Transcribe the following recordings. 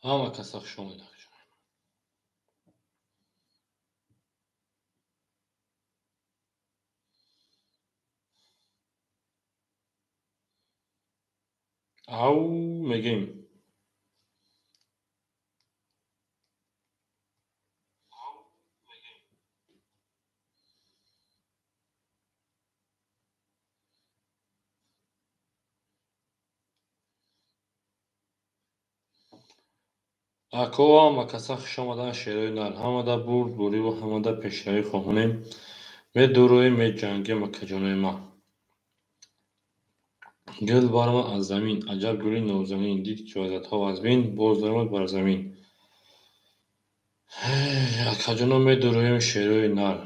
Ҳама каса хуш омадед. Ав мегем. Ако ҳама каса хуш омадан шерои нар. Ҳамада бурдбориву ҳамада пешравӣ хоҳонем. Медуроем, меҷангем акаҷонои ман. Гул баромад аз замин, аҷаб гули нозанин, дид ки вазиятҳо аз бин, боз даромад бар замин. Акаҷоно медуроем шерои нар.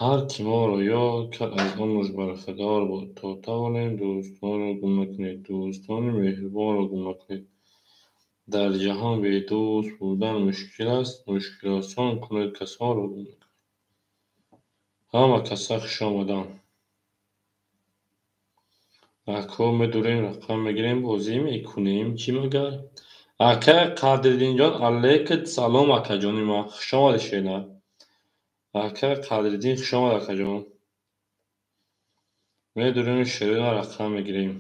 Ҳар ки моро ёд кард, аз он рӯз бархадор буд. То тавонем дӯстонро гум накунед, дӯстони меҳрубонро гум накунед. Дар ҷаҳон бедӯст будан мушкил аст, мушкилосон кунед касонро гум накунед. Ҳама каса хуш омадан. Ако медурем, рақам мегирем, бозӣ мекунем, чӣ магар? Ака Қадриддинҷон, алейкум салом, акаҷони ман. Хуш омадед, шернар. Ака Қадриддин, хуш омад, акаҷон. Медурем, шерина рақам мегирем.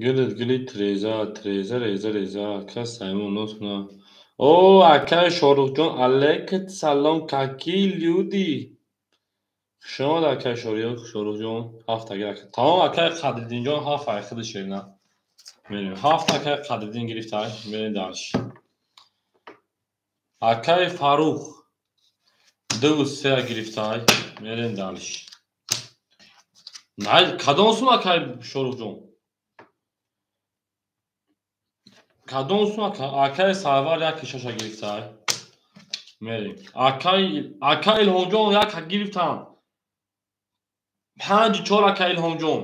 Гулит гули тиреза, тиреза, реза, реза, ака Саймон нотуна. О, ака Шоҳрухҷон, алейкум салом, какие люди! Хуш омад, акай Шоҳрухҷон. Ҳафт ака. Тамом, акай Қадриддинҷон, ҳафт ай худи шерина. Мерем. Ҳафт акай Қадриддин гирифтай, мерем дальше. Акай Фарух 2 3 гирифтай, мерем дальше. Най, кадом сум, акай Шоҳрухҷон? Кадом сум, акай Сарвар 1 6 гирифтай? Мерем. Акай Илҳомҷон як гирифтанд. 5 4, ака Илҳомҷон.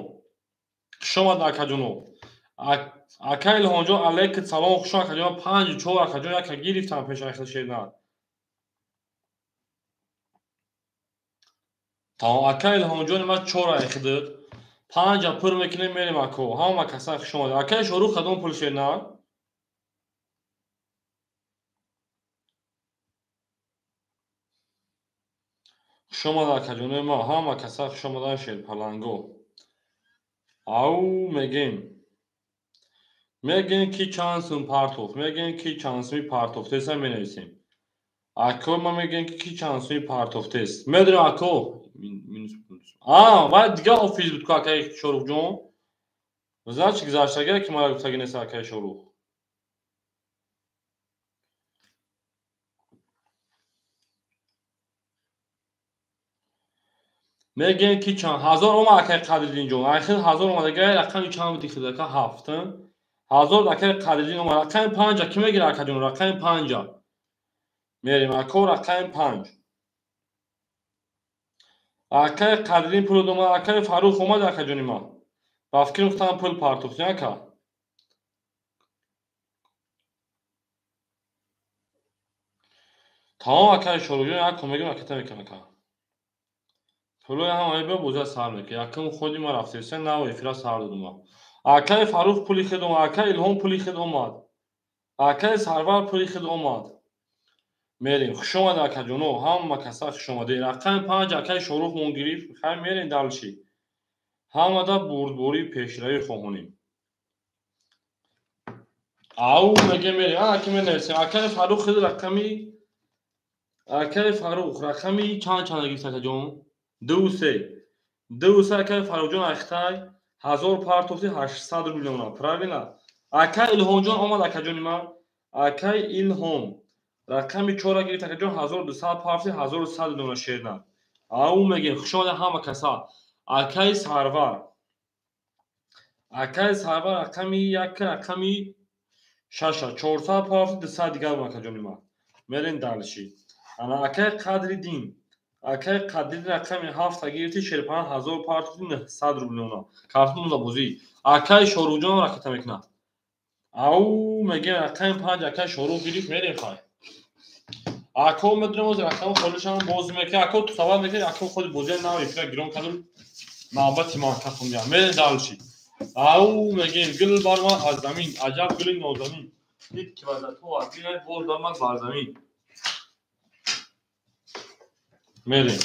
Хуш омад, акаҷоно. Ака Илҳомҷон, алейкум салом, хуш омад, акаҷон. 5 4, акаҷон, яка гирифтанд пеш аз шернар. Тамом, ака Илҳомҷони ман чор ай худат. Панҷа пур мекунем, мерем, ако. Ҳама каса хуш омадед. Акаи Шоҳрух кадом пул, шернар? Хуш омад, акаҷонои ман. Ҳама каса хуш омадан, шерпаланго. Ау мегем. Мегем, ки чанд сум партофт. Мегем, ки чанд суми партофтеса менависем. Ако ма мегем, ки чанд суми партофтест. Медонем, ако. А, вай дига офис буд ку, акаи Шоҳрухҷон. Значит, гузаштагиа ки мара гуфтаги нест, акаи Шоҳрух. Мегем, ки чанд ҳазор омад, акаи Қадриддинҷон. Айхел ҳазор омад, агар рақами чанд буди хид, ака ҳафт. Ҳазор акаи Қадриддин омад. Рақами панҷа кӣ мегирад, акаҷон? Рақами панҷа. Мерем, ако, рақами панҷ. Акаи Қадриддин пул омад, акаи Фарух омад, акаҷони ман. Ба фикри гуфтам пул партофтем, ака. Тамом, акаи Шоҳрухҷон, як мегирем, аката мекунам, ака. Пулои ҳамаи биё бозия сар мекунем. Якум худи ма рафтеса нав эфира сар додум. Акаи Фарух пули хед омад, акаи Илҳом пули хед омад. Акаи Сарвар пули хед омад. Мерем. Хуш омад, акаҷоно, ҳама каса хуш омадед. Рақами панҷ акаи Шоҳрух мон гирифт. Хай, мерем дальше. Ҳамада бурдбории пешравӣ хоҳонем. Ау мегем, мерем. Ана ки менависем. Акаи Фарух хед рақами, акаи Фарух рақами чанд чанд гирифт, акаҷон? 2 3. 2 3, акаи Фарухҷон, ахтай ҳазор партофти, 800 рубл мемонад. Правильно? Акаи Илҳомҷон омад, акаҷони ман. Акай Илҳом рақами 4 гирифт, акаҷон, 1200 парти, 1100 дона шернар. Ау мегем, хуш омадед ҳама каса. Акай Сарвар, акай Сарвар рақами 1, рақами 6, 400 парти, 200 дигар, акаҷони ман. Мерем дальше. Ана акай Қадриддин, акай Қадриддин рақами 7 гирифти, шерпаҳан, 1000 парти, 900 рублона. Картон бозӣ. Акай Шоруҳҷон ракета мекунад. Ау мегем, рақами 5 акай Шоруҳ гирифт, мерем хай. Ако медонем, ози рақами холишам боз мекунад. Ако ту савол мекунед, ако худи бозия нав эфира гирон кардум. Навбати ман кафондиям. Мерем дальше. Ау мегем, гул бармад аз замин, аҷаб гули нозанин. Дид ки вазату аз дилай боз бармад бар замин. Мерем.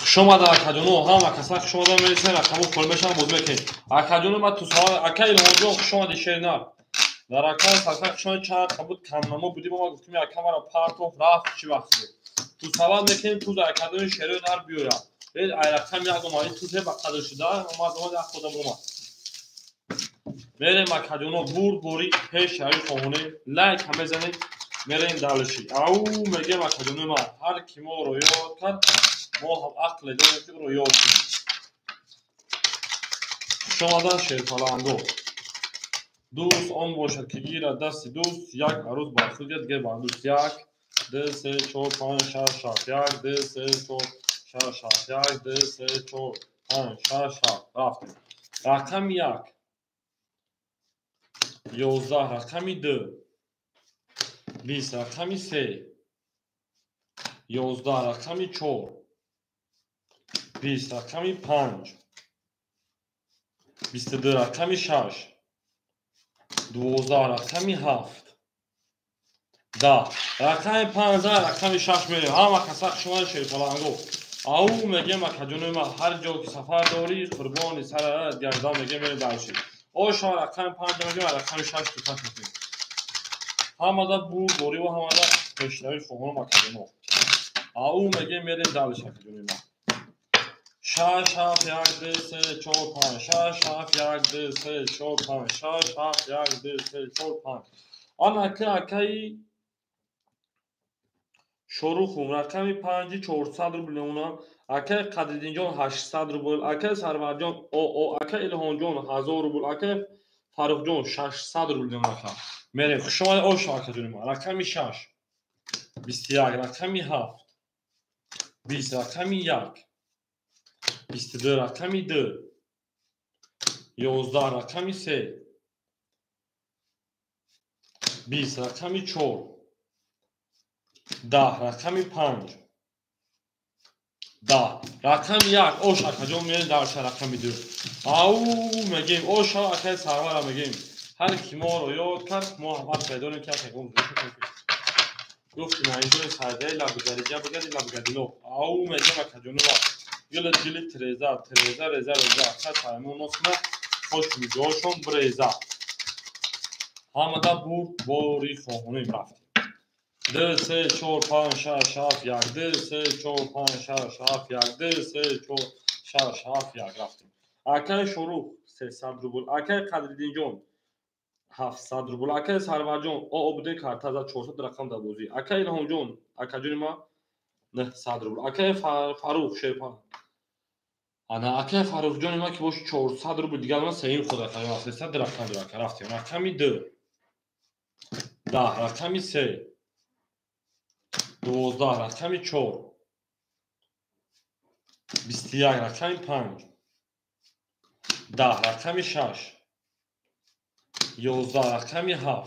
Хуш омада, акаҷоно, ҳама каса хуш омада мересен, рақаму хол мешавам, боз мекунем. Акаҷоно, ма ту савол, ака Илҳомҷон, хуш омади, шернар. Дар акай сарса хуш омади, чанд қабуд камнамо будим, ма гуфтим, ака маро партоф рафт, чӣ вақт шуд. Ту савол мекунем, туз акадони шерои нар биёяд. Ай рақами як омад, ин тузе ба қадр шуда, омад, омад, як худам омад. Мерем, акаҷоно, бурд бори пеш шави хоҳонем, лайк ҳам мезанем, мерем дальше. Ау мегем, акаҷоно ман, ҳар ки моро ёд кард, мо ҳам ақле дорем, ки ӯро ёд кунем. Хуш омадан шерпаланго. Дӯст он бошад, ки гирад дасти дӯст, як арӯз бар худ гирад, дигар бар дӯст. 1, 2, 3, 4, 5, 6, 7. 1, 2, 3, 4, 6, 7. 1, 2, 3, 4, 5, 6, 7. Рафтем. Рақами 1, 11, рақами 2, 20, рақами 3, 11, рақами 4, 20, рақами 5, 22, рақами 6, 12, рақами 7, 10, рақами 15, рақами 6 мерем. Ҳама каса хуш омадед, шерпаланго. Ау мегем, акаҷонои ман, ҳар ҷо ки сафар дорӣ, қурбони сарат гардам, мегем, мерем дальше. Ошо рақами 5 мегем, рақами 6 тусат мекунем. Ҳамада бурд борӣ ва ҳамада пешравӣ хоҳонам, акаҷоно. Ау мегем, мерем дальше, акаҷонои ман. 6, 7, 1, 2, 3, 4, 5, 6, 7, 1, 2, 3, 4, 5, 6, 7, 1, 2, 3, 4, 5. Ана ки акаи Шорухум рақами 5, 400 рубл мемонам. Акаи Қадриддинҷон 800 рубл, акаи Сарварҷон ОО, акаи Илҳомҷон 1000 рубл, акаи Фаррухҷон 600 рубл мемонам. Мерем. Хуш омадед, оша акаҷони ман. Рақами 6, 21, рақами 7, 20, рақами 1, 22, рақами 2, 11, рақами 3, 20, рақами 4, 10, рақами 5, 10, рақами 1. Ош акаҷон, мерем дарша, рақами 2. Ау мегем, оша акаи Сарвара мегем. Ҳар ки моро ёд кард, мо ҳам ҳақ дорем, ки акаи гуфтим, айҷои сардаи лабгариҷа бигади лабгадило. Ау мегем, акаҷонова, гили гили тиреза, тиреза, реза, реза, ака саймон носина, хош миҷоҳошон биреза. Ҳамада бурд бори хоҳонем, рафтем. 2, 3, 4, 5, 6, 7, 1, 2, 3, 4, 5, 6, 7, 1, 2, 3, 4, 6, 7, 1. Рафтем. Акаи Шорух 300 рубл, акаи Қадриддинҷон 700 рубл, акаи Сарварҷон ОО буде, карта за 400 рақам дар бозӣ. Акаи Илҳомҷон, акаҷони ма, 900 рубл. Акаи Фарух шерпа. Ана акаи Фарухҷони ма ки боши 400 рубл дигар ман сеюм худ акаи 300 рақам дорад. Рафтем. Рақами 2, 10, рақами 3, 12, рақами 4, 21, рақами 5, 10, рақами 6, 11, рақами 7,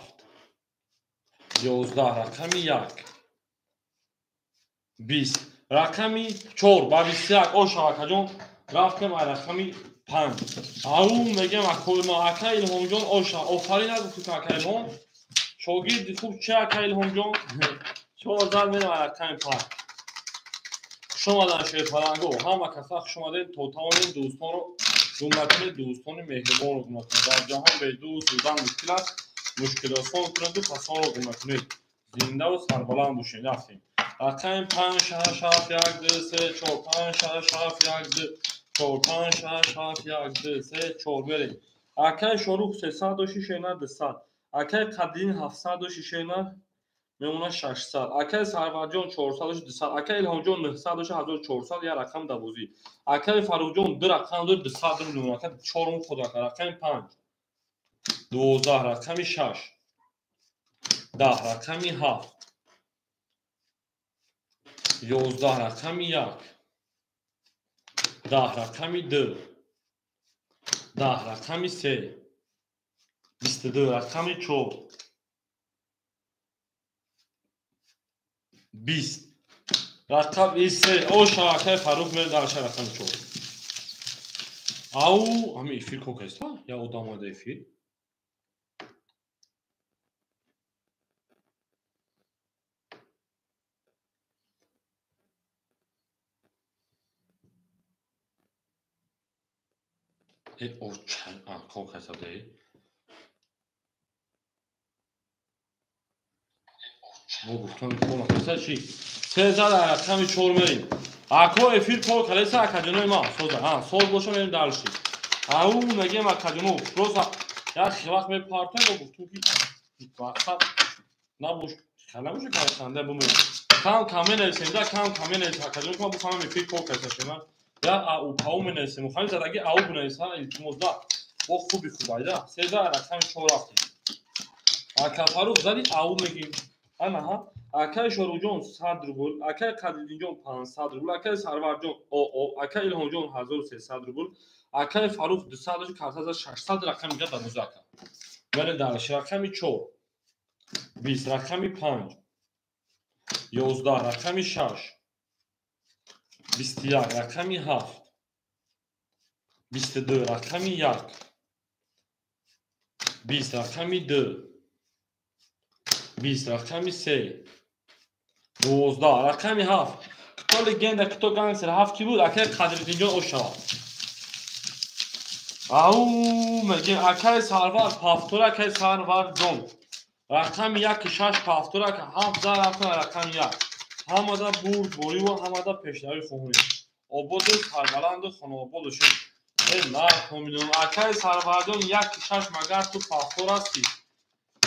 11, рақами 1, 20, рақами 4 ба 21. Оша акаҷон, рафтем ай рақами 5. Ау мегем, акои ма, ака Илҳомҷон, оша, офарин нагуфтӣ, ака Илҳом. Шогирди хуб чи, ака Илҳомҷон? Чор зад, мерем ай рақами 5. Хуш омадан шерпаланго, ҳама каса хуш омадед. То тавонем дӯстонро гум накунед, дӯстони меҳрубонро гум накунед. Дар ҷаҳон бедӯст будан мушкил аст, мушкилосон кунеду касонро гум накунед. Зиндаву сарбаланд бошед. Рафтем. Рақами 5, 6, 7, 1, 2, 3, 4, 5, 6, 7, 1, 2, 4, 5, 6, 7, 1, 2, 3, 4. Мерем. Акай Шорух 300 дошти шена 200. Акай Қадрин 700 дошти шена мемона 600. Акай Сарварҷон 400 дошти 200. Акай Илҳомҷон 900 дошти 1400 я рақам давозӣ. Акай Фаррухҷон 2 рақам дошт 200 рубл мемона. Ака чорум ход ака рақами 5. 12 рақами 6. 10 рақами 7. 11 рақами 1. 10 рақами 2. 10 рақами 3. 22 рақами 4. 20 рақами 3. Оша акай Фаррух мер дар рақами 4. Ау, ҳами эфир кокаста? Я одам омада эфир. Кокаста де. Бо гуфтам кокаста чи? 13 рақами 4 мерим. Ако эфир кор калеса акаҷонои ма соза. Ҳа, соз боша мерим дарши. Ау мегем акаҷоно, просто як вақт мепартоем бо гуфтум ки вақт набош, набоша калесанда бумем. Кам кам менависем, да кам кам менависем акаҷоно, ки ман бифаҳмам эфир кор калеса шена. Я ау пау менависем. Мухами задаги ау бинависа, илтимос да. Бо хуби хубайда. 13 рақами 4 рафтем. Ака Фаррух зади ау мегим. Ана ҳа. Акай Шоруҳҷон 100 рубл, акай Қадриддинҷон 500 рубл, акай Сарварҷон ОО, акай Илҳомҷон 1300 рубл, акай Фаррух 200 дошт, картаза 600 рақам мега дарвоза ака. Вале дарш рақами 4, 20 рақами 5, 11 рақами 6, 21 рақами 7, 22 рақами 1, 20 рақами 2, 20 рақами 3, 12 рақами 7. Кто легенда, кто гангстер, 7 ки буд? Акай Қадриддинҷон ошава. Ау, мегем акай Сарвар пафтор, акай Сарварҷон. Рақами 1 6 пафтор, ака 7 за рафтан рақами 1. Ҳамада бурд бориву ҳамада пешравӣ хоҳем. Ободу сарбаланду хонаободу шед. Э, нафаҳмидам. Акай Сарварҷон 1 6 магар ту пафтор ҳастӣ?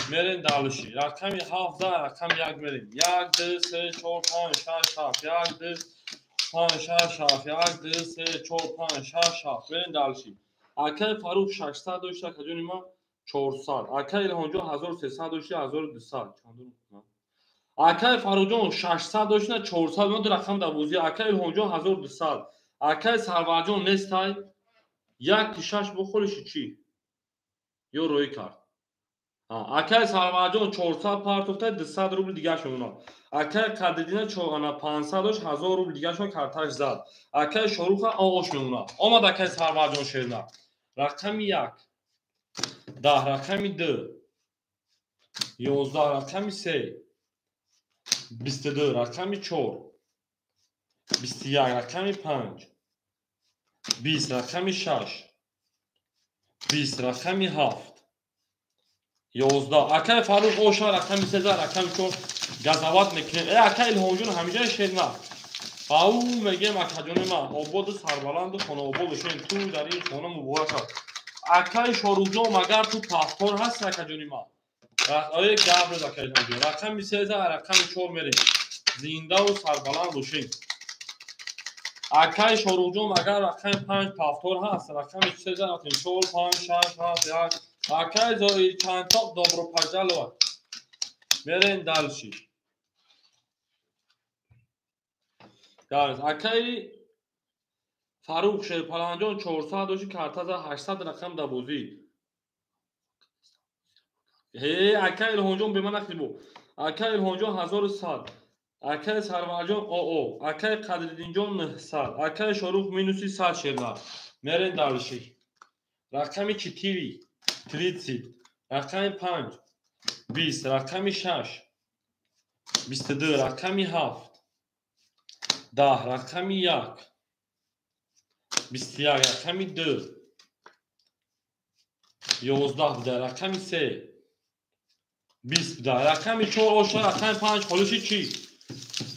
Мерем далши. Рақами 7 за рақами 1 мерем. 1 2 3 4 5 6 7. 1 2 5 6 7. 1 2 3 4 5 6 7. Мерем далши. Акай Фаррух 600 дошт, акаҷони ма 400. Акай Илҳомҷон 1300 дошт, 1200. Чандум? Акай Фаррухҷон 600 дошт, 400. Ма ду рақам дарвозӣ. Акай Илҳомҷон 1200. Акай Сарварҷон нестай. 1 6 бухориши чӣ? Ё рӯй кард. Акай Сарварҷон 400 партофта 200 рубл дигаш мемонад. Акай Қадриддина 500 дошт, 1000 рубл дигашон карташ зад. Акай Шоруха ош мемонад. Омад акай Сарварҷон шерна. Рақами 1, 10 рақами 2, 11 рақами 3, 22 рақами 4, 21 рақами 5, 20 рақами 6, 20 рақами 7, 11. Акай Фаррух оша рақами 13 рақами 4 газават мекунем. Э, акай Илҳомҷон ҳамиҷа шерна. Ау мегем акаҷони ман, ободу сарбаланду хонаобод бошем. Ту дар ин хона муборак шав. Акай Шоруҳҷон магар ту пафтор ҳасти акаҷони ман? Ое гап рез акай Илҳомҷон. Рақами 13 рақами 4 мерем. Зиндаву сарбаланд бошем. Акай Шоруҳҷон магар рақами 5 пафтор ҳаст? Рақами 13 рафтем. 4 5 6 7 1. Акай Зоир чандтоқ добро пожаловать. Мерем дальше. Гарз. Акай Фаррух Шерпаланҷон 400 дошти, картаза 800 рақам дарвозӣ. Ҳе, акай Илҳомҷон бема нахрибо. Акай Илҳомҷон 1100. Акай Сарварҷон ОО. Акай Қадриддинҷон 900. Акай Шорух минуси 100 шерна. Мерем дальше. Рақами 4 30, рақами 5 20, рақами 6 22, рақами 7, 10 рақами 1, 21 рақами 2, 11 буда рақами 3, 20 буда рақами 4 оша рақами 5 холиши чӣ?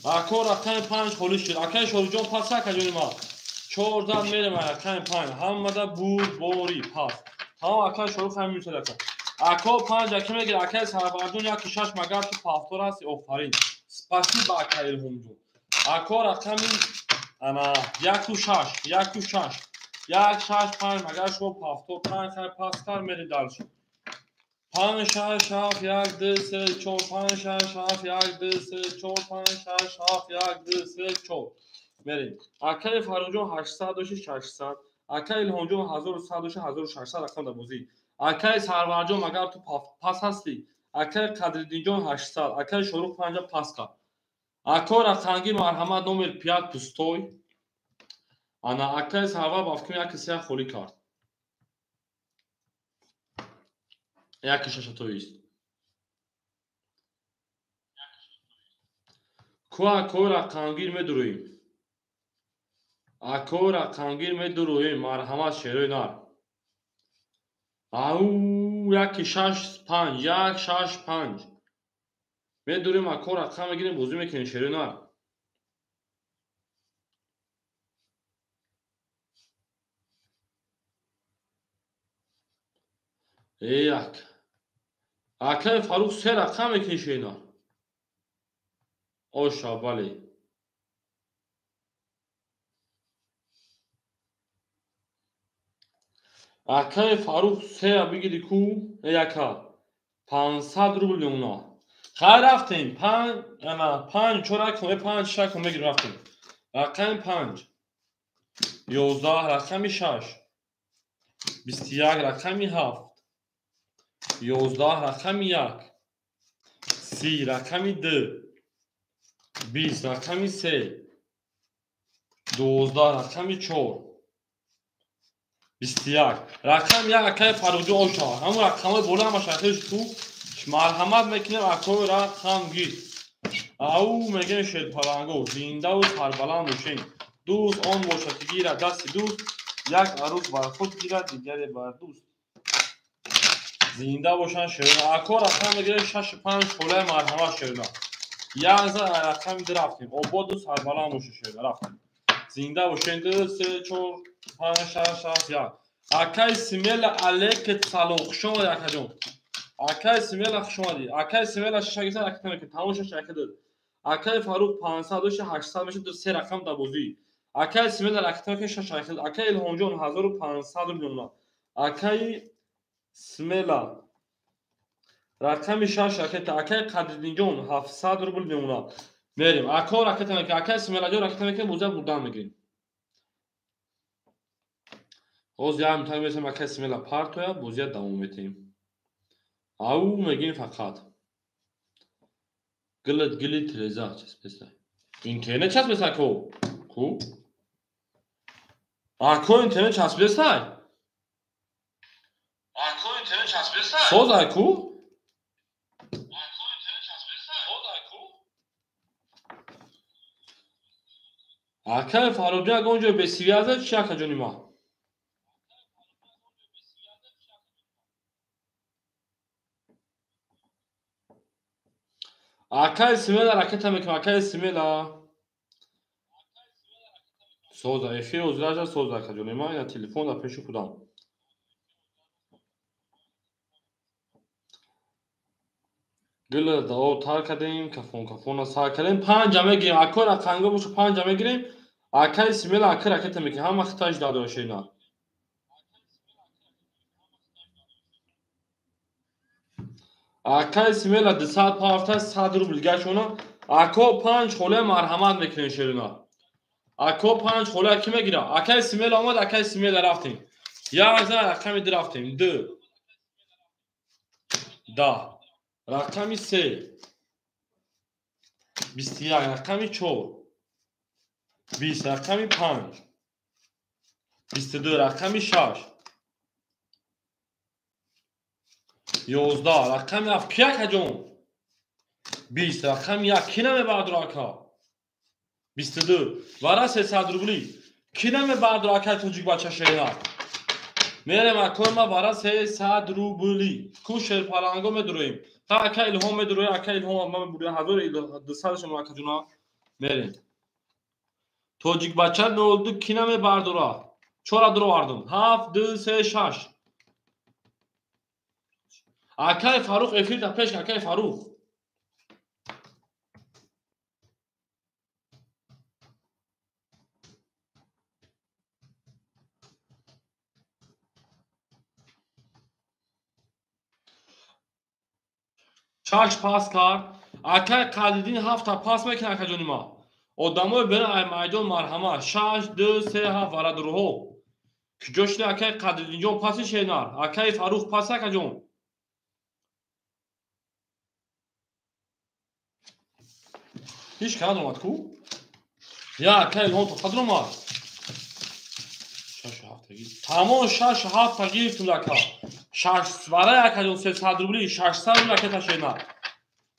Ако рақами 5 холиш шуд. Акай Шоруҳҷон пас акаҷони ма. 4 зад мерем рақами 5. Ҳамада бурд бори пас. Тамом акай Шорух ҳам минус ака. Ако 5 аки мегир, акай Сарварҷон 1 6 магар ту повтор ҳасти, офарин. Спасибо акай Илҳомҷон. Ако рақами ана 1 6, 1 6, 1 6 5 магар шумо повтор 5 хай пас кар мери дальше. 5 6 7 1 2 3 4 5 6 7 1 2 3 4 5 6 7 1 2 3 4 мерем. Акай Фарруҳҷон 800 дошти 600, акай Илҳомҷон 1100 дошти 1600 рақам дар бозӣ. Акай Сарварҷон магар ту пас ҳастӣ? Акай Қадриддинҷон 800, акай Шорух 5 пас кард. Ако рақамги марҳамат номер 5 пустой. Ана акай Сарвар ба фикрам 1 3 холӣ кард. 1 6 тоист. Ку акои рақамгир медуроем. Акои рақамгир медуроем, марҳамат шерои нар. Ау 1 6 5, 1 6 5. Медурем ако рақам мегирем, бозӣ мекунем шерои нар. Як. Акай Фарух се рақам мекунӣ шерои нар. Оша, бале. Акай Фарух сея бигири ку яка 500 рубл мемона. Хай рафтем. Панҷ ана панҷ чор акун панҷ шаш кун мегирем рафтем. Рақами 5 11 рақами 6 21 рақами 7 11 рақами 1 30 рақами 2 20 рақами 3 12 рақами 4 21 рақами 1 акай Фарруҳҷон оша. Ҳамон рақамҳои боло ҳамаш ахирш ту марҳамат мекунем акои рақамгир. Ау мегӯем шерпаланго зиндаву сарбаланд бошем. Дӯст он бошад ки гирад дасти дӯст, як арӯс бар худ гирад, дигаре бар дӯст. Зинда бошанд шерона. Ако рақам мегирем 6 5 холаи марҳамат шерона. Як зад рақами 2 рафтем. Ободу сарбаланд бошед шерона рафтем. Зинда бошем 2 3 4 5 6 7 1. Акай Смела алейкум салом. Хуш омадӣ акаҷон. Акай Смела хуш омадӣ. Акай Смела 6 гирифта ракета мекунем. Тамом 6 ракета дод. Акай Фарух 500 дошт 800 мешуд се рақам дар бозӣ. Акай Смела ракета мекунем 6 ракета дод. Акай Илҳомҷон 1500 рубл мемонад. Акай Смела рақами 6 ракета. Акай Қадриддинҷон 700 рубл мемонад. Мерем. Ако ракета мекунем. Акай Смелаҷон ракета мекунем, бозия бурдан мегирем. Ҳозир як минута мерасем акай Смела партоя, бозия давом метиҳем. Ау мегирем фақат. Гилит гили тиреза часпеса. Интернет часпеса ко? Ку? Ако интернет часпесай? Ако интернет часпесай? Созай ку? Ако интернет часпесай? Созай ку? Акай Фарруҳҷон ягон ҷой бесвяза чи акаҷони ма? Акай Смела ракета мекунам, акай Смела. Соза, эфир ҳозираҷа соза акаҷони ма, ина телефон дар пеши худам. Гила дао тар кардем, кафон кафона сар кардем, панҷа мегирем, акои рақамго боша панҷа мегирем, акай Смела акай ракета мекунем, ҳама хиташ дадора шерина. Акай Смела 200 пафта 100 рубл гашона. Ако 5 холе марҳамат мекунем шерина. Ако 5 холе ки мегира? Акай Смела омад, акай Смела рафтем. Як зар рақами 2 рафтем. 2 10 рақами 3 21 рақами 4 20 рақами 5 22 рақами 6 11 рақами 7 ки акаҷон? 20 рақами 1 ки намебардора ака? 22 вара 300 рубли ки намебардора акай тоҷик бача шерина? Мерем акои ма вара 300 рубли ку шерпаланго медуроем. Ха ака Илҳом медуроем, ака Илҳом ма мебурем 1200 шумо акаҷона мерем. Тоҷик бача 02 ки намебардора? Чора дуровардум. 7 2 3 6 Акай Фарух эфирта пеш, акай Фарух. Шаш пас кард. Акай Қадриддин ҳафта пас мекунад, акаҷони ма. Одамои беран ай майдон марҳама. 6, 2, 3, 7 варадурҳо. Куҷо шуда акай Қадриддинҷон паси шенар? Акай Фарух пас, акаҷон. Ҳеҷ кад омад ку? Я акай Илҳом то қадр омад. 6 7 гирифт. Тамом 6 7 гирифтум ака. 6 варай акаҷон 300 рубли, 600 рубли ака ташена.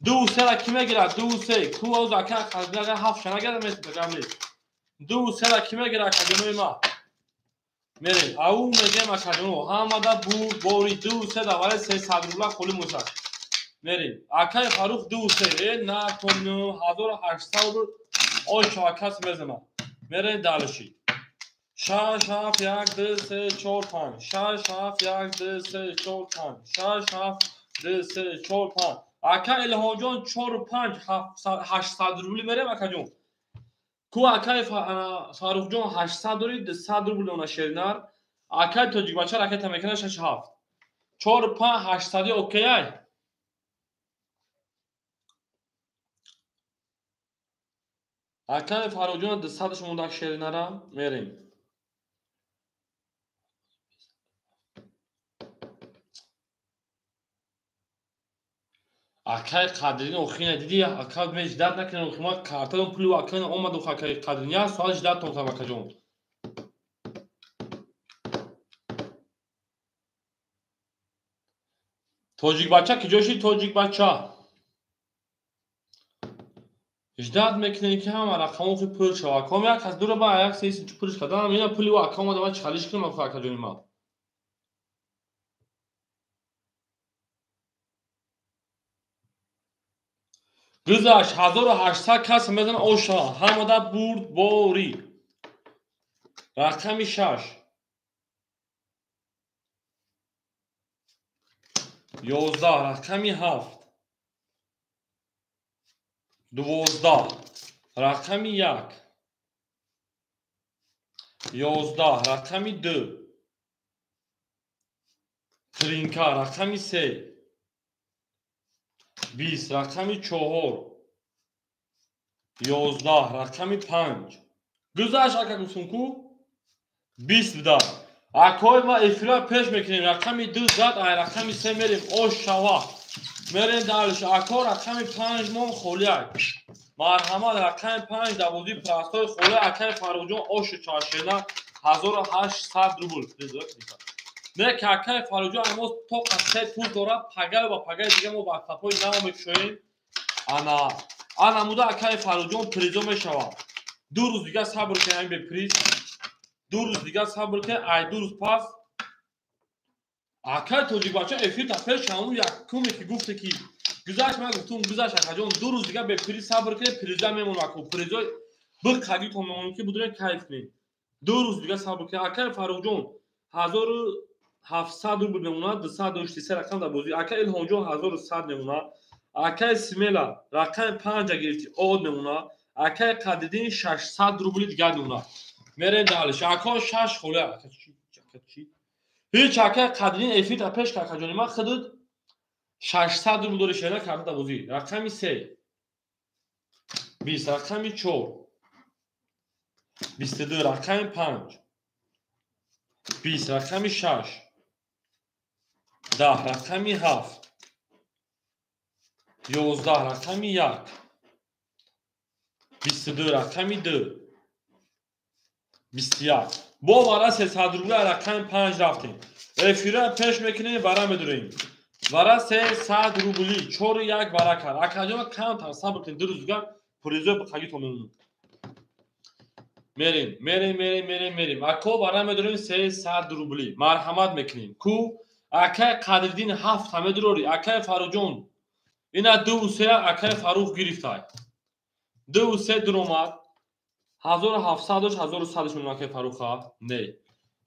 2 3 ра ки мегирад? 2 3. Ку оз ака Қадриддин 7 шана гирад места гамли. 2 3 ра ки мегирад акаҷонои ма? Мерем. Ау мегем акаҷоно ҳамада бур бори 2 3 да варай 300 рубла холи мошад. Мерем. Акай Фарух 2 3 на тон 1800 рубл ош кас мезанад. Мерем далши. 6 7 1 2 3 4 5 6 7 1 2 3 4 5 6 7 2 3 4 5. Ака Илҳомҷон 4 5 800 рубли мерем акаҷон. Ку акай Фарухҷон 800 дори 200 рубл она шеринар. Акай тоҷикбача ракета мекунад 6 7 4 5 800 окей ай. Акай Фарухҷон 200 монда шеринара мерем. Акай Қадриддин охина диди, ака ме ждат накунем, охи ма картадон пули акай омад, акай Қадриддин як соат ждат тонтам акаҷон. Тоҷикбача киҷо шид? Тоҷикбача ждат мекунем ки ҳама рақамҳо хи пур шавад. Ком як кас дура ба як се пурш кардам, ина пули ака омада, ман чӣ кунам акаҷони ма? Гузашт 1800 кас мезана оша ҳамада бурд борӣ. Рақами 6 11 рақами 7 12 рақами 1 11 рақами 2 тринка рақами 3 20 рақами 4 11 рақами 5. Гузашт ака гуфтум ку 20 буда. Акои ма эфира пеш мекунем. Рақами 2 зад, ай рақами 3 мерем. Ош шава. Мерем далш. Ако рақами 5 мон холияк. Марҳамат рақами 5 дар бозии простой холия акаи Фарухҷон ошу чашена 1800 рубл. Не ки акаи Фарухҷон мо тоқа се тур дорад, пагай ва пагаи дига мо ватсапҳои нав мекушоем. Ана анамуда акаи Фарухҷон призо мешавад. 2 рӯз дига сабр кунем бе приз. 2 рӯз дига сабр кунем, ай 2 рӯз пас акаи тоҷикбача эфир та пеш ҳамун якуме ки гуфте ки гузашт, ман гуфтум гузашт акаҷон, 2 рӯз дига бе приз сабр кунем, приза мемонад ку призои биқадитон мемонад ки будурем кайф кунем. 2 рӯз дига сабр кунем. Акаи Фарухҷон 1700 рубл мемонад, 263 рақам дар бозӣ. Акаи Илҳомҷон 1100 мемонад. Акаи Смела рақами 5 гирифти од мемонад. Акаи Қадриддин 600 рубли дигар мемонад. Мерем далш. Ака 6 хола. Ака чӣ? Ака чӣ? Ҳеҷ акаи Қадриддин эфир та пеш акаҷони ман худут 600 рубл дори шена карда дар бозӣ. Рақами 3 20 рақами 4 22 рақами 5 20 рақами 6 10 рақами 7 11 рақами 1 22 рақами 2 21. Бо вара 300 рубля рақами 5 рафтем. Эфира пеш мекунем, вара медурем. Вара 300 рубли 4 1 вара кард. Акаҷон камтар сабр кунед, 2 рӯз дигар призои бақагитон мемонад. Мерем, мерем, мерем, мерем, мерем. Ако вара медурем 300 рубли. Марҳамат мекунем. Ку акаи Қадриддин 7 медурори, акаи Фарухҷон ина 2 3 акаи Фарух гирифтай. 2 3 дуромад. 1700 дошт, 1100 мемонад акаи Фаруха. Не.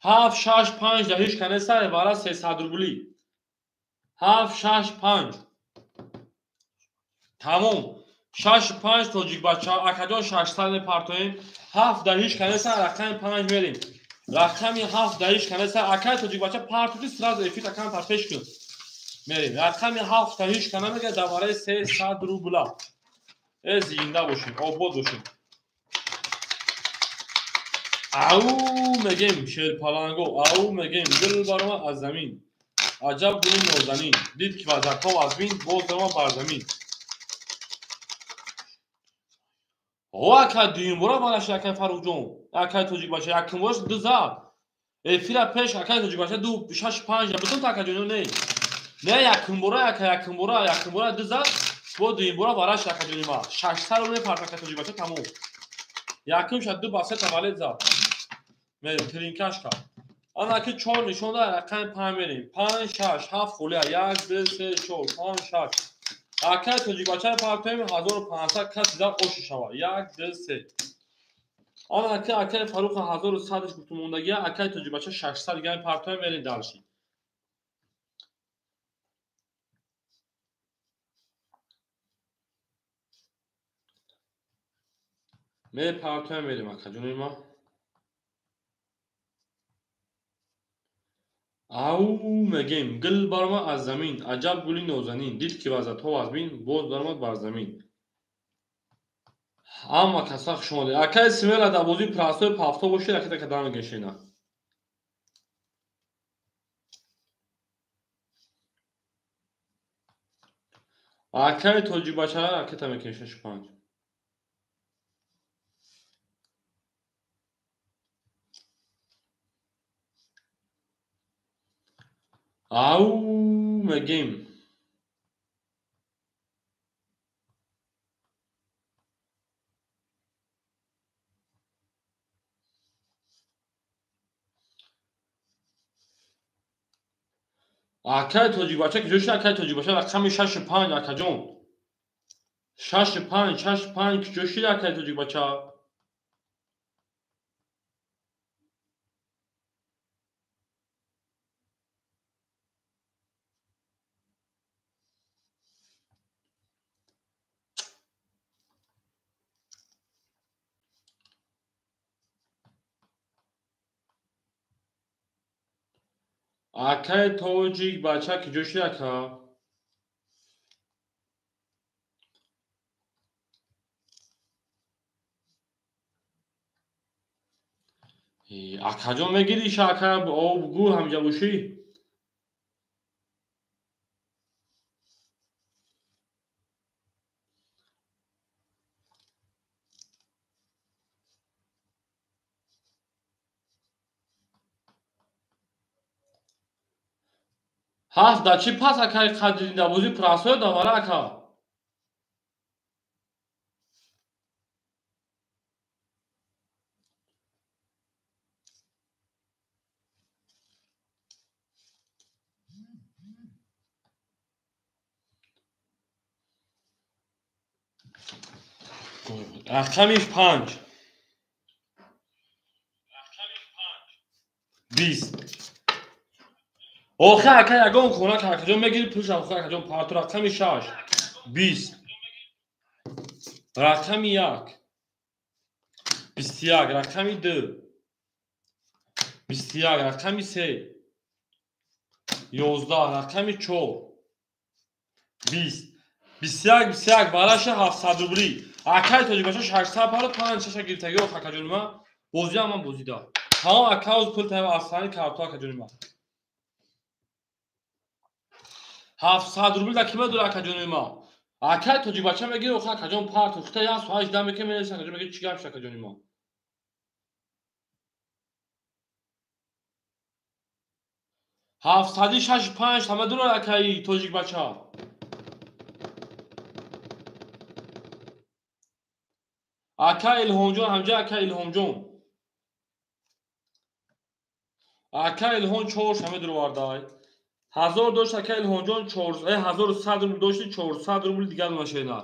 7 6 5 да ҳеҷ канесай вара 300 рубли. 7 6 5. Тамом. 6 5 тоҷикбача. Акаҷон 600 мепартоем. 7 дар ҳеҷ канеса рақами 5 мерем. Рақами 7 дар ҳеҷ канеса акай тоҷикбача партоти сразу эфир акам пеш кун. Мерем. Рақами 7 дар ҳеҷ кана мега дар барои 300 рубла. Э зинда бошем, обод бошем. Ау мегем шерпаланго, ау мегем гул барома аз замин. Аҷаб гули нозанин, дид ки вазакҳо аз бин, боз дарома бар замин. О, акай дуюмбора бараши акай Фаррухҷон, акай тоҷикбача, якумбораш ду зад. Эфира пеш акай тоҷикбача ду шаш панҷ бутун та акаҷон не. Не якумбора, акай якумбора, якумбора ду зад, бо дуюмбора бараши акаҷони ма. 600 рубл парт акай тоҷикбача тамом. Якумша ду ба се таваллуд зад. Мерем тринкашка. Ана ки 4 нишон дад, рақами 5 мерем. 5 6 7 холия 1 2 3 4 5 6. Акай тоҷикбачаро партоем 1500 кас зад ош шава. 1 2 3. Ана ака акай Фаррух 1100 гуфту мондагия, акай тоҷикбача 600 гам партоем мерем дальше. Ме партоем мерем акаҷони ма. Ау мегем гул барома аз замин, аҷаб гули нозанин, дид ки вазатҳо аз бин, боз баромад бар замин. Ҳама каса хуш омадед. Акай Смела дар бозии простой пафто бошед, акай кадам мегешена. Акай тоҷикбача акай мекешена 5. Ау мегем. Акай тоҷикбача куҷо шуд? Акай тоҷикбача рақами 6 5 акаҷон. 6 5 6 5 куҷо шуд акай тоҷикбача? Акай тоҷикбача куҷо шуд ака? Акаҷон мегириша ака об гӯ ҳамҷа бошӣ? Ҳафт да чӣ пас акай қадри дар бозии простой давара ака? Рақами 5. 20. Охе ака ягон хона акаҷон мегири пулш охе акаҷон парту рақами 6 20 рақами 1 21 рақами 2 21 рақами 3 11 рақами 4 20 21 21 бараша 700 рубли. Акай тоҷикбача 600 паро 5 6 гирифтаги ох акаҷони ма. Бозиам ман бозида. Тамом акауз пул таба асани карто акаҷони ма. 700 рубл да кима дора акаҷони ма? Акай тоҷикбача мегири ох акаҷон парту хита як соат жда мекунем менависам акаҷон мегири чӣ гап шуд акаҷони ма? 765 ҳама дора акаи тоҷикбача. Ака Илҳомҷон ҳамҷа ака Илҳомҷон. Ака Илҳом 4 ҳама дуровардай. 1000 дошт ака Илҳомҷон 1100 рубл дошти 400 рубл дигар нашена.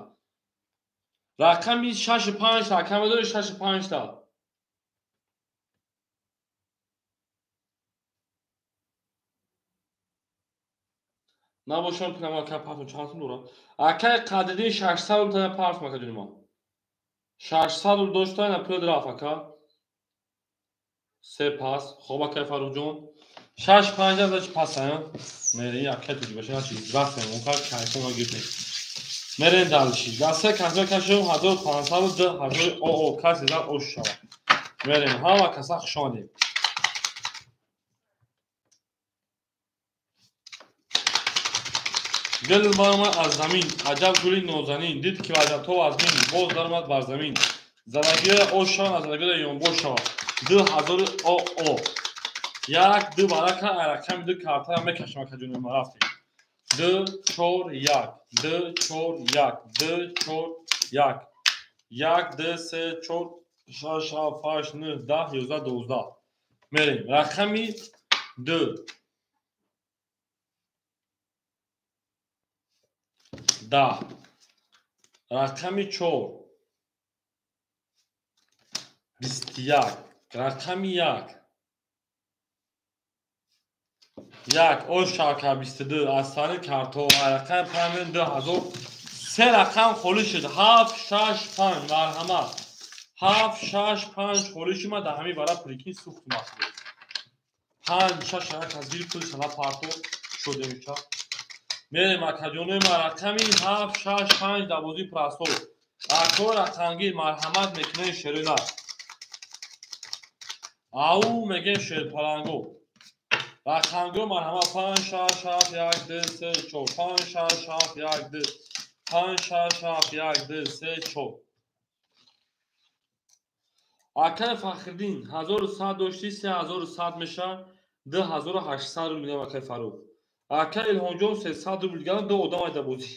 Рақами 6 5 та ака медори 6 5 та. Набошам пулам ака партум чанд сум дорам? Акай Қадриддин 600 рубл тана партум ака ҷони ман. 600 рубл дошта ина пул рафт ака. Се пас. Хоб акай Фаррухҷон. 6 5 аз пас ая. Мерем акай туҷи баша начи рафтем он кар кайфон гирифтем. Мерем дальше. Даста касо кашем 1500 2000 о каси зад ош шава. Мерем ҳама каса хуш омадем. Гул баромад аз замин, аҷаб гули нозанин, дид ки ваҷабтоб аз мин, боз даромад бар замин. Задагиро ош шава, назадагиро ёнбош шава. 2000 о. 1 2 барака рақами 2 картара мекашам ака ҷони ман рафтем. 2 4 1 2 4 1 2 4 1 1 2 3 4 6 7 8 9 10 11 12. Мерем. Рақами 2 10. Рақами 4 21. Рақами 1 1 ош шака 22. Аз сари карто рақами 5 2000. Се рақам холӣ шуд. 7 6 5 марҳамат. 7 6 5 холӣ шуд. Ман дар ҳамин вара прикин сӯхтум ахир. 5 6 як аз гири пули сана парто шудем ча. Мерем акаҷонои ман рақами 7 6 5 дар бозии прастол. Ако рақамгир марҳамат мекунем шерина. Ау мегем шерпаланго. Рақамгир марҳамат 5 6 7 1 2 3 4 5 6 7 1 2 5 6 7 1 2 3 4. Акай Фахриддин 1100 дошти 3100 меша 2800 рубл мегам акай Фаррух. Акай Илҳомҷон 300 рубл дигар ду одам айда бозӣ.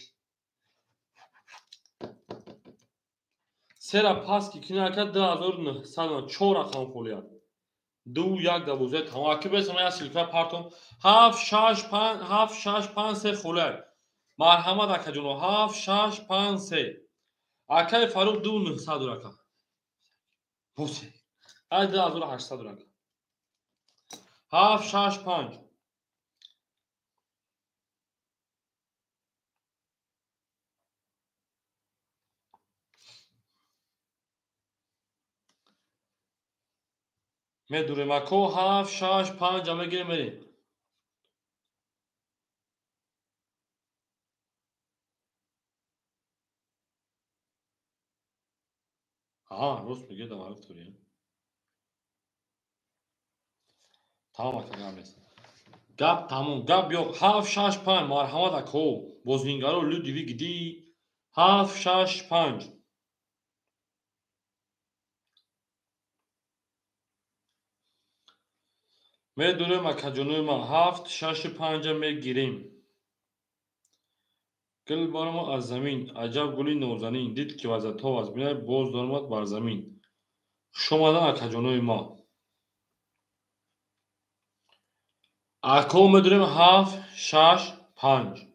Сера пас ки кина ака 2900 4 рақам холият. 2 1 да бозӣ тамом. Аки бесам я силка партум 7 6 5 7 6 5 3 холият. Марҳамат акаҷоно 7 6 5 3. Акай Фаррух 2900 рака. Босе. Ай 2800 рака. 7 6 5. Медурем ако 7 6 5 мегирем мерем. Аҳа, рост мегӯяд Амаров Турия. Тамом ака гап нест. Гап тамом, гап ёқ. 7 6 5 марҳамат ако. Бозингаро Людвиг ди 7 6 5. Медурем акаҷонои ман 7 6 5 мегирем. Гул баромад аз замин, аҷаб гули нозанин, дид ки вазатоб аз бинай боз даромад бар замин. Хуш омадан акаҷонои ман. Ако медурем 7 6 5.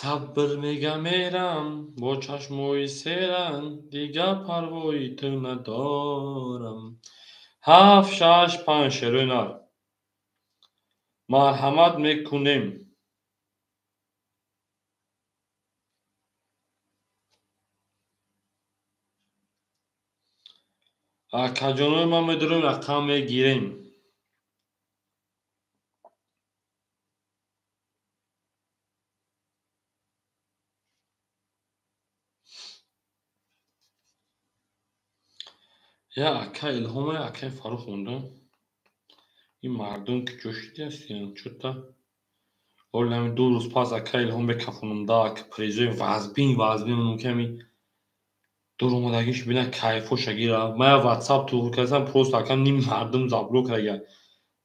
Сабр мега мерам бо чашмои серам, дигар парвои ту надорам. 7 6 5 шерои нар. Марҳамат мекунем. Акаҷонои ман медурем рақам мегирем. Я акай Илҳома, я акай Фаррух монда. Ин мардум ки ҷо шидастиян, чӯта. Оли ҳами 2 рӯз пас акай Илҳом бекафонам да, ки призои вазбин, вазбин мумкин ҳами дур омадагиш бина кайфоша гира. Ман я WhatsApp туғри кардам, просто акам ним мардум заблок карда.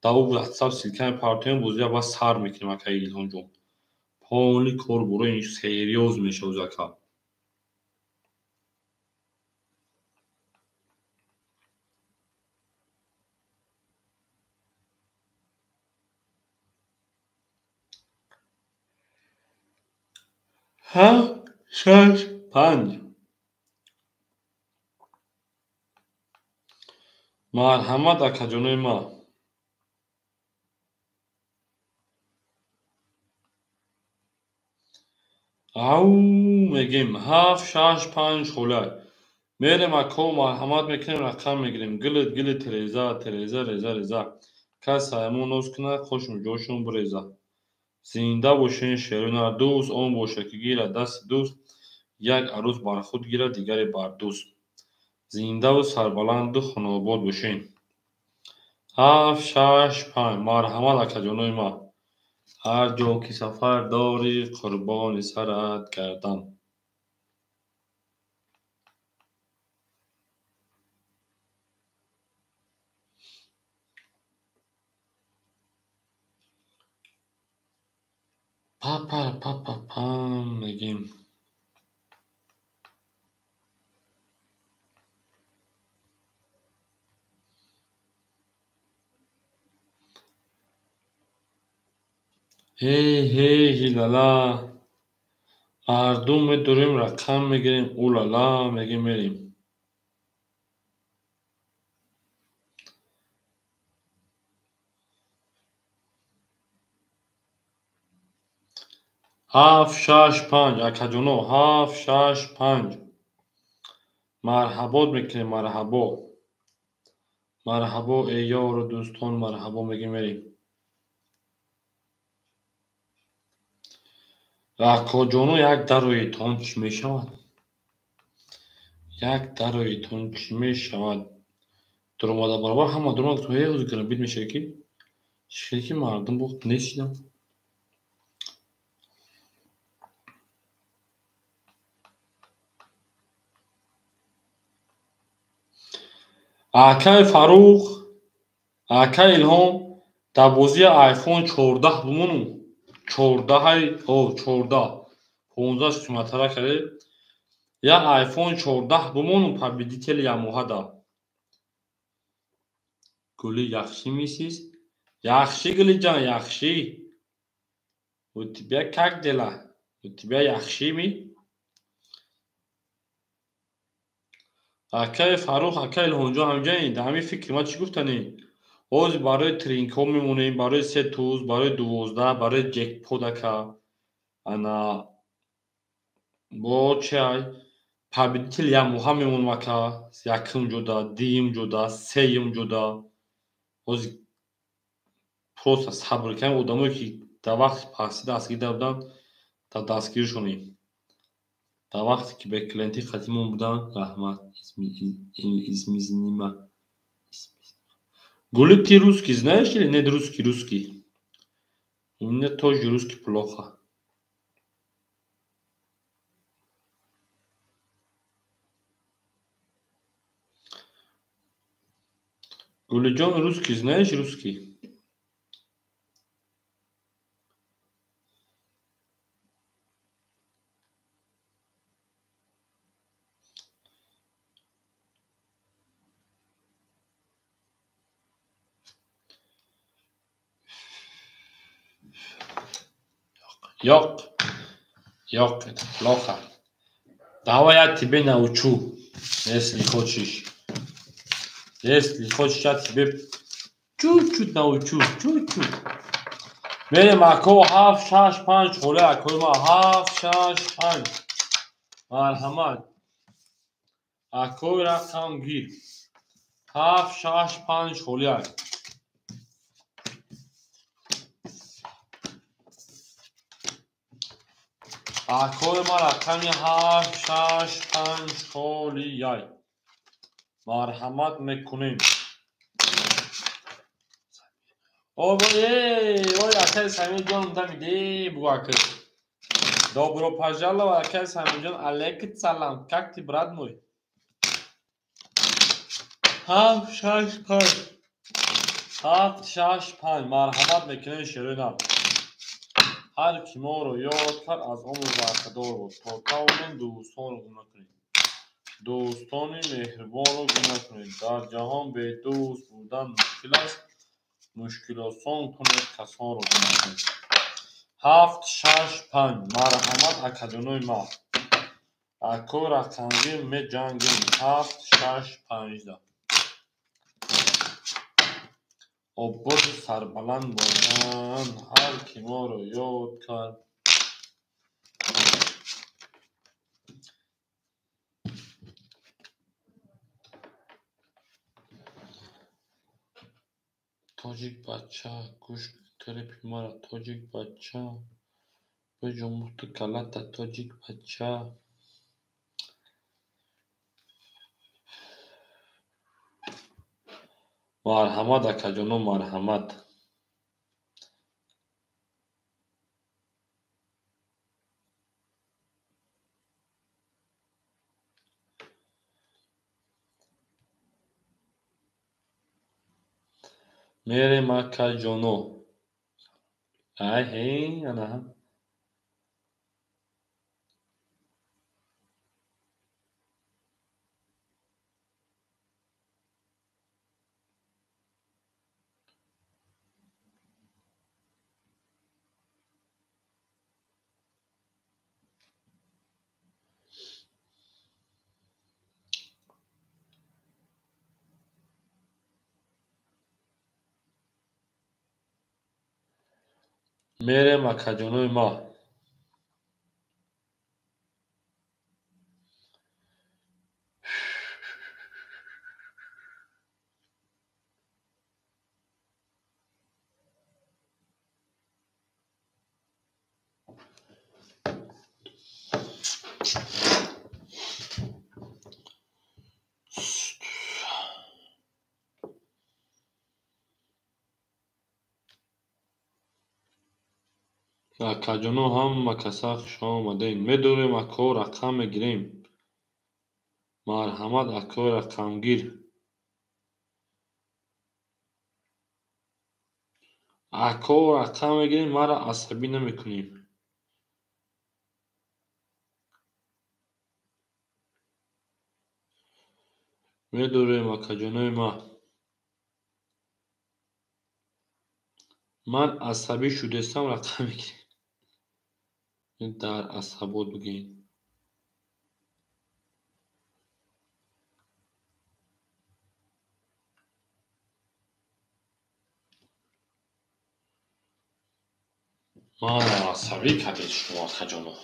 Да ӯ WhatsApp ссылкаи партоем, бозия ба сар мекунем акай Илҳомҷон. Полни кор буро ин серьёз мешавад ака. 7 6 5. Марҳамат, акаҷонои ман. Ау мегем 7 6 5 хола. Мерем ако, марҳамат мекунем, рақам мегирем. Гилит гилит реза, тереза, реза, реза. Кас ҳаймон ноз кунад, хошм ҷошон биреза. Зинда бошен шерона дӯст, он боша ки гирад дасти дӯст, як арӯс бар худ гирад, дигаре бар дӯст. Зиндаву сарбаланду хонобод бошен. 7 6 5. Марҳамат, акаҷонои ман. Ҳар ҷо ки сафар дорӣ, қурбони сарат гардам. Папа папа пам мегем. Ҳей ҳей ҳилала. Мардум медорем, рақам мегирем, улала мегем, мерем. 7 6 5 акаҷоно, 7 6 5. Марҳабот мекунем, марҳабо. Марҳабо эй ёру дӯстон, марҳабо мегем, мерем. Акоҷоно, як дароитон чӣ мешавад? Як дароитон чӣ мешавад? Дуромада баробар ҳама дуромад, ҳе ҳозир гирабид мешавад ки чӣ ки мардум бо нестидам. Акаи Фарух, акаи Илҳом, дар бозии iPhone 14 бимону. 14 о 14 15 қиматтара карде. Я iPhone 14 бимону победители ямоҳада. Гули яхши мисис? Яхши, Гулиҷон, яхши. У тебя как дела? У тебя яхши ми? Акаи Фарух, акаи Илҳомҷон ҳамҷои дар ҳамин фикри ман чӣ гуфтанӣ? Ҳозир барои тринкҳо мемонем, барои се туз, барои 12, барои ҷекпот ака. Ана бо чиай? Победитель ямоҳа мемонем ака. Якум ҷода, дуюм ҷода, сеюм ҷода. Ҳозир просто сабр кунем, одамое ки дар вақти пастӣ дастгирӣ буданд, дар дастгиришонем. Дар вақте ки бе клиенти қатимон буданд, раҳмат. Измизнима. Гули, ты русский знаешь или нет? Русский, русский. У меня тоже русский плохо. Гулиҷон, русский знаешь, русский? Yo'q. Yo'q, это плохо. Давай я тебе научу, если хочешь. Если хочешь, я тебе чуть-чуть научу, чуть-чуть. Мерем ако 7 6 5 хола, акои ма 7 6 5. Марҳамат. Акои рақам гир. 7 6 5 хола. Акои ма рақами 7 6 5 холияй. Марҳамат мекунем. Ой, акаи Самирҷон дамиде, бугу акай. Добро пожаловать, акаи Самирҷон. Алейкум салам. Как ты, брат мой? 7 6 5. 7 6 5. Марҳамат мекунем шерои нав. Ҳар ки моро ёд кард, аз он бархадор буд. То тавонем дӯстонро гум накунем. Дӯстони меҳрубонро гум накунед. Дар ҷаҳон бедӯст будан мушкил аст. Мушкилосон кунед, касонро гум накунед. 7 6 5. Марҳамат, акаҷонои ман. Ако рақамгир меҷангем. 7 6 5. Ободу сарбаланд бошанд ҳар ки моро ёд кард. Тоҷик бача, гӯш клипи маро. Тоҷик бача, биҷунб ту калата. Тоҷик бача. Марҳамат, акаҷоно, марҳамат. Мерем, акаҷоно. Ай ҳей, ана. Мерем, акаҷонои ма. Акаҷоно, ҳама каса хушомадем. Медорем, ако, рақам мегирем. Марҳамат, акои рақамгир. Ако рақам мегирем, маро асабӣ намекунем. Медорем, акаҷонои ма. Ман асабӣ шудестам, рақам мегирем. Дар асабот бигӯед. Маро асабӣ кардед шумо, акаҷоно.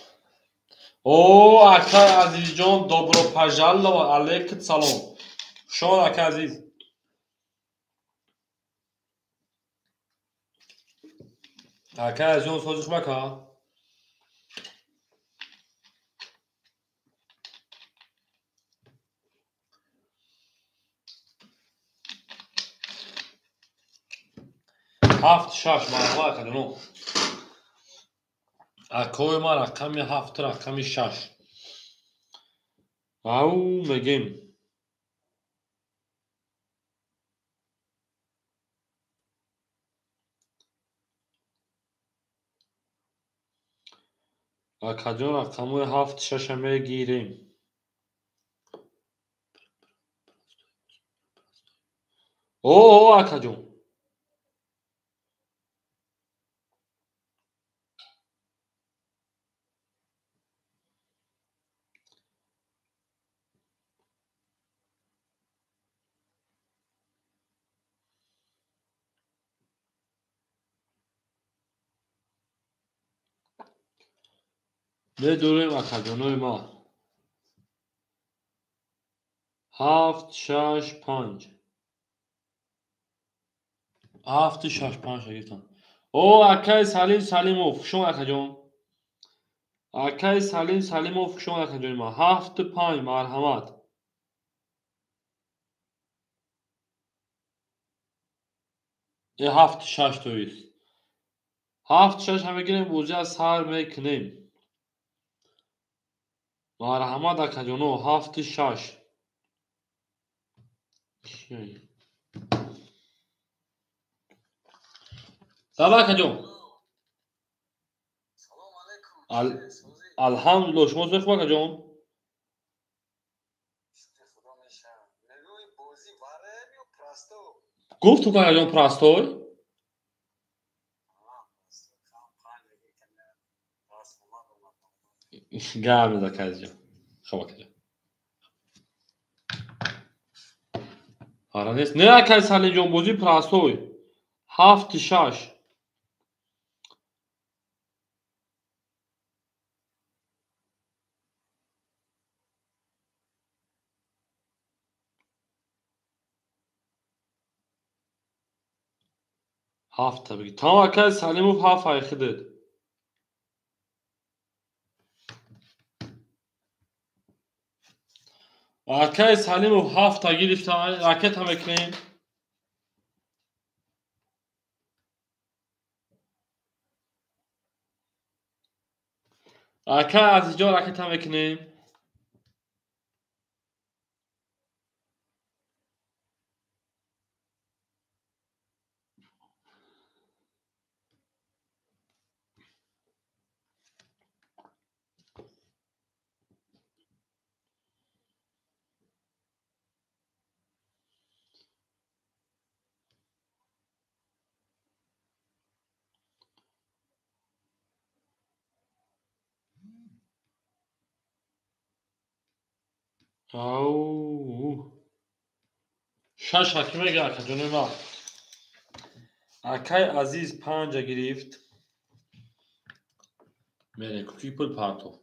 О, акай Азизҷон, добро пожаловать, алейкум салом. Хушомад, акай Азиз. Акай Азизҷон, сози хуб, ака? 7 6, марҳамат, акаҷоно. Акои ма рақами 7, рақами 6. Ау мегем. Акаҷон, рақамҳои 7 6 мегирем. О, акаҷон. Медорем, акаҷонои ма. 7 6 5. 7 6 5 гирифтам. О, акай Салим Салимов, хушомад, акаҷон. Акай Салим Салимов, хушомад, акаҷони ма. 7 5, марҳамат. 7 6 тоист. 7 6 мегирем, бозиа сар мекунем. Марҳамат, акаҷоно, 7 6. Салом, акаҷон. Алҳамдулилло, шумо сози хуб, акаҷон? Гуфту, акаҷон, простой? Гап мезад, акаҷон. Хоб акаҷон. Ара нест. Не акай Салимҷон, бозӣ простой. 7-6. Ҳафта бигӣ. Тамом акай Салимов 7 айхидед. Акай Салимов 7 гирифта, ракета мекунем. Акай Азизҷон ракета мекунем. Ау. 6 ҳаким мега акаҷони ман. Акай Азиз 5 гирифт. Мере куки пул партов.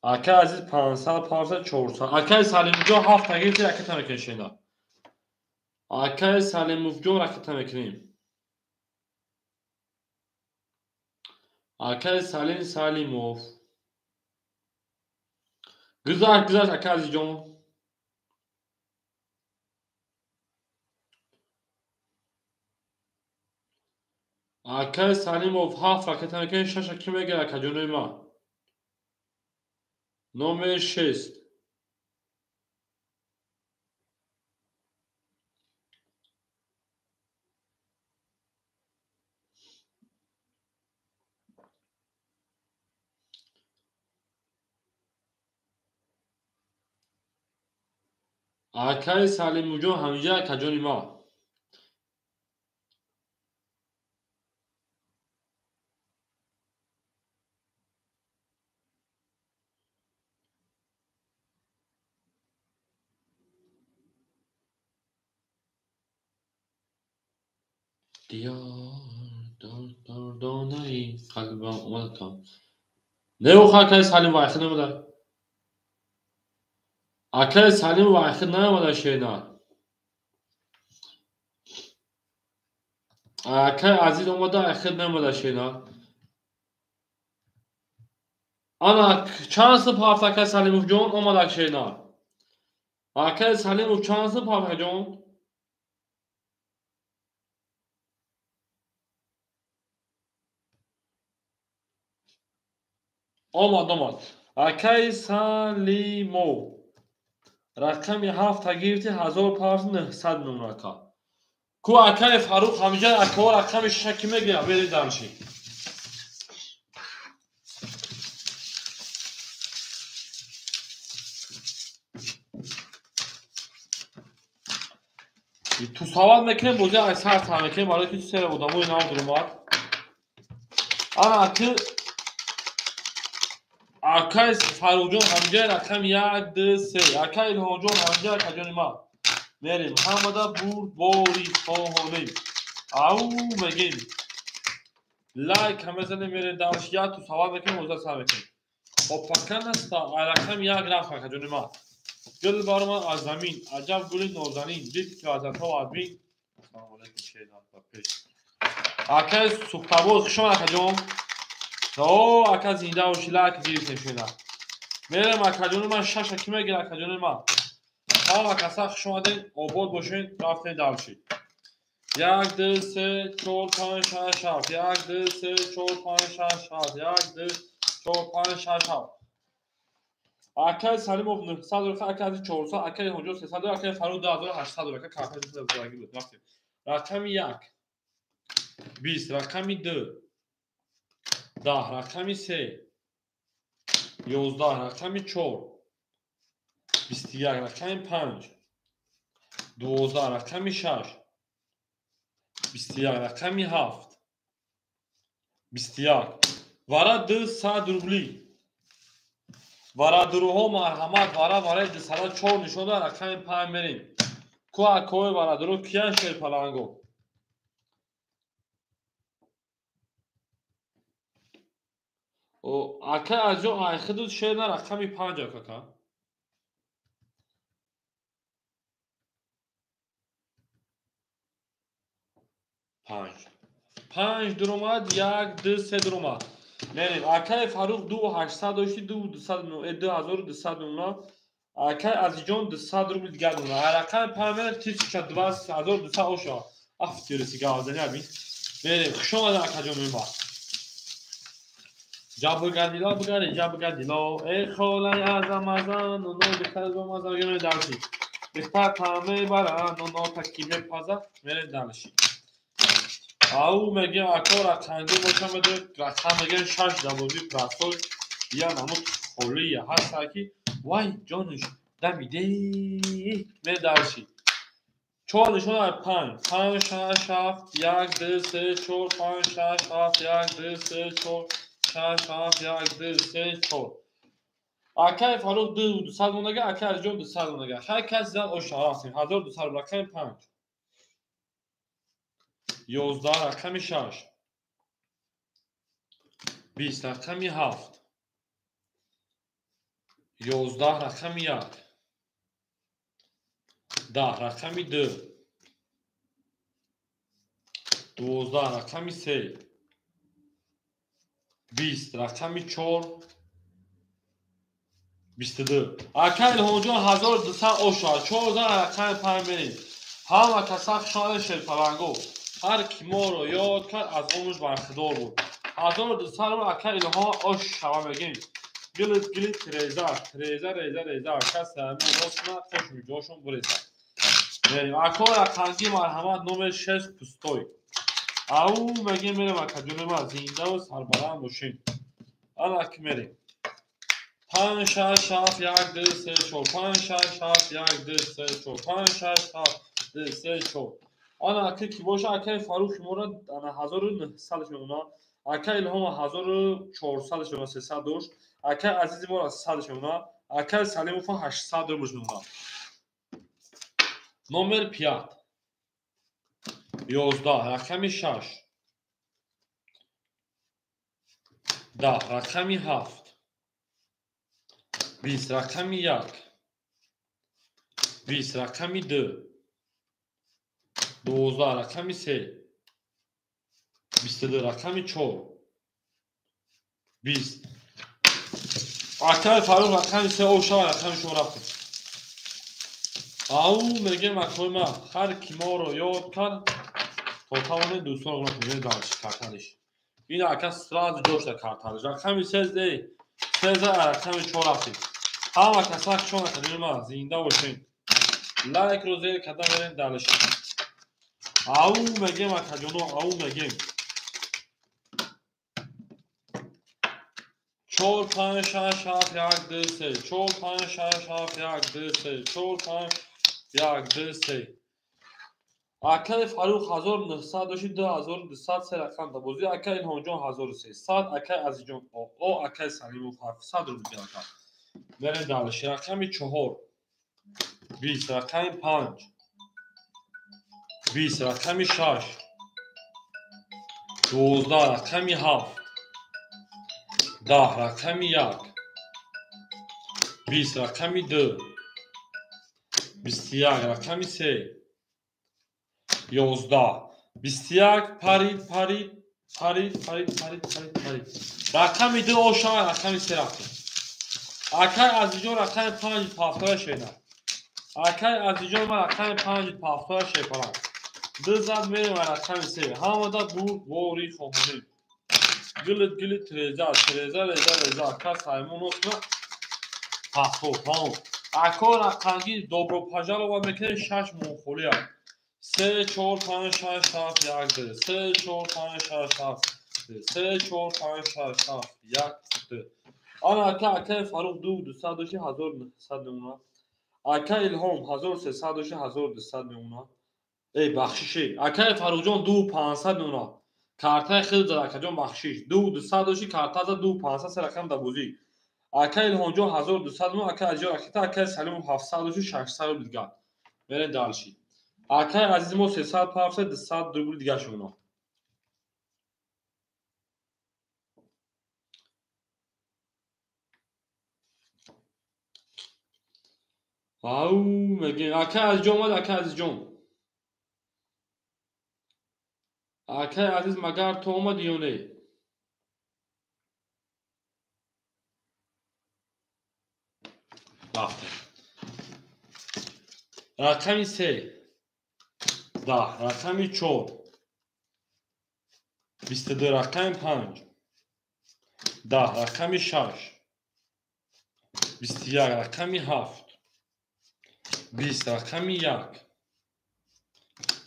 Акай Азиз 500, 500, 400. Акай Салимҷон 7 гирифт, ракета мекунем шена. Акай Салимовҷон ракета мекунем. Акай Салим Салимов. Гузашт, гузашт акай Азизҷон. Акай Салимов 7 ракета мекунем, 6 ки мегирад акаҷонои ман. Номер 6. Акай Салимовҷон ҳамиҷа акаҷони ман. Диёр донаи қалбам омадатон. Не оха акай Салим вайхид наомада. Акай Салим вайхид наомада шена. Акай Азиз омада, айхид наомада шена. Ана чанд суб ҳафт акай Салимовҷон омада шена. Акай Салимов чанд суб ҳафт акаҷон? Омад, омад. Акай Салимов рақами 7 гирифти 1500 мемон ака. Ку акай Фарух ҳамиҷа акао рақами 6 ки мегирад, бери дарши. Ту савол мекунем, бозӣ ай сар сар мекунем, барои ки се одамои нав дуромад. Ана аки акай Фарухҷон ҳамиҷа рақами 1, 2, 3. Акай Илҳомҷон ҳамиҷа акаҷони ман. Мерем ҳамада бурдбори хоҳонем. Ау мегем. Лайк мезанем, мерем дарш як ту савол мекунем, оза сар мекунем. Хоб пака наста, ай рақами 1 рафт акаҷони ман. Гул баромад аз замин, аҷаб гули нозанин, дид ки лаззатҳо аз бин. Ассалому алайкум шеринат ба пеш. Акай Сухтабоз хуш омад акаҷон. О, ака зинда бошӣ, лайк гирифтем шена. Мерем акаҷони ман 6 ки мегирад акаҷони ман. Ҳама каса хуш омадед, обод бошед, рафтем дарши. 1 2 3 4 5 6 7 1 2 3 4 5 6 7 1 2 4 5 6 7. Акай Салимов 900 рӯха, акай Азиз 400, акай Ҳоҷо 300, акай Фарух 2800 рӯха, карта буд. Рафтем. Рақами 1 20, рақами 2 10, рақами 3 11, рақами 4 21, рақами 5 12, рақами 6 21, рақами 7 21. Вара 200 рубли. Варадуруҳо марҳамат, вара вараи 204 нишон дод, рақами 5 мерем. Ку акои варадуру киян шерпаланго? Ака азҷон айхидуд шер на рақами 5 акака. Панҷ. Панҷ дуромад, як, ду, се дуромад. Мерем. Акаи Фарух 2800 дошти, 2200 мемона. Акаи Азиҷон 200 рубл дигар мемона. Рақами 5 мерем, 1200 оша. Афтириси гавзани абин. Мерем. Хуш омадед акаҷон мема. Ҷабгадило бигари, ҷабгадило. Эй холаи азам азам, нуно духтари бомазам, мерем дарши. Духтар таъме бара, нуно таки мепаза, мерем дарши. Ау мегем ако рақанги боша медоед, рақам мегем 6 давози прасол, я намуд холия ҳаста ки вай ҷонуш дамиде медарши. 4 нишон 5 5 6 7 1 2 3 4 5 6 7 1 2 3 4 6 7 1 2 3 4. Акаи Фарух 200 монага, акаи Азиҷон 200 монага. Ҳар кас зад оша рафтем. 1200 рақами 5. 11 рақами 6. 20 рақами 7. 11 рақами 1. 10 рақами 2. 12 рақами 3. 20 рақами 4. 22. Акаи Илҳомҷон 1200 оша. 14 рақами 5 мерем. Ҳама каса хушомадед шерпаланго. Ҳар ки моро ёд кард, аз омӯш бархдор буд. 1200 рубл акаи Илҳом ош шава мегем. Гилит гилит реза, реза реза реза. Ака сами ростна хош миҷошон буреза. Мерем. Ако рақанги марҳамат номер 6 пустой. Ау мегем мерем акаҷони ма зиндаву сарбаланд бошем. Ана ки мерем. 5 6 7 1 2 3 4 5 6 7 1 2 3 4 5 6 7 2 3 4. Ана ака ки боша акаи Фарух мора ана 1900 мемона, акаи Илҳом 1400 мемона, 300 дошт, акаи Азизи мора 100 мемона, акаи Салимов 800 рубл мемона. Номер 5. 11 рақами 6. 10 рақами 7. 20 рақами 1. 20 рақами 2. 12 рақами 3. 22 рақами 4. 20. Акаи Фарух рақами 3 оша рақами 4 рафтем. Ау мегем акои ма ҳар ки моро ёд кард то тавонед дӯстон гуна дарши карталиш. Ин ака сразу ҷошта карталиш. Рақами 3 13 рақами 4 рафтем. Ҳама каса хушон акаҷони ма зинда бошем. Лайкро зер карда мерем дарши. Ау мегем акаҷоно, ау мегем. 4 5 6 7 1 2 3 4 5 6 7 1 2 3 4 5 1 2 3. Акаи Фарух 1900 дошти, 2200 се рақам да бозӣ. Акаи Илҳомҷон 1300, акаи Азиҷон о, акаи Салимов 700 рубл ака. Мерем дальше. Рақами 4. 20 рақами 5. 20 рақами 6. 12 рақами 7. 10 рақами 1. 20 рақами 2. 21 рақами 3. 11. 21 парид парид парид парид парид парид парид. Рақами 2 оша рақами 3 рафтем. Акаи Азиҷон рақами 5 пафтора шена. Акаи Азиҷон ма рақами 5 пафтора шепарам. Ду зад мерем рақами 3. Ҳамада бурд вори хоҳонем. Гилит гилит реза реза реза реза. Ака Саймон осна пафтор тамом. Ако рақамги добро пожалова мекунем 6 монхолия. 3 4 5 6 7 1 2 3 4 5 6 7 2 3 4 5 6 7 1 2. Ана ака акаи Фарух 2200 дошти, 1900 мемона. Ака Илҳом 1300 дошти, 1200 мемона. Эй бахшиши. Акаи Фарухҷон 2500 мемона. Картаи хеле зад акаҷон бахшиш. 2200 дошти, карта зад 2500 се рақам да бозӣ. Акай Илҳонҷон 1200 мо, акай Азизҷон ракета, акай Салимов 700 шу 600 рубл дигар. Мерем дальше. Акай Азиз мо 300 пафта 200 рубл дигар шуно. Ау, мегем акай Азизҷон омад, акай Азизҷон. Акай Азиз магар ту омадӣ ё не? Рафтем. Рақами 3 10, рақами 4 22, рақами 5 10, рақами 6 21, рақами 7 20, рақами 1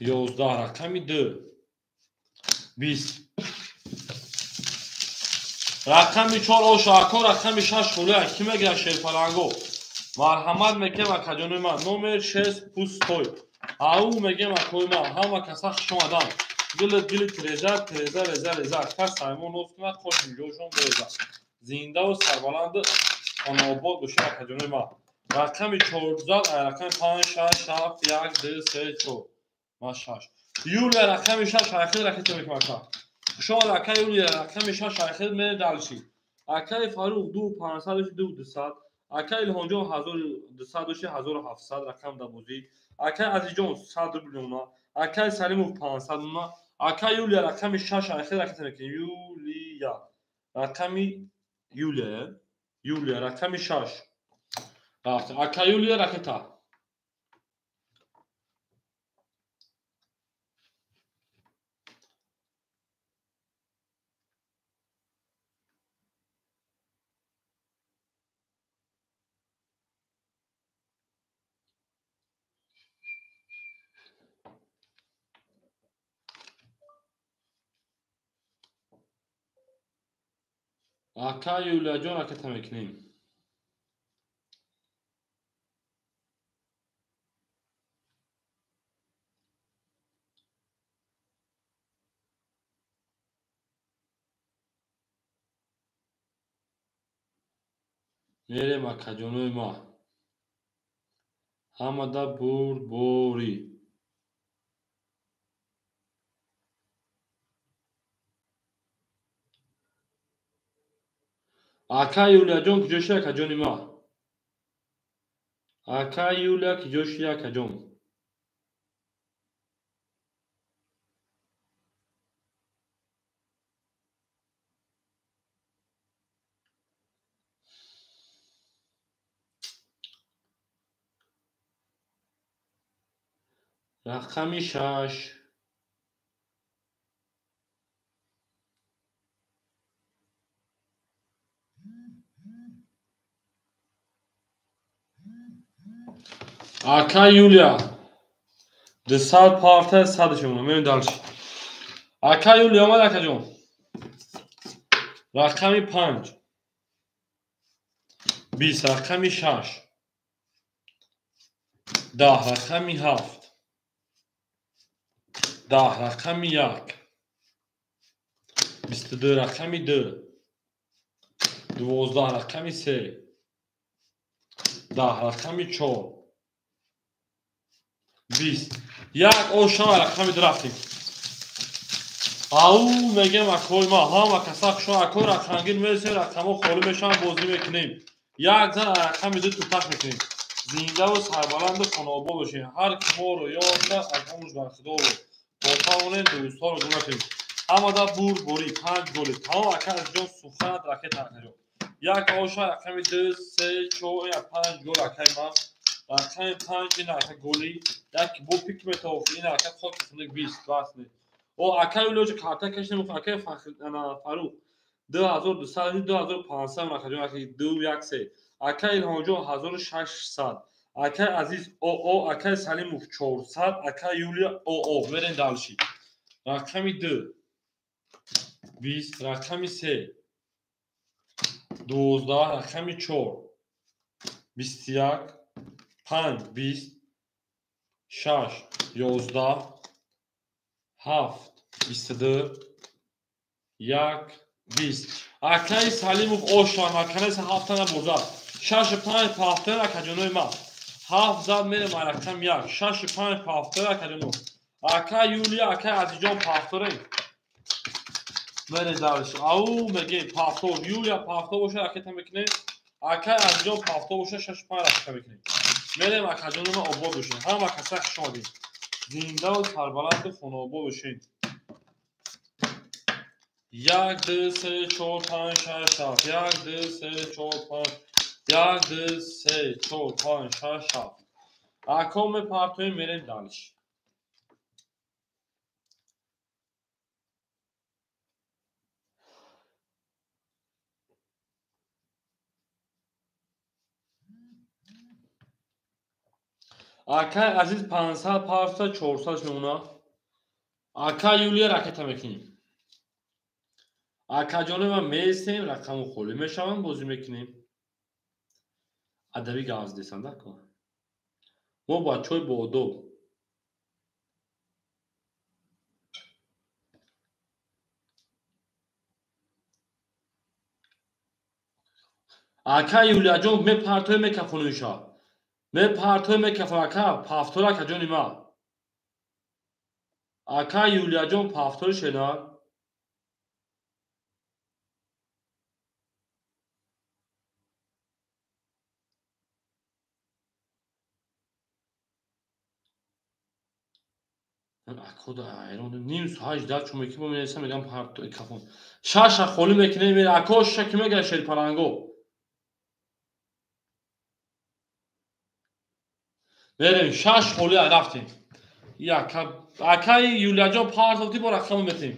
11, рақами 2 20. Рақами 4 оша ако, рақами 6 хулия. Ки мегирад шерпаланго? Марҳамат мекем акаҷонои ман. Номер 6 пустой. Ау мегем акои ман. Ҳама каса хуш омадан. Гили гили тиреза, тиреза реза реза. Кас саймон ноз кунад, хош ҷошон береза. Зиндаву сарбаланду хонаобод бошед акаҷонои ман. Рақами 14, рақами 5, 6, 7, 1, 2, 3, 4. Ман 6. Юлия рақами 6 ҳаракат ракета мекунад ака. Хуш омад ака Юлия рақами 6 ҳаракат мере дальше. Акаи Фарух 2 500 2 200. Акаи Илҳонҷон 1200 1700 рақам дар бозӣ. Акаи Азизҷон 100 рубл мемона. Акаи Салимов 500 мемона. Акаи Юлия рақами 6 ҳаракат ракета мекунад. Юлия рақами Юлия, Юлия рақами 6. Рафт. Акаи Юлия ракета. Ака Юлияҷон ракета мекунем. Мерем акаҷонои ма. Ҳамада бурдборӣ. Ака Юлияҷон куҷо шуд акаҷони ма? Ака Юлия куҷо шуд акаҷон? Рақами 6. Ака Юлия 200 парта 100 шумона. Мерем дальше. Ака Юлия омад акаҷон. Рақами 5 20, рақами 6 10, рақами 7 10, рақами 1 22, рақами 2 12, рақами 3 10, рақами 4 20. Як ошама рақами 2 рафтем. Ау мегем акои ма, ҳама каса хушо акои рақамгир мересем, рақамҳо холӣ мешаванд, бозӣ мекунем. Як зан рақами 2 туташ мекунем. Зиндаву сарбаланду хонаобод бошем. Ҳар ки моро ёфта аз омӯж бархӯрдор бо тавонем дӯстҳоро гум накунем. Ҳамада бурдборӣ 5 голи. Тамом ака Азизҷон суханат ракета акаҷон. Як оша рақами 2, 3, 4, 5 гол акаи ман. Рақами 5 ин ака голи. Як бо пик метофт ин ака хоки хунук 20 бас не. О ака Юлияҷон карта кашидем, акаи Фарух 2200 2500 акаҷон ака 2 1 3. Акаи Илҳонҷон 1600. Акаи Азиз ОО, акаи Салимов 400, акаи Юлия ОО. Мерем дальше. Рақами 2 20, рақами 3 12, рақами 4 21, 5 20, 6 11, 7 22, 1 20. Акаи Салимов оша маканеса ҳафтана бозад. 6 5 пафтара акаҷонои ма. 7 зад мерем рақам 1. 6 5 пафтара акаҷоно. Ака Юлия, акаи Азизҷон пафторем. Мере дальше. Ау меге пафтор. Юлия пафтор боша ракета мекунем. Акаи Азизҷон пафтор боша 6 5 ракета мекунем. Мерем акаҷоно ма обод бошем. Ҳама каса хуш омадед. Зиндаву сарбаланду хонаобод бошед. 1 2 3 4 5 6 7 1 2 3 4 5 1 2 3 4 5 6 7. Ако мепартоем мерем дальше. Акай Азиз 500 парса 400 мемона. Ака Юлия ракета мекунем. Акаҷони ма меистем, рақаму холӣ мешаванд, бозӣ мекунем. Адабӣ гавз десанд ако. Мо бачаҳои боодоб. Ака Юлияҷон мепартои мекафонуша. Мепартои мекафон ака, пафтор акаҷони ма. Ака Юлияҷон пафтори шенар. Акода айрон ним соат дар чун мекунем, мо менависам, мегам партои кафон. Шаша холӣ мекунем, мере ако шаша ки мегӯяд шерпаланго. Мерем шаш холӣ рафтем. Яка акаи Юлияҷон партофти бо рақаму метем.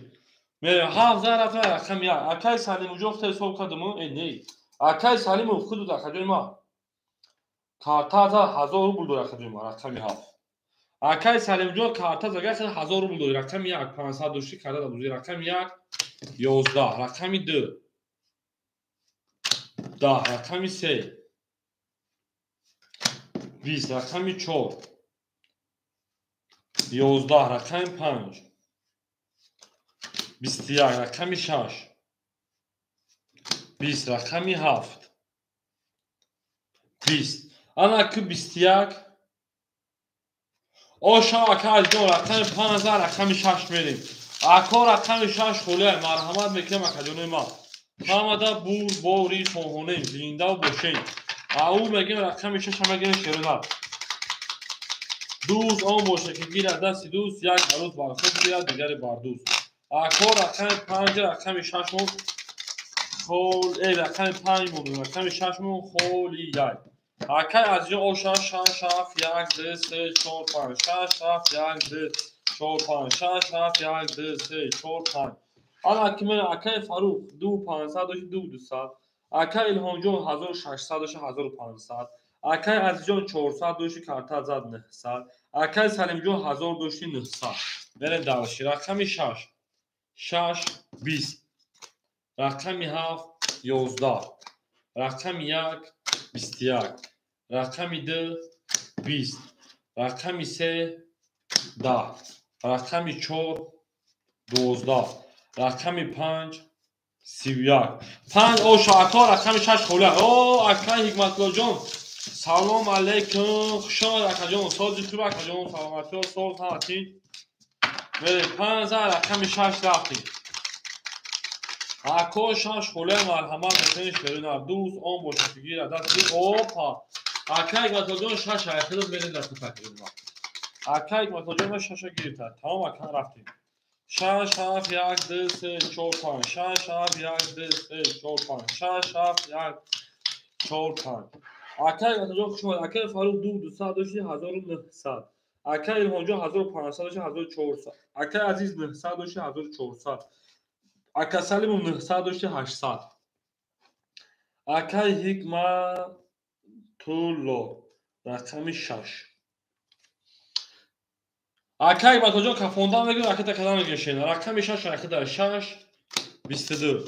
Мерем ҳафт зан рафтем рақам як. Акаи Салимуҷон худта ҳисоб кардаму? Э не. Акаи Салимов худ акаҷони ма. Карта за 1000 рубл дорад акаҷони ма, рақами ҳафт. Акаи Салимҷон карта зага 1000 рубл дорад. Рақами 1 500 дошти карта да бузӣ. Рақами 1 11, рақами 2 10, рақами 3 20, рақами 4 11, рақами 5 21, рақами 6 20, рақами 7 20. Ана ки 21 оша ака Азизҷон рақами 5 рақами 6 мерем. Ако рақами 6 холия марҳамат мекунем акаҷонои ма. Ҳамада бур бори хоҳонем, зиндаву бошем. Ау мегем рақами 6 мегем шерона. Дӯст он боша ки гирад дасти дӯст, як арӯз бар худ гирад, дигаре бар дӯст. Ако рақами 5 рақами 6 мо хол э рақами 5 мо рақами 6 мо холияй. Акай Азизҷон оша 6 7 1 2 3 4 5 6 7 1 2 4 5 6 7 1 2 3 4 5. Ана ки мен акай Фарух 2 500 дошти 2 200. Акай Илҳомҷон 1600 дошти 1500. Акай Азизҷон 400 дошти карта зад 900. Акай Салимҷон 1000 дошти 900. Мерем дальше. Рақами 6 6 20. Рақами 7 11. Рақами 1 21. Рақами 2 20. Рақами 3 10. Рақами 4 12. Рақами 5 31. 5 оша ако рақами 6 холия. О акаи Ҳикматуллоҷон салом алейкум. Хуш омад акаҷон. Сози хуб акаҷон, саломатиҳо соз ҳаматин. Мерем 5 рақами 6 рафтем. Ако 6 холия марҳамат мекунем шерина. Дӯст он бошад ки гирад дасти опа. Акаи Ҳикматуллоҷон 6 айхилот мерем дар кӯтакима. Акаи Ҳикматуллоҷон 6 гирифта. Тамом ака рафтем. 6 7 1 2 3 4 5 6 7 1 2 3 4 5 6 7 1 4 5. Акаи Ҳикматуллоҷон хуш омад. Акаи Фарух 2 200 дошти 1900. Акаи Илҳомҷон 1500 дошти 1400. Акаи Азиз 900 дошти 1400. Ака Салимов 900 дошти 800. Акаи Ҳикматулло рақами 6. Акаи Ҳикматуллоҷон кафондан мегӯ, ракета кадан мегӯ шена. Рақами 6 ракета 6 22.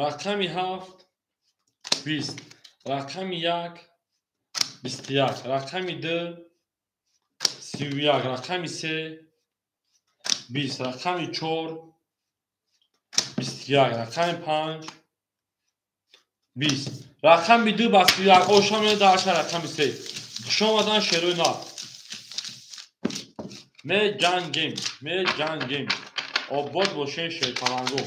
Рақами 7 20. Рақами 1 21. Рақами 2 31. Рақами 3 20. Рақами 4 21, рақами 5, 20. Рақами 2 ба 31 оша меояд дарша рақами 3. Хуш омадан шерои нав. Меҷангем, меҷангем. Обод бошен шерпаланго.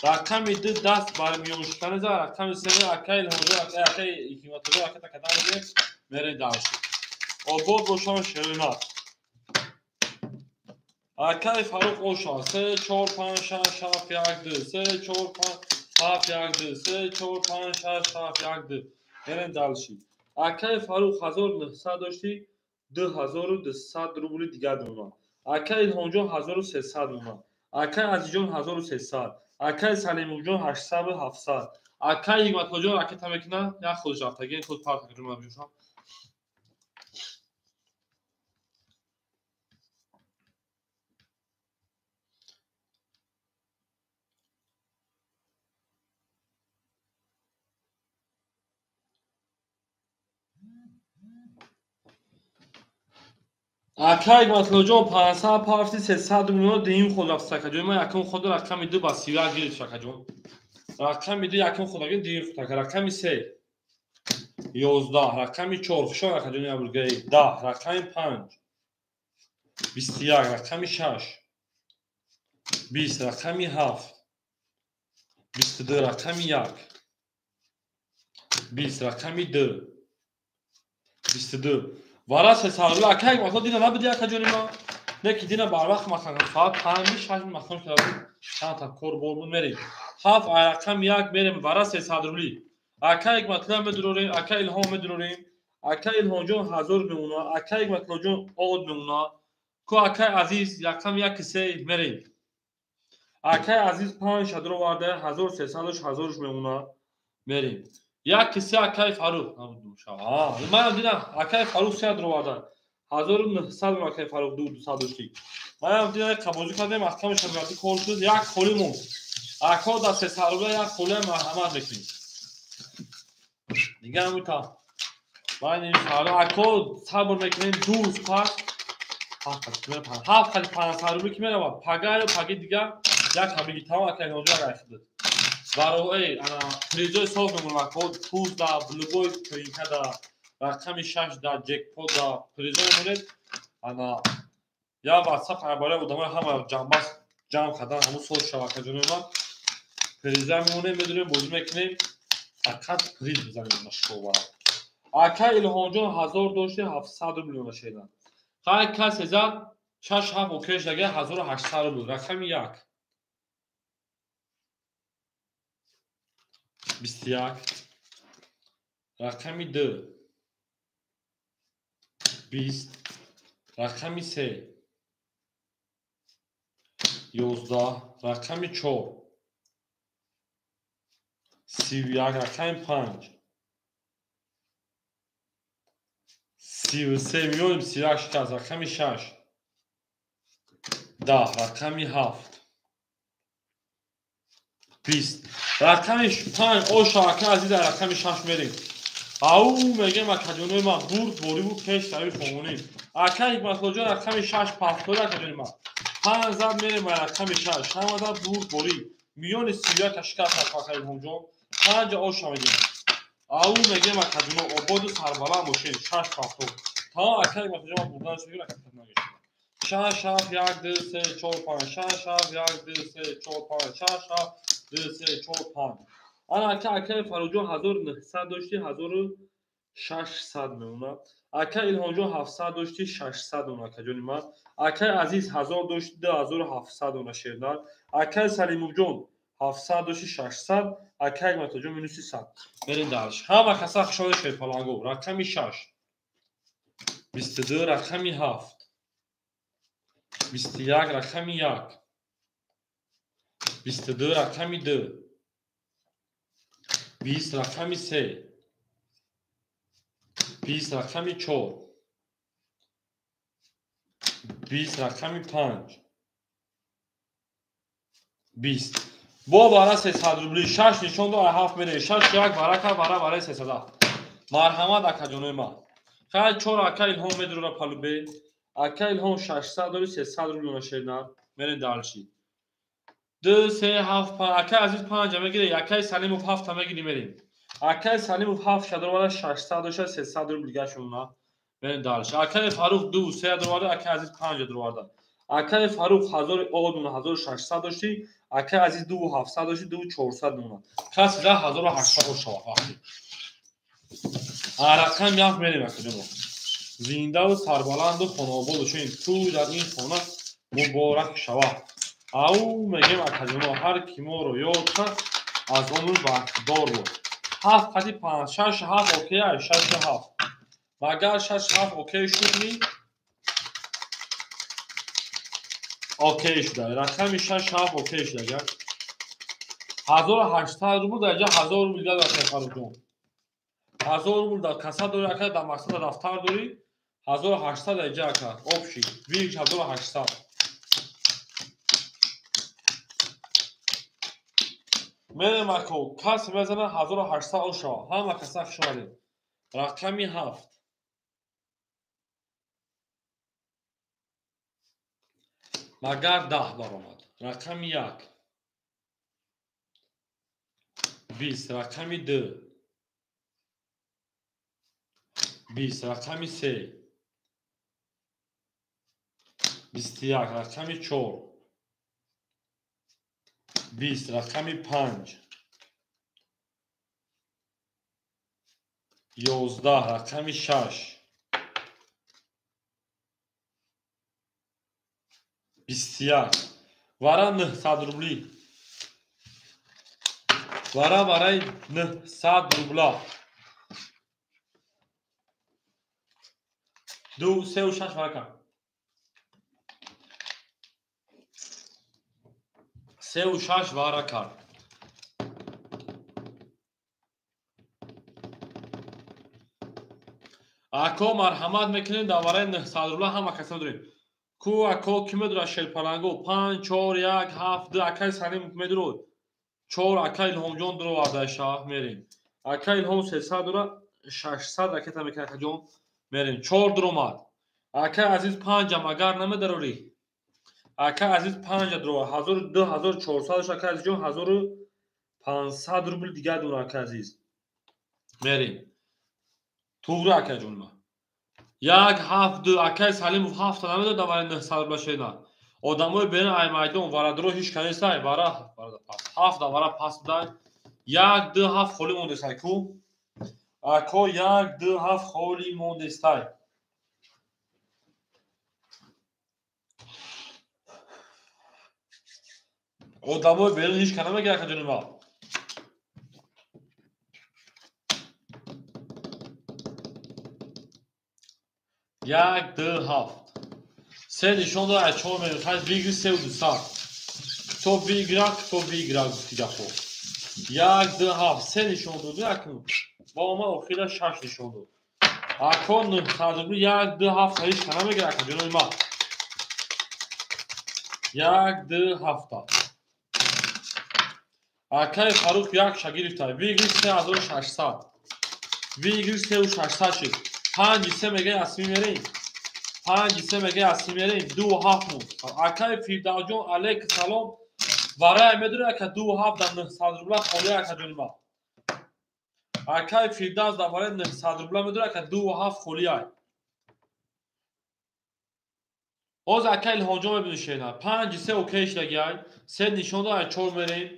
Рақами 2 даст бар миёншикани зад, рақами 3 акай Илҳомҷон, акай Ҳикматулло, акай такадан мегирем, мерем дарши. Обод бошан шерои нав. Акай Фаруқ оша 3 4 5 6 7 1 2 3 4 5 7 1 2 3 4 5 6 7 1 2. Мерем дарши. Акай Фаруқ 1900 дошти, 2200 рубли дигар мемонад. Акай Илҳомҷон 1300 мемонад. Акай Азизҷон 1300. Акай Салимовҷон 800 700. Акай Ҳикматуллоҷон ракета мекунад, як худаш рафтаги, худ парта кунад мебошад. Акай Ҳикматуллоҷон 500 пафти 300 миллион дуюм худ рафт сакаҷон. Ман якум худ рақами 2 ба 31 гирифт сакаҷон. Рақами 2 якум худ гирифт, дуюм худ ака. Рақами 3 11, рақами 4 хушон акаҷон ябургаи 10, рақами 5 21, рақами 6 20, рақами 7 22, рақами 1 20, рақами 2 22. Вара 300 рубл. Акай Ҳикматулло дина набуди акаҷони ма? Не ки дина барвақт махан соат 5 6 махан шуда буд. Чанд та кор бор буд мерем. 7 рақам 1 мерем вара 300 рубли. Акай Ҳикматулло медурорем, акай Илҳом медурорем. Акай Илҳомҷон 1000 мемона, акай Ҳикматуллоҷон од мемона. Ку акай Азиз рақам 1 3 мерем. Акай Азиз 5 шадро варда 1300 1000 мемона. Мерем. Як кисе акай Фаруқ манам дидам акай Фаруқ се дроварда 1900 акай Фаруқ 200 дошти. Манам дидам қабозӣ кардем, аҳками шариати кор шуд, як холи монд. Ако да 300 рубл як холи марҳамат мекунем. Дигар ҳамута. Ман ин фаро ако сабр мекунем ду рӯз пас ҳафт қали 500 рубл ки меравад. Пага ё паги дигар як ҳамиги тамом акай ноҷа райхидад. Барои ана призои соз мемонад код туз да любой клинка да рақами 6 да ҷекпот да призо мемонед. Ана я WhatsApp барои одамои ҳама ҷамъбаст ҷамъ кардан ҳамун соз шавака ҷонои ман приза мемонем, медонем бозӣ мекунем, фақат приз мезанем на шова. Акай Илҳомҷон 1000 дошти 700 рубл мешедан. Хай касе зад 6 7 окей шдаги 1800 рубл. Рақами 1 21, рақами 2 20, рақами 3 11, рақами 4 31, рақами 5 33 миллион 31 шикаст, рақами 6 10, рақами 7 20, рақами 5 оша ака азиза рақами 6 мерем. Ау мегем акаҷонои ман бурд бориву пеш рави хомонем. Ака Ҳикматуллоҷон рақами 6 пафтод акаҷони ман. 5 зад мерем ба рақами 6. Ҳама зад бурд борӣ. Миёни 31 шикаст ака Илҳомҷон. 5 оша мегем. Ау мегем акаҷоно ободу сарбаланд бошем. 6 пафтод. Тамом ака Ҳикматуллоҷон ман бурдан шуд ака нагешт. 6 7 1 2 3 4 5 6 7 1 2 3 4 5 6 7 2 3 4 5. Ана ака акай Фаруҷон 1900 дошти 1600 мемонад. Акай Илҳомҷон 700 дошти 600 мемонад акаҷони ман. Акай Азиз 1000 дошти 2700 мемонад шернар. Акай Салимовҷон 700 дошти 600, акай Ҳикматуллоҷон минуси 100. Мерем дарш. Ҳама каса хушода шерпаланго. Рақами 6 22, рақами 7 21, рақами 1 22, рақами 2 20, рақами 3 20, рақами 4 20, рақами 5 20. Бо бара 300 рубли 6 нишон дод, 7 мере 6 1 барака бара бараи 300. Марҳамат акаҷонои ман. Хай 4 ака Илҳом медурора палубе. Ака Илҳом 600 дори 300 рубли нашерна. Мерем дарши. 2 3 7 5 акай Азиз 5 мегире, акай Салимов 7 мегири мерим. Акай Салимов 7 шадровара 600 доша 300 рубл дигашуна. Мерим дальше. Акай Фарух 2 3 дроварда, акай Азиз 5 дроварда. Акай Фарух 1600 дошти, акай Азиз 2700 дошти, 2400 мона. Кас да 1800 шава вақти. Рақам як мерим акаҷоно. Зиндаву сарбаланду хонаободу шоин ту дар ин хона муборак шавад. Ау мегем акаҷоно, ҳар ки моро ёд кард аз он бахдор буд. 7 қати 5 6 7 окей, 6 7. Магар 6 7 окей шуд ми? Окей шуда. Рақами 6 7 окей шуда. 1800 рубл дар ҷа 1000 рубл дигар дар Фаррухҷон. 1000 рубл дар каса дорӣ ака, дар мақсад дафтар дорӣ. 1800 дар ҷа ака. Общий. Вилч 1800. Мерем ако, кас мезана 1800 шава. Ҳама каса хуш омадед. Рақами 7. Магар 10 баромад. Рақами 1. 20. Рақами 2. 20. Рақами 3. 21. Рақами 4. 20. Рақами 5. 11. Рақами 6. 21. Вара 900 рубли. Вара барай 900 рубла. 2 3 6 варака. 3 6 варака. Ако марҳамат мекунем дар вараи 900 рубла ҳама каса дорем. Ку ако ки медурад шерпаланго 5 4 1 7 2 акай Салим медурад. 4 акай Илҳомҷон дуроварда шаҳ мерем. Акай Илҳом 300 дура 600 ракета мекунад акаҷон мерем. 4 дуромад. Акай Азиз 5 магар намедарорӣ. Акай Азиз 5 дуровард. 1400 акай Азизҷон 1500 рубл дигар дура акай Азиз. Мерем. Туғри акаҷон ма. 1 7 2 акай Салимов 7 намедод дар вараи 900 рубла шена. Одамои берин ай майдон варадро ҳеч ка нестай, вара пас. 7 да вара пас дай. 1 2 7 холӣ мондестай ку. Ако 1 2 7 холӣ мондестай. Одамои берин ҳеч ка намегирад акаҷони ма. 1 2 7 се нишон дод, аз 4 мерем. Хай выигры 3 200. Кто выигра, кто выигра гуфти гапо. 1 2 7 се нишон дод, акну. Ба омад охира 6 нишон дод. Ако 900 рубл 1 2 7 ҳеч ка намегирад акаҷони ма. 1 2 7 Акай Фарух 1 ша гирифта. Выигры 3600. Выигры 3600 шид. 5 3 мега асми мерем. 5 3 мега асми мерем. 2 7 мон. Акай Фирдавҷон алейк салом. Варай медури ака 2 7 дар 900 рубла холӣ акаҷони ма. Акай Фирдавс дар вараи 900 рубла медури ака 2 7 холӣ ай. Ҳозир акай Илҳомҷон мебини шена. 5 3 окей шидаги ай. 3 нишон дод, ай 4 мерем.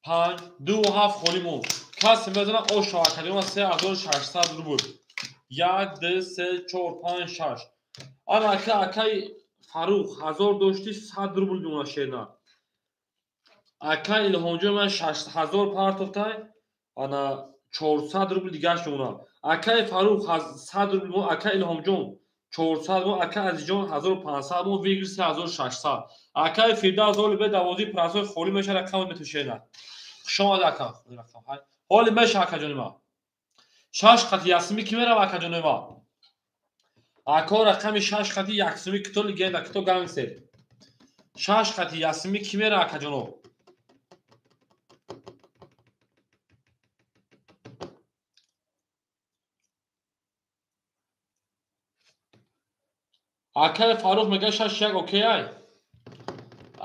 5 2 7 холӣ мон. Касе мезана ош акаҷони ма 3600 рубл. 1 2 3 4 5 6. Ана ака акай Фарух 1000 дошти 100 рубл мемона шена. Акай Илҳомҷон ман 6000 партофтай, ана 400 рубл дигаш мемона. Акай Фарух 100 рубл мемона, акай Илҳомҷон 400 мемона, акай Азизҷон 1500 мемона, выигры 3600. Акай Фирдавс ҳоли бе 12 процент холӣ мешава, рақам метушена. Хуш омад ака. Ҳоли меша акаҷони ма. 6 қати ясми ки мерава акаҷони ма. Ако рақами 6 қати яксуми кито легенда, кито гангстер. 6 қати ясми ки мера акаҷоно. Акай Фарух мега 6 1 окей ай.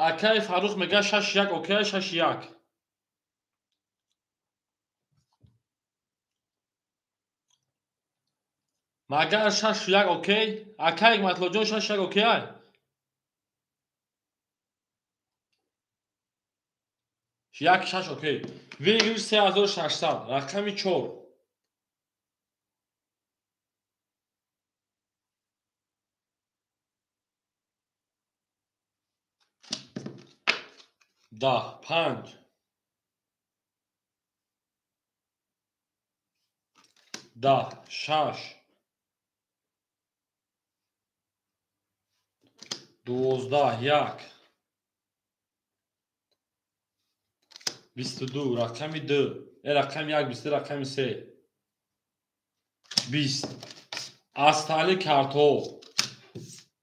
Акаи Фаррух мега 6-1 окей, 6-1. Магар 6-1 окей? Акаи Ҳикматуллоҷон 6-1 окей ай? 1-6 окей. Выигрыш 3600, рақами 4. 10, 5, 10, 6, 12, 1, 22, рақами 2, рақами 1, 22, рақами 3, 20. Аз таҳлил картҳо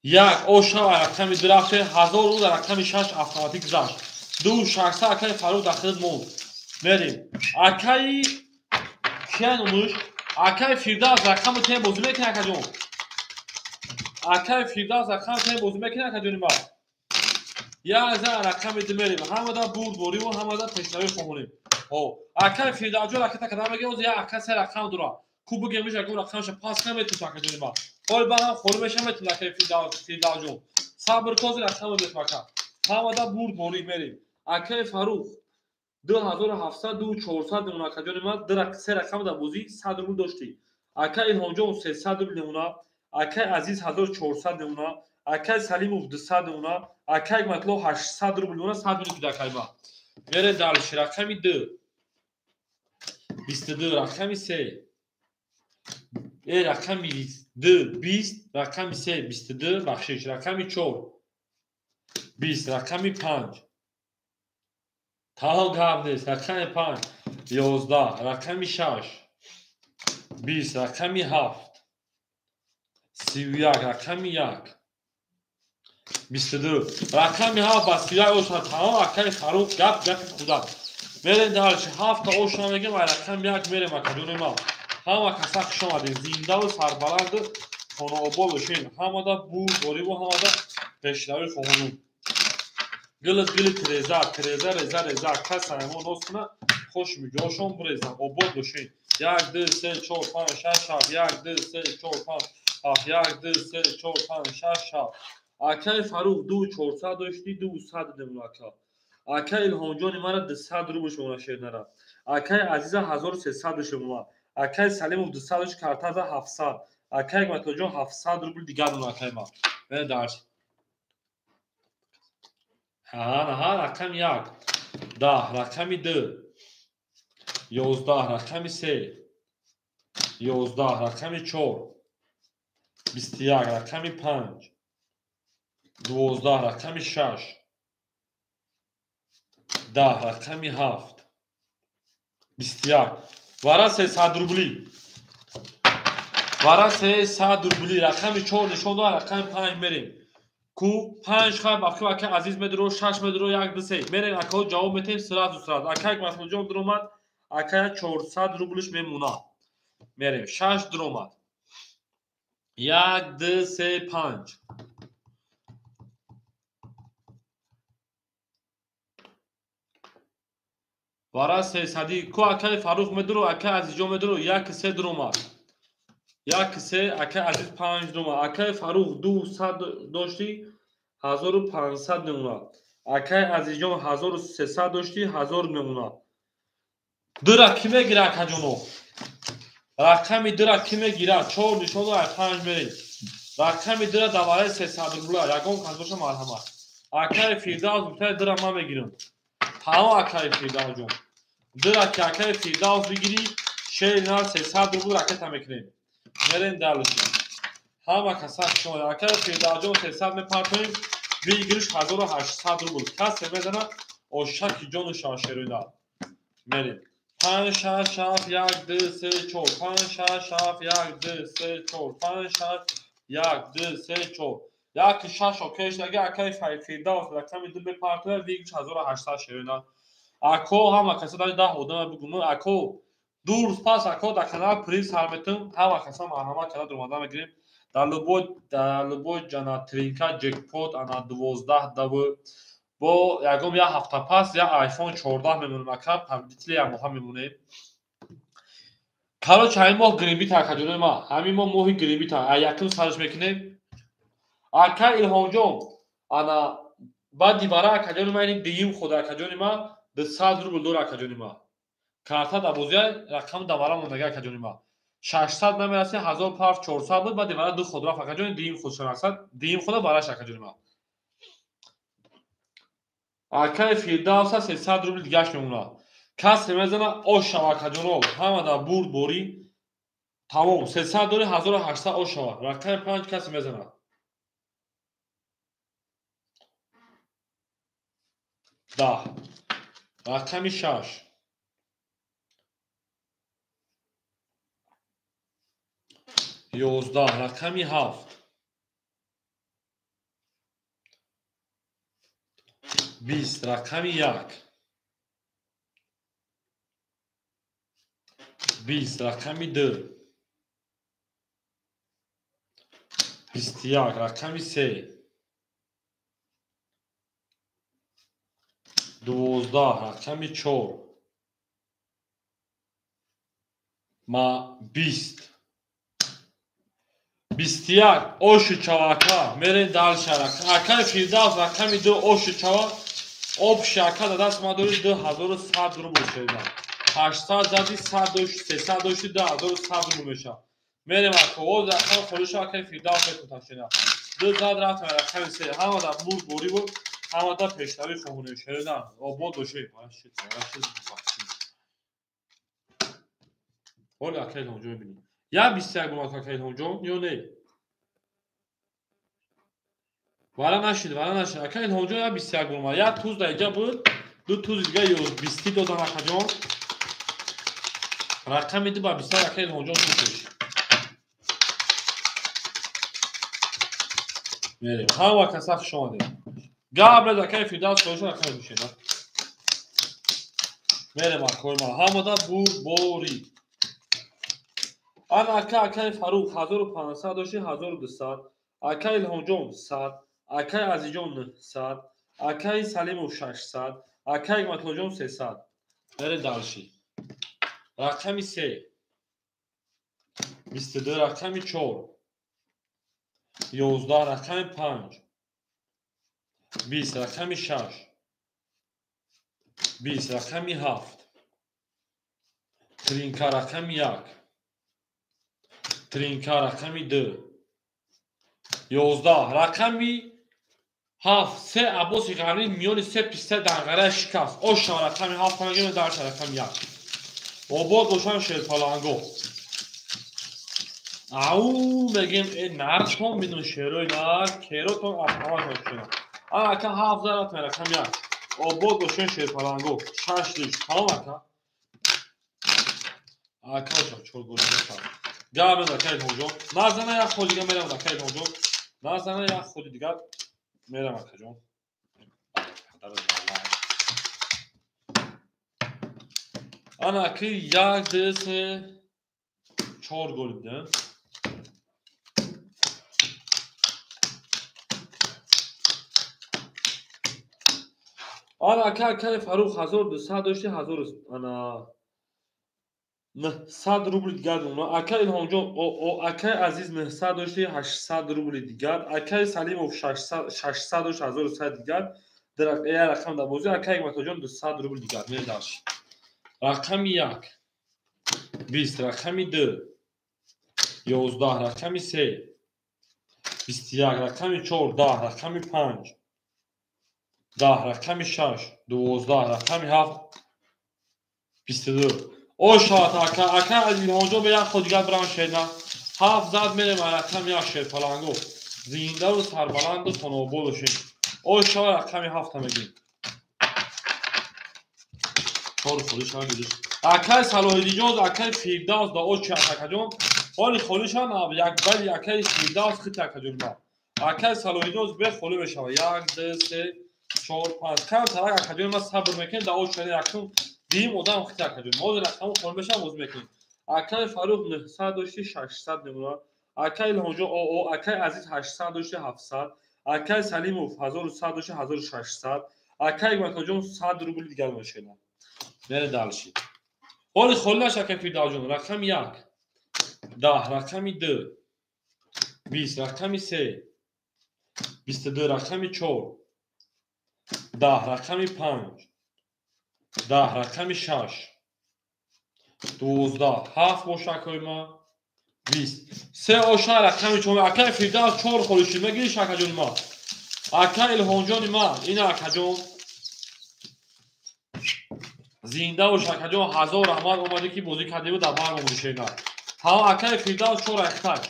1 ошава рақами 2 рафте, 1000 рубл рақами 6 автоматик гузашт. 2 600 акаи Фаррух дар хидмат монд. Мерем. Акаи кия номуш? Акаи Фирдавс рақами тем бозӣ мекунад, акаҷон. Акаи Фирдавс рақами тем бозӣ мекунад, акаҷони ман. Як зан рақами 2 мерем. Ҳамада бурдбориву ҳамада пешравӣ хоҳонем. Ҳо, акаи Фирдавсҷон ракета када мегӯяд, оз як ака се рақам дорад. Ку бигем, ягон рақамаша пас кана метавонад, акаҷони ман. Ҳоли баъд ҳам холӣ мешавад, метавонад акаи Фирдавсҷон. Сабр кози рақам метавонад ака. Ҳамада бурдборӣ мерем. Акаи Фаррух 2700, 2400 мемона, акаҷони ман. Се рақам дар бозӣ 100 рубл доштӣ. Акаи Илҳомҷон 300 рубл мемона, акаи Азиз 1400 мемона, акаи Салимов 200 мемона, акаи Ҳикматулло 800 рубл мемона, 100 минут буда акаи ман. Мерем дальше. Рақами 2, 22, рақами 3, рақами 2, 20, рақами 3, 22, бахшиш, рақами 4, 20, рақами 5, таҳо гап нест, рақами 5, 11, рақами 6, 20, рақами 7, 31, рақами 1, 22, рақами 7 ба 31 ошна. Тамом, акаи Фаррух гап гапи худат. Мерем дальше. 7 ошна мегем, ай рақами 1 мерем, акаҷони ман. Ҳама каса хуш омадед, зиндаву сарбаланду хонаобод бошед. Ҳамада бурдбориву ҳамада пешравӣ хоҳонем. Гилит гили тиреза, тиреза реза реза, кас ҳайвон ноз куна, хуш миҷошон буреза, обод бошед. 1, 2, 3, 4, 5, 6, 7, 1, 2, 3, 4, 5, 7, 1, 2, 3, 4, 5, 6, 7. Акаи Фаррух 2400 доштӣ, 200 мемона ака. Акаи Илҳомҷони мара 200 рублш мемона шернара. Акаи Азиза 1300 мемона. Акаи Салимов 200 дошт, картаза 700. Акаи Ҳикматуллоҷон 700 рубл дигар мемона акаи ман. Мерем дальше. Ҳа, рақами 1, 10, рақами 2, 11, рақами 3, 11, рақами 4, 21, рақами 5, 12, рақами 6, 10, рақами 7, 21. Вара 300 рубли. Вара 300 рубли. Рақами 4 нишон дод, рақами 5 мерем. Ку 5 хай бафки акаи Азиз медиро, 6 медиро, 1, 2, 3. Мерем, акаҳо ҷавоб метем сразу сразу. Акаи Ҳикматуллоҷон дуромад, акая 400 рублш мемона. Мерем, 6 дуромад. 1, 2, 3, 5. Вара 300 ку акаи Фаррух медиро, акаи Азизҷон медиро, 1, 3 дуромад. 1, 3, акаи Азиз 5 дуромад. Акаи Фаррух 200 доштӣ, 1500 мемона. Акаи Азизҷон 1300 доштӣ, 1000 мемона. Дура кӣ мегира, акаҷоно? Рақами дура кӣ мегира? 4 нишон дод, 5 мерем. Рақами дура давараи 300 рубла, ягон кас боша марҳамат. Акаи Фирдавс гуфтаи дура ман мегирам. Тамом, акаи Фирдавсҷон. Дура ки акаи Фирдавс бигирӣ, шери нар 300 рубл ракета мекунем. Мерем дальше. Ҳама каса хуш омадед. Акаи Фирдавсҷон 300 мепартоем, выигрыш 1800 рубл. Касе мезанад, ошаки ҷону шавшерӯйда. Мерем. 5, 6, 7, 1, 2, 3, 4, 5, 6, 7, 1, 2, 3, 4, 5, 6, 1, 2, 3, 4. 1, 6 окей шудаги, акаи Фирдавс рақами 2 мепартояд, выигрыш 1800 шерӯйда. Ако ҳама каса дар 10 одама бигӯм, ако ду рӯз пас ако дар канал приз сар метам, ҳама каса марҳамат карда дуромада мегирем. Дар любой ҷана тринка ҷекпот ана 12 давы Бо ягон як ҳафта пас як iPhone 14 мемонем ака, победители як моҳа мемонем. Короче, ҳамин моҳ гринбит акаҷонои ма, ҳамин моҳ моҳи гринбит, якум сарш мекунем. Ака Илҳомҷон, ана баъди вара акаҷони ма, ини дуюм худ акаҷони ма 200 рубл дора акаҷони ма. Карта дар бозия рақам дар вара мондаги акаҷони ма. 600 намераси, 1000 парф 400 буд, баъди вара ду худ рафт акаҷони, дуюм худ шуд, дуюм худа бараш акаҷони ма. Акаи Фирдавса 300 рубл дигаш мемонад. Касе мезана ош шава акаҷоно, ҳама дар бурд борӣ тамом 300 дори 1800 ош шава. Рақами 5 касе мезанад. 10. Рақами 6. 11. Рақами 7. 20. Рақами 1. 20. Рақами 2. 21. Рақами 3. 12. Рақами 4. Ма 20. 21. Оши чава ака. Мерем дальше. Акаи Фирдавс рақами 2 оши чава. Общий ака дар даст ма дори 2100 рубл шуда. 800 зади 100 дошт, 300 дошти 2100 рубл мешавад. Мерем ака, оз рақам холиша акаи Фирдавс мекунам шуда. 2 зад рафтам рақами 3. Ҳама дар бурд борӣ буд. Ҳама дар пешравӣ хоҳонем шеридан. Обод бошед. Ҳоли акаи Илҳомҷон мебинем. Як 21 бомад акаи Илҳомҷон ё не? Вара нашид, вара нашид. Акаи Илҳомҷон як 21 бомад. Як туз дар инҷа буд, ду тузи дига 20 додан акаҷон. Рақами 2 ба 21 акаи Илҳомҷон тӯш. Мерем. Ҳама каса хуш омадед. Гап нез акаи Фирдавс хоҳиша рақами бишед. Мерем акои ма. Ҳамада бурд борӣ. Ана ака акаи Фарух 1500 дошти 1200, акаи Илҳомҷон 100, акаи Азизҷон 900, акаи Салимов 600, акаи Ҳикматуллоҷон 300. Мерем дальше. Рақами 3. 22. Рақами 4. 11. Рақами 5. 20. Рақами 6. 20. Рақами 7. Тринка рақами 1. Тринка рақами 2. 11. Рақами 7. Се Аббоси Ғарнӣ миёни се писта данғара шикаст. Ошава рақами 7 мегирем, дарша рақами 1. Обод бошам шерпаланго. Ау мегем э нархтон бидун шерои нар, керотон автоматон шуна. Ана ака 7 зарат рақами 1. Обод бошем шерпаланго. 6 лиш. Тамом ака. Ака ошав 4 гол мезанад. Гап нез акаи Илҳомҷон. Назана як хол дига мерам акаи Илҳомҷон. Назана як холи дигар мерам акаҷон. Ана аки 1 2 3 4 гол бидем. Ана ака акаи Фарух 1200 дошти 1000 ана 900 рубли дигар мемонад. Акаи Илҳомҷон акаи Азиз 900 дошти 800 рубли дигар. Акаи Салимов 600 дошт 1100 дигар. Як рақам дар бозӣ. Акаи Ҳикматуллоҷон 200 рубли дигар. Мерем дальше. Рақами 1. 20. Рақами 2. 11. Рақами 3. 21. Рақами 4. 10. Рақами 5. 10. Рақами 6. 12. Рақами 7. 22. Ошавад ака, ака аз Илҳомҷон ба як ход дигар бирам шерна. 7 зад мерем рақами 1 шерпаланго. Зиндаву сарбаланду хонобод бошем. Ошава рақами 7 мегирем. 4 холӣ шава гириш. Акаи Салоҳиддинҷон, акаи Фирдавс да очи акаҷон. Ҳоли холӣ шава як бали акаи Фирдавс хит акаҷон ма. Акаи Салоҳиддинҷон бе холӣ мешава. 1 2 3 4 5. Кам тарак акаҷон ма сабр мекунем да очи якум дим одам хит акаҷон. Ҳозир рақаму холӣ мешава боз мекунем. Акаи Фарух 900 дошти 600 мемонад. Акаи Илҳомҷон акаи Азиз 800 дошти 700, акаи Салимов 1100 дошти 1600, Акай Ҳикматуллоҷон 100 рубли дигар мешена. Мере дальше. Ҳоли холӣ наш, акай Фирдавсҷон. Рақами 1, 10, рақами 2, 20, рақами 3, 22, рақами 4, 10, рақами 5, 10, рақами 6, 12, 7 боша, акои ма, 20, се оша, рақами 4. Акай Фирдавс 4 холӣ шуд, мегириш, акаҷони ма? Ака Илҳомҷони ма, ина, акаҷон, зинда бош, акаҷон, ҳазор раҳмат, омадӣ ки бозӣ кардиву дар бар момонишена. Ҳа, акаи Фирдавс 4 айхтак,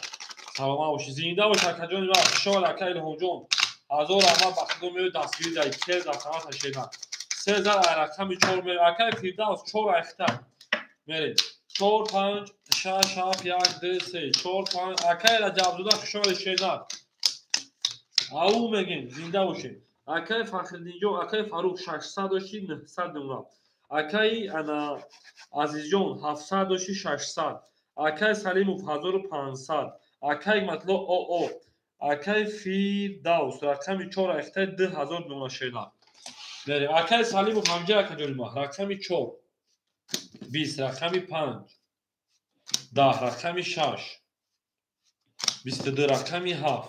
саломат бошӣ, зинда бош, акаҷони ма. Хушомад, ака Илҳомҷон, ҳазор раҳмат, ба худо меои, дастгирӣ даи кел дар самата шена. Се зар ай рақами 4 мерем. Акаи Фирдавс 4 айхтак мерем. 4, 5, 6, 7, 1, 2, 3, 4, 5. Акаи Раҷабзода, хушомади, шена. Ау мегем, зинда бошем. Акаи Фахриддинҷон, акаи Фарух 600 дошти, 900 мемонад. Акаи ана Азизҷон 700 дошти, 600. Акаи Салимов 1500. Акаи Ҳикматулло оо. Акаи Фирдавс рақами 4 айхтаи 2000 мемонад, шена. Мерем. Акаи Салимов ҳамҷа, акаҷони ма, рақами 4, 20, рақами 5, 10, рақами 6, 22, рақами 7,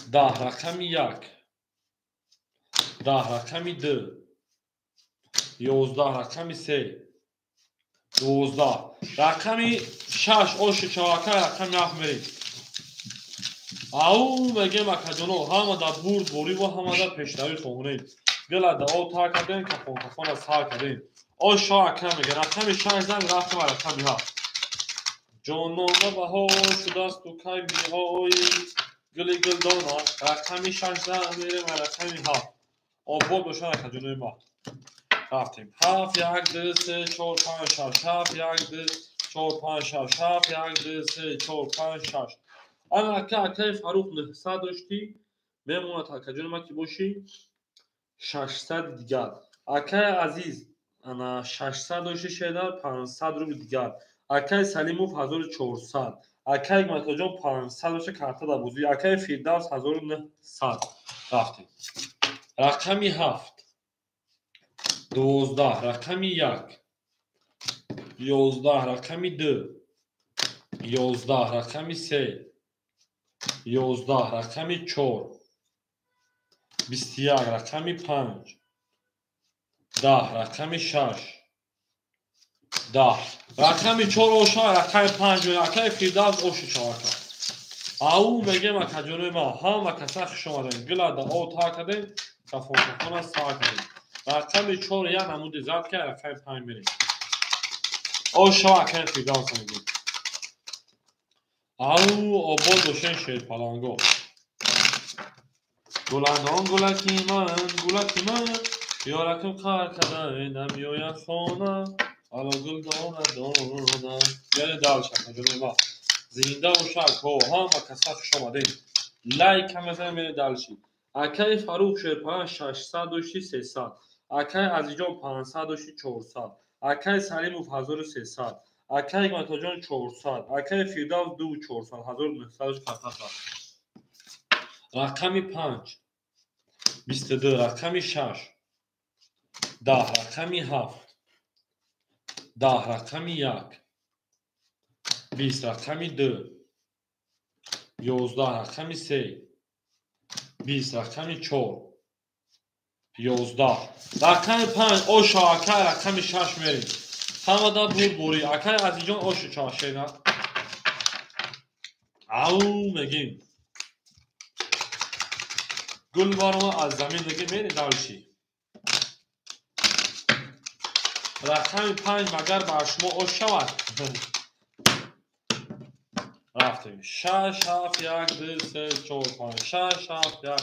10, рақами 1, 10, рақами 2, 11, рақами 3, 12, рақами 6 оши чавака, рақами 7 мерем. Ау мегем, акаҷоно, ҳама дар бурд бориву ҳама дар пешравӣ хоҳонем. Гила да об тар кардем, кафон кафона сар кардем. Ошо, ака мега, рақами 6 зан, рафтем рақами 7. Ҷонона, баҳор шудасту кай меоӣ, гули гулдона? Рақами 6 зан, мерем рақами 7. Обод бошад, акаҷонои ма. Рафтем. 7, 1, 2, 3, 4, 5, 6, 7, 1, 2, 4, 5, 6, 7, 1, 2, 3, 4, 5, 6. Ана ака, акаи Фарух 900 доштӣ, мемонад, акаҷони ма, ки бошӣ, 600 дигар. Акаи Азиз ана 600 дошти, шедар, 500 рубли дигар. Акаи Салимов 1400. Акаи Ҳикматуллоҷон 500 дошта, карта дар бозӣ. Акаи Фирдавс 1900. Рафтем. Рақами 7, 12, рақами 1, 11, рақами 2, 11, рақами 3, 11, рақами 4, 21, рақами 5, 10, рақами 6, 10, рақами 4 оша, рақами 5. Акаи Фирдавс оши чавака. Ау мегем, акаҷонои ма, ҳама каса хуш омадем. Гила да об тар кардем, кафон кафона сар кардем. Рақами 4 як намуди зад ка, рақами 5 мерем. Ошо, акаи Фирдавс мегем. Ау, обод бошен, шерпаланго. Гуландон, гулаки ман, гулаки ман, ёраким қар када, намеояд хона. Ало гул дона дона. Яъне дальше, акаҷонои ма. Зинда бошад, ҳама каса хуш омадем. Лайка мезанем, мерем дальше. Акаи Фарух шерпаланг 600 дошти, 300. Акаи Азизҷон 500 дошти, 400. Акаи Салимов 1300. Акаи Ҳикматуллоҷон 400. Акаи Фирдавс 2400, 1900 картаса. Рақами 5, 22, рақами 6, 10, рақами 7, 10, рақами 1, 20, рақами 2, 11, рақами 3, 20, рақами 4, 11, рақами 5 ошо, акай, рақами 6 мерем. Ҳамада бурдборӣ. Акай Азизҷон ошо чашена. Ау мегем. Гул барома аз замин мегем, мерем дальше. Рақами 5 магар бар шумо ош шавад? Рафтем. 6, 7, 1, 2, 3, 4, 5, 6, 7, 1,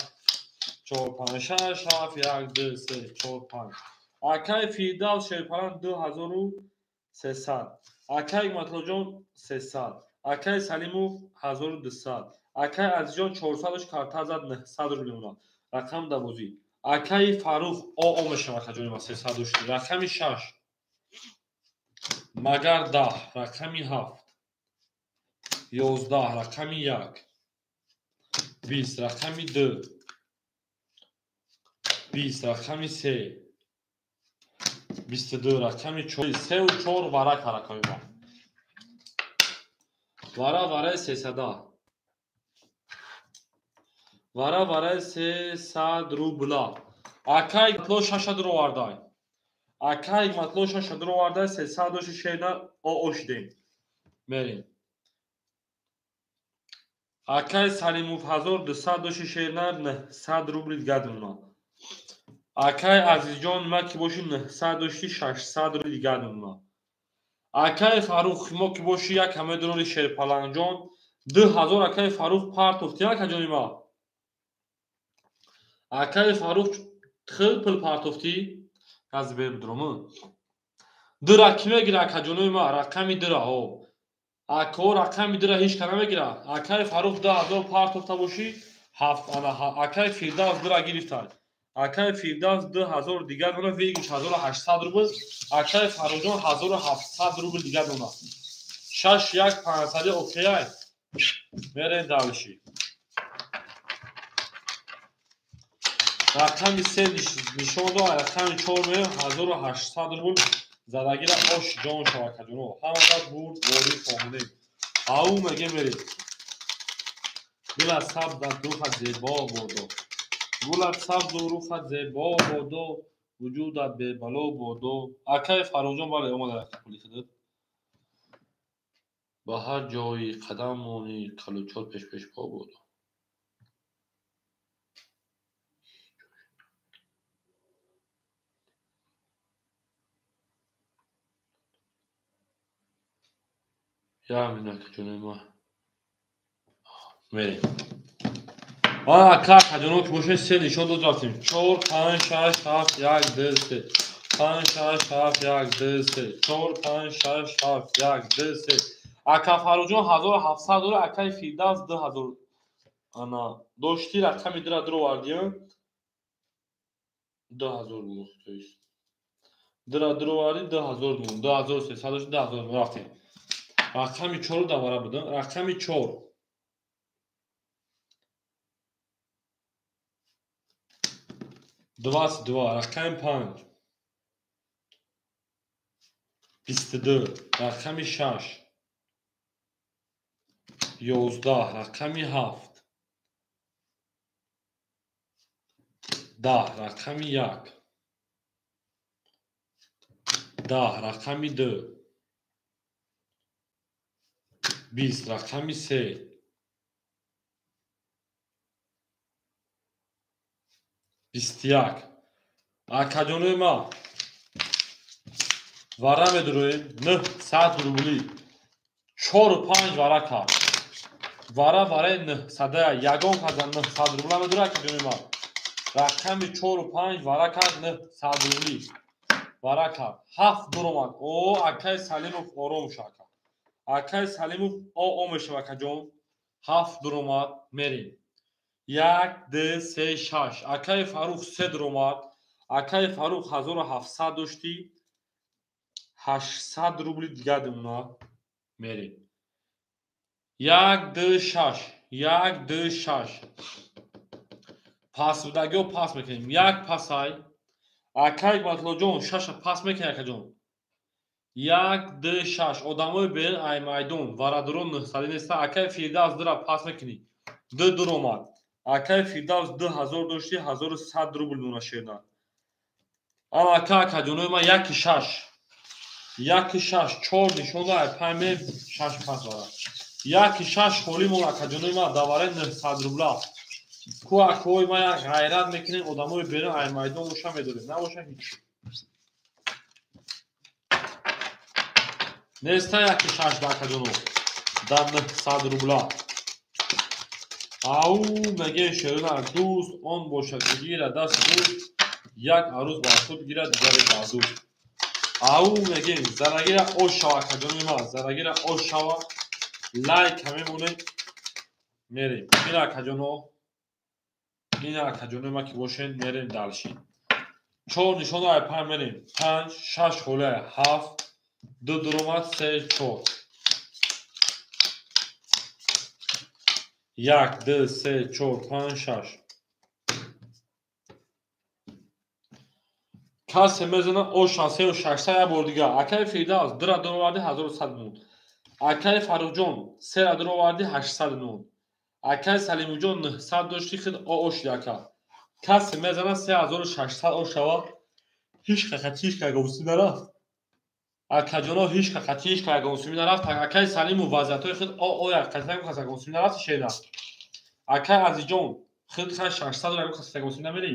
4, 5, 6, 7, 1, 2, 3, 4, 5. Акаи Фирдавс шерпаланг 2300. Акаи Ҳикматуллоҷон 300. Акаи Салимов 1200. Акаи Азизҷон 400 карта зад, 900 рубл мемонад. Рақам дар бозӣ. Акаи Фарух оо мешавад, акаҷони ма, 300 дошти. Рақами 6, магар 10, рақами 7, 11, рақами 1, 20, рақами 2, 20 рақами 3 22 рақами 4 3 4 вара каракаи ма. Вара вараи 300. Вара вараи 300 рубла. Акай матло 6 дуровардай. Акай матло 6 дуровардай 300 доши шена оошидем. Мерем. Акай Салимов 1200 доши шена 900 рубли дигар. Акай Азизҷон ма ки боши 900 дошти 600 рубли дигар. Акай Фарух мо ки боши як ҳама дуроли Шерпаланҷон 2000 акай Фарух партофти акаҷони ма. Акай Фарух хел пул партофти аз бебдрому. Дира ки мегира акаҷонои ма рақами дира ҳо. Ако рақами дира ҳеч ка намегира. Акай Фарух 2000 партофта боши ҳафт ана акай Фирдавс дира гирифтад. Акай Фирдавс 2000 дигар дона вегиш 1800 рубл. Акай Фарухҷон 1700 рубл дигар дона. 6 1 500 окей. Мерем дальше. Рақами 3 нишон дод, рақами 4 мерем 1800 рубл задагира ош ҷон шава акаҷоно. Ҳамада бурд ворид фоҳмонем. Ау меге мерем. Гулат сабз дар рухат зебо бодо. Гулат сабзу рухат зебо бодо, вуҷудат бебало бодо. Акай Фарухҷон бале омада рафта пули худат. Ба ҳар ҷои қадам монӣ калучор пешпешпо бодо. Я мина акаҷонои ма. Мерем. Ака акаҷоно ки бошед се нишон дод рафтем. 4 5 6 7 1 2 3 5 6 7 1 2 3 4 5 6 7 1 2 3. Ака Фарухҷон 1700 дора, акаи Фирдавс 2000 ана дошти рақами дира дуровардиям 2000 буд, то есть дира дуроварди 2000 буд, 2300 дошти 2000 рафтем. Рақами 4 давара будам, рақами 4 22 рақами 5 22 рақами 6 11 рақами 7 10 рақами 1 10 рақами 2 20 рақами 3 21. Акаҷонои ма вара медуроем 900 рубли 4 5 вара кард. Вара вараи 900 ягон каза 900 рубла медура акаҷонои ма. Рақами 4 5 вара кард 900 рубли вара кард. 7 дуромад. О акаи Салимов ором ша ака. Акаи Салимов о мешава акаҷон. 7 дуромад мерем. 1 2 3 6. Акаи Фарух 3 дуромад. Акаи Фарух 1700 дошти 800 рубли дигар демона мерем. 1 2 6 1 2 6. Пас будагиҳо пас мекунем. 1 пасай. Акаи Матлоҷон 6 пас мекунем акаҷон. 1 2 6. Одамои берин ай майдон варадурон 900 неста. Акаи Фирдавс 2 пас мекунӣ. 2 дуромад. Акаи Фирдавс 2000 дошти 1100 рубл мона шерна. Ана ака акаҷонои ма 1 6 1 6 4 нишон дай 5 ме 6 пас вара. 1 6 холӣ мон акаҷонои ма давараи 900 рубла. Ку акои ма як ғайрат мекунем одамои берун ай майдон боша медорем. Набоша ҳеч. Неста 1 6 да акаҷоно. Да 900 рубла. Ау меге шерона дӯст он бошад ки гирад даст дӯст як арӯз бар худ гирад дигаре бар дӯст. Ау меге зарагира ош шава акаҷонои ма зарагира ош шава лайк мемонед мерем. Ина акаҷоно ина акаҷонои ма ки бошед мерем дальше. 4 нишон ай 5 мерем. 5 6 холе 7 2 дуромад 3 4 1 2 3 4 5 6 Касе мезана оша 3600 як бор дига. Акаи Фирдавс 2 дароварди 1100 мон. Акаи Фаррухҷон 3 дароварди 800 мон. Акаи Салимуҷон 900 дошти худ ооши ака. Касе мезана 3600 ошава. Ҳеҷ қақатиш кагомсӣ нарафт. Акаҷоно ҳеҷ қақатиш кагомсӣ нарафт. Акаи Салиму вазъиятҳои худ ооя қасам касагомсӣ нарафт шеда. Акаи Азизҷон худ 600 раб касагомсӣ намери.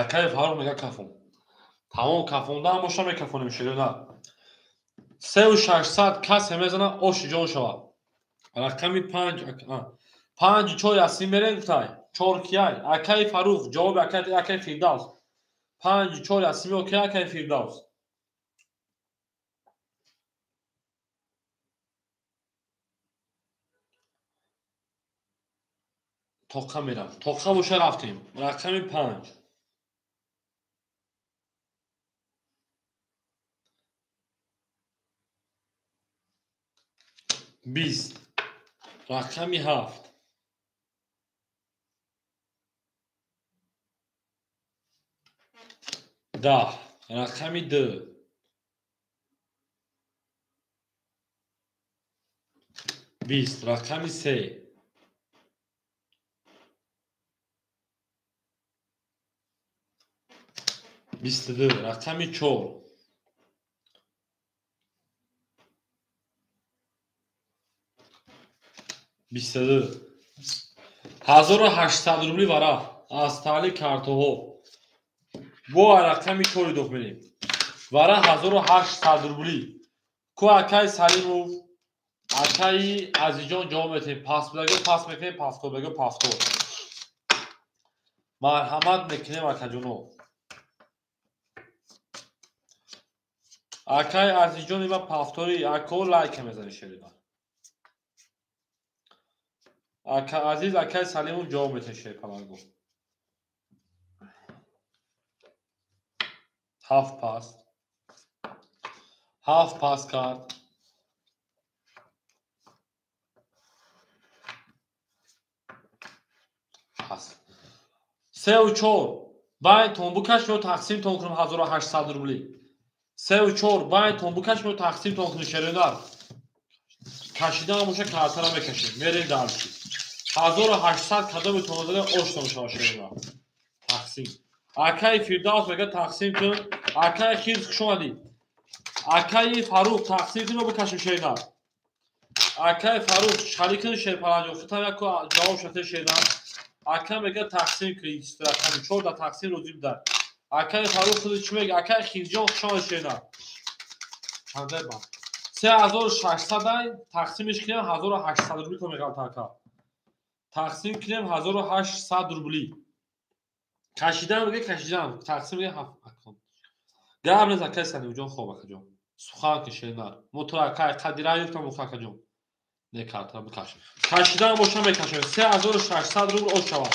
Акаи Фаррух мега кафон. Тамом кафонда ҳам боша мекафонем шеда. 3600 касе мезана оши ҷон шавад. Рақами 5 5 4 ясин мерем гуфтай. 4 кияй. Акаи Фаррух ҷавоби акаи Фирдавс. 5 4 ясин окей акаи Фирдавс. Тоқа мерам. Тоқа боша рафтем. Рақами 5. 20. Рақами 7. 10. Рақами 2. 20. Рақами 3. 22. Рақами 4. 22. 1800 рубли варақ аз таъли картоҳо. Бо рақами 4 дох мерем. Варақ 1800 рубли. Ку акаи Салимов, акаи Азизҷон ҷавоб метем. Пас бидагӣ пас мекунем, пафтор бигӯ пафтор. Марҳамат мекунем акаҷоно. Акаи Азизҷон ива пафтори ако лайк мезанӣ шериба. Ака Азиз, акаи Салимов ҷавоб метем шерпаланго. 7 пас. 7 пас кард. Пас. 3 ва 4 байтон букаш ё тақсим тон кунем 1800 рубли. 3 ва 4 байтон букаш ё тақсим тон кунем шеринар. Кашидан боша картара мекашем. Мерем дальше. 1800 кадоми тонозаде оштон шава шеринар. Тақсим. Акаи Фирдавс мега тақсим кун. Акаи Хирс хуш омадӣ. Акаи Фаррух тақсим кун ё бикашем шеринар. Акаи Фаррух шарик кун шерпаланҷо. Хитам яку ҷавоб шате шеринар. Ака мега тақсим кун. Рақами 4 да тақсим розӣ бидар. Акаи Фаррух худи чӣ мега? Акаи Хирҷон хуш омадӣ шеринар. Чандаи ба? 3600 ай тақсимиш кунем 1800 рубли то меғалта ака. Тақсим кунем 1800 рубли. Кашидан мега кашидан. Тақсим мега 7 акон. Гап нест акаи Салимҷон хоб акаҷон. Сухан ки шеринар. Мо туро акаи қадира ёфтам муха акаҷон. Не картара бикаш. Кашидан боша мекашем. 3600 рубл ош шавад.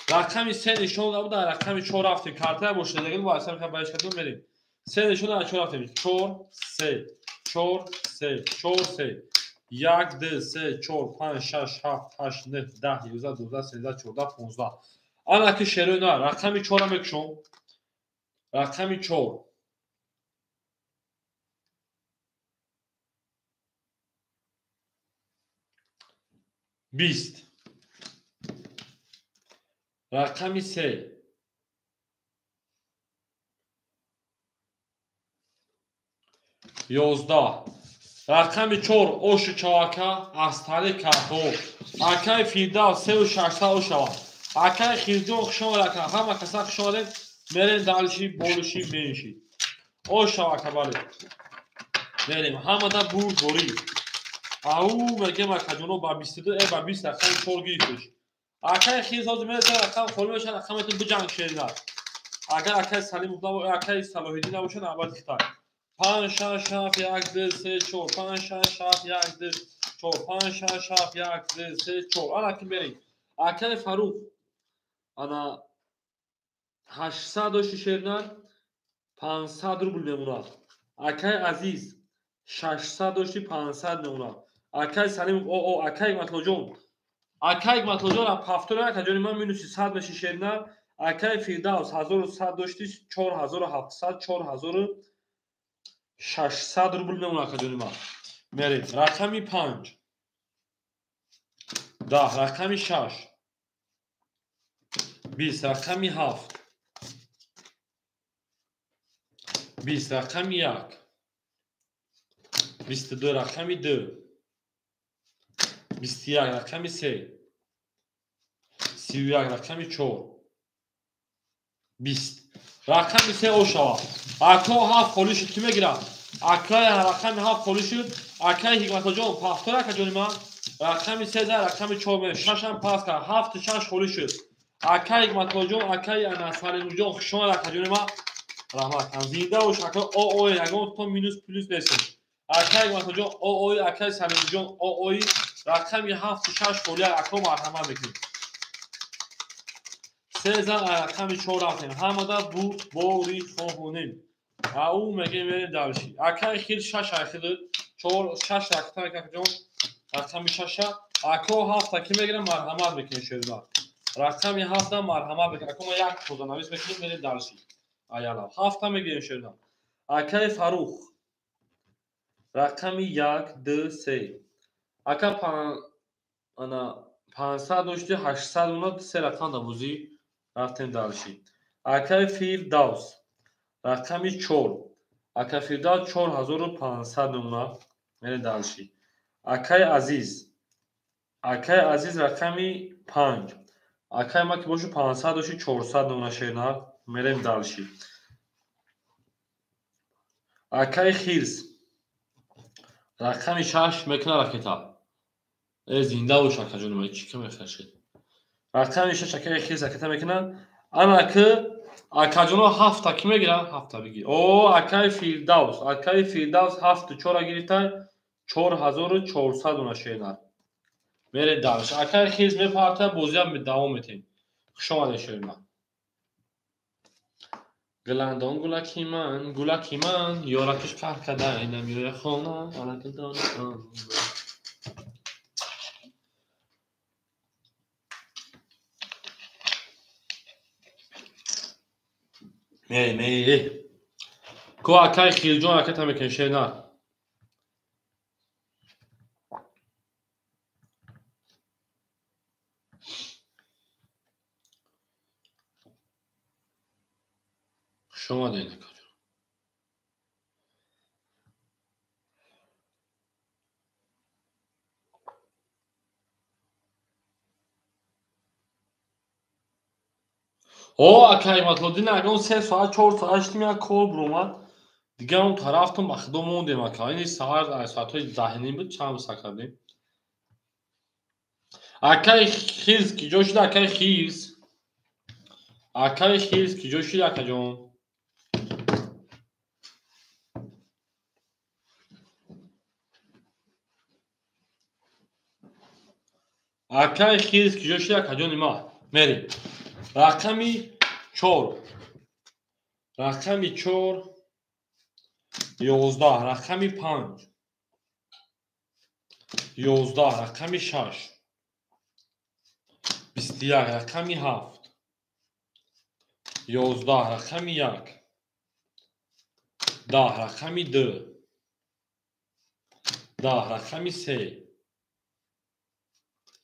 Рақами 3 нишон набуд, рақами 4 рафтем. Картара боша дагил бо асар ка бариш кардем мерем. 3 нишон 4 рафтем. 4 3 4 3 4 3 1 2 3 4 5 6 7 8 9 10 11 12 13 14 15. Ана ки шерои на рақами 4 мекушом. Рақами 4. 20. Рақами 3. 11. Рақами 4 ошу чавака аз тари картҳо. Акаи Фирдавс 3600 ошава. Акаи Хирҷон хуш омад ака. Ҳама каса хуш омадем. Мерем далши болиши менши. Ошава ака бале. Мерем ҳамада бурд борӣ. Ау мегем акаҷоно ба 22 ба 20 рақами 4 гирифтеш. Акаи Хирз ҳозир мерасад рақам холӣ мешавад рақаметон биҷанг шеринар. Агар акаи Салимов набошад, акаи Салоҳиддин набошад навбати хитай. 5 6 7 1 2 3 4 5 6 7 1 2 4 5 6 7 1 2 3 4. Ана ки мерем. Акаи Фаррух ана 800 дошти шеринар 500 рубл мемонад. Акаи Азиз 600 дошти 500 мемонад. Акаи Салимов акаи Ҳикматлоҷон. Акаи Ҳикматлоҷон пафтор акаҷони ман минуси 100 меши шеринар. Акаи Фирдавс 1100 дошти, 4700, 4600 рубл мемонад, акаҷони ман. Мерем. Рақами 5. 10, рақами 6. 20, рақами 7. 20, рақами 1. 22, рақами 2. 21, рақами 3. 31, рақами 4. 20. Рақами 3 ошава. Ако 7 холӣ шуд, кӣ мегирад? Акай рақами 7 холӣ шуд. Акай Ҳикматоҷон, пафтор акаҷони ман. Рақами 3 за рақами 4 мегирад. 6 ҳам пас кард. 7 6 холӣ шуд. Акай Ҳикматоҷон, акай Салимҷон, хуш омад акаҷони ман. Раҳмат. Зинда бош ака. О ягон то минус плюс нест. Акай Ҳикматоҷон, о акай Салимҷон, о рақами 7 6 холӣ ако марҳамат мекунем. Се зан рақами 4 рафтем. Ҳамада бурд бори хоҳонем. Ау мегем мерем дальше. Акай хил 6 ахил 4 6 ракта акаҷон. Рақами 6 ако 7 ки мегирам марҳамат мекунем шерба. Рақами 7 марҳамат мекунем. Ако ма як тозанавис мекунем мерем дальше. Аяла 7 мегирем шерба. Акай Фарух рақами 1 2 3. Ака ана 500 дошти 800 уна се рақам да бозӣ рафтем дальше. Акай Фирдавс рақами 4. Ака Фирдавс 4500 мемонад. Мерем дальше. Акай Азиз. Акай Азиз рақами 5. Акай ма ки бошу 500 дошти 400 мемонад шернар. Мерем дальше. Акай Хирс рақами 6 мекунад ракета. Зинда бош акаҷони ман, чӣ ка мехашед? Рақами 6 акаи Хирс ракета мекунад. Ана ки акаҷоно 7 ки мегирад? 7 бигир. О, акаи Фирдавс, акаи Фирдавс 7 4 гирифта, 4400 уна шернар. Мерем дальше. Акаи Хирс мепарта, бозиам давом метем. Хуш омадед шернар. Гуландон гулаки ман, гулаки ман, ёракиш қаҳр карда, инам ёя хона, алакидон. Ме. Ко акай Хирҷон ракета мекунем шернар. Хуш омадед акаҷон. О, акай Матлуддин, агон 3 соат 4 соат шудем як кор буромад. Дигар он тарафтон ба худо мондем ака. Ини саҳар соатҳои 10:30 буд, чанд саҳар кардем. Акай Хирс ки ҷо шуда, акай Хирс. Акай Хирс ки ҷо шуда, акаҷон. Акай Хирс ки ҷо шуда, акаҷони ма. Мерем. Рақами 4. Рақами 4 11, рақами 5. 11, рақами 6. 21, рақами 7. 11, рақами 1. 10, рақами 2. 10, рақами 3.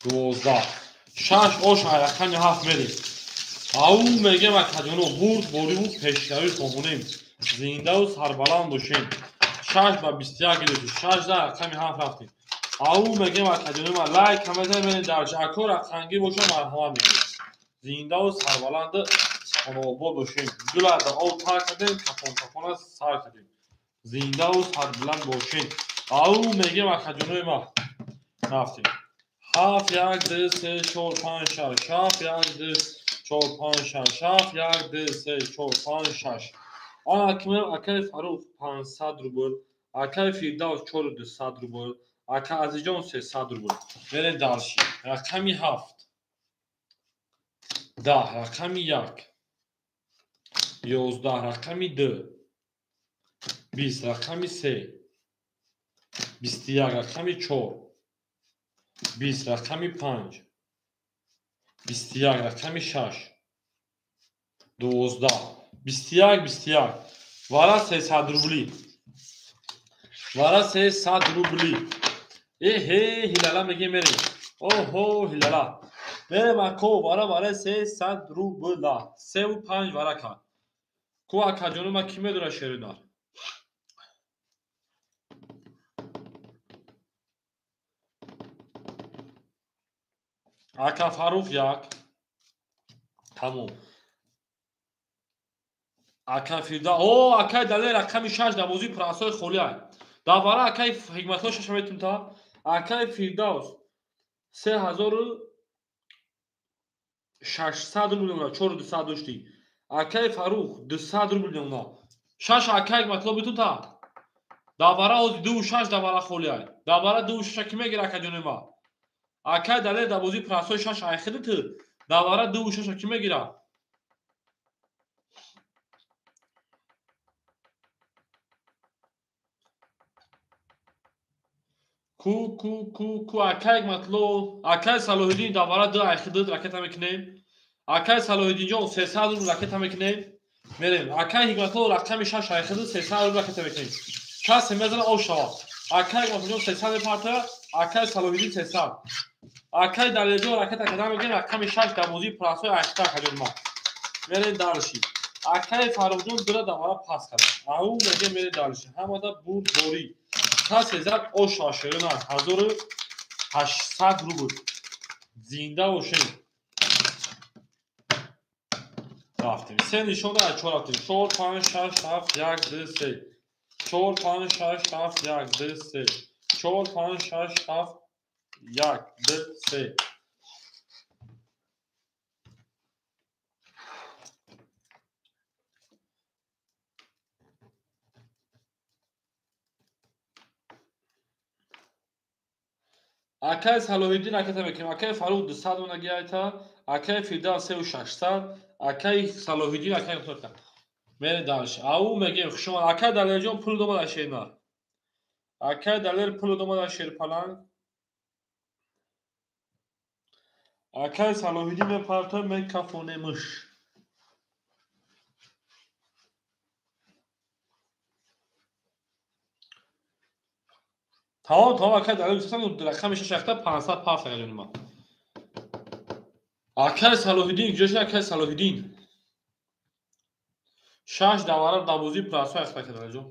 12. 6 ош рақами 7 мерем. Ау мегем акаҷоно бурд бориву пешравӣ хоҳонем. Зиндаву сарбаланд бошем. 6 ба 21 гирифтем. 6 за рақами 7 рафтем. Ау мегем акаҷоно ма лайк ҳамезанем мерем дальше. Ако рақамгир боша марҳамат мекунем. Зиндаву сарбаланду хонобод бошем. Гулада об тар кардем, кафон кафона сар кардем. Зиндаву сарбаланд бошем. Ау мегем акаҷонои ма рафтем. 7 1 2 3 4 5 6 7 1 2 4 5 6 7 1 2 3 4 5 6. Ана кимем акаи Фарух 500 рубл, акаи Фирдавс 4200 рубл, ака Азизҷон 300 рубл. Мерем дальше. Рақами 7. 10, рақами 1. 11, рақами 2. 20, рақами 3. 21, рақами 4. 20, рақами 5. 21, рақами 6. 12, 21, 21. Вара 300 рубли. Вара 300 рубли. Эҳе, ҳилала мегем мерем. Оҳо, ҳилала. Мерем ако, вара вара 300 рубла. 3 5 вара кард. Ку акаҷону ма кӣ медора шеринар? Ака Фарух як. Тамом. Ака Фирда. О, акай Далер рақами 6 дар бозии прасои холӣ ай. Дар вара акай Ҳикматулло 6 метун та. Акай Фирдавс 3600 рубл мемона, 4200 доштӣ. Акай Фарух 200 рубл мемона. 6 акай Ҳикматулло битун та. Дар вара ҳозир 2 6 дар вара холӣ ай. Дар вара 2 6 кӣ мегира акаҷони ма? Акай Далер дар бозии прасои 6 айхиди ту. Дар вара 2 6 кӣ мегира? Ку ку ку ку акай Ҳикматулло, акай Салоҳиддин дар вара 2 айхиди ракета мекунем. Акай Салоҳиддинҷон 300 рубл ракета мекунем. Мерем. Акай Ҳикматулло рақами 6 айхиди 300 рубл ракета мекунем. Касе мезана об шавад. Акай Ҳикматуллоҷон 300 мепартояд, акай Салоҳиддин 300. Акай Далерҷон ракета карда мекунем рақами 6 дар бозии прасои айхида акаҷони ма. Мерем дальше. Акай Фаррухҷон дура дар вара пас кард. Ау мегем мерем дальше. Ҳамада бурдборӣ. Касе зад ош шавад шерина 1800 рубл. Зинда бошем. Рафтем. Се нишон дар 4 рафтем. 4 5 6 7 1 2 3. 4 5 6 7 1 2 3. 4 5 6 7 1 2 3. Акай Салоҳиддин ракета мекунем. Акай Фарух 200 монаги айта. Акай Фирдавс 3600. Акай Салоҳиддин акай Ҳикматулло. Мерем дальше. Ау мегем хуш омад. Акай Далерҷон пул домад аз шернар. Акай Далер пул домад аз шерпаланг. Акай Салоҳиддин мепартоя мекафонемш. Тамом, тамом, акай Далер рақами 6 ахта 500 пафт акаҷони ма. Акай Салоҳиддин куҷо шуд акай Салоҳиддин? 6 давара дар бозии прасои ахта акай Далерҷон.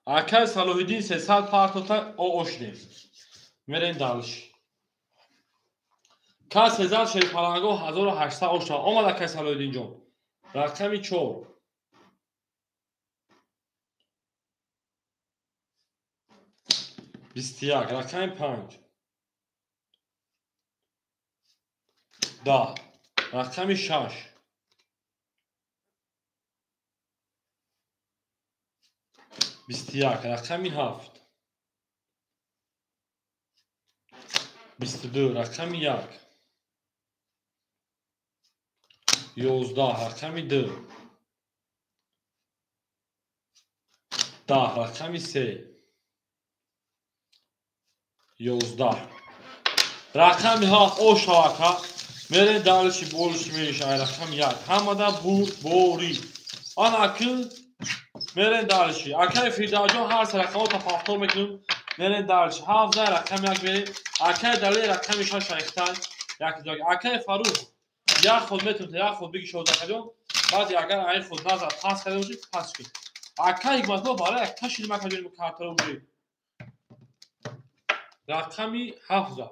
Акай Салоҳиддин 300 партота оо шудем. Мерем дальше. Касе зад шерпаланго 1800 ош шавад. Омад акай Салоҳиддинҷон. Рақами 4. 21, рақами 5. 10, рақами 6. 21, рақами 7. 22, рақами 1. 11, рақами 2. 10, рақами 3. 11. Рақами 7 ош шавад. Мерем дальше больше меньше. Ай рақами 1. Ҳамада бурдборӣ. Ана акл мерем дальше. Акай Фирдавсҷон ҳар се рақамҳо повтор мекунем. Мерем дальше. 7 рақами 1 мерем. Акай Далер рақами 6 айхтан. Як як. Акай Фарух як худ метунад, як худ биги шод акаҷон. Баъди агар ай худ назар пас карда бошед, пас кунед. Акай Ҳикматулло барои як ташидим акаҷон картаро уже. Рақами 7.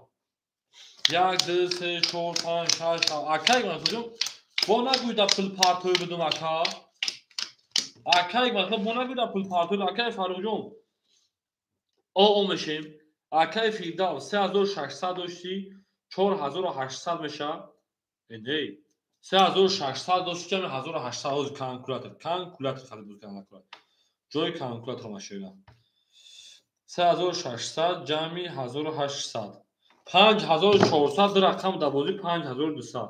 1 2 3 4 5 6 7. Акай Ҳикматуллоҷон бо нагӯй да пул партои будум ака. Акай Ҳикматулло бо нагӯй да пул партои. Акай Фаррухҷон оо мешем. Акай Фирдавс 3600 доштӣ, 4800 меша. Не, 3600 доштӣ, ҷамъи 1800 ҳозир калкулятор. Калкулятор харид буд калкулятор. Ҷои калкулятор машина. 3600 ҷамъи 1800. 5400 ду рақам дар бозӣ 5200.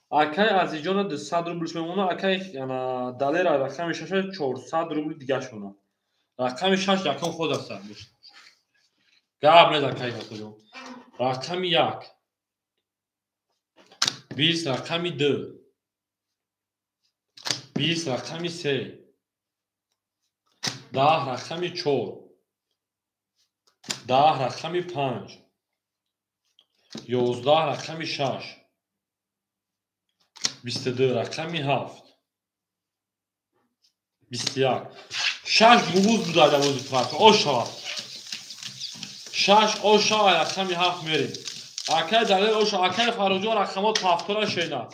Акай Азизҷона 200 рублш мемонад, акай Далера рақами 6 400 рубли дигаш монад. Рақами 6 якум худ аст. Гап нез акай Ҳикматуллоҷон. Рақами 1. 20 рақами 2, 20 рақами 3, 10 рақами 4, 10 рақами 5, 11 рақами 6, 22 рақами 7, 21. 6 буғуз буда давози парта. Ошава. 6 ошава рақами 7 мерем. Акай далел оша, акай Фарруҷон рақамот ҳафтора шена.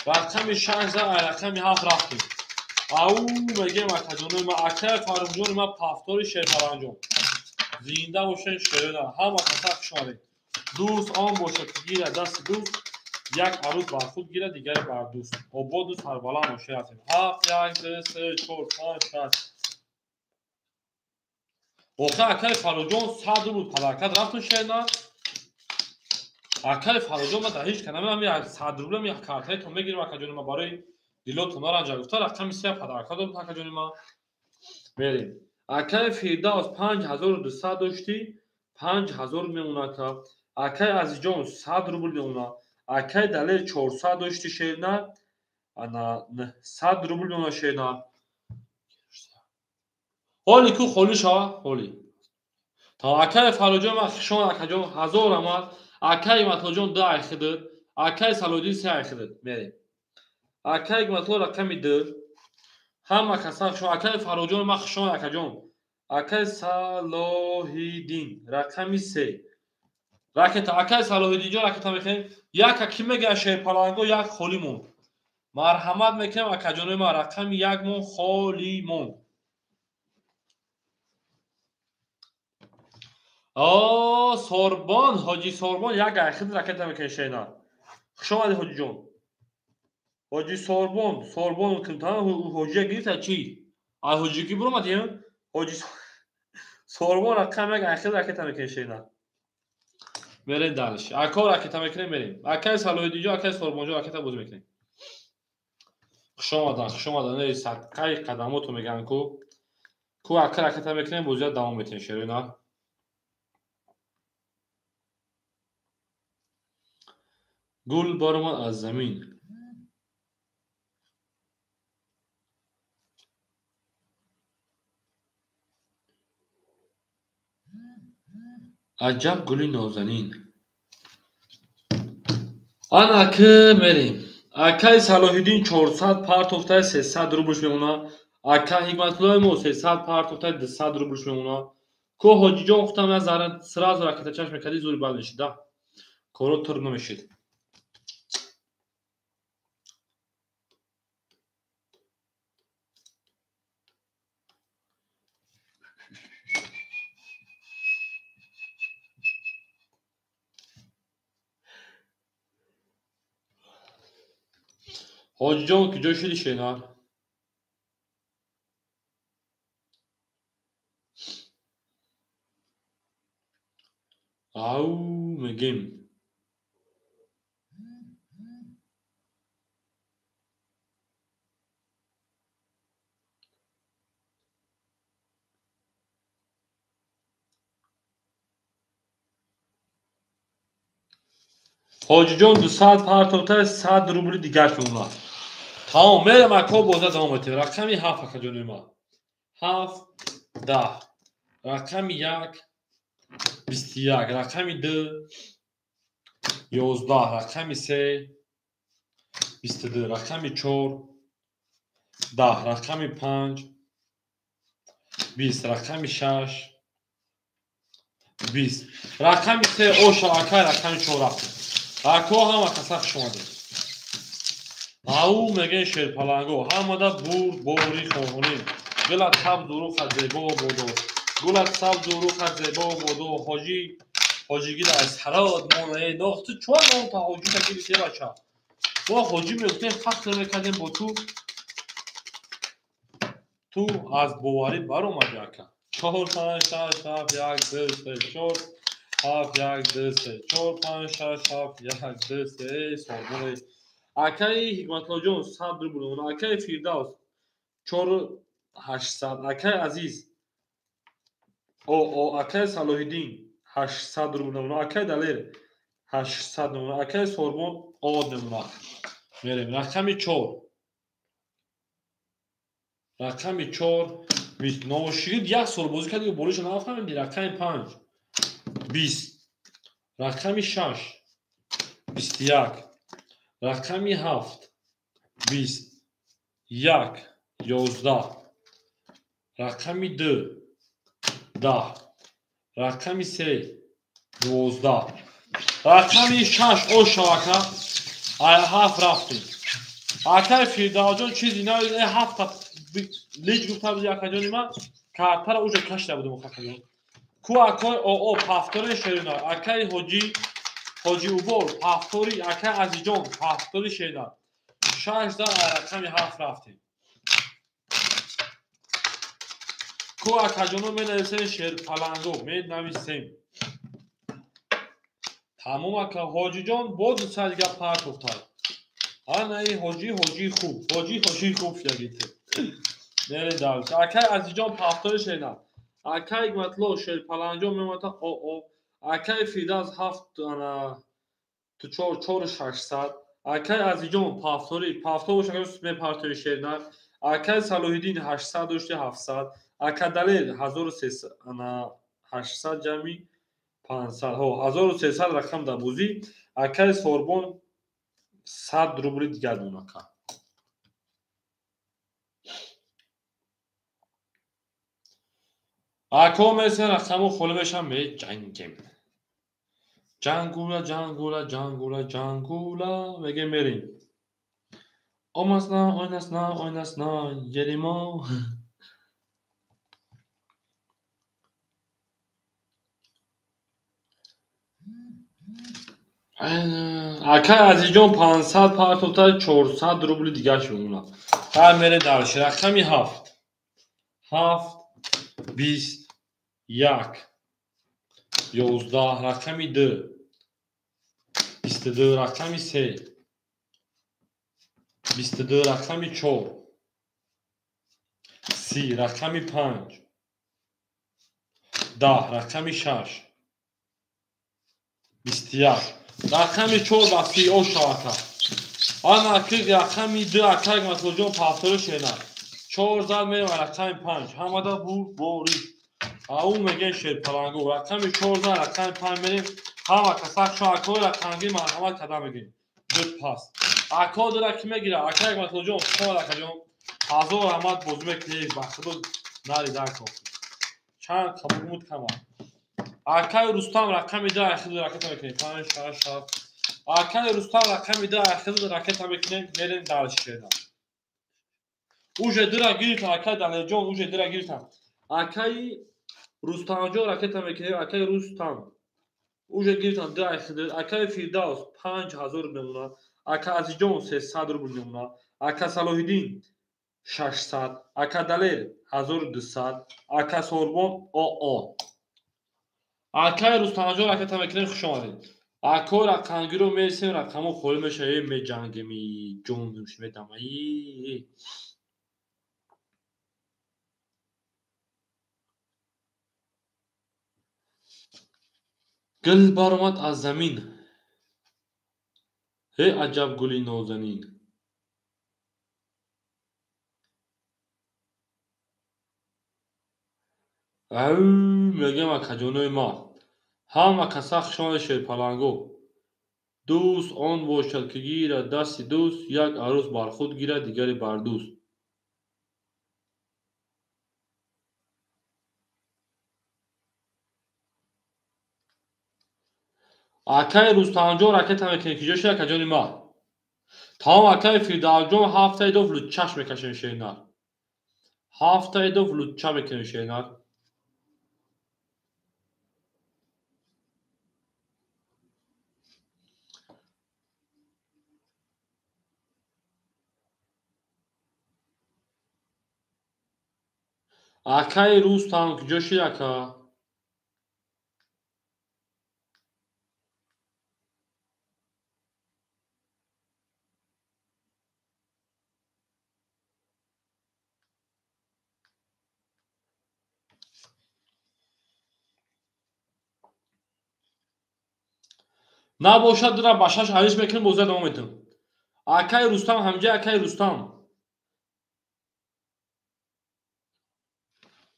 Рақами 6 за рақами 7 рафтем. Ау мегем акаҷонои ма, акай Фарруҷони ма ҳафтори шерпаланҷон. Зинда бошен шерона. Ҳама каса хуш омадед. Дӯст он бошад ки гирад дасти дӯст, як арӯз бар худ гирад, дигаре бар дӯст. Ободу сарбаланд бошед рафтем. 7 1 2 3 4 5 6. Охир акаи Фарруҷон 100 рубл подаркат рафтун шерна. Акаи Фарруҷон ма дар ҳеҷ ка намедонам, 100 рубл як картаетон мегирем акаҷони ма барои дилотон наранҷа гуфта рақами 3 подаркат додам акаҷони ма. Мерем. Акаи Фирдавс 5200 доштӣ, 5000 мемонад. Акаи Азизҷон 100 рубл мемонад. Акаи Далер 400 дошти шерна, ана 100 рубл мемонад шерна. Ҳоли ку холӣ шава, ҳоли. Та акаи Фарруҷон ма хушон акаҷон 1000 омад. Акаи Матоҷон 2 айхидид, акаи Салоҳиддин 3 айхидид. Мерем. Акаи Мато рақами 2. Ҳама каса хушон. Акаи Фарруҷон ма хушон акаҷон. Акаи Салоҳиддин рақами 3. Ракета акаи Салоҳиддинҷон ракета мекунем. Як ки мегӯяд шерпаланго як холӣ монд. Марҳамат мекунем акаҷонои ма рақами 1 мон холӣ монд. О, Сорбон, Ҳоҷи Сорбон як айхид ракета мекунем шена. Хуш омадед Ҳоҷиҷон. Ҳоҷи Сорбон, Сорбон кимтан ҳоҷия гирифта чӣ? Аз ҳоҷигӣ биромадӣ? Ҳоҷи Сорбон рақам як айхид ракета мекунем шена. Мерем дальше. Ака ракета мекунем мерем. Акаи Салоҳиддинҷон, акаи Сорбонҷон ракета бозӣ мекунем. Хуш омадан, хуш омадан. Эй садқаи қадамото мегӯянд ку. Ку ака ракета мекунем, бозиро давом метиҳем шерина. Гул баромад аз замин. Аҷаб гули нозанин. Ана ки мерем. Акаи Салоҳиддин 400 партофтай 300 рублш мемонад. Ака Ҳикматуллои мо 300 партофтай 200 рублш мемонад. Ко Ҳоҷиҷон худам я зара сразу ракета чашм мекардӣ зури бад мешид, да? Коро тур намешид. Ҳоҷиҷон куҷо шуди шенар? Ау мегем. Ҳоҷиҷон 200 партофта 100 рубли дигар мемонад. Тамом, мерем ака боза давом метиҳем. Рақами 7 акаҷони ма. 7 10. Рақами 1 21, рақами 2 11, рақами 3 22, рақами 4 10, рақами 5 20, рақами 6 20. Рақами 3 оша акай рақами 4 рафтем. Ако ҳама каса хуш омадед. Ау мегӯянд шерпаланго, ҳамада бурд бори хоҳонем. Гулат сабзу рухат зебо бодо. Гулат сабзу рухат зебо бодо. Ҳоҷи ҳоҷигида аз ҳарот монае. Нох ту чор ном та ҳоҷи такири се бача. Мо ҳоҷи мегуфтем фахр мекардем бо ту. Ту аз боварӣ баромадӣ ака. 4 5 6 7 1 2 3 4 7 1 2 3 4 5 6 7 1 2 3 сорбоне. Акаи Ҳикматуллоҷон 100 рубл, акаи Фирдавс 4800, акаи Азиз акаи Салоҳиддин 800 рубл, акаи Далер 800 мемонад. Акаи Сорбон од мемонад. Мерем. Рақами 4. Рақами 4 20. Ношигирд як сол бозӣ кард, болиша нафаҳмидӣ. Рақами 5 20. Рақами 6 21. Рақами 7 20. 1 11. Рақами 2 10. Рақами 3 12. Рақами 6 ош шавака. Ай 7 рафтем. Акаи Фирдавсҷон чизи нав 7 лич гуфта буди акаҷони ман, картаро уже кашида будем акаҷон. Ку акаи ОО пафтори Шерина, акаи Ҳоҷи Убор пафтори, акаи Азиҷон пафтори Шерина. 6 да рақами 7 рафтем. Ку акаҷоно менависем Шерпаланго, менависем. Тамом ака Ҳоҷиҷон боз 200 дига партофтад. Анаи ҳоҷи ҳоҷи хуб, ҳоҷи ҳоҷи хуб шудагите. Мерем давш. Акаи Азиҷон пафтори Шерина. Акаи Ҳикматулло Шерпаланҷон мемонад ОО. Акаи Фирдавс 7 ана 4 4600. Акаи Азиҷон пафтори, пафтор бошад мепартои Шерина. Акаи Салоҳиддин 800 дошти 700. Ака Далер 1300 ана 800 ҷамъи 500. Ҳо 1300 рақам дар бозӣ. Акаи Сорбон 100 рубли дигар дон ака. Ако месен рақаму холӣ мешавам, меҷангем. Ҷангула, ҷангула, ҷангула, ҷангула мегем мерем. Омасна, ойнасна, ойнасна, еримо. Акаи Азиҷон 500 партофта 400 рубли дигар мемонад. Ҳар мере дарш. Рақами 7. 7 20 1 11. Рақами 2 22. Рақами 3 22. Рақами 4 30. Рақами 5 10. Рақами 6 21. Рақами 4 ба 30 ош шавака. Ана ки рақами 2 акаи Ҳикматуллоҷон пафтори Шерина. 4 зад мерем рақами 5. Ҳамада бурборӣ. Ау мегем Шерпаланго. Рақами 4 зад рақами 5 мерем. Ҳама касак шо акои рақамги марҳамат када мегем. Ду пас. Ако дора ки мегира? Акаи Ҳикматуллоҷон шумо акаҷон ҳазор раҳмат бозӣ мекунӣ, ба худо нари дар кор. Чанд қабул муд кама. Акаи Рустам рақами 2 ахир ракета мекунем. 5 6 7. Акаи Рустам рақами 2 ахир ракета мекунем, мерем дар Шерина. Уже дира гирифтан акаи Далерҷон, уже дира гирифтан. Акаи Рустамҷон ракета мекунем, акаи Рустам. Уже гирифтан 2 ахир. Акаи Фирдавс 5000 мемонад. Ака Азиҷон 300 рубл мемонад. Ака Салоҳиддин 600. Ака Далер 1200. Ака Сорбон ОО. Акаи Рустамҷон ракета мекунем, хуш омадед. Ако рақамгиро мерасем, рақамҳо холӣ мешавад, меҷангем, ҷон медам. Гул баромад аз замин. Ҳе аҷаб гули нозанин. Ау мегем акаҷонои ма. Ҳама каса хушомадед Шерпаланго. Дӯст он бошад ки гирад дасти дӯст, як арӯс бар худ гирад, дигаре бар дӯст. Акаи Рустамҷон ракета мекунем, ки ҷо шуд акаҷони ма? Тамом акаи Фирдавсҷон ҳафтаи ду лутчаш мекашем Шеринар. Ҳафтаи ду лутча мекунем Шеринар. Акаи Рустам куҷо шуд ака? Набошад дура ба шаш алиш мекунем, бозия давом метем. Акай Рустам ҳамҷа, акай Рустам.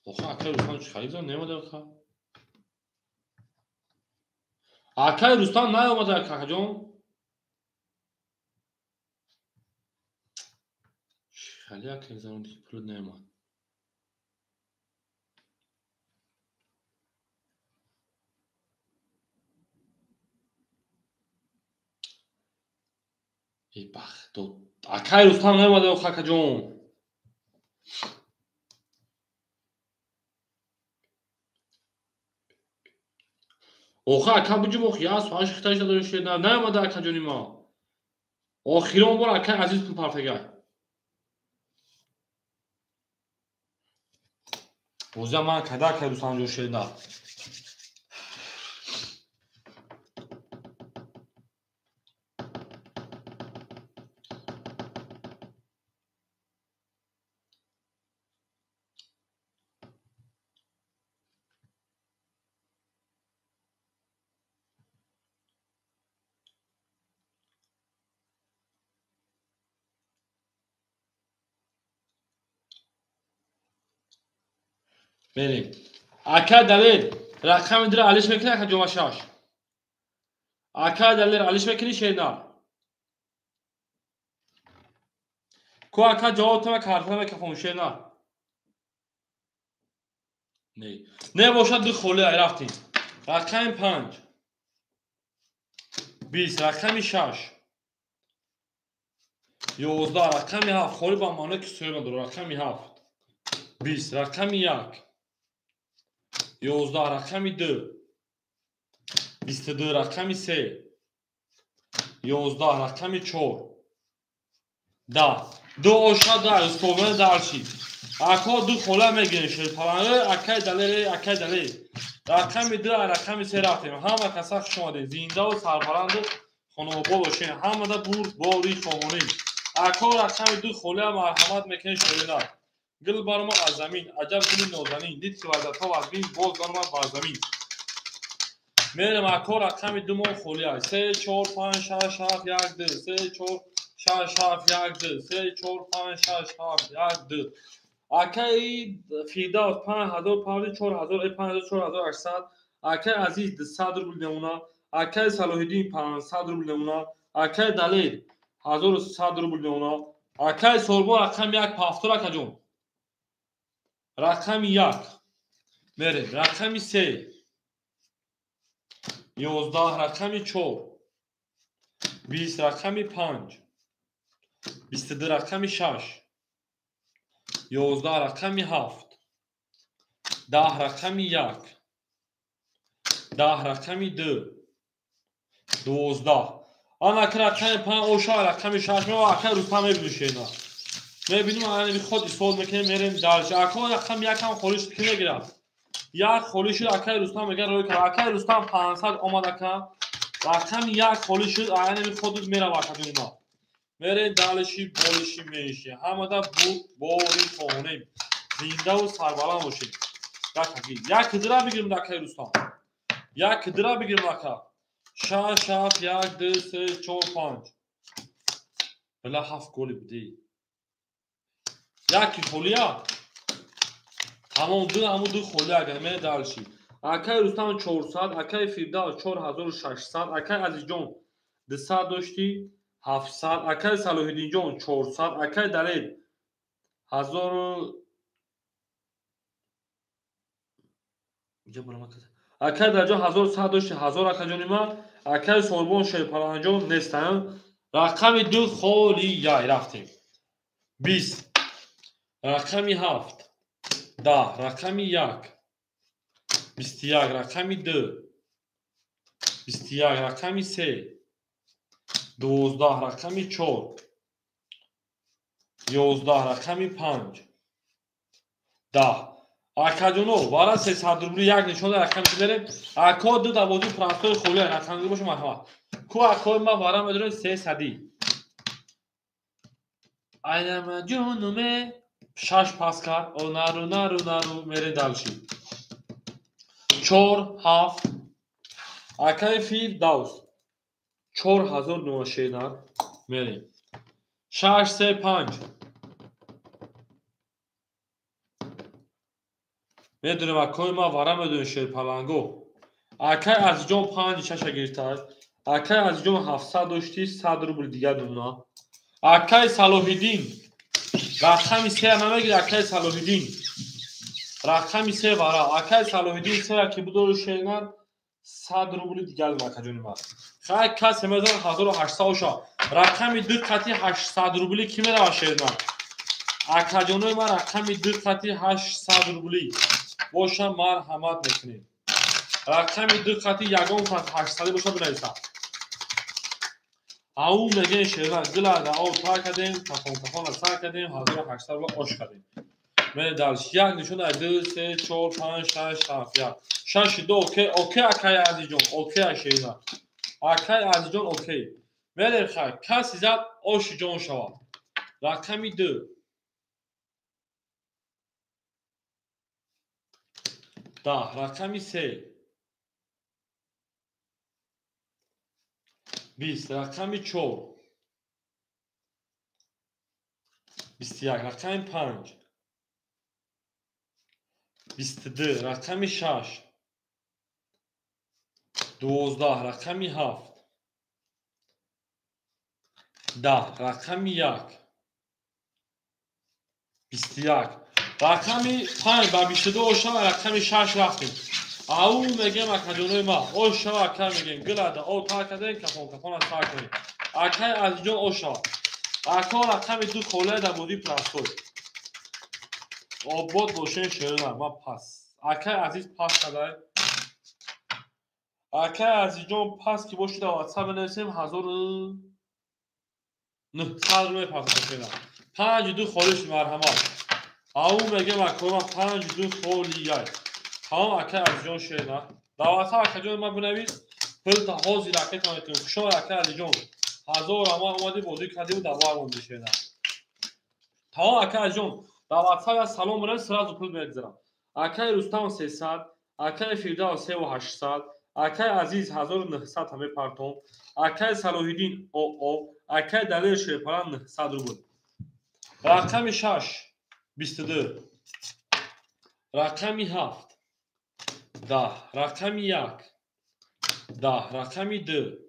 Охо, акай Рустам чӣ харид немада ака? Акай Рустам наомада, акаҷон. Чӣ хали акай замон пул наомад. Эй бахто. Акай Рустам наомада, акаҷон. Охо, ака буҷум, ох, я суаш хиташ надориш, наомада акаҷони ма. Охирон бор акай Азиз пул партагай. Бозия ман када акай Рустам ҷо шеда. Мерем. Ака Далер, рақами дира алиш мекунӣ, ака ҷома шаш. Ака Далер алиш мекунӣ шернар. Ку ака ҷавоб тама карта мекафон шернар. Не. Не бошад ду холи ай рафтем. Рақами 5. 20, рақами 6. 11, рақами 7. Холи ба маъное ки сӯй надорад. Рақами 7. 20, рақами 1. 11, рақами 2. 22, рақами 3. 11, рақами 4. 10. Ду оша да, устована дарши. Ако ду хола мегирем шерпаланг, акай Далер, акай Далер. Рақами 2, рақами 3 рафтем. Ҳама каса хуш омадед. Зинда ва сарбаланд хонобод бошед. Ҳамада бурд бори хомонӣ. Ако рақами 2 хола марҳамат мекунед шерина. Гул баромад аз замин, аҷаб гули нозанин, дид ки вазъиятҳо вазмин, боз баромад бар замин. Мерем ако рақами 2 мо холӣ аст. 3 4 5 6 7 1 2 3 4 6 7 1 2 3 4 5 6 7 1 2. Акаи Фирдавс 5000 павли 4000 5800. Акаи Азиз 200 рубл мемона. Акаи Салоҳиддин 500 рубл мемона. Акаи Далер 1100 рубл мемона. Акаи Сорбон рақами 1 пафтор акаҷон. Рақами 1. Мерем. Рақами 3. 11, рақами 4. 20, рақами 5. 22, рақами 6. 11, рақами 7. 10, рақами 1. 10, рақами 2. 12. Ана ки рақами 5 оша, рақами 6 мева, акай Рустам мебинушена. Мебинем, ана худ исфод мекунем, мерем дальше. Ако рақами 1 ҳам холӣ шуд, ки мегирад? Як холӣ шуд, акай Рустам мегӯяд рӯй кар. Акай Рустам 500 омад ака. Рақами 1 холӣ шуд, ана худ мерава акаҷони ма. Мерем дальше, болиши меши. Ҳамада буд бори хонем. Зинда ва сарбаланд бошед. Як дира бигирем акай Рустам. Як дира бигирем ака. 6 7 1 2 3 4 5. Била 7 голи бидӣ. Яки холия. Тамом ду ҳамун ду холия агар мере дальше. Акай Рустам 400, акай Фирдавс 4600, акай Азизҷон 200 доштӣ 700, акай Салоҳиддинҷон 400, акай Далер 1000. Акай Далерҷон 1100 дошти 1000 акаҷони ман, акай Сорбон Шерпаланҷон нестанд. Рақами 2 холия рафтем. 20, рақами 7. 10, рақами 1. 21, рақами 2. 21, рақами 3. 12, рақами 4. 11, рақами 5. 10. Акаҷоно, вара 300 рубли як нишон рақами мерем. Ако ду давози простой холӣ рақами боша марҳамат. Ку акои ма вара медорем 300. Айнама ҷонуме 6 пас кард. О нару нару нару мерем дальше. 4 7. Акаи Фирдавс 4000 нума шернар мерем. 6 3 5. Медонем акои ма вара медонем шерпаланго. Акай Азизҷон 5 6 гирифтааст. Акай Азизҷон 700 дошти 100 рубл дигар нуна. Акай Салоҳиддин рақами 3 намегири акай Салоҳиддин. Рақами 3 вара. Акай Салоҳиддин 3 ки будору шернар 100 рубли дигар акаҷони ма. Хай касе мезанад 1800 оша. Рақами 2 қати 800 рубли ки мерава шернар? Акаҷонои ма рақами 2 қати 800 рубли боша марҳамат мекунем. Рақами 2 қати ягон кас 800 боша бинависад. Ау мегӯем шернар гилада об тар кардем, кафон кафона сар кардем, 1800 рубла ош кардем. Мерем дальше. Як нишон 2 3 4 5 6 7 1. 6 2 окей, окей акай Азизҷон, окей шернар. Акай Азизҷон окей. Мерем хай, каси зад оши ҷон шавад. Рақами 2. 10, рақами 3. 20, рақами 4. 21, рақами 5. 22, рақами 6. 12, рақами 7. 10, рақами 1. 21. Рақами 5 ба 22 ошава, рақами 6 рафтем. Ау мегем акаҷонои ма, ошава ака мегем, гилада об тар кардем, кафон кафона сар кунем. Акай Азизҷон ошава. Ака рақами 2 холия дар бозии простой. Обод бошен шернар, ма пас. Акай Азиз пас кадай. Акай Азизҷон пас ки боши дар WhatsApp менависем 1900 рубл мепартофт шернар. 5 2 холиш марҳамат. Ау мегем акои ма 5 2 холияй. Тамом акай Азизҷон шернар. Дар WhatsApp акаҷон ма бинавис, пул та ҳозир акай мекунем. Хушомад акай Азизҷон. 1000 ама омадӣ бозӣ кардиву давар монди шернар. Тамом акай Азизҷон, дар WhatsApp я салом бинавис, сразу пул мегзарам. Акай Рустам 300, акай Фирдавс 3800, акай Азиз 1900 ҳаме партом, акай Салоҳиддин ОО, акай Далер Шерпалан 900 рубл. Рақами 6 22, рақами 7 10, рақами 1 10, рақами 2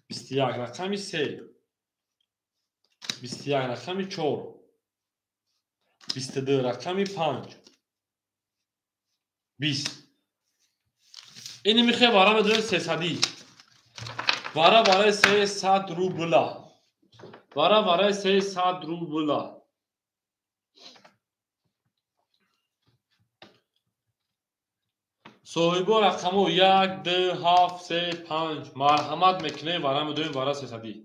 21, рақами 3 21, рақами 4 22, рақами 5 20. Ини михе вара медонем 300. Вара барои 300 рубла. Вара барои 300 рубла. Соҳибо рақамо 1 2 7 3 5 марҳамат мекунем, вара медонем вара 300.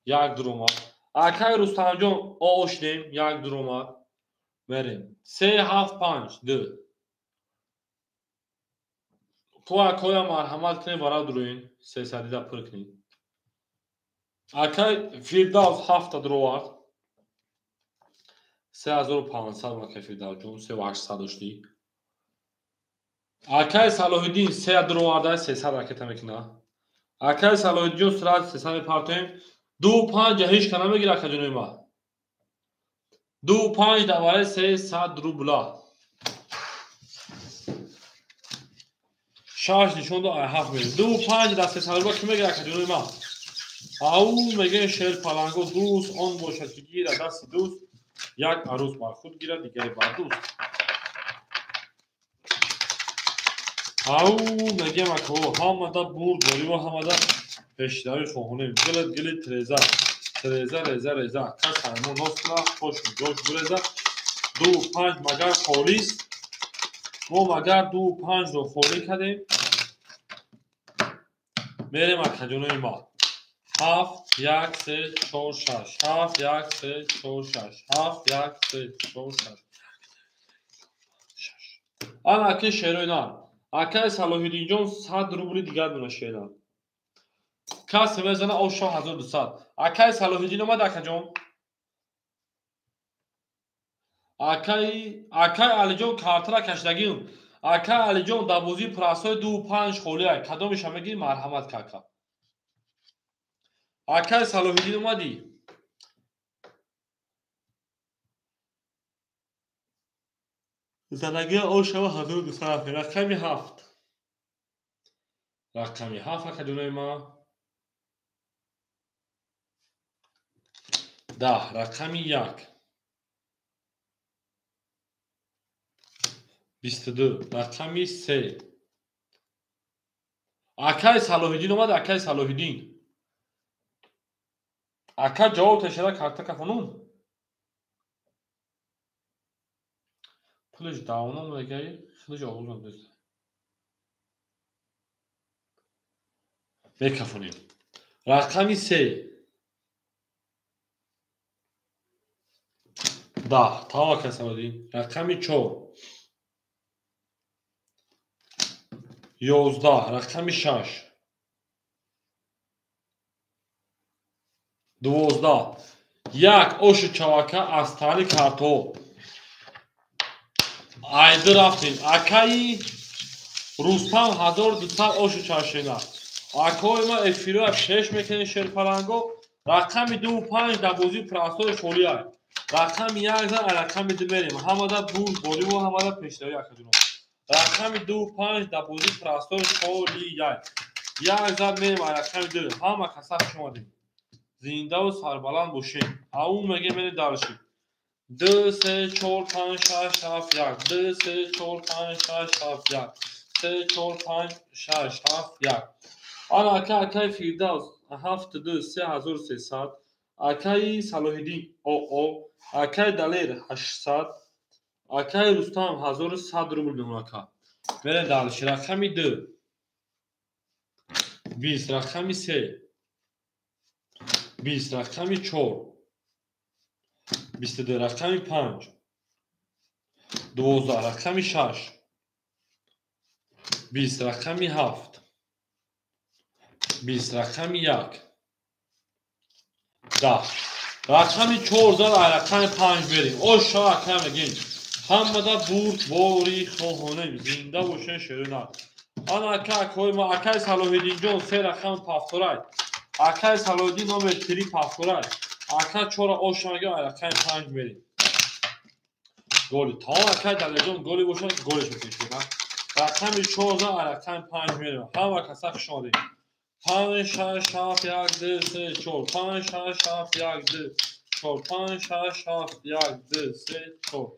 1 дуромад. Акай Рустамҷон ошнем, 1 дуромад. Мерем. 3 7 5 2. Ко акоя марҳамат кунем, вара дуроин 300 да пур кунем. Акай Фирдавс 7 дуровард. 3500 акай Фирдавсҷон, 3800 доштӣ. Акай Салоҳиддин 3 дуроварда, 300 ракета мекуна. Акай Салоҳиддинҷон сразу 300 мепартоем. 2 5 ҳеҷ ка намегира акаҷонои ма. 2 5 дар барои 300 рубла. 6 нишон до 7 мерем. 2 5 дар 300 рубла ки мегира акаҷонои ма? Ау мегӯем шер паланго дӯст он бошад ки гирад дасти дӯст, як арӯз бар худ гирад, дигаре бар дӯст. Ау мегӯем ако ҳамада бурд бориво, ҳамада пешравӣ хоҳонем. Гилит гилит треза треза реза реза, кас ҳаймо нос куна, хош ҷош буреза. 2 5 магар холист. Мо магар 2 5 ро холӣ кардем. Мерем акаҷонои ма. 7 1 3 4 6 7 1 3 4 6 7 1 3 4 6 6. Ана аки шерои нар. Акай Салоҳиддинҷон 100 рубли дигар мена шернар. Касе мезана оша 1200. Акай Салоҳиддин омад акаҷон. Акай Алиҷон картара кашидагим. Акай Алиҷон дар бозии прасои 2 5 холия. Кадомиша мегирӣ марҳамат кака. Акай Салоҳиддин омадӣ? Занагия ошава 1200 рафтем. Рақами 7. Рақами 7 акаҷонои ман. 10. Рақами 1. 22. Рақами 3. Акай Салоҳиддин омад, акай Салоҳиддин. Ака ҷавоб тешара карта кафонум. Пулиш давоном мегаи, худаш оғузам дӯст. Мекафонем. Рақами 3. 10. Тамом акай Салоҳиддин. Рақами 4. 11. Рақами 6. 12. Як ошу чавака аз тари картҳо. Айди рафтем. Акаи Рустам 1200 ошу чашена. Акои ма эфироя шеш мекунем шерпаланго. Рақами 2 5 дар бозии простой холия. Рақами 1 за рақами 2 мерем. Ҳамада бурд бориву ҳамада пешравӣ акаҷоно. Рақами 2 5 дар бозии простой холия. 1 за мерем рақами 2. Ҳама каса хуш омадем. Зиндаву сарбаланд бошем. Ау меге мери дарши. 2 3 4 5 6 7 1. 2 3 4 5 6 7 1. 3 4 5 6 7 1. Ана ака акаи Фирдавс 7 2 3300. Акаи Салоҳиддин ОО. Акаи Далер 800. Акаи Рустам 1100 рубл мемон ака. Мерем дарши. Рақами 2. 20. Рақами 3. 20. Рақами 4. 22. Рақами 5. 12. Рақами 6. 20. Рақами 7. 20. Рақами 1. 10. Рақами 4 зад, рақами 5 берем. Оша ака мегем. Ҳамада бурд бори хоҳонем. Зинда бошен шерина. Ана ака акои ма акаи Салоҳиддинҷон 3 рақами пафторай. Акаи Салоҳиддин номер 3 пафторай. Ака 4 оша мегем, рақами 5 берем. Голи. Тамом акаи Далерҷон голи бошад, голиш мекунем. Рақами 4 зад, рақами 5 берем. Ҳама каса хуш омадем. 5 6 7 1 2 3 4 5 6 7 1 2 4 5 6 7 1 2 3 4.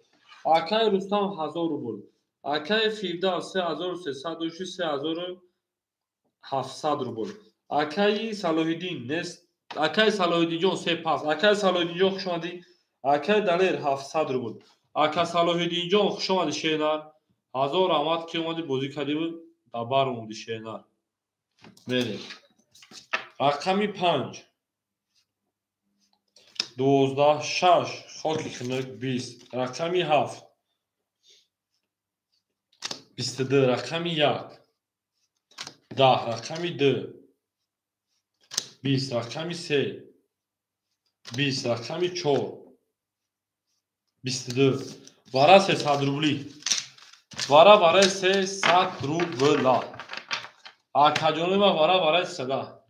Акаи Рустам 1000 рубл. Акаи Фирдавс 3300 дошти 3700 рубл. Акаи Салоҳиддин нест. Акаи Салоҳиддинҷон 3 пас. Акаи Салоҳиддинҷон хуш омадӣ. Акаи Далер 700 рубл. Ака Салоҳиддинҷон хуш омадӣ шернар. 1000 раҳмат ки омадӣ бозӣ кардӣ дабар омадӣ шернар. Мерем. Рақами 5. 12 6 хоки хунук 20. Рақами 7. 22. Рақами 1. 10. Рақами 2. 20. Рақами 3. 20. Рақами 4. 22. Вара 300 рубли. Вара вара 300 рубла. Акаҷони ма вара вара 300.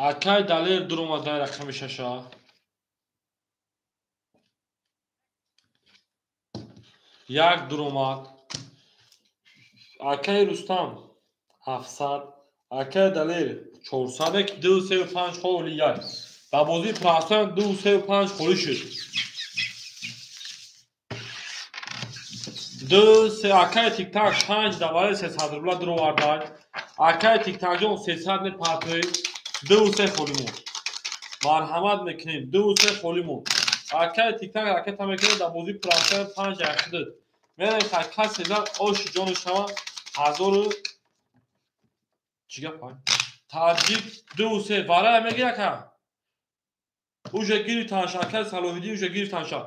Акай Далер дуромадай рақами 6. 1 дуромад. Акай Рустам 700. Акай Далер 400. 2 3 5 холи 1. Дар бозии простой 2 3 5 холи шуд. 2 3 акай Тиктак 5 давари 300 рубла дуровардай. Акай Тиктакҷон 300 мепартоед. 2 3 холи монд. Марҳамат мекунем. 2 3 холи монд. Акай Тиктак ракета мекунем дар бозии простой 5 яхидид. Мерем хай касе зад оши ҷону шава 1000 чӣ гап ай? Таҷик 2 3 вара меги ака. Уже гирифтанша акай Салоҳиддин уже гирифтанша.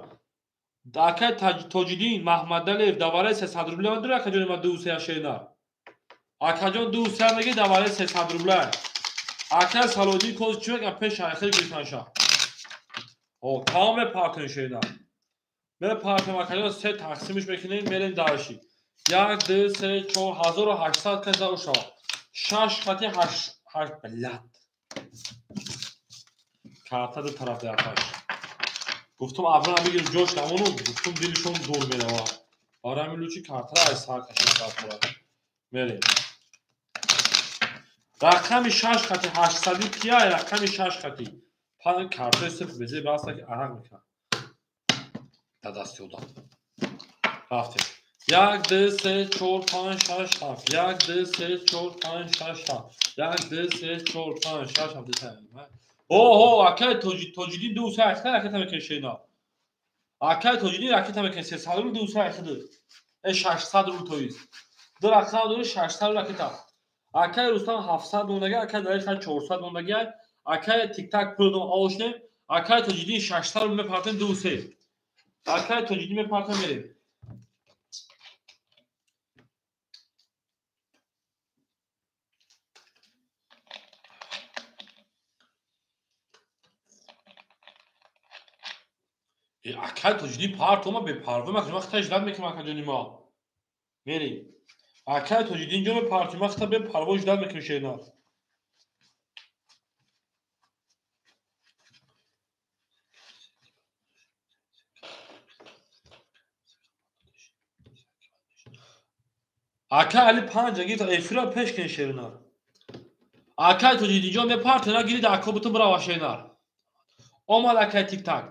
Акай Тоҷиддин Маҳмадалиев давараи 300 рубля дур акаҷони ма 2 3 шена. Акаҷон 2 3 меги давараи 300 рубля. Акай Салоҳиддин коз чӣ мегам пеш айхир гирифтанша. Тамом мепартем шена. Мепартем акаҷон, се тақсимиш мекунем, мерем дарши. 1, 2, 3, 4, 1800 каса ушава. 6 хати 8, 8 блядь. Карта ду тараф дафаш. Гуфтум абрана бигир ҷош намону, гуфтум дилишон дур мерава. Барои ҳамин лучи картара аз сар кашид картара. Мерем. Рақами 6 хати 800 кия, рақами 6 хати. Пан картаи сифр безе баста ки арақ мекунад. Да дасти одам. Рафтем. 1, 2, 3, 4, 5, 6, 7. 1, 2, 3, 4, 5, 6, 7. 1, 2, 3, 4, 5, 6, 7. Оҳо, акай Тоҷиддин 2 3 ракета ракета мекунад шена. Акай Тоҷиддин ракета мекунад 300 рубл 2 3 ракета. 600 рубл тоист. Ду рақам дори 600 рубл ракета. Акай Рустам 700 мондаги, акай Далер 400 мондаги, акай Тик-так пул дом овошнем, акай Тоҷиддин 600 рубл мепартем 2 3. Акай Тоҷиддин мепартем мерем. Акай Тоҷиддин партома бепарво макунем, вақта ждат мекунем акаҷони ма. Мерем. Акай Тоҷиддин ҷо мепартем, вақта бепарво ждат мекунем шена. Акай Али 5 гирифт, эфира пеш кун шеринар. Акай Тоҷиддин ҷо мепартена гирид, ако бутун бирава шеринар. Омад акай Тик-так.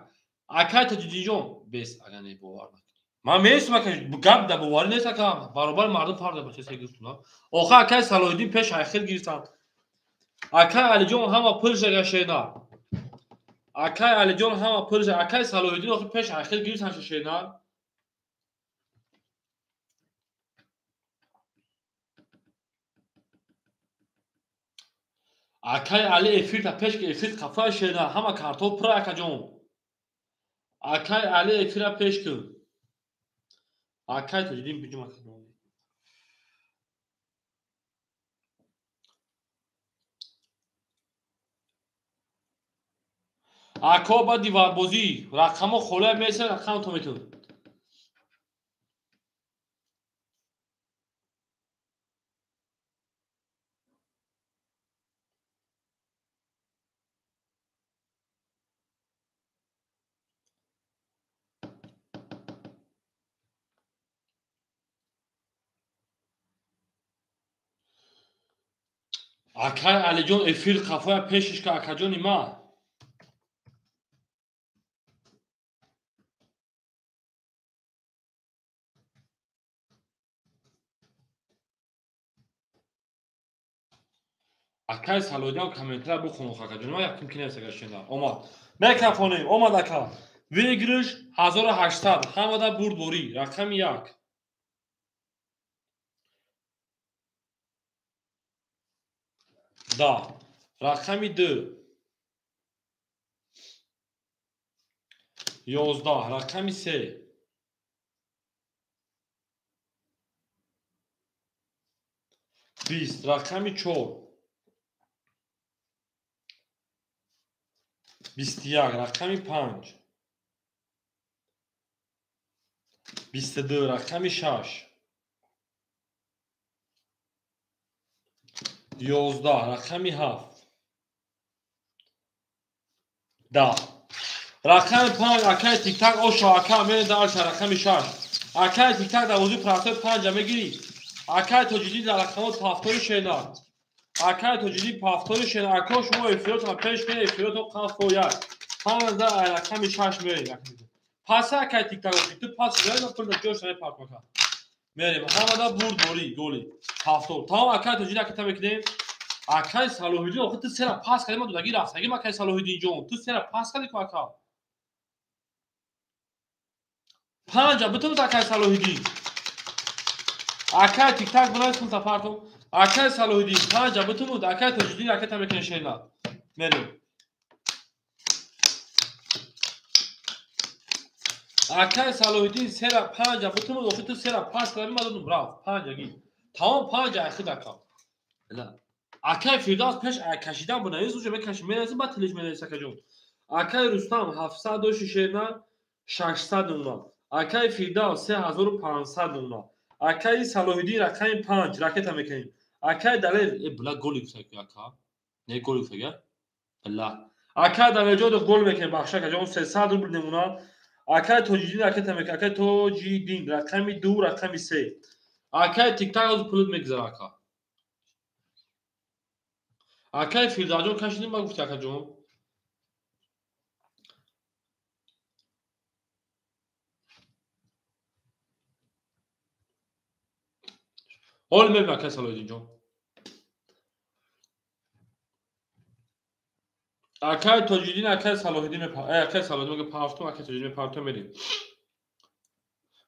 Акай Тоҷиддинҷон бес агар не бовар накунӣ. Ман местам ака, гап да боварӣ нест ака, баробари мардум фарқ дорад чизе гирифтум. Оха акай Салоҳиддин пеш айхел гирифтанд. Акай Алиҷон ҳама пул шага шена. Акай Алиҷон ҳама пул шага, акай Салоҳиддин охир пеш айхел гирифтанд шена. Акай Али эфирта пеш ки эфир қафа шена, ҳама картҳо пура акаҷон. Акай Али эфира пеш кун. Акай Тоҷиддин биҷум акаҷон. Ако ба диварбозӣ рақамҳо холия меса, рақам то метун. Акай Алиҷон эфир қафоя пешиш ка акаҷони ма. Акай Салоҳиддин комментария бухун акаҷони ма, якум ки нест агар шена. Омад. Мекафонем, омад ака. Выигрыш 1800, ҳамада бурдборӣ, рақами 1. Да, рақами 2. 11, рақами 3. 20, рақами 4. 21, рақами 5. 22, рақами 6. 11, рақами 7. 10. Рақами 5, акай Тик-так ошо, ака мере дарша рақами 6. Акай Тик-так дар бозии партои 5 мегирӣ. Акай Тоҷиддин дар рақамҳо пафтори шена. Акай Тоҷиддин пафтори шена. Ако шумо эфиротон пеш кунед, эфиротон қафо як. 5 дар рақами 6 мерем. Пас акай Тик-так оши, ту пас ҷой пул ҷош намепарт ака. Мерем. Ҳамада бурд борӣ, голи. Пафтор. Тамом акай Тоҷиддин аката мекунем. Акай Салоҳиддин, охир ту сера пас кардӣ, ман дудаги рафтагим акай Салоҳиддин ҷон. Ту сера пас кардӣ ку ака. 5 битун акай Салоҳиддин. Акай Тик-так бинавис пул тапартум. Акай Салоҳиддин 5 битун акай Тоҷиддин аката мекунем шена. Мерем. Акай Салоҳиддин сера 5 битун охир ту сера пас кардӣ, ман додум рафт. 5 ги. Тамом 5 айхид ака. Акай Фирдавс пеш кашидан бинавис, уже мекаши, менависӣ, баъд телиш менавис акаҷон. Акай Рустам 700 доши шерна 600 мемонад. Акай Фирдавс 3500 мемонад. Акай Салоҳиддин рақами 5 ракета мекунем. Акай Далер бла голи гуфта ака. Не голи гуфта бла. Акай Далерҷонов гол мекунем бахшак аҷон 300 рубл мемонад. Акай Тоҷиддин ракета мекунем. Акай Тоҷиддин рақами 2 рақами 3. Акай Тиктак ҳозир пулит мегузара ака. Акай Фирдавсҷон кашидим ба гуфти акаҷон. Ҳол мебинам акай Салоҳиддинҷон. Акай Тоҷиддин, акай Салоҳиддин акай Салоҳиддин мега пафтум, акай Тоҷиддин мепартум мерем.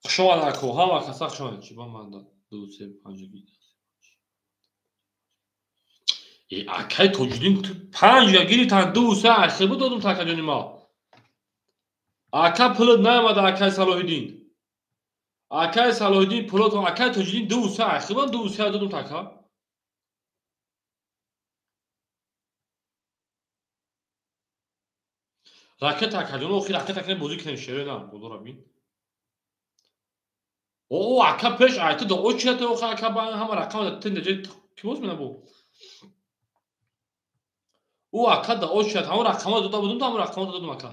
Хуш омад ако, ҳама каса хуш омад. Чӣ ба ман 2 3 5 акай Тоҷиддин 5 гирифтан 2 3 ахир додум такаҷони ма. Ака пулат наомада акай Салоҳиддин. Акай Салоҳиддин пулат акай Тоҷиддин 2 3 ахир 2 3 додум така. Ракета акаҷон охир ракета кунем бозӣ кунем шеро на бодора бин. О ака пеш айта до очията охир ака ба ҳама рақам тинда ҷой ки боз мена бу. Ӯ ака да очият ҳамон рақамҳо дода будум, ҳамон рақамҳо додум ака.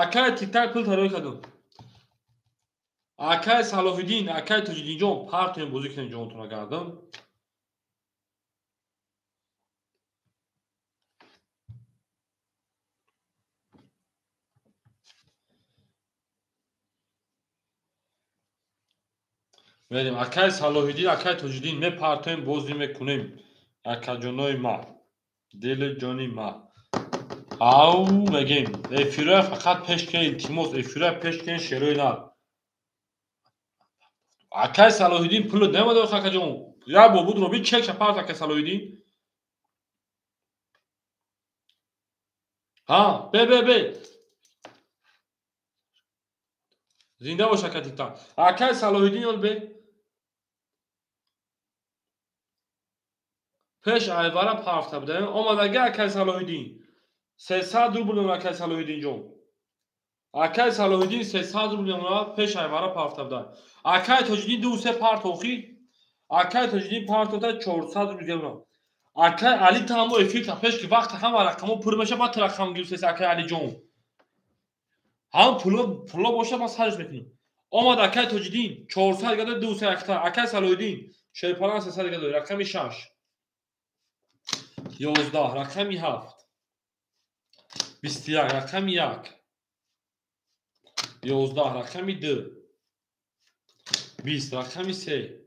Акай Тиктак пул тарои кардум. Акай Салоҳиддин, акай Тоҷиддинҷон партоем бозӣ кунем ҷонтона гардам. Мерем акай Салоҳиддин, акай Тоҷиддин мепартоем бозӣ мекунем. Акаҷонои ма, дили ҷони ма. Ау мегем, эфироя фақат пеш кунед, илтимос, эфироя пеш кунед, шерои нар. Акай Салоҳиддин пулат намеда акаҷон. Як бор буд роби чек шапарт акай Салоҳиддин. Ҳа, бе бе бе. Зинда бош ака Тиктак. Акай Салоҳиддин ёл бе. Пеш айвара пафта будем. Омадаги акай Салоҳиддин. 300 рубл мемонад акай Салоҳиддинҷон. Акай Салоҳиддин 300 рубл мемонад пеш айвара пафта будем. Акай Тоҷиддин 2 3 парт охи. Акай Тоҷиддин партота 400 рубл мемонад. Акай Али та ҳамо эфир та пеш ки вақт ҳама рақамҳо пур мешавад, баъд рақам гирифтест акай Алиҷон. Ҳам пуло бошад ман сарш мекунам. Омад акай Тоҷиддин 400 гада 2 3 акта. Акай Салоҳиддин Шерпалан 300 гада рақами 6. 11 рақами 7. 21 рақами 1. 11 рақами 2. 20 рақами 3.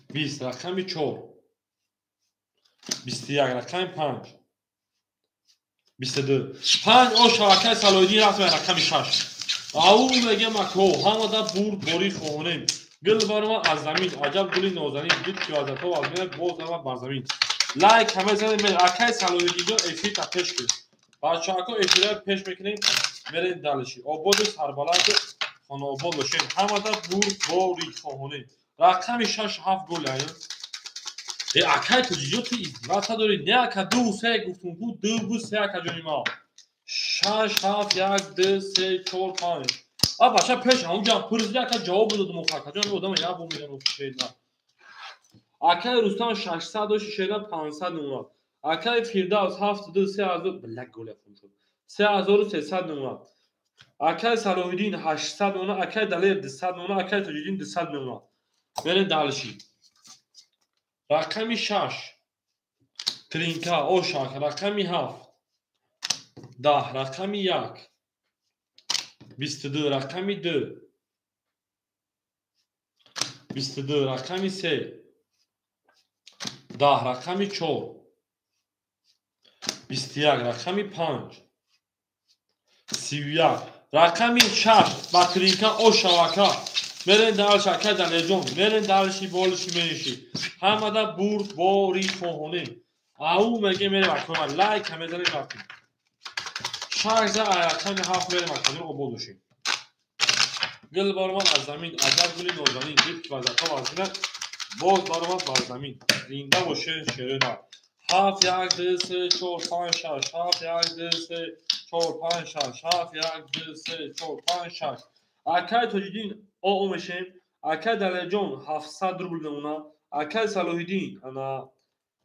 20 рақами 4. 21 рақами 5. 22. 5 оша акай Салоҳиддин рафт рақами 6. Ау мегем ако ҳамада бурд борӣ хоҳонем. Гул баромад аз замин, аҷаб гули нозанин, дид ки вазато аз мена боз равад бар замин. Лайк ҳама занед, акай Салоҳиддинҷон эфир та пеш кунед. Бачаҳако эфира пеш мекунем, мерем далиши. Ободу сарбаланду хонаобод бошем. Ҳамада бурд борӣ хоҳонем. Рақами 6 7 гол аян. Акай Тоҷиддин ту издивата дорӣ. Не ака 2 3 гуфтум ку 2 3 ака ҷони ма. 6 7 1 2 3 4 5. А бача пеш ҳамунҷа пурсиди ака ҷавоб додум ака ҷон одам як бор меган шеъна. Акай Рустам 600 дошт шеъна 500 мемонад. Акай Фирдавс 7 2 3000 блак гол афун шуд. 3300 мемонад. Акай Салоҳиддин 800 мемонад, акай Далер 200 мемонад, акай Тоҷиддин 200 мемонад. Мерем далши. Рақами 6. Тринка ошак рақами 7. 10 рақами 1. 22 рақами 2. 22 рақами 3. 10 рақами 4. 21 рақами 5. 31 рақами 6 ба тринка ошавака. Мерен далши ака Далерҷон, мерен далши болиши мениши. Ҳамада бурд борӣ хоҳонем. Ау меге мерем акома лайк ҳаме занем рафтем. 6 рақами 7 мерем акома обод бошем. Гул баромад аз замин, аҷаб гули нозанин, дид ки вазато вазина боз баромад бар замин. Зинда боше шерена. 7 1 2 3 4 5 6 7 1 2 3 4 5 6 7 1 2 3 4 5 6. Акай Тоҷиддин ОО мешем. Акай Далерҷон 700 рубл мемона. Акай Салоҳиддин ана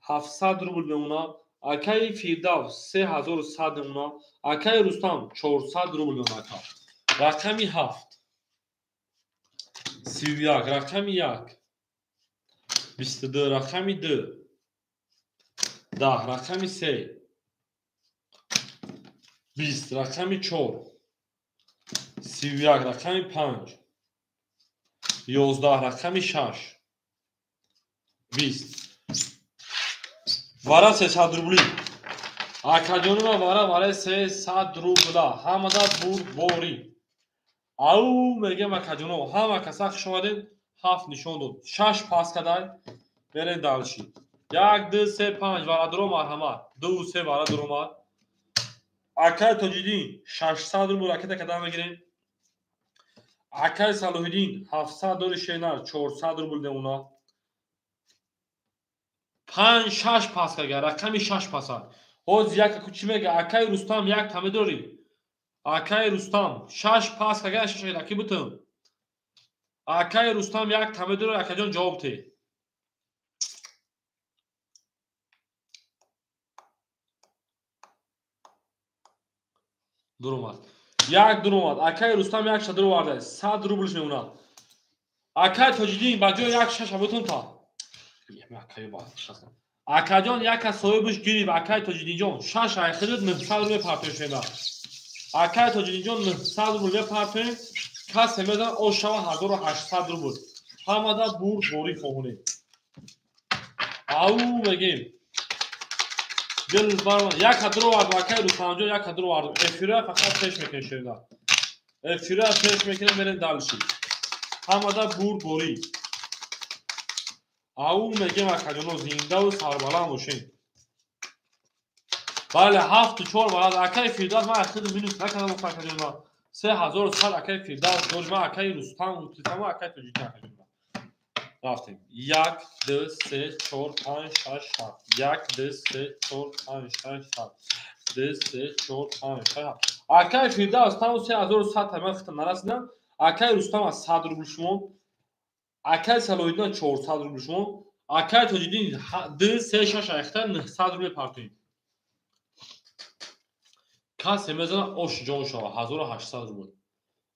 700 рубл мемона. Акай Фирдавс 3100 мемона. Акай Рустам 400 рубл мемона. Ака. Рақами 7 31, рақами 1 22, рақами 2 10, рақами 3 20, рақами 4 31, рақами 5 11, рақами 6 20. Вара 300 рубли. Акаҷонума вара вара 300 рубла. Ҳамада бурдборӣ. Ау мегем акаҷоно, ҳама каса хуш омадед. 7 нишон дод. 6 пас кадай. Берем дальше. 1 2 3 5 вара дуро марҳамат. 2 3 вара дуромад. Акай Тоҷиддин 600 рубл ракета кадан мегирем. Акай Салоҳиддин 700 дори шенар 400 рубл мемонад. 5 6 пас кага, рақами 6 паса. Ҳозир як чӣ мега? Акай Рустам як таме дорӣ. Акай Рустам 6 пас кага, 6 раки бутун. Акай Рустам як таме дорӣ, акаҷон ҷавоб те. Дуромад. Як дуромад. Акай Рустам як шадр оварда. 100 рублш мемонад. Акай Тоҷиддин ба ҷои як шаша бутун та. Акаҷон яка соҳибаш гирифт. Акай Тоҷиддинҷон 6 айхирид 900 рубл мепартоем. Акай Тоҷиддинҷон 900 рубл мепартоем. Касе мезанад ош шава 1800 рубл. Ҳамада бурд борӣ хоҳонем. Ау мегем. Гул барон яка дуровард акай Рустамҷон яка дуровард. Эфира фақат пеш мекунем шеда. Эфира пеш мекунем мерем дальше. Ҳамада бурд борӣ. Ау мегем акаҷоно зиндаву сарбаланд бошем. Бале 7 4 балад акай Фирдавс ман ахири минус накардам акаҷоно. 3100 акай Фирдавс дорим акай Рустам Рустам акай Тоҷиддин акаҷоно. Рафтем. 1 2 3 4 5 6 7. 1 2 3 4 5 6 7. 2 3 4 5 6 7. Акай Фирдавс там 3100 та ман хитам нарасидам. Акай Рустам аз 100 рубл шумо. Акай Салоҳиддин 400 рубл шумо. Акай Тоҷиддин 2 3 6 айхта 900 рубл партоем. Касе мезанад ош ҷон шава 1800 рубл.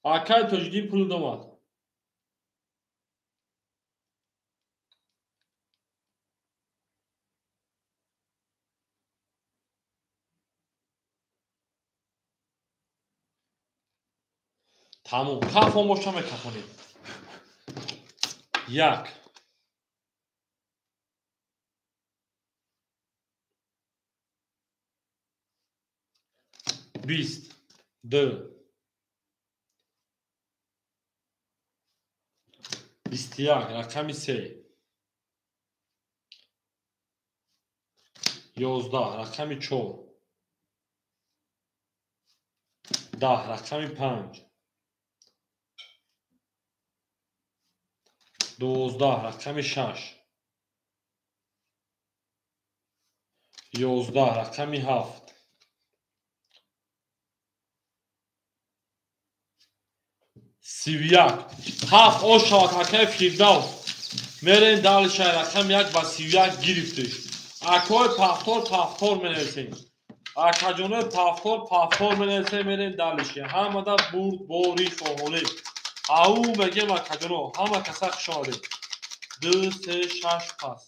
Акай Тоҷиддин пул домад. Тамом. Кафон боша мекафонем. 1 20 2 21, рақами 3 11, рақами 4 10, рақами 5 12, рақами 6 11, рақами 7 31 7 ош шавад акай Фирдавс. Мерем дальше рақами 1 ба 31 гирифтеш. Акой пафтор пафтор менависем. Акаҷонои пафтор пафтор менависем, мерем дальше. Ҳамада бурд борӣ хоҳонем. Ау мегем акаҷоно, ҳама каса хуш омадед. 2 3 6 пас.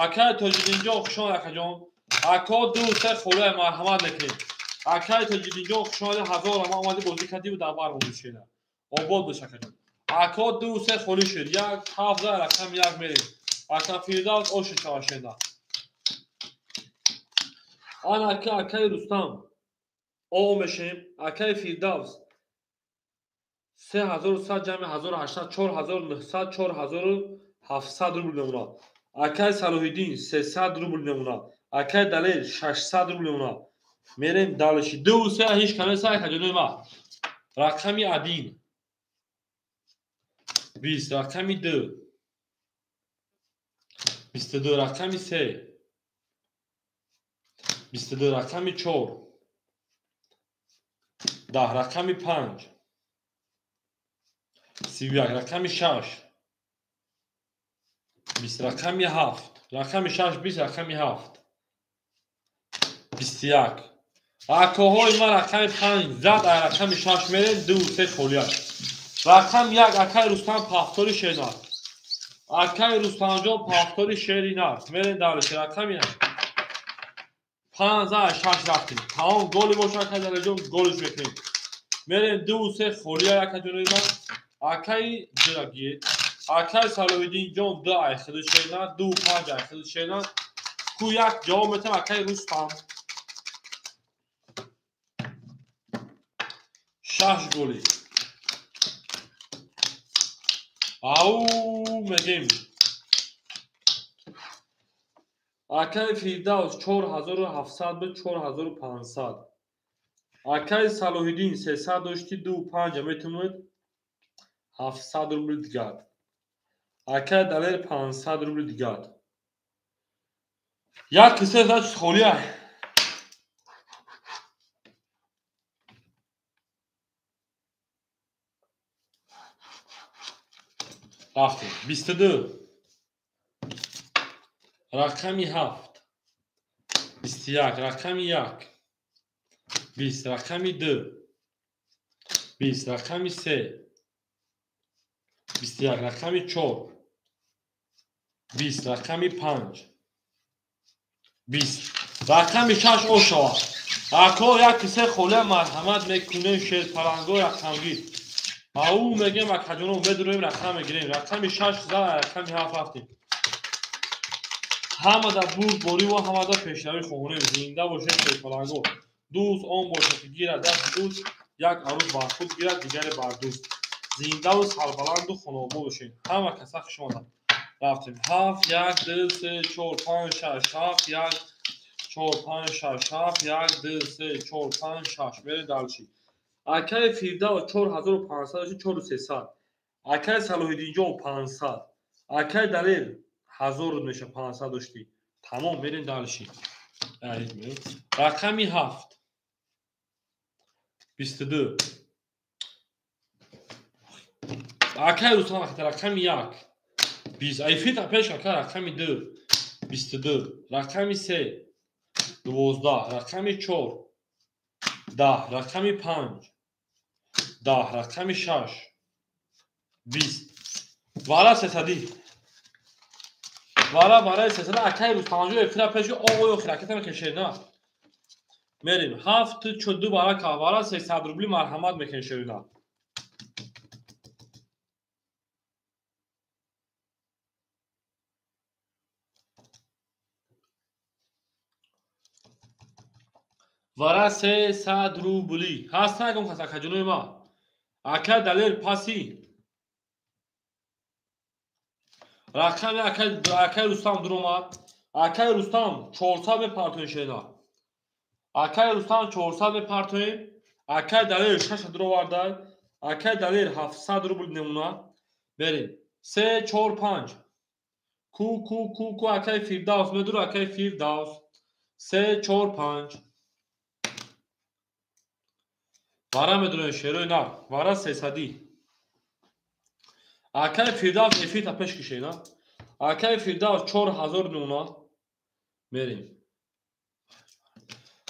Акай Тоҷиддинҷон хуш омад акаҷон. Ако 2 3 холия марҳамат мекунем. Акай Тоҷиддинҷон хуш омадед, 1000 ама омадӣ бозӣ кардӣ дар бар монди. Обод бош акаҷон. Ако 2 3 холӣ шуд. 1 7 рақам 1 мерем. Ака Фирдавс ош шава шеда. Ан ака акай Рустам о мешем. Акай Фирдавс 3100 ҷамъи 1800 4900 4700 рубл мемонад. Акай Салоҳиддин 300 рубл мемонад. Акай Далер 600 рубл мемонад. Мерем дальше. 2 3 ҳеч канеса акаҷонои ма. Рақами 1 20, рақами 2 22, рақами 3 22 рақами 4 10 рақами 5 31 рақами 6 20 рақами 7 рақами 6 20 рақами 7 21 акоҳои ман рақами 5 зад, рақами 6 мерем 2 3 холият. Рақам 1 акай Рустам пафтори шернар. Акай Рустамҷон пафтори шеринар. Мерем далиш рақами 5 зад 6 рафтем. Тамом голи боша акай Далерҷон голиш мекунем. Мерем 2 3 холият акаҷонои ман. Акай ҷирагие. Акай Салоҳиддинҷон 2 ай хиди шеринар, 2 5 ай хиди шеринар. Ку як ҷавоб метам акай Рустам. 6 голи. Ау мегем. Акай Фирдавс 4700 буд 4500. Акай Салоҳиддин 300 дошти 2 5 метумуд 700 рубл дигар. Акай Далер 500 рубл дигар. Як киса зад холия. Рафтем. 22 рақами 7 21 рақами 1 20 рақами 2 20 рақами 3 21 рақами 4 20 рақами 5 20 рақами 6 ошава. Ако як киса холия марҳамат мекунем шерпаланго рақамгир. Ау мегем акаҷоно медуроем рақам мегирем. Рақами 6 за рақами 7 рафтем. Ҳамада бурд бориву ҳамада пешравӣ хоҳонем. Зинда бошед шерпаланго. Дӯст он бошад ки гирад дасти дӯст, як арӯз бар худ гирад, дигаре бар дӯст. Зиндаву сарбаланду хонобод бошед. Ҳама каса хуш омаданд. Рафтем. 7 1 2 3 4 5 6 7 1 4 5 6 7 1 2 3 4 5 6 мерем далши. Акай Фирдавс 4500 4300. Акай Салоҳиддинҷон 500. Акай Далер 1000 меша 500 дошти. Тамом мерем далши. Рақами 7 22 Акай Рустам рақами 1 20 ай фитр пеш акай рақами 2 22 рақами 3 12 рақами 4 10 рақами 5 10 рақами 6 20 вара 300 вара барои 300 акай Рустамҷон эфира пеш оғои охир ракета мекашед на мерем 7 4 вара ка вара 300 рубли марҳамат мекашед на вара 300 рубли ҳаст нагум кас акаҷонои ма. Акай Далер паси рақами акай Рустам дуромад. Акай Рустам 400 мепартоем шена. Акай Рустам 400 мепартоем. Акай Далер 6 дуровардай. Акай Далер 700 рубл намуна. Берем 3 4 5 ку ку ку ку акай Фирдавс медур акай Фирдавс 3 4 5 вара медуроем шерои нар вара 300. Акай Фирдавс эфирта пеш кишена. Акай Фирдавс 4000 нуна. Мерем.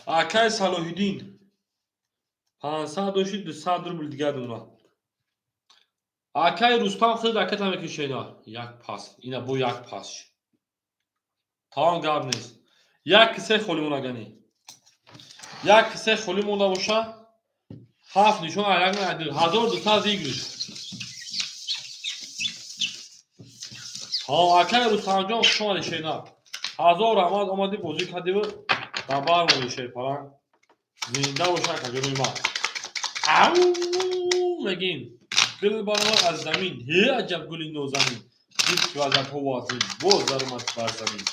Акай Салоҳиддин 500 дошти 200 рубл дигар нуна. Акай Рустам хид ракета мекишена. Як пас. Ина бо як пас. Тамом гап нест. Як кисе холӣ монагани. Як кисе холӣ монда боша. 7 нишон аяк на 1200 зигриш. Ҳа акай Рустамҷон хуш омадӣ шена. 1000 раҳмат омадӣ бозӣ кардиву дабар монди шерпаланг. Зинда боша акаҷонои ман. Ау мегин. Гул баромад аз замин. Ҳе аҷаб гули нозанин. Дид ки вазъиятҳо вазин. Боз даромад бар замин.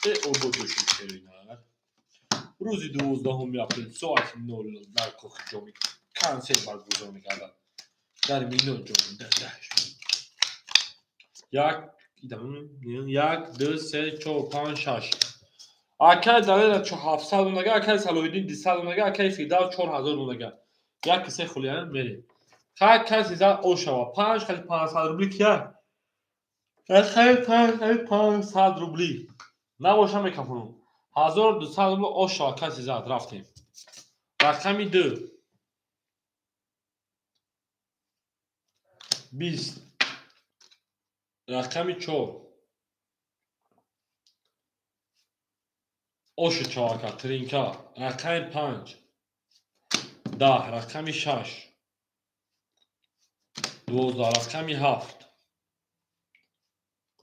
Э обод бошед шеринар. Рӯзи 12 апрел соати 00 дар Кохи Ҷомӣ консерт баргузор мекарданд. Дар Мино ҷомӣ дар 1 1 2 3 4 5 6 Акай Далера 700 рублага, акай Салоҳиддин 200 рублага, акай Фирдавс 4000 рублага. Як се хулиян мерем. Хай каси зад ошава. 5 хали 500 рубли кия? Хай 5 хали 500 рубли. Набоша мекафонум. 1200 рубли ошава каси зад рафтем. Рақами 2. 20. Рақами 4. Оши чавака, тринка. Рақами 5. 10. Рақами 6. 12. Рақами 7.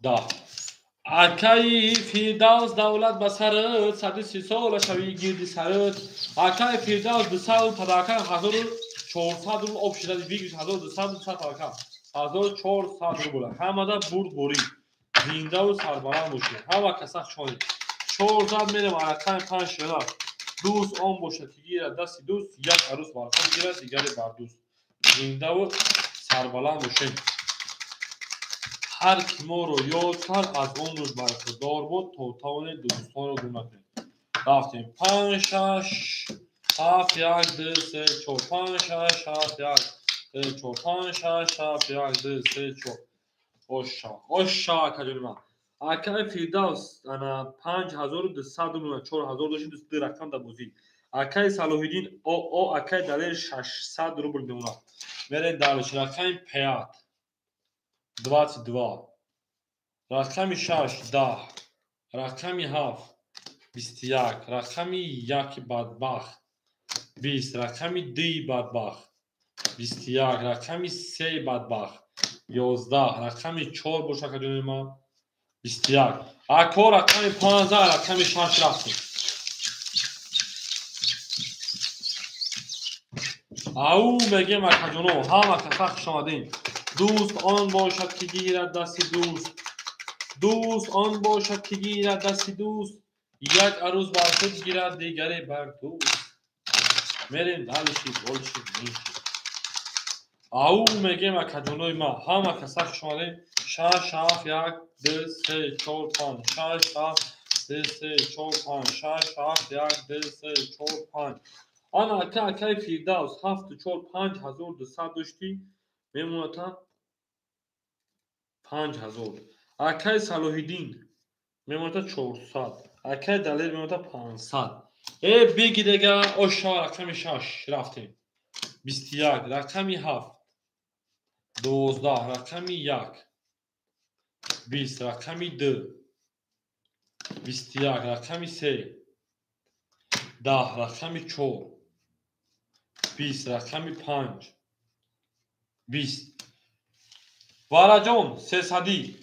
10. Акаи Фирдавс давлат ба сарат, 130 сола шави гирди сарат. Акаи Фирдавс 200 падака 1400 рубл об шидади вигиш 1200 падака 1400 рубл. Ҳамада бурд борид. Зиндаву сарбаланд бошед. Ҳама каса хушомадед. 400 мерем рақами 5 шуда. Дӯст он бошад ки гирад дасти дӯст, як арӯс бар худ гирад, дигаре бар дӯст. Зиндаву сарбаланд бошед. Ҳар ки моро ёд кард, аз он рӯз бархӯрдор буд, то тавонед дӯстонро гум накунед. Рафтем. 5 6 7 1 2 3 4 5 6 7 1 2 4 5 6 7 1 2 3 4. Оша, оша акаҷони ман. Акаи Фирдавс ана 5200 рубл 4000 дошт, ду рақам дар бозӣ. Акаи Салоҳиддин ОО, акаи Далер 600 рубл мемонад. Мерем дальше. Рақами 5 22. Рақами 6 10. Рақами 7 21. Рақами 1 бадбахт 20. Рақами 2 бадбахт 21. Рақами 3 бадбахт 11. Рақами 4 боша акаҷони ман 21. Ако рақами 15, рақами 6 рафтем. Ау мегем акаҷоно, ҳама каса хуш омадем. Дӯст он бошад ки гирад дасти дӯст. Дӯст он бошад ки гирад дасти дӯст. Як арӯз бар худ гирад, дигаре бар дӯст. Мерем дальше, больше, меньше. Ау мегем акаҷонои ма, ҳама каса хуш омадем. 6 7 1 2 3 4 5 6 7 2 3 4 5 6 7 1 2 3 4 5. Ана ака акаи Фирдавс 7 4 5 1200 доштӣ, мемонад 5000. Акаи Салоҳиддин мемонад 400. Акаи Далер мемонад 500. Э биги дега оша рақами 6 рафтем. 21 рақами 7 12 рақами 1 20 рақами 2 21 рақами 3 10 рақами 4 20 рақами 5 20. Вараҷон 300.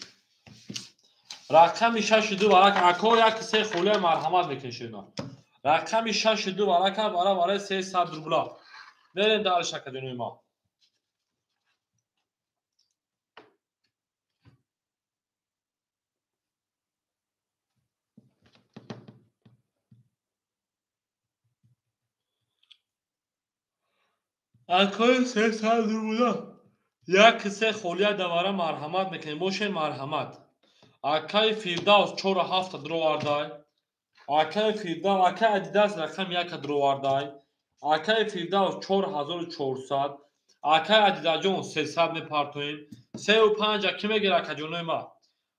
Рақами 6 2 варака ако 1 3 холия марҳамат мекунед. Рақами 6 2 варака барабари 300 рубла. Мерем дар шакадинои ма. Акои 300 рубла. Як се холия давара марҳамат мекунем. Бошед марҳамат. Акаи Фирдавс 4 7 дровардай. Акаи Фирдавс, акаи Адидас рақами 1 дровардай. Акаи Фирдавс 4400. Акаи Адидаҷон 300 мепартоем. 3 5 ки мегирад акаҷонои ма?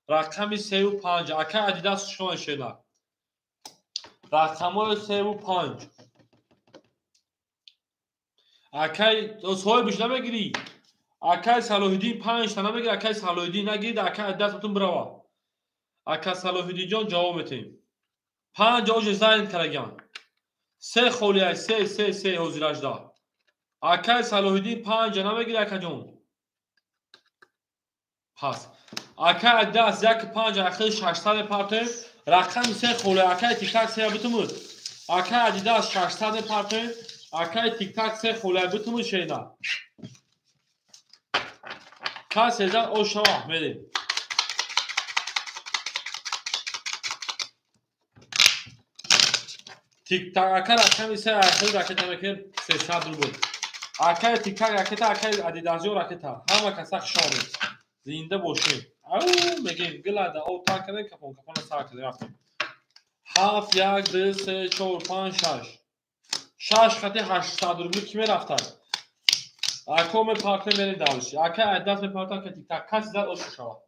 Рақами 3 5. Акаи Адидас шумо шена. Рақамҳои 3 5. Акаи соҳибш намегирӣ. Акаи Салоҳиддин 5 та намегирад, акаи Салоҳиддин нагирид, акаи Адидас бутун бирава. Ака Салоҳиддинҷон ҷавоб метем. 5 оже зайн караган. 3 холия 3 3 3 ҳозиражда. Акаи Салоҳиддин 5 намегирад акаҷон. Пас. Акаи Адидас 1 5 ахир 600 мепартоем. Рақами 3 холия акаи Тиктак 3 бутумуд. Акаи Адидас 600 мепартоем. Акаи Тиктак 3 холия бутумуд шейна. Касе зад ошава мерем. Тиктак ака рақами 3 ахир ракета мекунем 300 рубл. Акаи Тиктак ракета, акаи Адидасҷон ракета. Ҳама каса хуш омадед. Зинда бошед. Ау мегем гилада об тар кардем, капон капона сар кардем рафтем. 7 1 2 3 4 5 6. 6 хати 800 рубли ки мерафтад? Ако мепарте мери далши. Ака Адидас мепарта ка тик-так. Каси зад ош шава.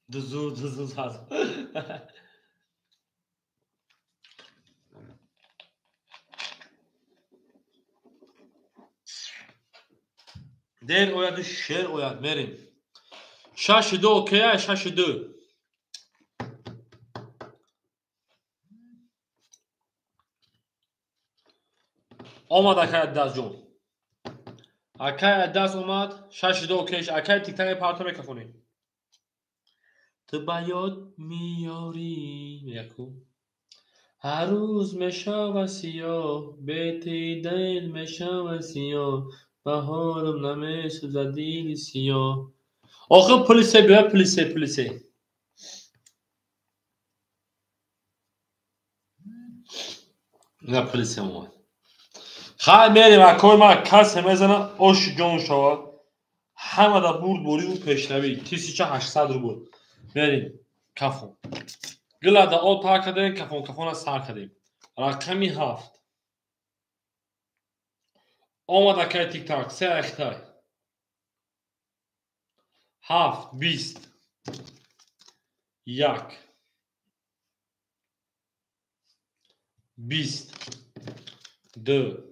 Дузу дузу зад. Дер ояду шер ояд мерим. 6 2 окей, 6 2. Омад акай Адидас ҷон. Акай Адидас омад, 6 2 окей, акай тик-так парто мекафонӣ. Ту ба ёд меёрӣ яку. Ҳар рӯз мешава сиёҳ, бети дил мешава сиёҳ. Баҳорам намесӯзад дили сиёҳ. Охир пули се биё, пули се, пули се. На пули се омад. Хай мерем акои ман касе мезана оши ҷон шава. Ҳамада бурдбориву пешравӣ. 1800 рубл. Мерем кафон. Гилада об пар кардем, кафон кафона сар кардем. Рақами 7. Омад акай тик-так, се ахтай. 7 20 1 20 2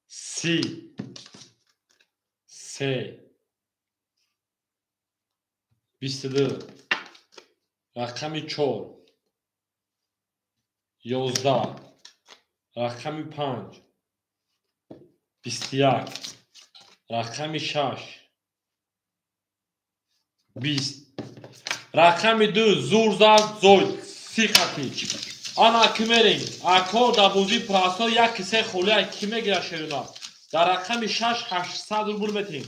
3 3 22 рақами 4 11 рақами 5 21 рақами 6 20 рақами 2 зур зад зоид 30 хати. Ана ки мерем ако дар бозии прасо 1 3 холия ки мегирад шерина. Дар рақами 6 800 рубл метем.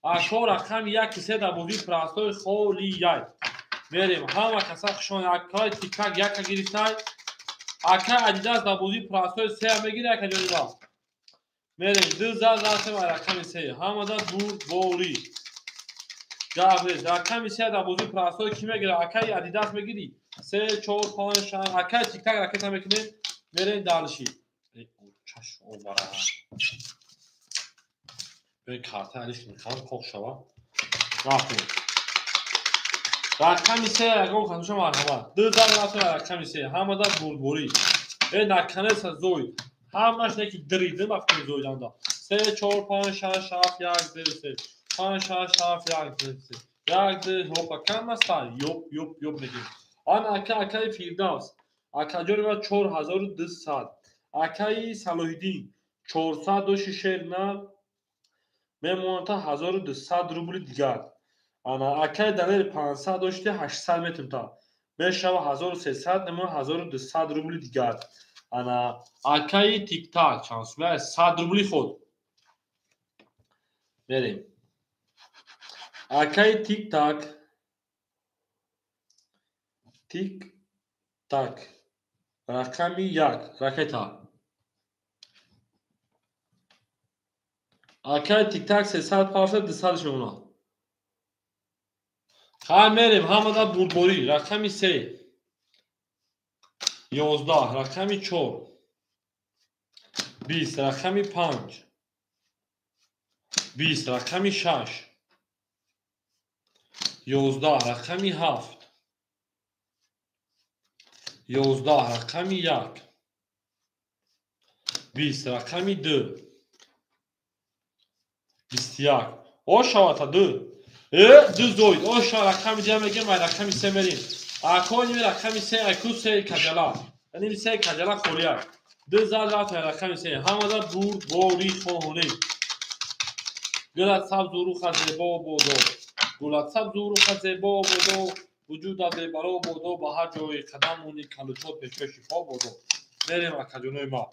Ако рақами 1 3 дар бозии прасои холияй. Мерем ҳама каса хушон акай тик-так яка гирифтай. Ака Адидас дар бозии прасои 3 мегирад яка ҷониба. Мерем 2 зад рафтем рақами 3. Ҳамада бурдборӣ. Гаврез рақами 3 дар бозии прасои ки мегирад? Акай Адидас мегирӣ? 3 4 5 6 акай тик-так ракета мекунем. Мерем далши. Чаш овара. Бе карта алиш мехоҳам қоқ шава. Рафтем. Рақами 3 ягон хануша марҳамат. 2 зад рафтем рақами 3. Ҳамада бурдборӣ. Наканеса зоид. Ҳамаш неки диридим вақти зоиданда. 3 4 5 6 7 1 2 3 5 6 7 1 2 3 1 2 хопа камаста ёп ёп ёп мегирем. Ана ака акаи Фирдавс. Акаҷони ма 4200. Акаи Салоҳиддин 400 доши шер на мемонад та 1200 рубли дигар. Ана акаи Далер 500 дошти 800 метем та. Мешава 1300 немо 1200 рубли дигар. Ана акаи тик-так чанд сумия 100 рубли худ. Мерем. Акаи тик-так. Тик-так. Рақами 1 ракета. Акаи тик-так 300 парса 200 мемонад. Хай мерем ҳамада бурдборӣ. Рақами 3 11 рақами 4 20 рақами 5 20 рақами 6 11 рақами 7 11 рақами 1 20 рақами 2 21 ошавата 2 2 зоид оша рақами 2 мегем ва рақами 3 мерем. Ако ними рақами 3 аку 3 каҷала. Ними 3 каҷала холия. 2 зад рафт рақами 3. Ҳамада бурдборӣ хоҳонем. Гулат сабзу руха зебо бодо. Гулат сабзу руха зебо бодо. Вуҷудат бебаро бодо. Ба ҳар ҷои қадам монӣ калучот пешвои шифо бодо. Мерем акаҷонои ма.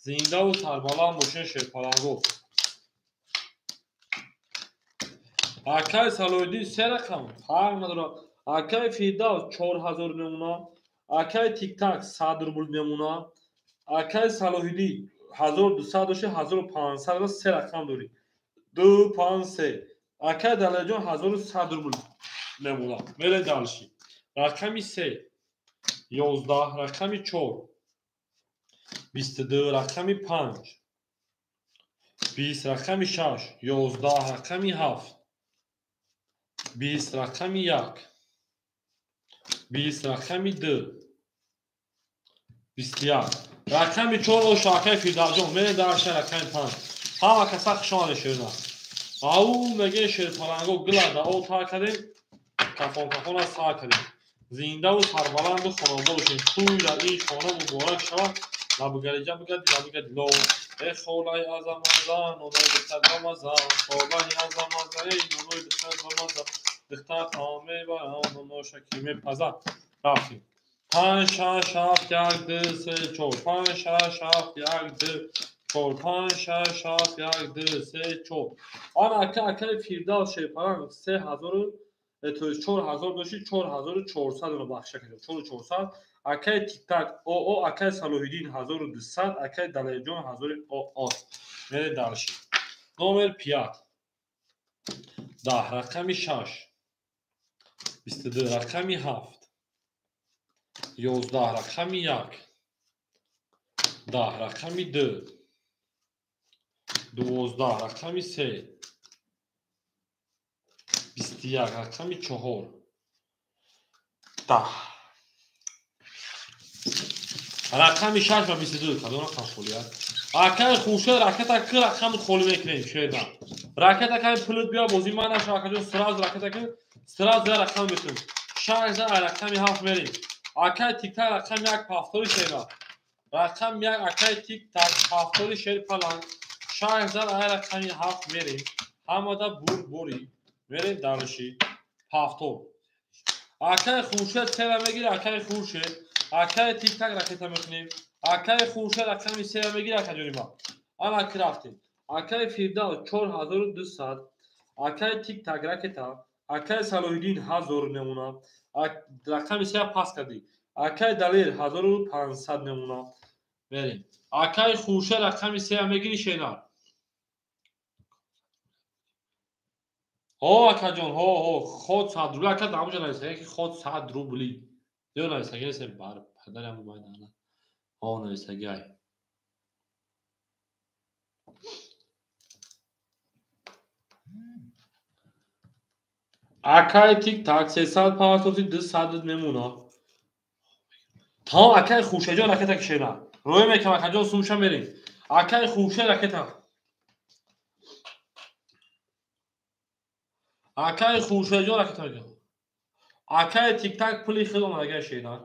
Зиндаву сарбаланд бошен шерпаланго. Акаи Салоҳиддин 3 рақам фарқ надорад. Акаи Фирдавс 4000 мемона. Акаи Тик-так 100 рубл мемона. Акаи Салоҳиддин 1200 дошти 1500 3 рақам дорӣ. 2 5 3. Акай Далерҷон 1100 рубл мемонад. Мерем дальше. Рақами 3 11, рақами 4 22, рақами 5 20, рақами 6 11, рақами 7 20, рақами 1 20, рақами 2 21, рақами 4 оша акай Фирдавсҷон. Мерем дальше рақами 5. Ҳама каса хуш омадед шерна. Ау меге шерпаланго гилада о тар кардем, кафон кафона сар кардем. Зиндаву сарбаланду хонобод бошем. Тӯйра ин хона муборак шавад. Лабгариҷа бигади лабгади ло. Э холаи азамаза, нонои духтар бамаза, холаи азамаза, эй нонои духтар бамаза, духтар таом мебарам, ноноша ки мепазад. Рафтем. 5 6 7 1 2 3 4 5 6 7 1 2 4 5 6 7 1 2 3 4. Ана ака акаи Фирдавс шерпаланг 3000, то есть 4000 дошти, 4400 ро бахша кардем. 4400. Акаи Тиктак ОО, акаи Салоҳиддин 1200, акаи Далерҷон 1000 ОО. Мерем дальше. Номер 5 10, рақами 6 22, рақами 7 11, рақами 1 10, рақами 2 12, рақами 3 21, рақами 4 10, рақами 6 ва 22. Кадом рақам холӣ аст? Акаи Хуршед ракета ки рақами холӣ мекунем шеда. Ракета ками пулит биё бозӣ ман наша акаҷон, сразу ракета ки сразу я рақам метунем. 6 за рақами 7 мерем. Акаи Тиктак рақами 1 пафтори шеда. Рақами 1 акаи Тиктак пафтори шерпаланг. 6 за рақами 7 мерем. Ҳамада бурбурӣ. Мерем дарши. Пафтор. Акаи Хуршед сера мегири, акаи Хуршед. Акаи Тиктак ракета мекунем. Акаи Хуршед рақами 3 мегири, акаҷони ма. Ана ки рафтем. Акаи Фирдавс 4200, акаи Тиктак ракета, акаи Салоҳиддин 1000 намуна, рақами 3 пас кардӣ. Акаи Далер 1500 намуна. Мерем. Акаи Хуршед рақами 3 мегири шенар. Ҳо акаҷон, ҳо ҳо, ход 100 рубли, ака дамуҷа нависага ки ход 100 рубли. Ё нависага несем бар падарам майдана. Ҳо нависагай. Акаи Тиктак 300 партофти 200 мемуна. Тамом акаи Хуршедҷон ракета кишена. Рӯй мекам акаҷон, сумша мерем. Акаи Хуршед ракета. Акаи Хуршедҷон ракета мекам. Акаи Тиктак пули хел омадагай шена.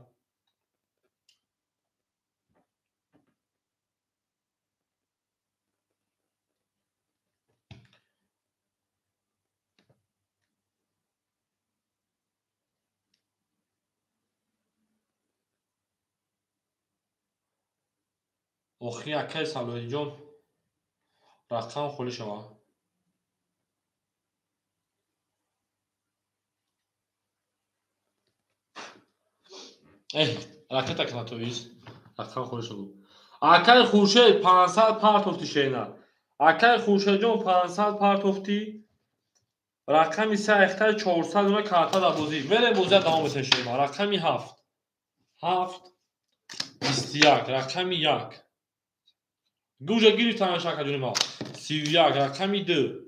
Охи акаи Салоҳиддинҷон рақам холӣ шавад. Ракета кнатовис. Рақам холӣ шуд. Акаи Хуршед 500 партофти шена. Акаи Хуршедҷон 500 партофти. Рақами 3 эхтаи 400 уна карта дар бозӣ. Мерем бозия давом метем шена. Рақами 7 7 21, рақами 1 гӯша гирифтан шакаҷони ма. 31, рақами 2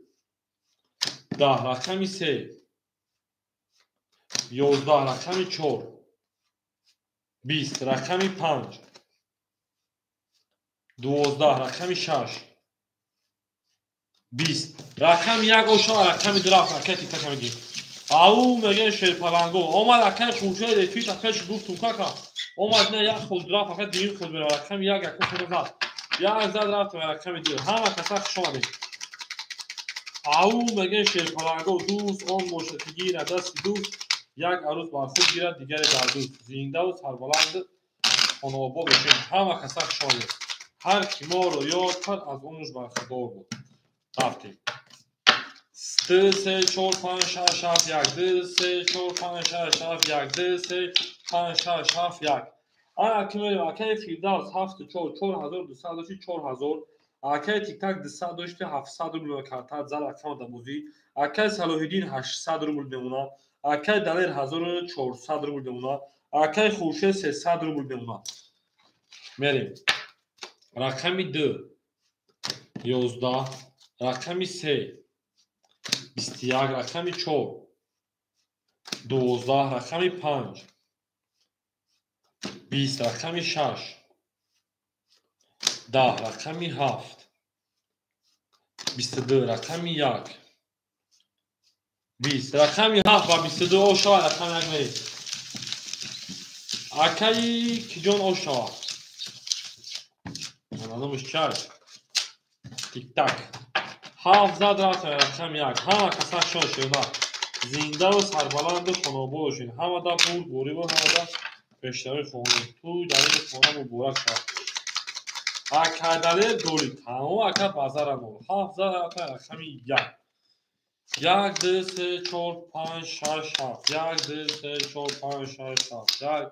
10, рақами 3 11, рақами 4 20, рақами 5 12, рақами 6 20, рақами 1 оша рақами 2 рафт. Акаи Тиктак мегирем. Ау мегӯем шерпаланго омад. Акаи Хуршед эфир пеш гуфтум кака омад, на як худ рафт, ака дуюм худ меравад. Рақами 1 якум худ зад. Як зад рафт рақами 2. Ҳама каса хуш омадед. Ау мегӯем шерпаланго дӯст он бошад ки гирад дасти дӯст, як арӯз бар худ гирад, дигаре бар дӯст. Зиндаву сарбаланд хонаобод бошем. Ҳама каса хуш омадед. Ҳар ки моро ёд кард, аз умрш бархӯрдор буд. Рафтем. 2 3 4 5 6 7 1 2 3 4 5 6 7 1 2 3 5 6 7 1. Ана ки мерем. Акаи Фирдавс 7 4 4200 дошти 4000. Акаи Тиктак 200 дошти, 700 рубл мемона, карта зад рақама дар бозӣ. Акаи Салоҳиддин 800 рубл мемона. Акаи Далер 1400 рубл мемона. Акаи Хуршед 300 рубл мемона. Мерем. Рақами 2 11, рақами 3 21, рақами 4 12, рақами 5 20, рақами 6 10, рақами 7 22, рақами 1 20, рақами 7 ва 22 ошава, рақами 1 мерем. Акаи киҷон ошава? Номаш чай? Тик-так. 7 зад, рафтем рақами 1. Ҳама каса шон шуда. Зиндаву сарбаланду хонобод бошед. Ҳамада бурд бориву ҳамада пештари хона. Тӯй дар ин хона муборак шавад. Акадалер голи тамом, ака базара нол. 7 зад, рафтем рақами 1. 1 2 3 4 5 6 7. 1 2 3 4 5 6 7. 1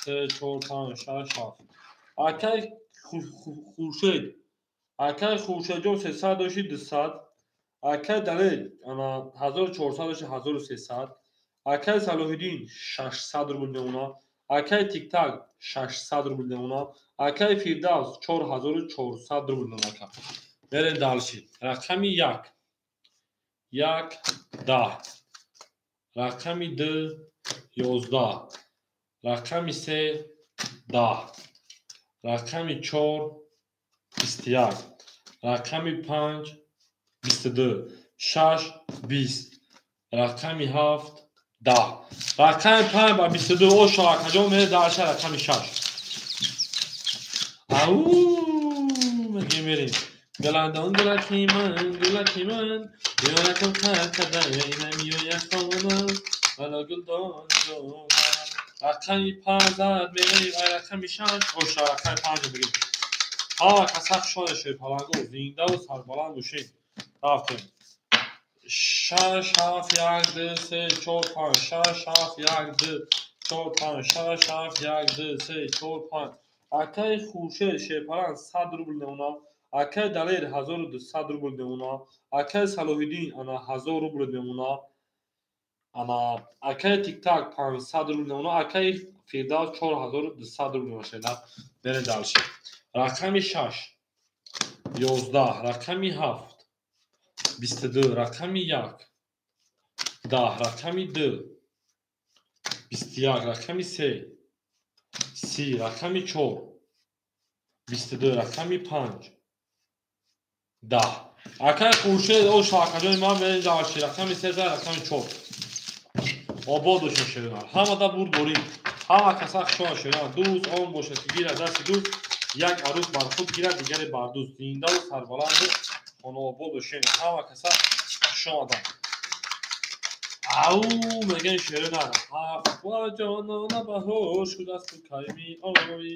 3 4 5 6 7. Акаи Хуршед. Акаи Хуршедҷон 300 дошти, 200. Акаи Далер ана 1400 дошти, 1300. Акаи Салоҳиддин 600 рубл мемона. Акаи Тиктак 600 рубл мемона. Акаи Фирдавс 4400 рубл мемона. Ака. Мерем дальше. Рақами 1 1 10, рақами 2 11, рақами 3 10, рақами 4 21, рақами 5 22, 6 20, рақами 7 10. Рақами 5 ба 22 ошо, акаҷон, мере дальше рақами 6. Ау, мегем, мерем. Гуландон, гулаки ман, гулаки ман, ёракам қақада намиёя хона, вала гулдон. Рақами 5 зад, мерем рақами 6 оша, рақами 5 бигем. Ҳама каса хушҳол шуд, паланго, зиндаву сарбаланд бошед. Рафтем. 6 7 1 2 3 4 5, 6 7 1 2 4 5, 6 7 1 2 3 4 5. Акаи Хуршед Шерпаланг 100 рубл мемона. Акаи Далер 1200 рубл мемона. Акаи Салоҳиддин ана 1000 рубл мемона. Ана акаи Тиктак 500 рубл мемона. Акаи Фирдавс 4200 рубл мемона. Шеда. Берем дальше. Рақами 6 11, рақами 7 22, рақами 1 10, рақами 2 21, рақами 3 30, рақами 4 22, рақами 5 10. Акаи Хуршед оша, акаҷони ман, мерем дальше. Рақами 3, рақами 4. Обод бошед, шеринар. Ҳамада бурд борӣ. Ҳама каса хушҳол шеринар. Дӯст он бошад, ки гирад дасти дӯст, як арӯс бар худ гирад, дигаре бар дӯст. Зиндаву сарбаланду хонаобод бошед. Ҳама каса хуш омаданд. Ау, мегӯем, шеринар. Ҳафт ҷонона баҳор шудасту кай меоӣ?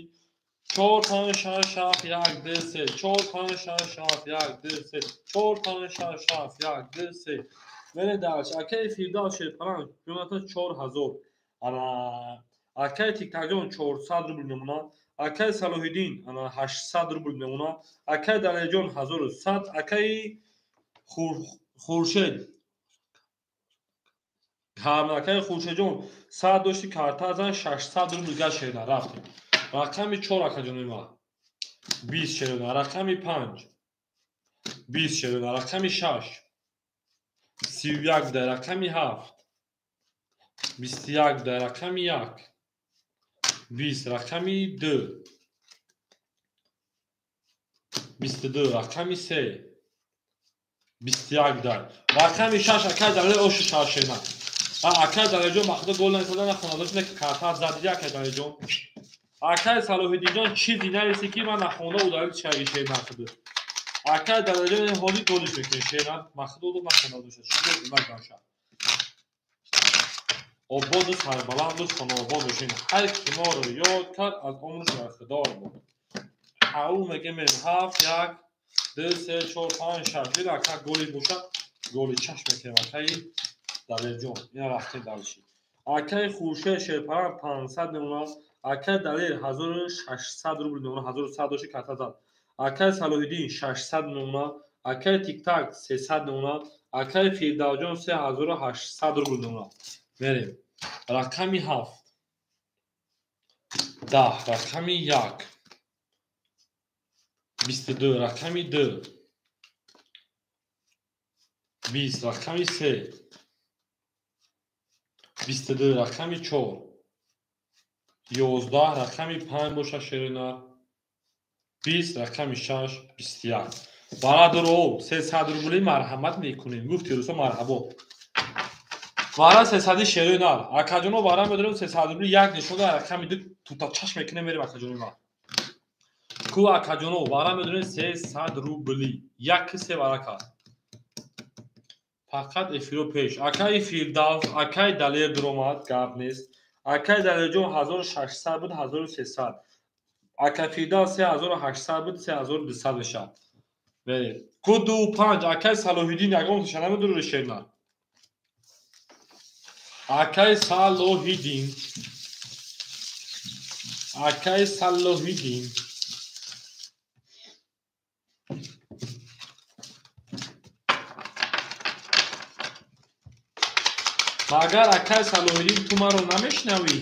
4 5 6 7 1 2 3, 4 5 6 7 1 2 3, 4 5 6 7 1 2 3. Мерем дальше. Акаи Фирдавс Шерпаланг ҷонатон 4000. Ана акаи Тиктакҷон 400 рубл мемона. Акаи Салоҳиддин ана 800 рубл мемона. Акаи Далерҷон 1100. Акаи Хуршед, акаи Хуршедҷон 100 дошти, карта зан, 600 рубл гашт, шерина. Рафтем. Рақами 4, акаҷони ман, 20, шерина. Рақами 5 20, шерина. Рақами 6 31 буда. Рақами 7 21 буда. Рақами 1 20, рақами 2 22, рақами 3 21 буда. Рақами 6, акаи Далер, оши шава, шерина. Акаи Далерҷон, ба худо, гол насада, нахонда дошт, карта задиди, акаи Далерҷон. Акаи Салоҳиддинҷон, чизи нависе, ки ман нахонда удалить шави, шерина худу. Акаи Далерҷон, ҳоли голиш мекунем, шерина, ба худо, нахонда дошт. Шумо нагаша. Ободу сарбаланду хонаобод бошед. Ҳар ки моро ёд кард, аз умрш бархдор буд. Ау, мегем, мерем. 7 1 2 3 4 5 6. Бир ака голи бошад, голи чашм мекунем, акаи Далерҷон. Ина рафтем дальше. Акаи Хуршед Шерпаланг 500 мемонад. Акаи Далер 1600 рубл мемонад, 1100 дошти, карта зад. Акай Салоҳиддин 600 мемона. Акай Тиктак 300 мемона. Акай Фирдавҷон 3800 рубл мемона. Мерем. Рақами 7. 10. Рақами 1. 22. Рақами 2. 20. Рақами 3. 22. Рақами 4. 11. Рақами 5 боша шеринар. 20. Рақами 6. 21. Бародаро, 300 рубли марҳамат мекунем. Гуфти рӯсо марҳабо. Вара 300 шеринар. Акаҷоно вара медорем 300 рубли як нишон да рақами 2 тута чашм мекунем мерем акаҷоно ма. Ку акаҷоно вара медорем 300 рубли. Як се вара кард. Фақат эфиро пеш. Акаи Фирдавс, акаи Далер дуромад, гап нест. Акаи Далерҷон 1600 буд, 1300. Ака Фирдавс 3800 буд, 3200 мешавад. Мерем. Ку 2 5 акаи Салоҳиддин ягон таша намедорӣ шернар. Акаи Салоҳиддин. Акаи Салоҳиддин. Магар акаи Салоҳиддин ту маро намешнавӣ?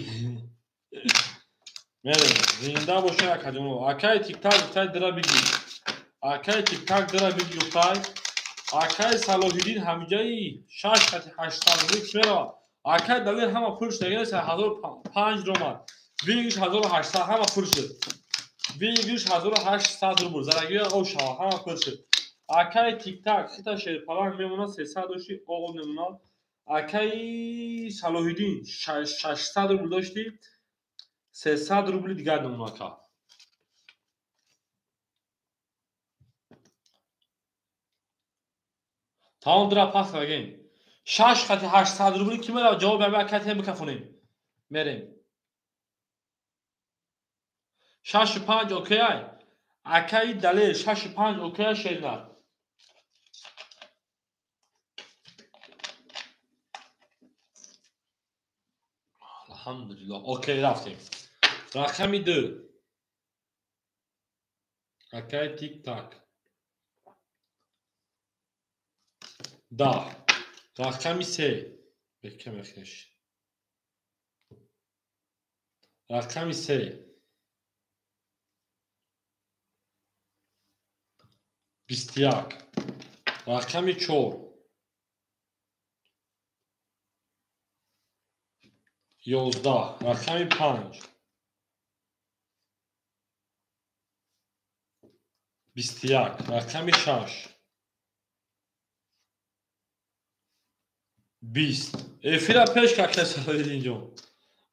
Мерем. Зинда бошед акаҷоно. Акаи Тиктак гуфтай дира бигир. Акаи Тиктак дира бигир гуфтай. Акаи Салоҳиддин ҳамиҷаи 6 хати 800 рубл меравад. Акаи Далер ҳама пул шуд, 1005 ромад. Вигиш 1800 ҳама пул шуд. Вигиш 1800 рубл. Зарагиё ов шава ҳама пул шуд. Акаи Тиктак хита шерпаланг мемонад 300 дошти, оғ мемонад. Акаи Салоҳиддин 600 рубл дошти, 300 рубли дигар мемонад ака. Тамом дира пас кардем. 6 хати 800 рубли ки меравад ҷавоб ами акай тем бикафонем. Мерем. 6 5 окей. Акаи Далер 6 5 окей шернар. Алҳамдулиллоҳ. Окей рафтем. Рақами 2. Акаи Тик-так. 10. Рақами 3. Бекам яхеш. Рақами 3. 21. Рақами 4. 11. Рақами 5. 21. Рақами 6. 20. Эфира пеш кака Салоҳиддинҷон.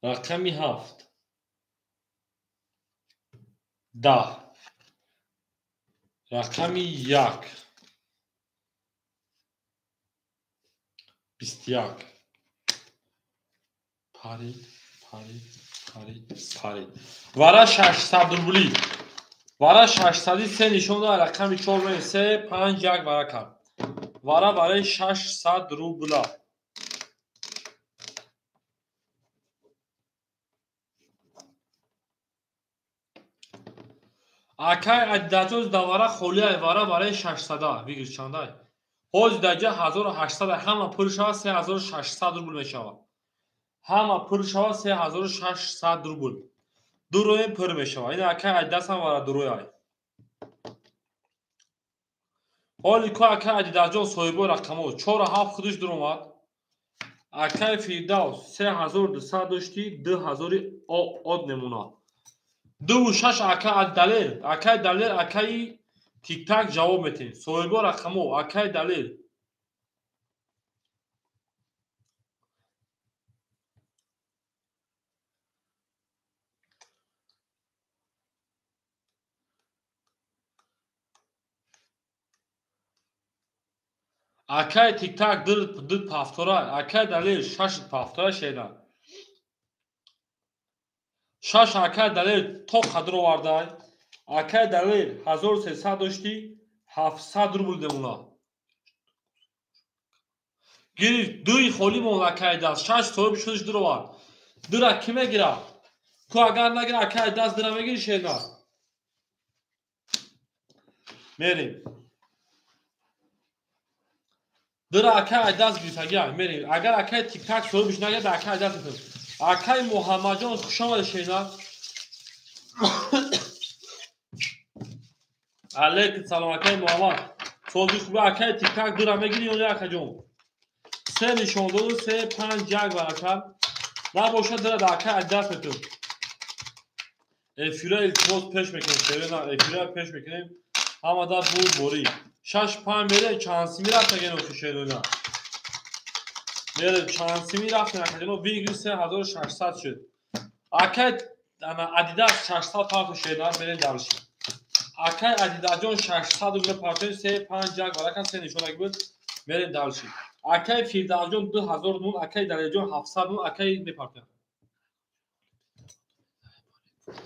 Рақами 7. 10. Рақами 1. 21. Парид, парид, парид, парид. Вара 600 рубли. Вара 603 нишон дод рақами 4 3 5 1 вара кард. Вара барои 600 рубла. Акай Адидаҷон давара холиай вара барои 600. Бигир чандай. Ҳозир дар ҷа 1800 ҳама пул шавад 3600 рубл мешавад. Ҳама пул шавад 3600 рубл. Ду роем пур мешавад. Ин акай Адидас ҳам вара дурояй. Ҳоли ку акай Адидаҷон соҳибои рақамҳо 4 7 худаш дуромад. Акай Фирдавс 3200 дошти 2000 од мемонад. 2 6 акай Далер, акай Далер, акаи Тиктак ҷавоб метем. Соҳибо рақамҳо акай Далер. Акай Тиктак 2 пафтора, акай Далер 6 пафтора шена. 6 акай Далер то қадр овардай. Акай Далер 1300 дошти 700 рубл демона. Гирифт дуи холӣ монд акай даст. 6 соҳиби шудаш дуровард. Дура кӣ мегирад? Ку агар нагира акай даст дура мегири шена. Мерем. Дира акай Айдас гирифтагия. Мерем. Агар акай тик-так соҳибш нагирад, акай Айдас мекунем. Акай Муҳаммадҷон, хуш омадед, шеринар. Алейкум салом, акай Муҳаммад. Сози хуба, акай тик-так дира мегирӣ ё не, акаҷон? Се нишон доду, 3 5 1 баракат. Набошад, дира да акай Айдас мекунем. Эфира илтимос пеш мекунем, шеринар, эфира пеш мекунем. Ҳамада буд борӣ. 6 5 мере, чанд сими рафтаген охи шерина. Мере, чанд сими рафтен акаҷоно, вигри 3600 шуд. Акай Адидас 600 парту шеринар, мерем дарши. Акай Адидасҷон 600 рубля партои 3 5 1 варакан се нишонак буд, мерем дарши. Акай Фирдавсҷон 2000 мун, акай Далерҷон 700 мун, акай мепартоям.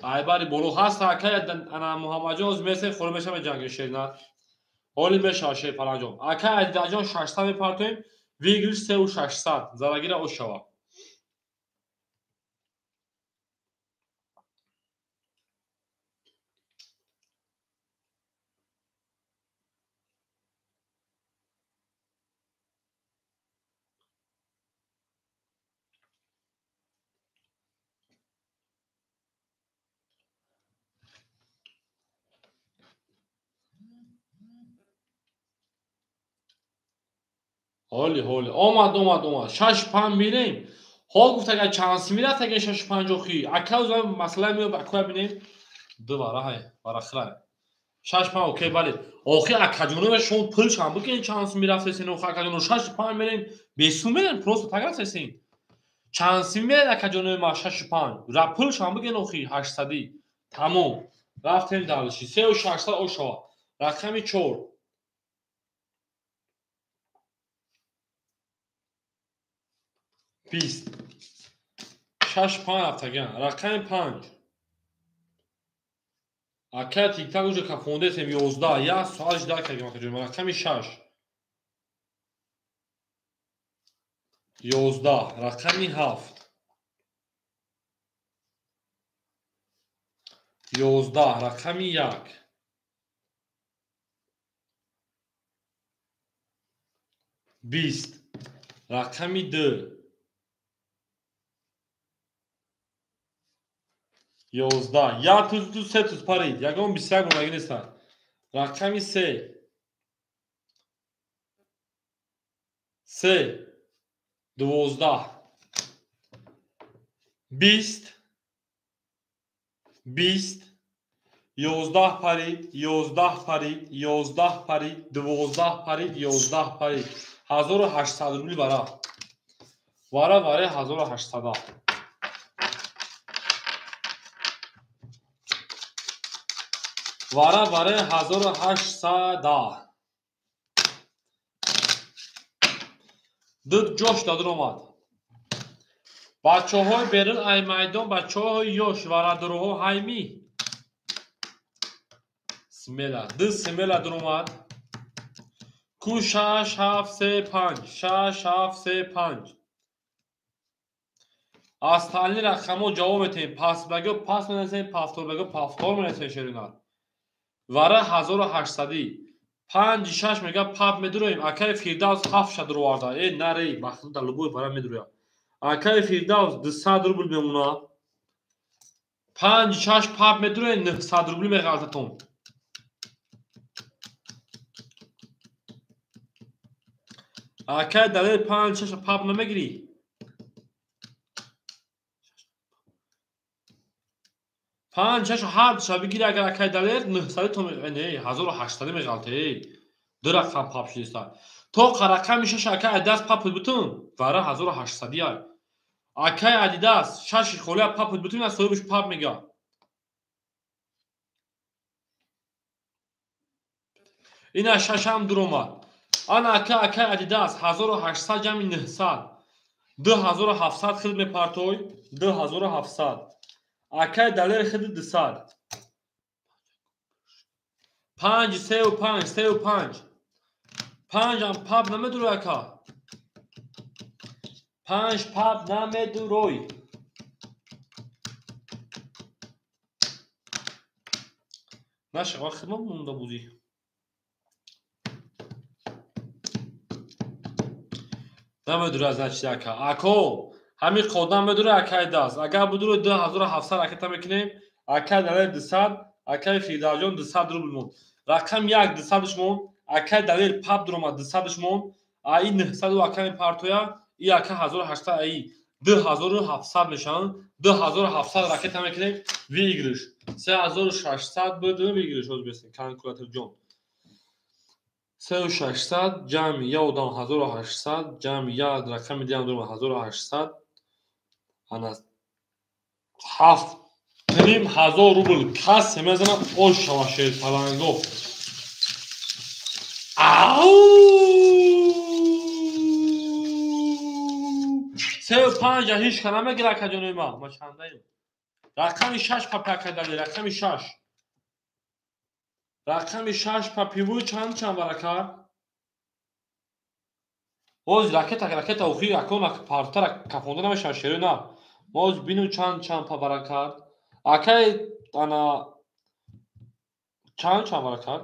Айбари боло ҳаст, акай ана Муҳаммадҷон оз месем хӯр мешава ҷанги шеринар. Ҳоли мешава шер Фараҷон. Акай Адидаҷон 600 мепартоем, вигриш 3600, зарагира ош шава. Ҳоли ҳоли омад омад омад 6 5 мирем. Ҳол гуфт агар чанд сими рафт агар 6 5 охи. Ака узам масъала меояд, акоя бинем. Ду вара ҳай, вара хира. 6 5 окей, бале. Охи акаҷоно шумо пул чанд бикунед чанд сими рафтесен охи акаҷоно 6 5 мерем, бесум мерем, просто так рафтесен. Чанд сими меред акаҷонои ма 6 5. Ра пул чанд бикунед охи 800. Тамом. Рафтем далши. 3 600 ошава. Рақами 4. 20. 6 5 рафтаган. Рақами 5. Ака тик-так уже кафондесем 11. Як соат ждать кардем акаҷон. Рақами 6. 11. Рақами 7. 11. Рақами 1. 20. Рақами 2. 11. Як туз, ду, се туз парид. Ягон 21 бомаги нестанд. Рақами 3. 3. 12. 20. 20. 11 парид, 11 парид, 11 парид, 12 парид, 11 парид. 1800 рубли вара. Вара вара 1800. Вара вара 1800. Ду ҷош дадар омад. Бачаҳои берун ай майдон, бачаҳои ёш варадурҳо ҳайми. Смела. Ду смела дар омад. Ку 6 7 3 5. 6 7 3 5. Аз тални рақамҳо ҷавоб метаҳем. Пасбаго пас менависем, пафторбаго пафтор менависем шеринар. Вара 1800. 5 6 мега пап медуроем. Акай Фирдавс 7 ша дуроварда. Э нарей, бахту дар любой вара медуроям. Акай Фирдавс 200 рубл мемона. 5 6 пап медуроем, 900 рубл меғалтатон. Акай далел 5 6 пап намегирӣ. 5 6 7 ша бигирӣ агар акай далер 900 то не 1800 меғалте. Ду рақам пап шудиста. То рақами 6 акай Адидас пап бутун, вара 1800 ай. Акай Адидас 6 холия пап бутун, аз соҳибаш пап мега. Ина 6 ҳам дуромад. Ана акай Адидас 1800 ҷамъи 900. 2700 хид мепартой, 2700. Акай далер хиди 200. 5 3 5 3 5. 5 ҳам пап намедурой ака. 5 пап намедурой. Наша вақт хидмат монда будӣ. Намедура, значит, ака. Ако, ҳамин қодам медура акай даст. Агар будура 2700 ракета мекунем, акай Далер 200, акай Фирдавсҷон 200 рубл монд. Рақам 1 200-ш монд, акай Далер пап дуромад 200-ш монд, аи 900 акай партоя, и ака 1800 аи 2700 мешаванд. 2700 ракета мекунем, выигрыш. 3600 буд выигрыш, ҳозир бесен, калкулятор ҷон. 3600 ҷамъи я одам 1800 ҷамъи я рақами диам дурма 1800 ана 7500 рубл касе мезанад ош шава шерпаланго. Ау! 35 ҳеч ка намегира акаҷонои ма. Ма чандаем? Рақами 6 папи акадали, рақами 6. Рақами 6 папиву чанд чанд барака? Оз ракета ракета охи акон партара кафонда намешавад шеро на. Ма оз бинум чанд чанд па баракат. Акай ана чанд чанд баракат?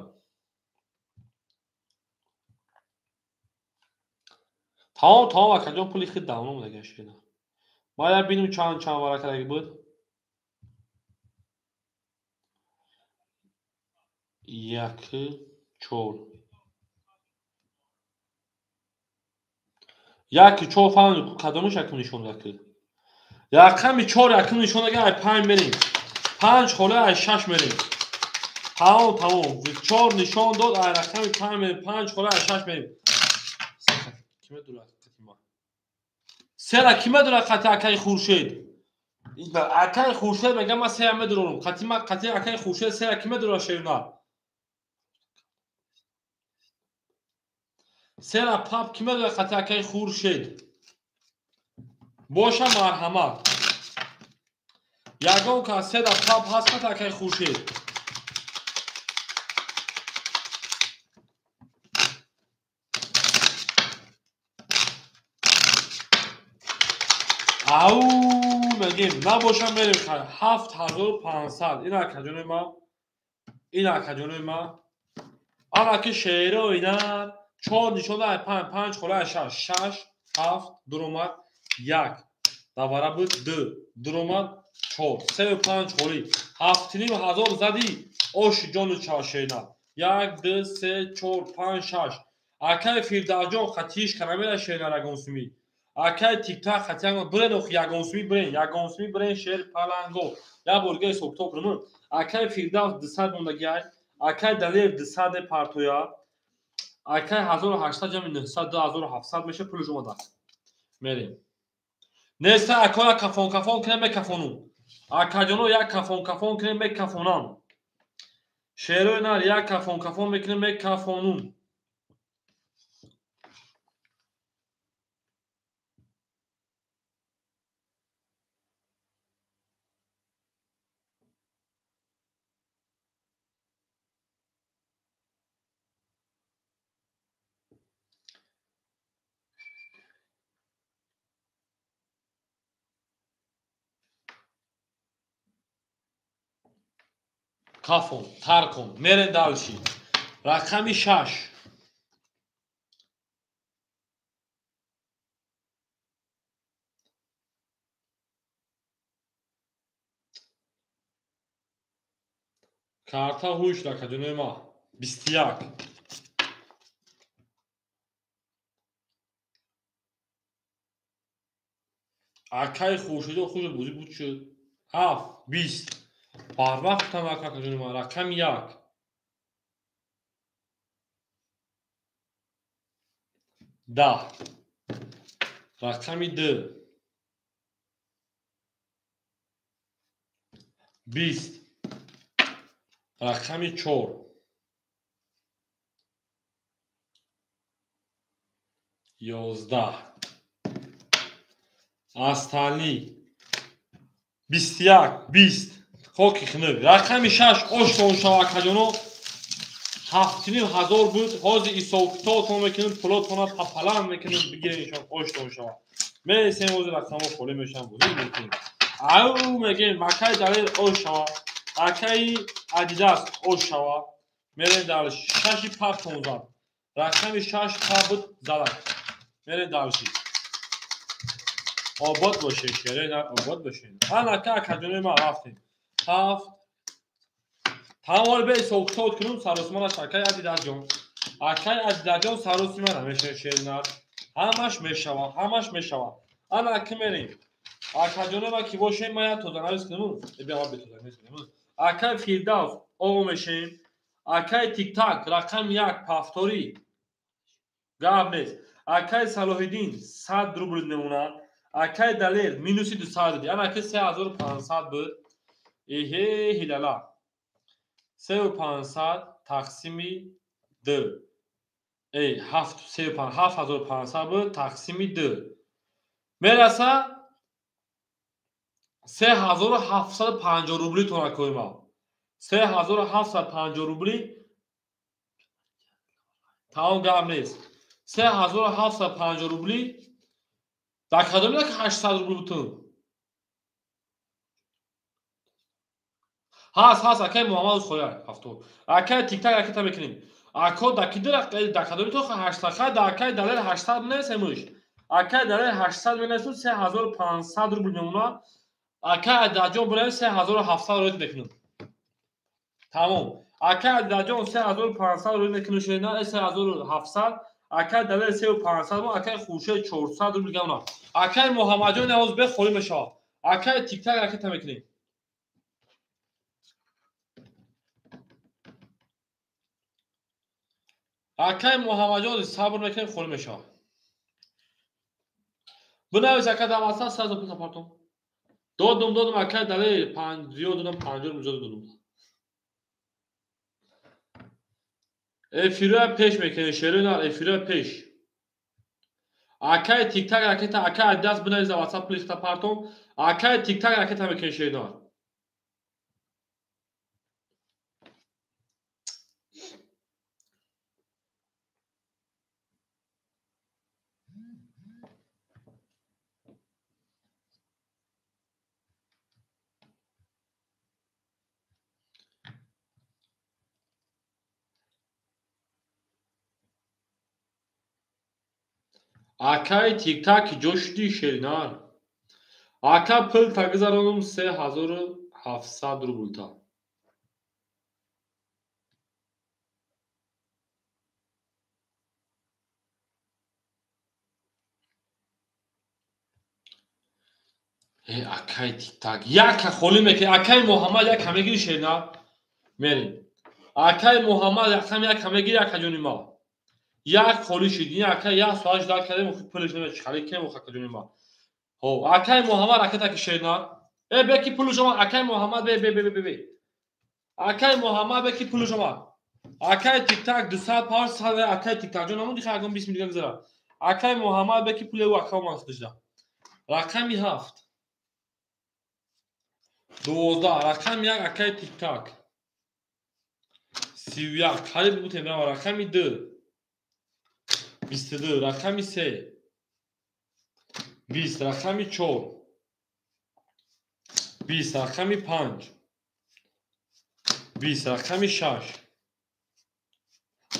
Тамом тамом акаҷон пули хид давном дага шеро. Ма я бинум чанд чанд баракат буд. 1 4 1 4 фаҳм кадомаш якум нишон дад? Рақами 4 якум нишон дад, ай 5 мерем. 5 хола ай 6 мерем. Тамом тамом 4 нишон дод, ай рақами 5 мерем, 5 хола ай 6 мерем. Киме дура қатима? Сера киме дура қати акай Хуршед? Акай Хуршед мегам ман сера медурам. Қатима қати акай Хуршед сера киме дура шерна? Сера пап киме дура қати акай Хуршед? Боша марҳамат. Ягон кас сера пап ҳаст қати акай Хуршед? Ау, мегем, набошам мерем 7500. Ин акаҷонои ма, ин акаҷонои ма. Ана ки шеро ина 4 нишон ай 5 5 хола ай 6 6 7 дуромад 1 давара буд 2 дуромад 4 3 5 холи 7500 зади ош ҷону чашена 1 2 3 4 5 6 акай Фирдавсҷон хатиш канамера шена рагонсуми акай тиктак хатиан брен ох ягонсуми брен ягонсуми брен шер паланго я борга ҳисоб-китоб кунам. Акай Фирдавс 200 мондагиай, акай Далер 200 партоя, акай 1800 ҷамъи 900 2700 меша пулш омада. Мерем. Неста акоя кафон кафон кунем мекафонум. Акаҷоно як кафон кафон кунем мекафонам. Шерои нар як кафон кафон мекунем мекафонум. Кафон, таркон, мерен дальше. Рақами 6. Карта ҳуш ракаҷонои ма. 21. Акай Хуршедо хуш бозӣ буд шуд. 7 20. Барвақт тамак акаҷони ман. Рақами 1. 10. Рақами 2. 20. Рақами 4. 11. Астани 21 20. Хоки хинук. Рақами 6 оштон шава акаҷоно. 7500 буд. Ҳозир ҳисоб-китобтон мекунем, пулотона папалан мекунем, бигирем оштон шава. Мересем ҳозир рақамҳо холӣ мешаванд, бозӣ мекунем. Ау мегем, акай Далер ош шава, акай Адидас ош шава. Мерем дальше. 6 пап тон зад. Рақами 6 пап буд задак. Мерем дальше. Обод бошед, шерои нар обод бошед. Ана акаҷонои ман рафтем. 7 тамом бе ҳисоб-китоб кунем саросимара акай Адидаҷон. Акай Адидаҷон саросимара мешавад шери нар. Ҳамаш мешава, ҳамаш мешава. Ана ки мерем. Акаҷонои ман ки бошем, ман як тозанавис кунем. Биё бе тозанавис кунем. Акай Фирдавс оғо мешем. Акай Тиктак рақами 1 пафторӣ. Гап нест. Акай Салоҳиддин 100 рубл мемонад. Акай Далер минуси 200 ди. Ана ки 3500 буд. Эҳе ҳилала. 3500 тақсими 2. Эй 7500 буд тақсими 2. Мераса 3750 рубли тона коима. 3750 рубли тамом гап нест. 3750 рубли дар кадом як 800 рубл бутун? Ҳаст, ҳаст, акай Муҳаммад Хоя 70. Акай Тиктак ракета мекунем. Ако да кидира дар кадоми то 800 хай да акай Далер 800 нест эмуш. Акай Далер 800 менесу 3500 рубл мемонад. Акай Адаҷон бурем 3700 рӯз мекунем. Тамом. Акай Адаҷон 3500 рӯз мекунем шена 3700. Акай Далер 3500 мо акай Хуршед 400 рубл гамна. Акай Муҳаммадҷон навоз бе холӣ мешавад. Акай Тиктак ракета мекунем. Акай Муҳаммадҷон сабр мекунем холӣ мешавад. Бинавис ака дар васат 100 пул партом. Додум додум акай Далер 5 зиёд додам 50 рубл зиёд додум. Эфира пеш мекунем шерои нар эфира пеш. Акай Тиктак ракета акай Адидас бинавис дар ватсап пул партом. Акай Тиктак ракета мекунем шерои нар. Акай Тиктак ҷо шуди шеринар. Ака пул тагизаронум 3700 рублта. Э акай Тиктак яка холӣ мекунӣ. Акай Муҳаммад яка мегири шеринар. Мерем. Акай Муҳаммад якам яка мегири ака ҷони ма. Як холӣ шуд. Ин ака як соат ждал кардем, охи пулиш намечи халӣ кем ох ака ҷони ма. Хо, акай Муҳаммад ракета ки шеринар. Э бе ки пулиш омад, акай Муҳаммад бе бе бе бе бе. Акай Муҳаммад бе ки пулиш омад. Акай Тиктак 200 пар 100 акай Тиктак ҷон намуди ха ягон 20 миллион гузара. Акай Муҳаммад бе ки пули ӯ ака омад худишда. Рақами 7. 12 рақами 1 акай Тиктак. 31 қариб бутем рақами 2. 22 рақами 3. 20 рақами 4. 20 рақами 5. 20 рақами 6.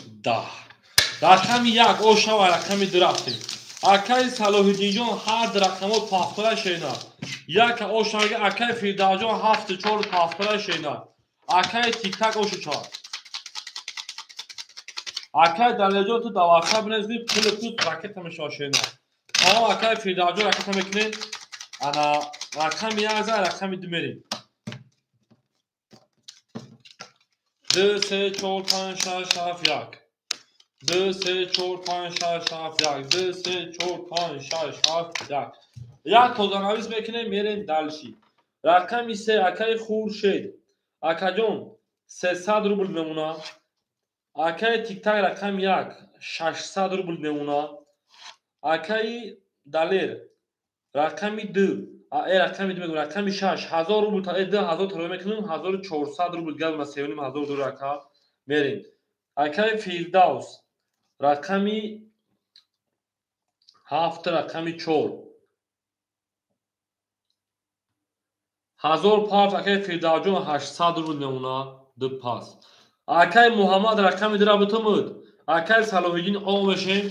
10 рақами 1 ошава рақами 2 рафтем. Акай Салоҳиддинҷон ҳар ду рақамҳо пафтора шена. Як ошава акай Фирдавсҷон 7 4 пафтора шена. Акай Тиктак ошу 4. Акай Далерҷон ту дар ватсап бинавис пули ту ракета мешавад шена. Тамом акай Фирдавсҷон ракета мекунем. Ана рақами 1 за рақами 2 мерем. 2 3 4 5 6 7 1. 2 3 4 5 6 7 1. 2 3 4 5 6 7 1. Як тозанавис мекунем мерем дальше. Рақами 3 акай Хуршед. Акаҷон 300 рубл мемонад. Акай Тиктак рақами 1 600 рубл мемонад. Акай Далер рақами 2 рақами 2 мегӯям рақами 6 1000 рубл та 2000 тароя мекунем 1400 рубл газ ма 3500 доллар ака мерем. Акай Фирдавс рақами 7 рақами 4 1000 пафт акай Фирдавсҷон 800 рубл мемонад 2 пас. Акай Муҳаммад рақами 2 ра бутумуд. Акай Салоҳиддин о мешем.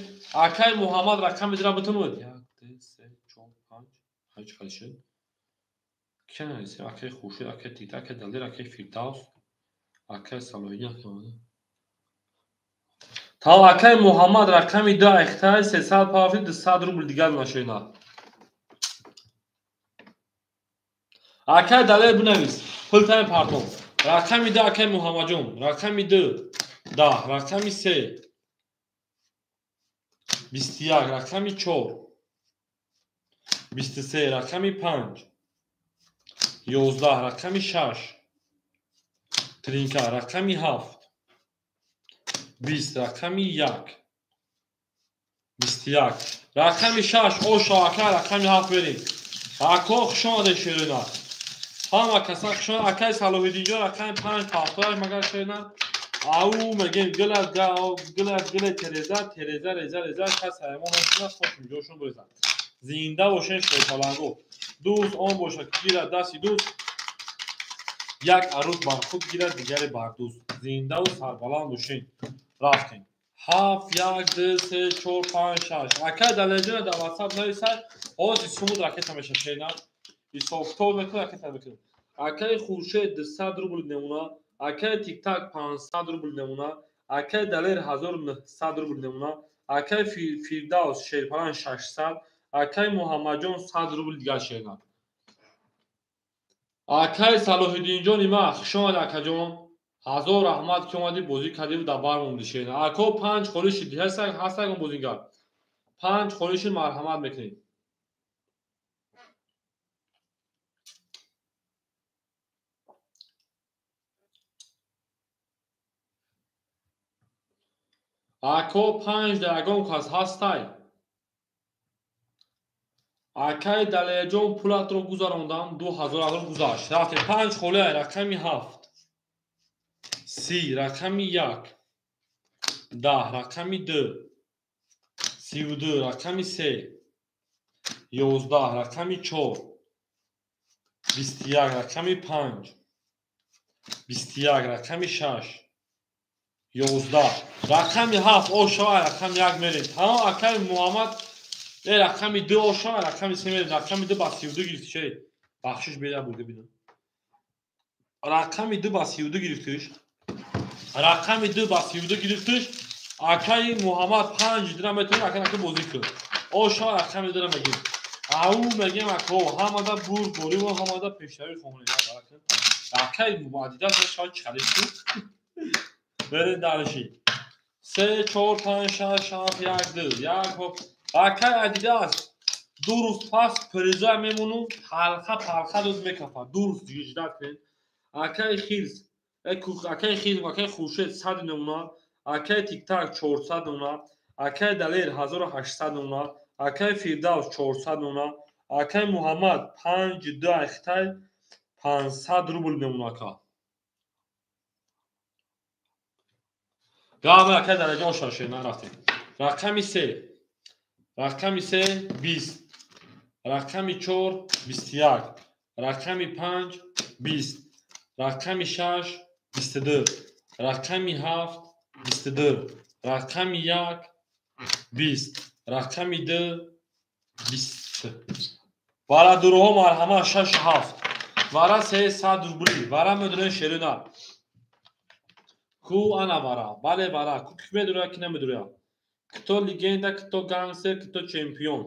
Акай Муҳаммад рақами 2 ра бутумуд. 1 2 3 4 5 Ҳеҷ хел шуд. Кия нависем? Акаи Хуршед, акаи Тита, акаи Далер, акаи Фирдавс, акаи Салоҳиддин, акаи омада. Тамом, акаи Муҳаммад рақами 2 айхтай 300 пафти 200 рубл дигар нашоина. Акаи Далер бинавис. Пул тайм партом. Рақами 2 акаи Муҳаммадҷон, рақами 2 10, рақами 3 21, рақами 4 23, рақами 5 11, рақами 6 тринка, рақами 7 20, рақами 1 21, рақами 6 оша ака, рақами 7 берем. Ако хуш омадед шерина. Ҳама касан хуш омад. Акаи Салоҳиддинҷон рақами 5 пахтояш магар шерина. Ау мегем гила гила гила тереза тереза реза реза кас ҳаймон нашуна хошим ҷошон буреза. Зинда бошен шерпаланго. Дӯст он бошад ки гирад дасти дӯст, як арӯз бар худ гирад, дигаре бар дӯст. Зиндаву сарбаланд бошен. Рафтем. 7 1 2 3 4 5 6. Акай Далерҷона дар WhatsApp нависад, ҳозир сумуд ракета меша шерина. Ҳисобкитоб мекунад, ракета мекунад. Акаи Хуршед 200 рубл намуна, акаи Тиктак 500 рубл намуна, акаи Далер 1900 рубл намуна, акаи Фирдавс Шерпалан 600, акаи Муҳаммадҷон 100 рубл дигар шерина. Акаи Салоҳиддинҷон има хуш омад акаҷон. Ҳазор раҳмат ки омадӣ бозӣ кардиву дар бар монди шерина. Ако 5 холӣ шид, ҳаст ягон бозингар. 5 холӣ шид, марҳамат мекунед. Ако 5 дар ягон кас ҳастай. Акаи Далерҷон пулатро гузарондам, 2000 гузашт. Рафтем 5 холӣ, рақами 7 30, рақами 1 10, рақами 2 32, рақами 3 11, рақами 4 21, рақами 5 21, рақами 6 11, рақами 7 ошава, рақами 1 мерем. Тамом, акаи Муҳаммад рақами 2 ошава, рақами 3 мерем. Рақами 2 ба 32 гирифти шей. Бахшиш беда бурда бинам. Рақами 2 ба 32 гирифтиш. Рақами 2 ба 32 гирифтиш. Акаи Муҳаммад 5 дира метавонад ака ака бозӣ кун. Ошава рақами 2 мегирем. Ау мегем ако ҳамада бурд борим ва ҳамада пешравӣ хонем. Акаи Муҳаммад шояд чалиш кун. Берем дарши. 3 4 5 6 7 1 2 1. Акаи Адидас 2 рӯз пас приза мемонум, ҳалқа палқа дод мекафад. 2 рӯз ждат кунед. Акаи Хирс, акаи Хирс, акаи Хуршед 100 намуна, акаи Тиктак 400 намуна, акаи Далер 1800 намуна, акаи Фирдавс 400 намуна, акаи Муҳаммад 5 2 айхтай 500 рубл намуна ака. Гаве акаи Далерҷон шашед, нарафтем. Рақами 3, рақами 3 20, рақами 4 21, рақами 5 20, рақами 6 22, рақами 7 22, рақами 1 20, рақами 2 20. Вара дуруҳо марҳамат 6 7. Вара 300 рубли. Вара медурен шерина. Ку ана вара. Бале вара. Ку ки медура, ки намедура. Кто легенда, кто гангстер, кто чемпион.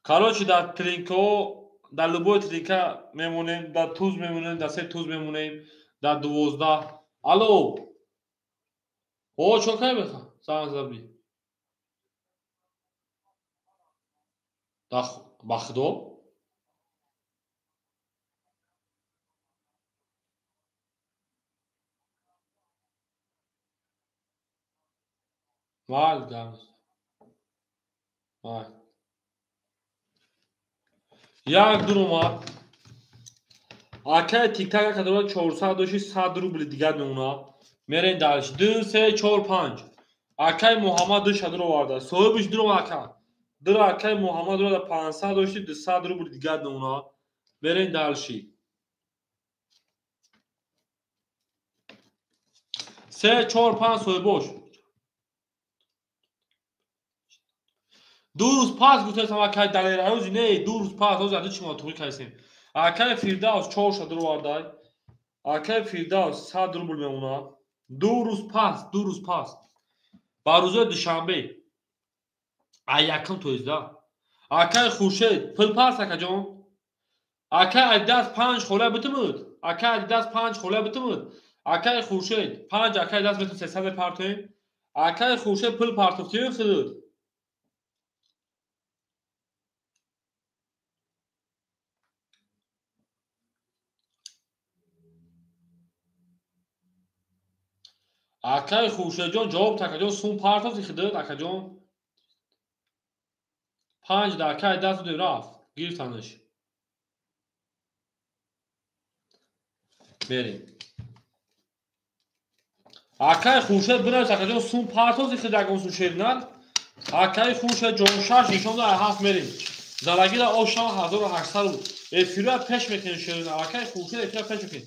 Короче, дар тринкаҳо, дар любой тринка мемонем, дар туз мемонем, дар се туз мемонем, дар 12. Алло. О, чо кай меха? Занг заби. Ба худо? Майли, гап. Майли. Як дур омад. Акаи Тиктак ака дорад 400 доши 100 рубли дигар мемонад. Мерем дарш. 2 3 4 5. Акаи Муҳаммад 2 шадр оварда. Соҳибиш дур омад ака. Дур акаи Муҳаммад дорад 500 дошти 200 рубли дигар мемонад. Мерем дарши. 3 4 5 соҳибош. Ду рӯз пас гуфтаистам акай Далер, ҳози не, 2 рӯз пас, ҳози ади чӣ мо туғӣ кардем. Акай Фирдавс 4 дуровардай. Акай Фирдавс 100 рубл мемонад. 2 рӯз пас, 2 рӯз пас. Ба рӯзои душанбе. Ай якум тоизда. Акай Хуршед, пул пас акаҷон. Акай Адидас 5 хола битумуд. Акай Адидас 5 хола битумуд. Акай Хуршед 5 акай Адидас битум 300 партоем. Акай Хуршед пул партофтиё худуд. Акай Хуршедҷон ҷавоб акаҷон сум партофти худуд акаҷон. 5 да акай даст додем рафт. Гирифтанаш. Мерем. Акай Хуршед бинавис акаҷон сум партофти худ ягон сум шеринар. Акай Хуршедҷон 6 нишон да 7 мерем. Залагира ошава 1800 рубл. Эфира пеш мекунем шеринар. Акай Хуршед эфира пеш мекунем.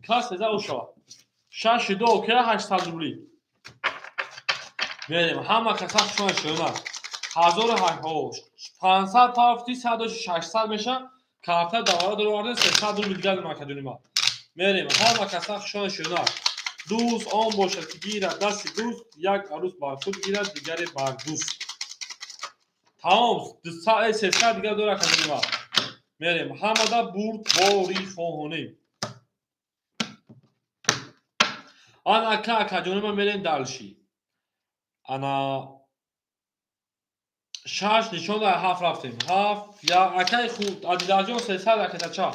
Кас еза ошава. 6 2 окей 800 рубли. Мерем. Ҳама каса хушона шеринар. 1500 тафти 600 меша. Карта давара дуроварда 300 рубл дигар макадуни ма. Мерем. Ҳама каса хушона шеринар. Дӯст он бошад ки гирад дасти дӯст, як арӯс бар худ гирад, дигаре бар дӯст. Тамом, 300 дигар дора акадуни ма. Мерем. Ҳамада бурд бори хоҳонем. Ан ака акаҷони ма мерем далши. Ана 6 нишон да 7 рафтем. 7 я акай худ Адилаҷон 300 акатача.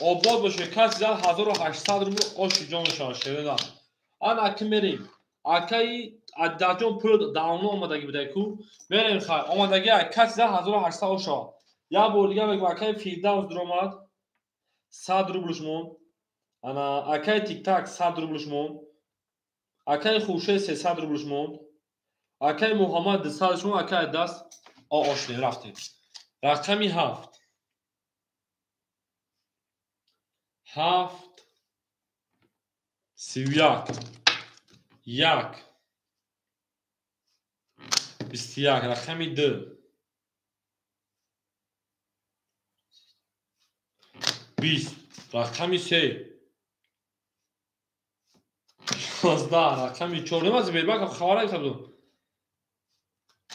Обод боше каси зад 1800 рубл оши ҷон шава шерина. Ан аки мерем. Акай Адилаҷон пул давно омадаги будай ку. Мерем хай омадаги каси зад 1800 ошава. Я бор дигар мегӯм акай Фирдавс дуромад 100 рублш монд. Ана акай Тиктак 100 рублш монд. Акай Хуршед 300 рублш монд. Акай Муҳаммад 200 монд. Акай даст ошдем рафтем. Рақами 7. 7 31 1 21 рақами 2 20 рақами 3 16 рақами 4 нема Сбербанк хабар нагирифта будум.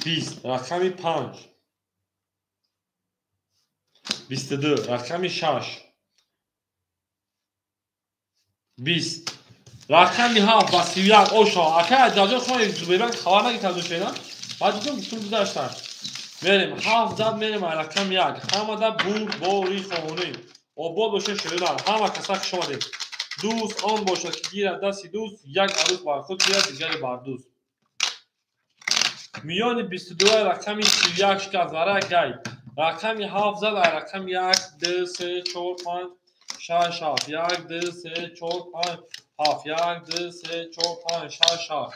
20 рақами 5 22 рақами 6 20 рақами 7 ба 31 ошо. Акай Аҷаҷон хоҳи Сбербанк хабар нагирифта будем. Баъд дидам гуфтум гузаштан. Мерем 7 зад мерем рақами 1. Ҳамада бурд бори хоҳонем. Обод боше шеринар. Ҳама каса хуш омадед. Дӯст он бошад ки гирад дасти дӯст, як арӯс бар худ гирад, дигаре бар дӯст. Миёни 22 рақами 31 шикаст вара гай. Рақами 7 зад рақами 1 2 3 4 5 6 7 1 2 3 4 5 7 1 2 3 4 5 6 7.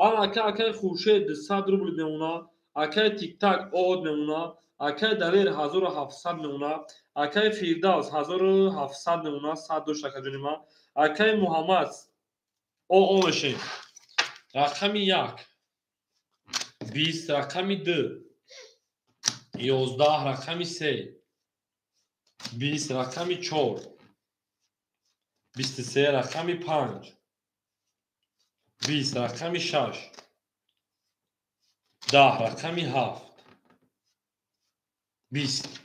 Ан ака акай Хуршед 200 рубл мемонад, акай Тиктак од мемонад, акай Далер 1700 мемонад, акай Фирдавс 1700 мемонад, 100 дошт акаҷони ман. Акай Муҳаммад о мешем. Рақами 1 20 рақами 2 11 рақами 3 20 рақами 4 23 рақами 5 20 рақами 6 10 рақами 7 20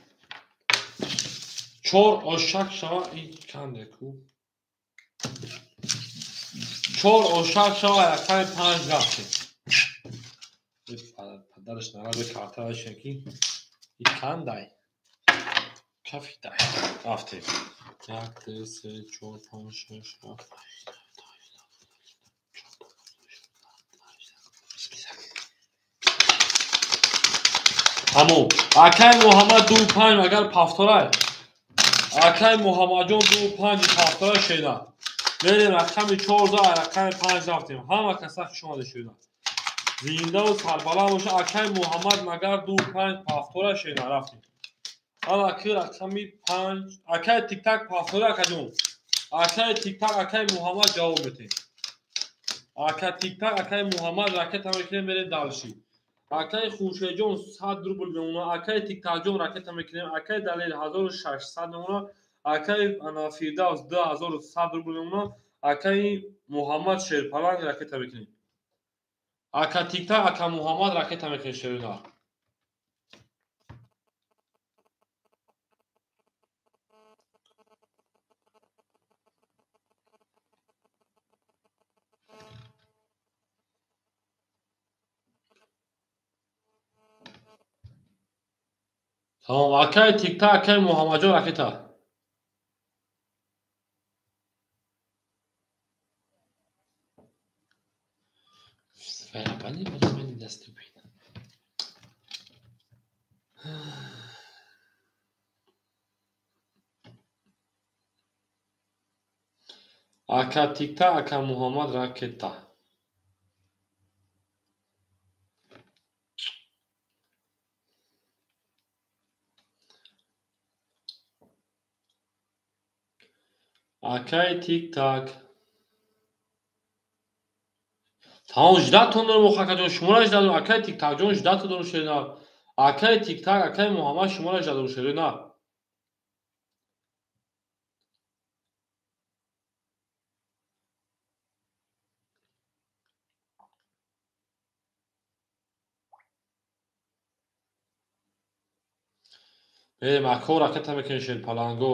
4 ошак шава ин канде ку 4 ошак шава рақами 5 рафтем. Падараш наразе картараш ки ин кандай кафидай рафтем. 1 2 3 4 5 6 7 Тамом. Акай Муҳаммад 2 5 агар пафторай. Акай Муҳаммадҷон 2 5 пафтора шеда. Мерем рақами 4 за рақами 5 рафтем. Ҳама каса хуш омада шуда. Зиндаву сарбаланд боша. Акай Муҳаммад магар 2 5 пафтора шеда рафтем. Ана ки рақами 5 акай Тиктак пафтора акаҷон. Акай Тиктак акай Муҳаммад ҷавоб метем. Ака Тиктак акай Муҳаммад ракета мекунем мерем далши. Акаи Хуршедҷон 100 рубл мемона. Акаи Тиктакҷон ракета мекунем. Акаи Далер 1600 мемона. Акаи Фирдавс 2100 рубл мемона. Акаи Муҳаммад Шерпаланг ракета мекунем. Ака Тиктак, ака Муҳаммад ракета мекунем шерина. Тамом, акаи Тиктак, акаи Муҳаммадҷон ракета. Ака Тиктак, ака Муҳаммад ракета. Акаи Тиктак. Тамом, ждатон дорем, акаҷон, шуморо жда дорем. Акаи Тиктакҷон ждато дорем шерина. Акаи Тиктак, акаи Муҳаммад шуморо жда дорем шерина. Мерем акао ракета мекунем шерпаланго.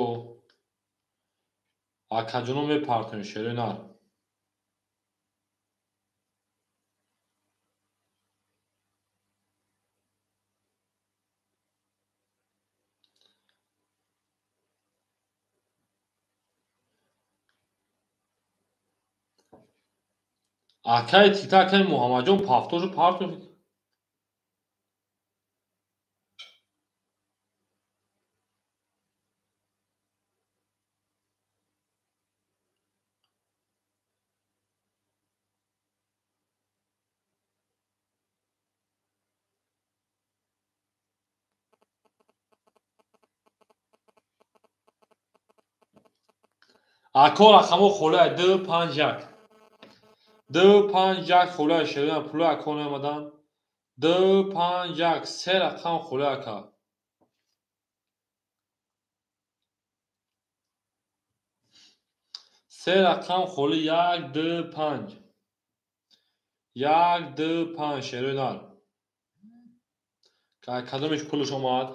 Акаҷоно мепартоем шерина. Акаи Тиктак, акаи Муҳаммадҷон пафтошу партоф. Ако рақамо холаи 2 5 1. 2 5 1 холаи шерина пулои ако наомадан. 2 5 1 се рақам холаи ака. Се рақам холи 1 2 5. 1 2 5 шерина. Кадомиш пулш омад?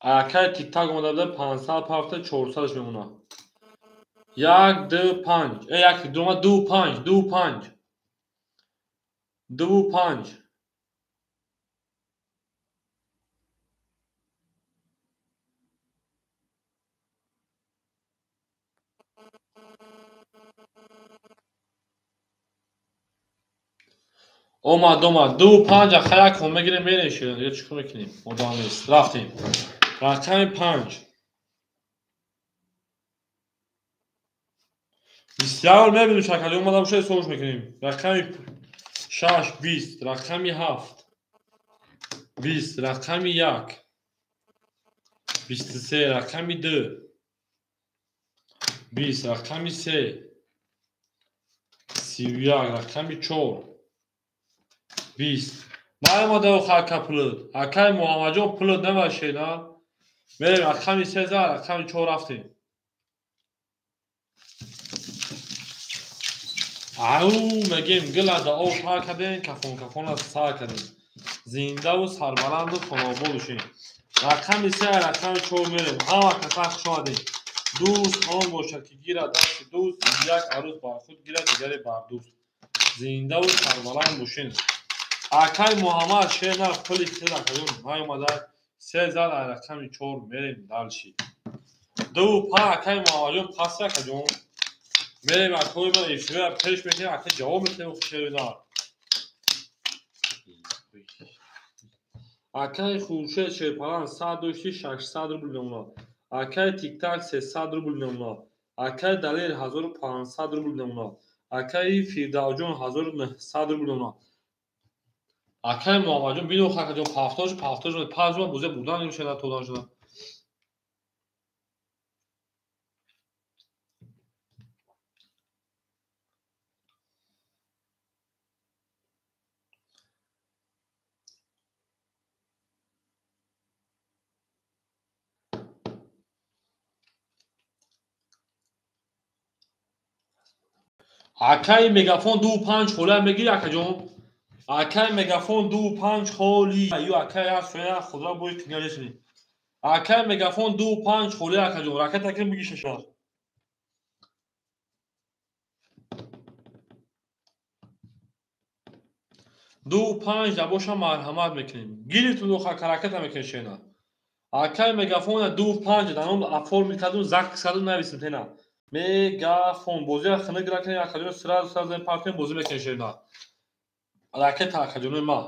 Акаи Тиктак омада буда 500 пафта 400-ш мемонад. 1 2 5. 1 2 2 5 2 5 2 5. Омад, омад. 2 5 ахая кон мегирем, мерем ширин. Дига чӣ кор мекунем? Одам нест. Рафтем. Рақами 5. Бисёр мебинем шакали омада боша ҳисобш мекунем. Рақами 6 20, рақами 7 20, рақами 1 23, рақами 2 20, рақами 3 31, рақами 4 20. Наомада охо ака пулд. Акаи Муҳаммадҷон пулд намашед, а? Мерем рақами 3 за рақами 4 рафтем. Ау мегем гила да об пар кардем, кафон кафона сар кардем. Зиндаву сарбаланду хонобод бошем. Рақами 3 рақами 4 мерем. Ҳама каса хуш омадем. Дӯст он бошад ки гирад дасти дӯст, як арӯз бар худ гирад, дигаре бар дӯст. Зиндаву сарбаланд бошем. Акаи Муҳаммад шерна пули се рақамон наомада, се зад рақами 4 мерем далши. 2 5 акаи Муҳаммадҷон пас акаҷон. Мерем акои ман эфира пеш мекунем, ака ҷавоб метиҳем шерина. Акаи Хуршед Шерпалан 100 дошти 600 рубл мемонад. Акаи Тиктак 300 рубл мемонад. Акаи Далер 1500 рубл мемонад. Акаи Фирдавҷон 1900 рубл мемонад. Акаи Муҳаммадҷон бино акаҷон пафтош пафтош панҷ ма бузе бурдан мешавад тодан шуда. Акай мегафон 2-5 холи мегири акаҷон. Акай мегафон 2-5 холи. Ю акай асоя худро бои қиняжесини. Акай мегафон 2-5 холи акаҷон. Ракета кин биги шашар. 2-5 дабоша марҳамат мекунем. Гирифту духа ракета мекунем шена. Акай мегафон 2-5 даном оформил кардум, закс кардум нависим тена. Мегафон бозиро хунук накунем акаҷон, сразу сразу партем бозӣ мекунем шена. Ракета акаҷонои ма.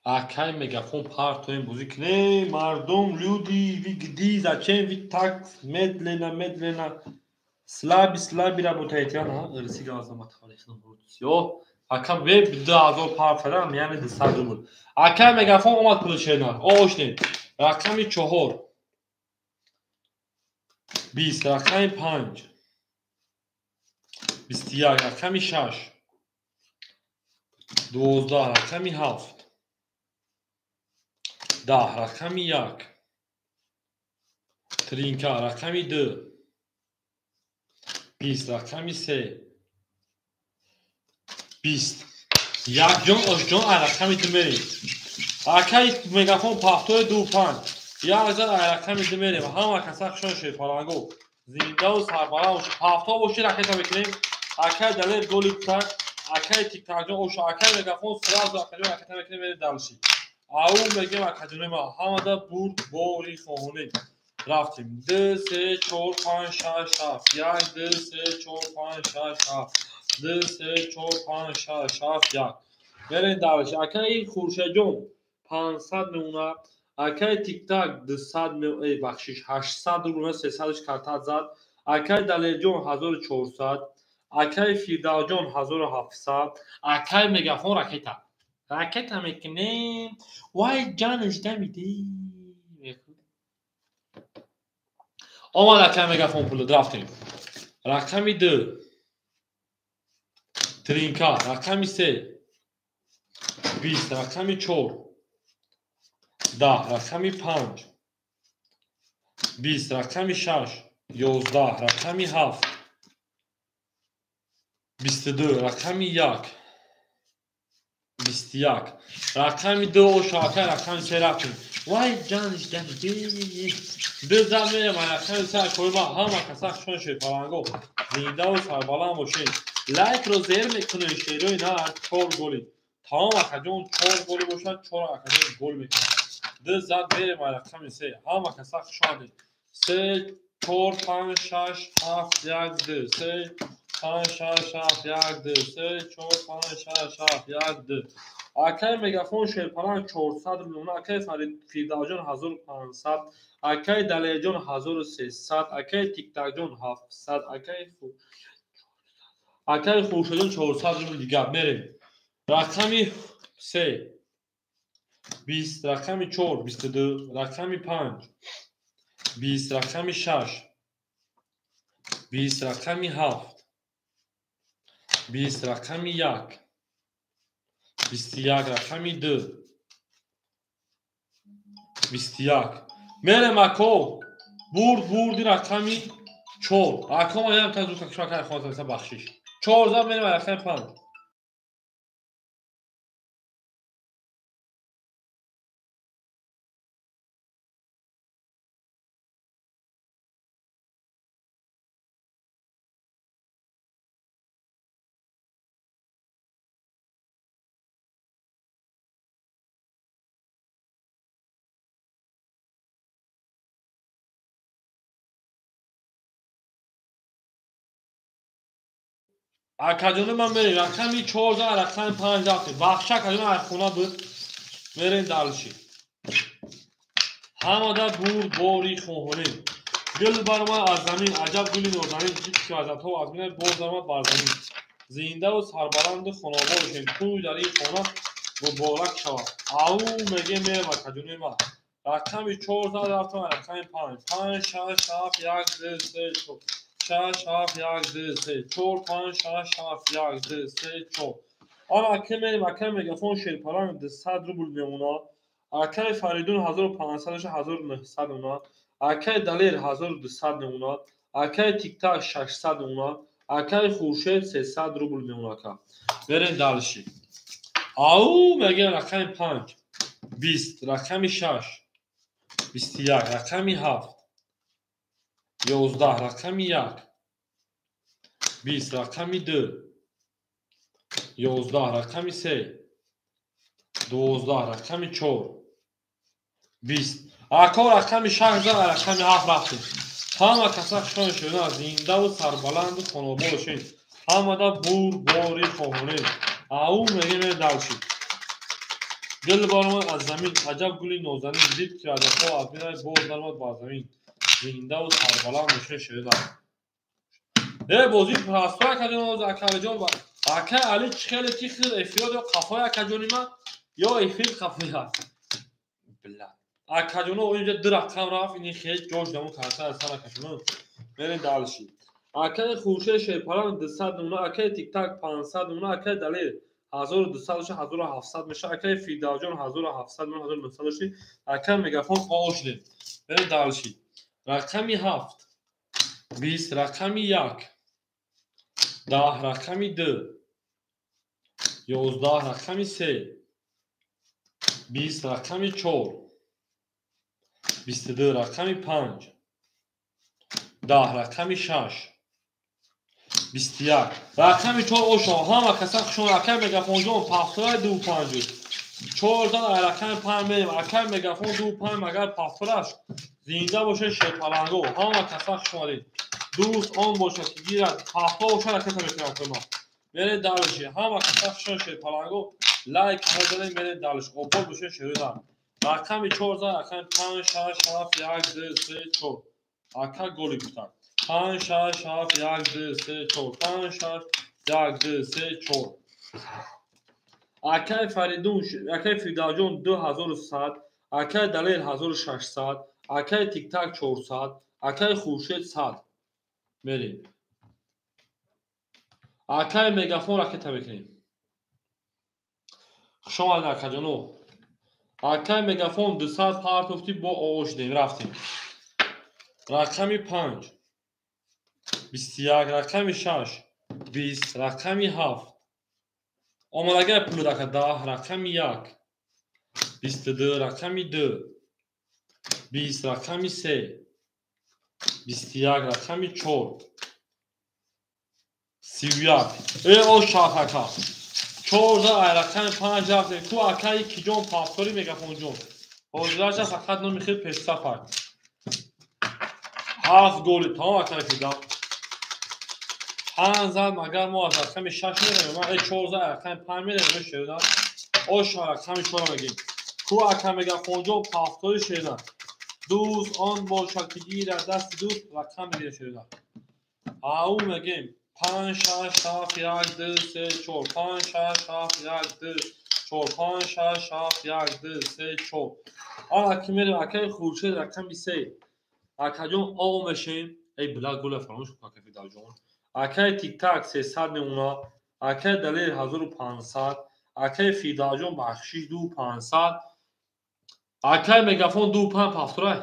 Акай мегафон партоем бозӣ кунем. Мардум, люди, вы где, зачем вы так медленно, медленно, слабо, слабо работаете? Ана, рси газам атхалихна. Ака веб 2000 партарам, яъне 200 рубл. Акай мегафон омад пулшена. Ошнед. Рақами 4. 20, рақами 5. 21, рақами 6. 12, рақами 7. 10, рақами 1. Тринка, рақами 2. 20, рақами 3. 20. Якҷон ошҷон рақами 2 мерем. Акай мегафон пахтои 2-5. Як зад рақами 2 мерем. Ҳама каса хушон шуд фаланго. Зиндаву сарбаланд бошед. Пахто бошед ракета мекунем. Акай Далер голи кутак. Акай тиктакҷон оша. Акай мегафон сразу акаҷон ракета мекунем мерем дальше. Ау мегем акаҷонои ма. Ҳамада бурд бори хоҳонем. Рафтем. 2 3 4 5 6 7. 1 2 3 4 5 6 7. 2 3 4 5 6 7 1. Мерем дальше. Акай Хуршедҷон 500 мемонад. Акай Тиктак 200 бахшиш 800 рубл 300 картат зад. Акай Далерҷон 1400. Акай Фирдавҷон 1700. Акай мегафон ракета. Ракета мекунем. Вай ҷанаш дамиди. Омад акай мегафон пуло рафтем. Рақами 2. Тринка, рақами 3. 20, рақами 4. 10, рақами 5. 20, рақами 6. 11, рақами 7. 22, рақами 1. 21. Рақами 2 оша акай рақами 3 рафтем. Вай ҷаниш дамиди. 2 зад мерем рақами 3 акои ма. Ҳама каса хушон шуд фаланго. Зиндаву сарбаланд бошед. Лайкро зер мекунед шерои на 4 голи. Тамом акаҷон 4 голи бошад, 4 акаҷон гол мекунад. 2 зад мерем рақами 3. Ҳама каса хуш омадед. 3 4 5 6 7 1 2 3 5 6 7 1 2 3 4 5 6 7 1 2. Акай мегафон шерпаланг 400 рубл, акай Фирдавҷон 1500, акай Далерҷон 1300, акай Тиктакҷон 700, акай Хуршедҷон 400 рубл дигар. Мерем. Рақами 3 20, рақами 4 22, рақами 5 20, рақами 6 20, рақами 7 20, рақами 1 21, рақами 2 21. Мерем ако. Бурд бурди рақами 4. Ако ма ям та зуд кашва кай бахшиш. 4 зад мерем рақами 5. Акаҷони ман мерем рақами 4 зад рақами 5 рафтем. Бахша акаҷон аз хона буд. Мерем дальше. Ҳамада бурд бори хоҳонем. Гул баромад аз замин, аҷаб гули нозанин, дид ки азабҳо аз мина боз даромад бар замин. Зиндаву сарбаланду хонобод бошем. Тӯй дар ин хона муборак шавад. Ау мегем мерем акаҷони ма. Рақами 4 зад рафтам, рақами 5. 5, 6, 7, 1, 2, 3, 4. 6, 7, 1, 2, 3, 4, 5, 6, 7, 1, 2, 3, 4. Ана ака мерем, акаи Мегафон Шерпаланг 200 рубл мемонад. Акаи Фаридун 1500 1900 мемонад. Акаи Далер 1200 мемонад. Акаи Тиктак 600 мемонад. Акаи Хуршед 300 рубл мемонад ака. Берем дальше. Ау мегем рақами 5, 20, рақами 6, 21, рақами 7, 11, рақами 1, 20, рақами 2, 11, рақами 3, 12, рақами 4, 20. Ако рақами 6 зад, рақами 7 рафтем. Ҳама каса хушон шуда, зиндаву сарбаланду хонобод бошед. Ҳамада бур бори хоҳонем. Ау мегем дальше. Гул баромад аз замин, аҷаб гули нозанин, дид ки азабҳо аз мина боз даромад бар замин. Зиндаву сарбаланд бошед шуда. Бозӣ простой акаҷон, оз акалиҷон, ака Али чӣ хеле ки хел эфирот ё қафои акаҷони ман, ё эфир қафои аст. Бля. Акаҷоно инҷа ду рақам рафт, ини хел ҷош дамон карта аз сар акаҷоно. Мерем дальше. Акаи Хуршед Шерпаланг 200 мемона, акаи Тиктак 500 мемона, акаи Далер 1200 1700 меша, акаи Фирдавсҷон 1700 мемона, 1900 дошти, акаи Мегафон о шудем. Мерем дальше. Рақами 7, 20, рақами 1, 10, рақами 2, 11, рақами 3, 20, рақами 4, 22, рақами 5, 10, рақами 6, 21, рақами 4 ошо. Ҳама каса хушон. Акаи Мегафонҷон пафтораи 2 5 4 зад, рақами 5 мерем. Акаи Мегафон 2 5 магар пафтораш. Зинда бошед шерпаланго. Ҳама каса хуш омадед. Дӯст он бошад ки гирад пафто бошад, ракета мекунам кума. Меред дальше. Ҳама каса хушон шерпаланго. Лайк мезанед, меред дальше. Обод бошед шерӯда. Рақами 4 зад, рақами 5, 6, 7, 1, 2, 3, 4. Ака голи гуфтам. 5, 6, 7, 1, 2, 3, 4. 5, 6, 1, 2, 3, 4. Акаи Фаридун, акаи Фирдавсҷон 2100, акаи Далер 1600, акаи Тиктак 400, акаи Хуршед 100. Мерем. Акаи Мегафон ракета мекунем. Хуш омадед акаҷоно. Акаи Мегафон 200 партофти, бо оғоз шудем, рафтем. Рақами 5, 21, рақами 6, 20, рақами 7. Омадагай пулуд ака 10, рақами 1, 22, рақами 2, 20, рақами 3, 21, рақами 4, 31. О шаф ака. 4 за рақами 5 рафтем. Ку акаи киҷон пафтори Мегафонҷон. Ҳозираша фақат номи хел пешсафак. 7 голи тамом акаи Фирдавс. 5 зад, магар мо аз рақами 6 меравем. Ман 4 зад рақами 5 меравем шеда. Оша рақами 4 мегем. Ку ака Мегафонҷон пафтори шеда. Дӯст он бошад ки гирад дасти дӯст, рақам мегирад шеда. Ау мегем 5, 6, 7, 1, 2, 3, 4, 5, 6, 7, 1, 2, 4, 5, 6, 7, 1, 2, 3, 4. Ана ки мерем акаи Хуршед рақами 3. Акаҷон о мешем. Эй била гула фаромӯш кун ака Фирдавсҷон. Акаи Тиктак 300 мемонад, акаи Далер 1500, акаи Фирдавсҷон бахшиш 2500, акаи Мегафон 2 5 пафторай.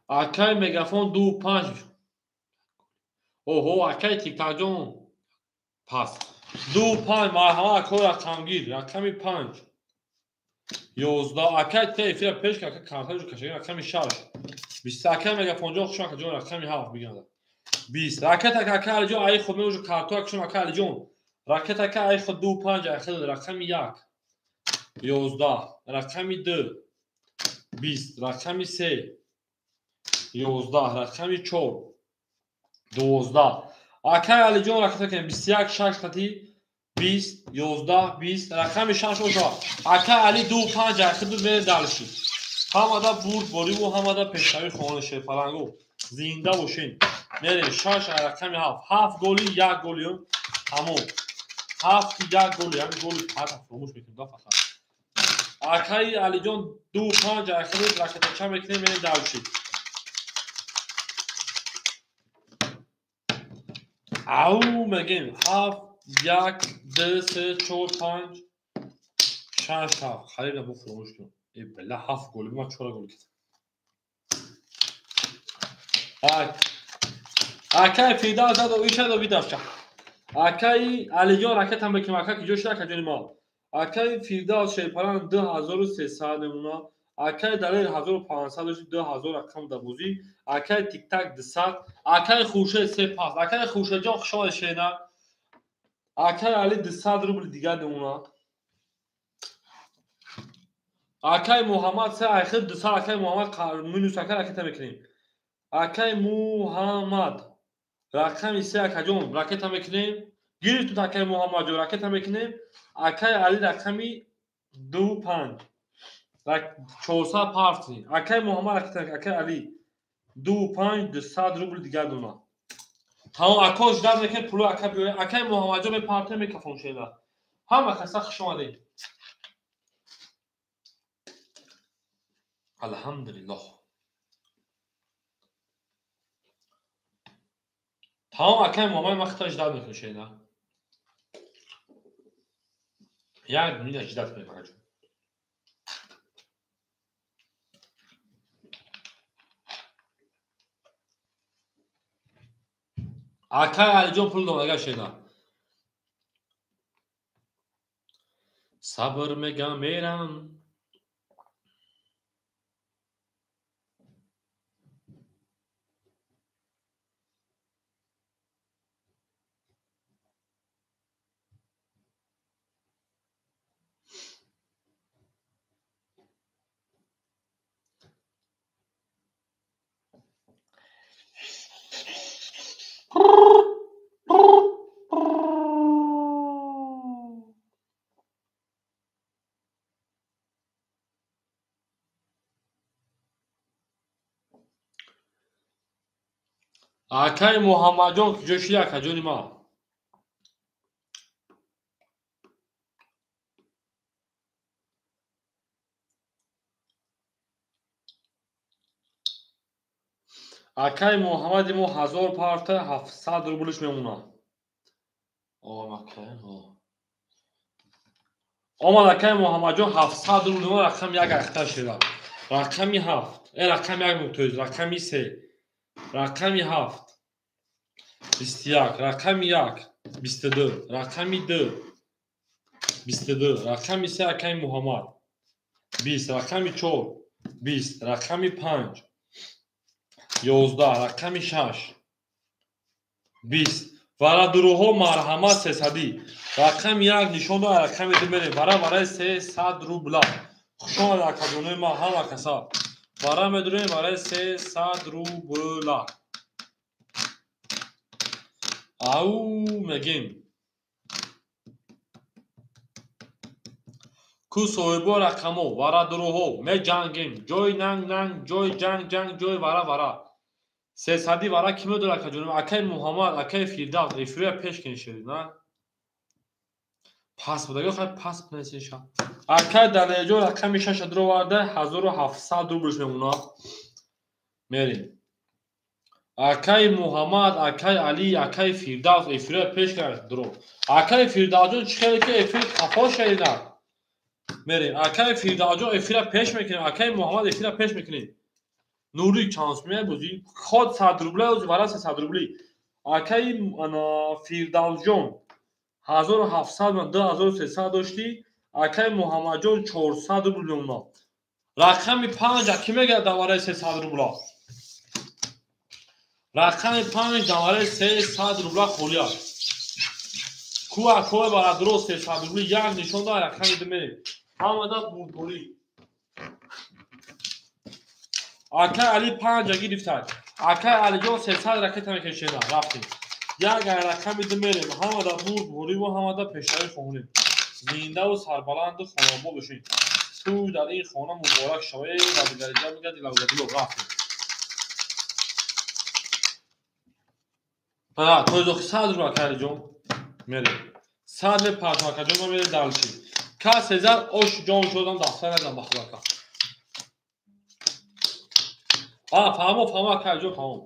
Акаи Мегафон 2 5. Оҳо, акаи Тиктакҷон пас. 2 5 марҳама акои рақамгир, рақами 5. 11 акаи те эфира пеш ака картаҷо кашагин рақами 6. 20 акаи Мегафонҷон хуш акаҷон рақами 7 биганда. 20 ракета ака Алиҷон ай худ меужа карто акшон ака Алиҷон. Ракета ака ай худ 2 5 ай худ рақами 1. 11 рақами 2. 20 рақами 3. 11 рақами 4. 12 акаи Алиҷон ракета кунем 21 6 хати 20 11 20 рақами 6 оша. Акаи Али 2 5 ай худ мерем дальше. Ҳамада бурдбориву ҳамада пешравӣ хоҳони шерпалангу. Зинда бошед. Мерем 6 рақами 7. 7 голи 1 голи тамом. 7 1 голи, ҳамин голи фақат фаромӯш мекунем да фақат. Акаи Алиҷон 2 5 рақами ракетача мекунем, мерем дальше. Ау мегем 7 1 2 3 4 5 6 7. Хариб набу фаромӯш кунем. Э бела 7 голи, ман 4 гол кардам. Акай Фирдавс задо ишадо видавча. Акаи Алиҷон ракетам бекунем, ака ки ҷо шуда акаҷони ма. Акаи Фирдавс шерпалан 2300 намуна. Акаи Далер 1500 дошт, 2000 рақам да бозӣ. Акаи Тиктак 200, акаи Хуршед 3 пас. Акаи Хуршедҷон хуш омадед шена. Акаи Али 200 рубл дигар намуна. Акаи Муҳаммад 3 айхир 200, акаи Муҳаммад минус ака ракета мекунем. Акаи Муҳаммад рақами 3 акаҷон ракета мекунем. Гирифтут акаи Муҳаммадҷон ракета мекунем. Акаи Али рақами 2 5. 400 партӣ. Акаи Муҳаммад ракета, акаи Али 2 5 200 рубл дигар дона. Тамом ако ждат мекунем пуло ака биёяд. Акаи Муҳаммадҷон мепарте мекафон шеда. Ҳама каса хуш омадед. Алҳамдулиллоҳ. Тамом акаи Муҳаммад ман хита ждат мекунем шеда. Як минут ждат мекунем акаҷон. Акаи Алиҷон пул дод агар шеда. Сабр мегам мерам. Акаи Муҳаммадҷон куҷо шуди акаҷони ман? Акаи Муҳаммади мо 1000 парта 700 рублиш мемонад. Омад акаи Муҳаммадҷон 700 рубл мемонад, рақами 1 ахта шуда. Рақами 7, рақами 1 мутоиз, рақами 3. Рақами 7 21, рақами 1 22, рақами 2 22, рақами 3 акаи Муҳаммад 20, рақами 4 20, рақами 5 11, рақами 6 20. Варадуруҳо марҳамат 300. Рақами 1 нишон дод, рақами 2 мерем. Вара вараи 300 рубла. Хуш омадед акаҷонои ман ҳама каса. Вара медурем барои 300 рубла. Ау мегем. Ку соҳибо рақамо, варадуруҳо, меҷангем. Ҷой нанг нанг, ҷой ҷанг ҷанг, ҷой вара вара. 300 вара ки медорад акаҷонам? Акаи Муҳаммад, акаи Фирдавс, эфирия пеш кунед на? Пас будаги хай пас бинасиша. Акаи Далерҷон рақами 6 дуроварда 1700 рублш мемонад. Мерем. Акаи Муҳаммад, акаи Али, акаи Фирдавс эфирия пеш кард дуро. Акаи Фирдавсҷон чӣ хеле ки эфир қафо шедина. Мерем. Акаи Фирдавсҷон эфира пеш мекунем, акаи Муҳаммад эфира пеш мекунем. Нури чанс мебозӣ. Ход 100 рубла, ози вара 300 рубли. Акаи Фирдавсҷон 1700 2300 доштӣ. Акаи Муҳаммадҷон 400 рубл мемонад. Рақами 5 ки мегирад давараи 300 рубла? Рақами 5 давараи 300 рубла холӣ аст. Ку акои барадуро 300 рубли як нишон дод, рақами 2 мерем. Ҳамада бурдборӣ. Акаи Али 5 гирифтад. Акаи Алиҷон 300 ракета мекашед. Рафтем. Як рақами 2 мерем. Ҳамада бурдборӣ ва ҳамада пешравӣ хоҳонем. Зиндаву сарбаланду хонобод бошед. Тӯй дар ин хона муборак шавед ва дигариҷа мегӯяд дилавгадило рафтем. Тойзохи 100 рубл акаҷон мерем. 100 мепартам акаҷон, ма мерем дальше. Касе зад ош ҷон шудам дафтар назан ба худо ака. Фаҳмо, фаҳмо акаҷон, фаҳмо.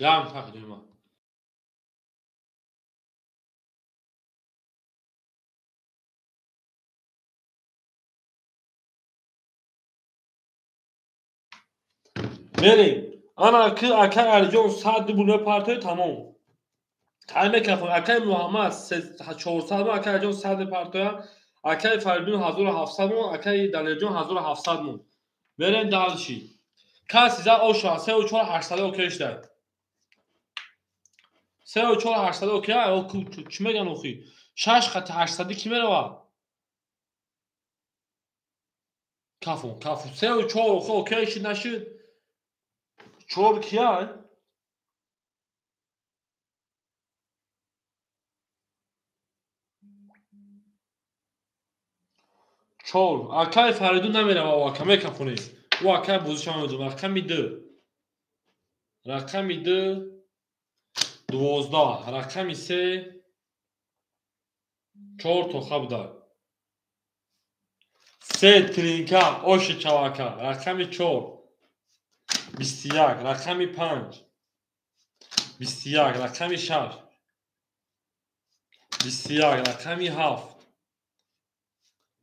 Гарм тақдима. Мерем. Ана ки акай Алиҷон 100 рубл мепартои, тамом. Тай мекафон. Акай Муҳаммад 400 мон, акай Алиҷон 100 мепартоя, акай Фаридун 1700 мон, акай Далерҷон 1700 мон. Мерем дальше. Каси зад оша 3 4 800 окей шуда. 3 4 800 окей, чӣ меган охи? 6 хати 800 ки мерава? Кафон, кафон. 3 4 охи окей шид нашид? 4 кия? 4. Акай Фаридун намерава, ака мекафонӣ. Ӯ акай бозиша намедонад. Рақами 2. Рақами 2 12, рақами 3 4 тоха буда. 3 тринка оши чавака. Рақами 4 21, рақами 5 21, рақами 6 21, рақами 7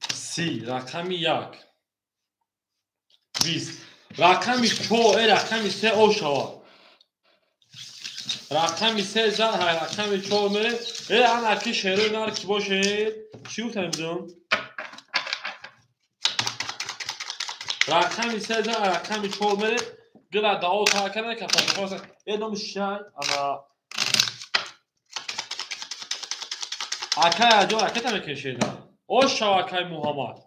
30, рақами 1 20, рақами 4, рақами 3 ошава. Рақами 3 зад, рақами 4 мере. Ана ки шерои нар ки бошед? Чӣ гуфтам бидон? Рақами 3 зад, рақами 4 мере. Гила дао та кана кафа. Номи шай, ана акай аҷо ракета мекашед. Ош шава акай Муҳаммад.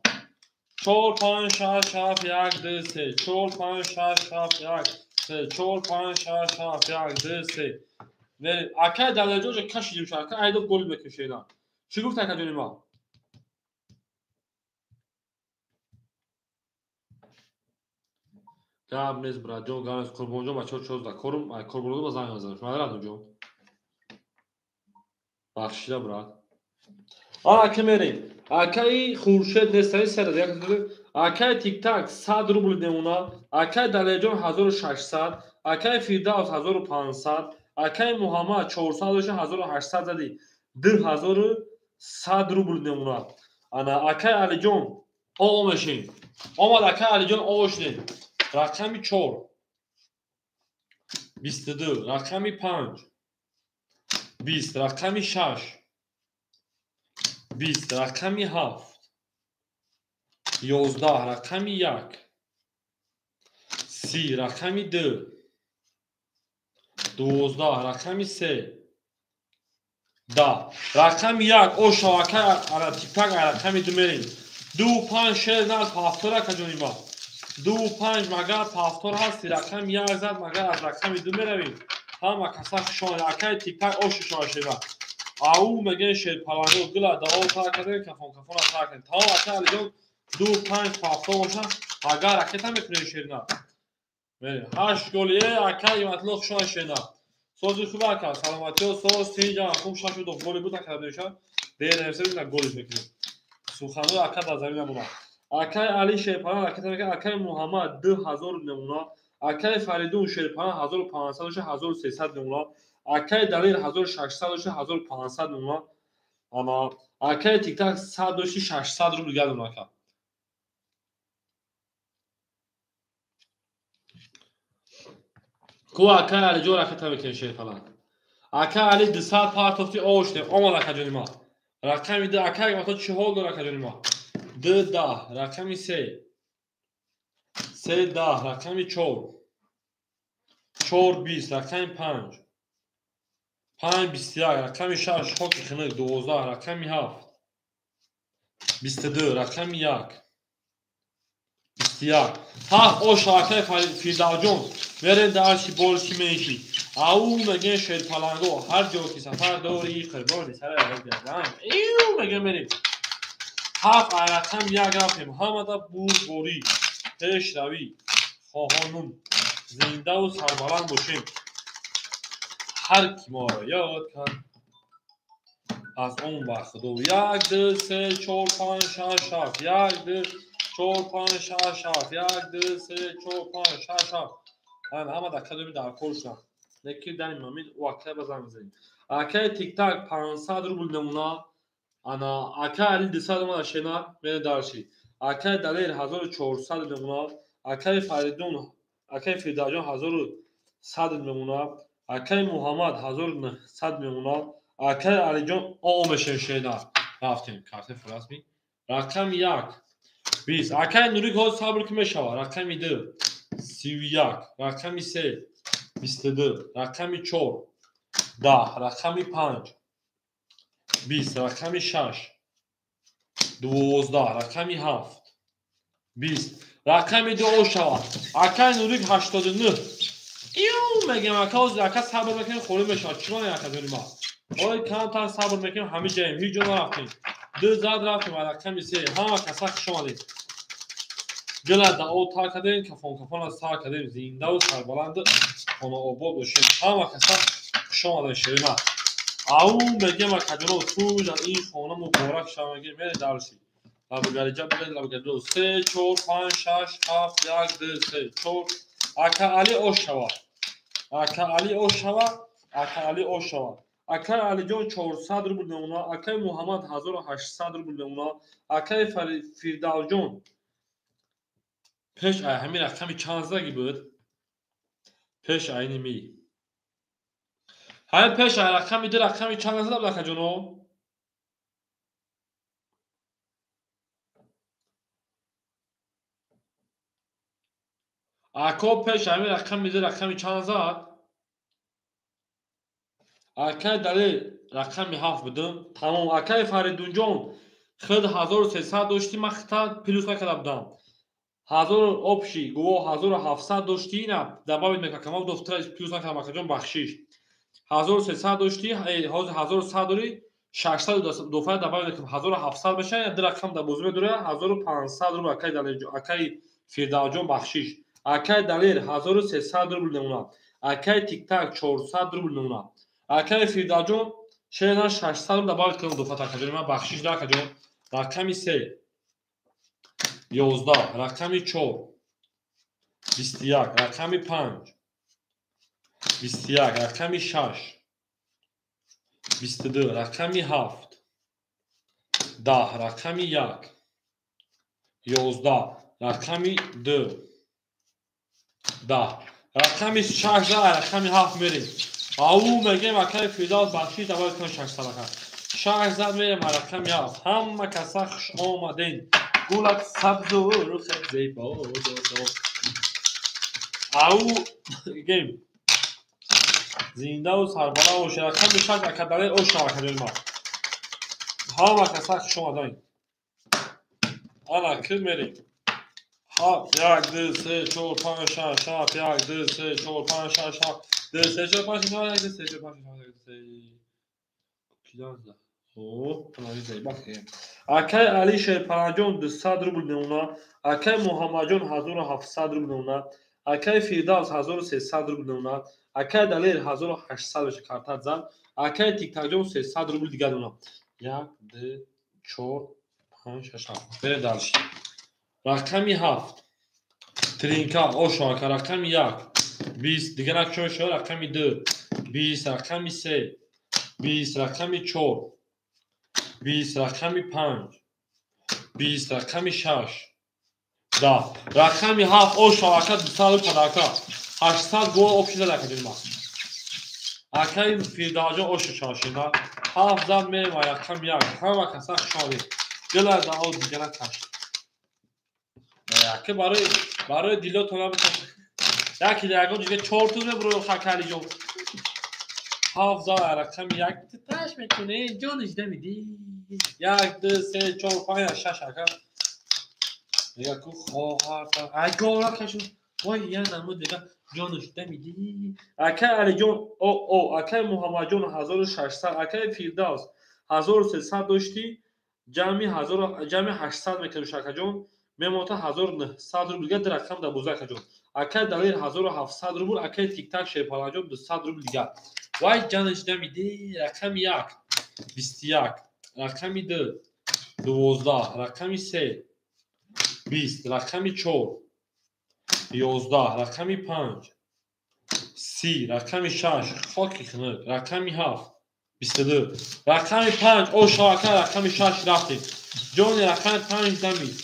4 5 6 7 1 2 3 4 5 6 7 1 3 4 5 6 7 1 2 3. Акай Далерҷон кашидим ша, акай айдо гол мекашед. Чӣ гуфт акаҷони ма? Гап нест, братҷон, гап нест. Қурбонҷон, бачаҳо чоз да корум, кор бурда ба занг мезанам. Шумо радоҷон. Бахшида, брат. Ана ки мерем. Акаи Хуршед нестани сера як. Акаи Тиктак 100 рубл мемонад, акаи Далерҷон 1600, акаи Фирдавс 1500, акаи Муҳаммад 400 дошта 1800 зади 2100 рубл мемонад. Ана акаи Алиҷон о мешем. Омад акаи Алиҷон о шудем. Рақами 4 22, рақами 5 20, рақами 6 20, рақами 7 11, рақами 1 30, рақами 2 12, рақами 3 10, рақами 1 оша акай ара тиктак рақами 2 мерем. 2 5 6 зад 7 акаҷони ма. 2 5 магар 7 ҳасти, рақами 1 зад магар аз рақами 2 меравем. Ҳама каса хушон акай тиктак оши шава. Ау мегӯян шерпаланго гила дао тар кардем, кафон кафона тар кардем. Тамом акай Алиҷон 2 5 7 боша, агар ракета мекунем шерна. Мерем. 8 гол акай Иматло хушон шерна. Сози хуб ака, саломатиё соз тинҷа хуб шашу ду голи буд ака деша. Дер нависем на голиш мекунем. Суханҳои ака дар замин намонад. Акай Али шерпалан ракета мекунад, акай Муҳаммад 2000 мемонад, акай Фаридун шерпалан 1500 доша 1300 мемонад, акай Далер 1600 доша 1500 мемонад. Ана акай Тиктак 100 дошти 600 рубл дигар мемонад ака. Ку акай Алиҷон ракета мекунад шерпалан. Акай Али 200 партофти оште, омад акаҷони ма. Рақами 2 акай ма то чӣ ҳол дор акаҷони ма? 2 10, рақами 3 3 10, рақами 4 4 20, рақами 5 5 21 рақами 6 хоки хинук 12 рақами 7 22 рақами 1 21 ҳафт ош акай Фирдавҷон мерем дарси болши менши ау мегем шерпаланго ҳар ҷо ки сафар дори қирбони сара ию мегем мерем ҳафт рақам як рафтем ҳамада бурдборӣ пешравӣ хоҳонум зиндаву сарбаланд бошем ҳар ки моро ёд кард аз он ба худо 1 2 3 4 5 6 7 1 2 4 5 6 7 1 2 3 4 5 6 7 ана ҳама дар кадоми дар кор шуданд лекин дар ин момент ӯ акай ба занг мезанем акай тиктак 500 рубл мемона ана акай али 200 омада шена мере дарши акай Далер 1400 мемона акай Фаридун акай Фирдавҷон 1100 мемона акай Муҳаммад 1900 мемона акай Алиҷон о мешем шена рафтем карти расми рақами 1 20 акай Нурик ҳозир сабр ки мешава рақами 2 31 рақами 3 22 рақами 4 10 рақами 5 20 рақами 6 12 рақами 7 20 рақами 2 ошава акай Нурик 89 ию мегем ака ҳозир ака сабр мекунем холӣ мешавад чиро не ака ҷони ма ой камтар сабр мекунем ҳами ҷаем ҳеҷ ҷо нарафтем ду зад рафтем ва рақами 3 ҳама каса хуш омадед дила дао тар кардем кафон кафона сар кардем зиндаву сарбаланду хонаобод бошем ҳама каса хуш омадед ширина ау мегем акаҷоно тӯй дар ин хона муборак шава мегем мере дарси лабгариҷа билед лабгариҷо 3 4 5 6 7 1 2 3 4 ака Али ош шава ака Али ош шава ака Али ош шава акай Алиҷон 400 рубл мемона акай Муҳаммад 1800 рубл мемона акай Фирдавҷон пеш ай ҳамин рақами чанд заги буд пеш айни ми ҳамин пеш ай рақами ду рақами чанд зада буд акаҷоно ако пеш ҳамин рақами ду рақами чанд зад акай Далер рақами 7 будам тамом акай Фаридунҷон худ 1300 доштӣ ман хита плюс накарда будам 1000 общий гуво 1700 доштӣ ина добавить мекунам камав дофтра плюс накардам акаҷон бахшиш 1300 доштӣ ҳозир 1100 дорӣ 600 дофа добавить мекунам 1700 мешавад ду рақам дар бозӣ медорад 1500 рубл акай Далер акай Фирдавҷон бахшиш акай Далер 1300 рубл мемонад акай Тиктак 400 рубл мемонад акай Фирдавҷон шена 600 рубл добавить кунам дофа акаҷон ман бахшиш да акаҷон рақами 3 11 рақами 4 21 рақами 5 21 рақами 6 22 рақами 7 10 рақами 1 11 рақами 2 10 рақами 6 рақами 7 мерем ау мегем акай Фирдавс бахшиш добавить кунам 600 ака 6 зад мерем рақами 7 ҳама каса хуш омаден гулак сабзу рухат зебо ау гем зиндаву сарбаланд бошед рақами 6 ака Далер ош акаҷони ма ҳама каса хуш омаден ана ки мерем 7 1 2 3 4 5 6 7 1 2 3 4 5 6 7 2 3 4 5 6 7 1 2 3 4 5 6 7 1 2 3 акай Али Шерпанаҷон 200 рубл мемона акай Муҳаммадҷон 1700 рубл мемона акай Фирдавс 1300 рубл мемона акай Далер 1800 меша картат зад акай Тиктакҷон 300 рубл дигар мемона 1 2 4 5 6 7 берем дальше рақами 7 тринка ошо ака рақами 1 20 дигар акчо мешава рақами 2 20 рақами 3 20 рақами 4 20 рақами 5 20 рақами 6 10 рақами 7 ошо ака 200 рубл падака 800 гол общий зад акаҷони ма акаи Фирдавҷон ошо шавашина 7 зад мерем ва рақами 1 ҳама каса хуш омадед дила дао дигара каш яке барои дилотона бикаш яке ягон ҷига чор туз мебуро хакалиҷон 7 за рақами 1 таш мекунӣ, ҷониш дамидӣ. 1 2 3 4 5 6 ака. Дига ку хоҳар ай гора кашу. Вой я намуд дига ҷониш дамидӣ. Акай Алиҷон о акай Муҳаммадҷон 1600, акай Фирдавс 1300 доштӣ, ҷамъи 800 мекунем шакаҷон. Мемота 1900 рубл дига рақам дар боза акаҷон. Акай Далер 1700 рубл, акай Тиктак Шерпаланҷон 200 рубл дига. Вай ҷанаш дамидӣ. Рақами 1 21, рақами 2 12, рақами 3 20, рақами 4 11, рақами 5 30, рақами 6 хоки хунук, рақами 7 22, рақами 5 оша ака, рақами 6 рафтем. Ҷони рақами 5 дамид.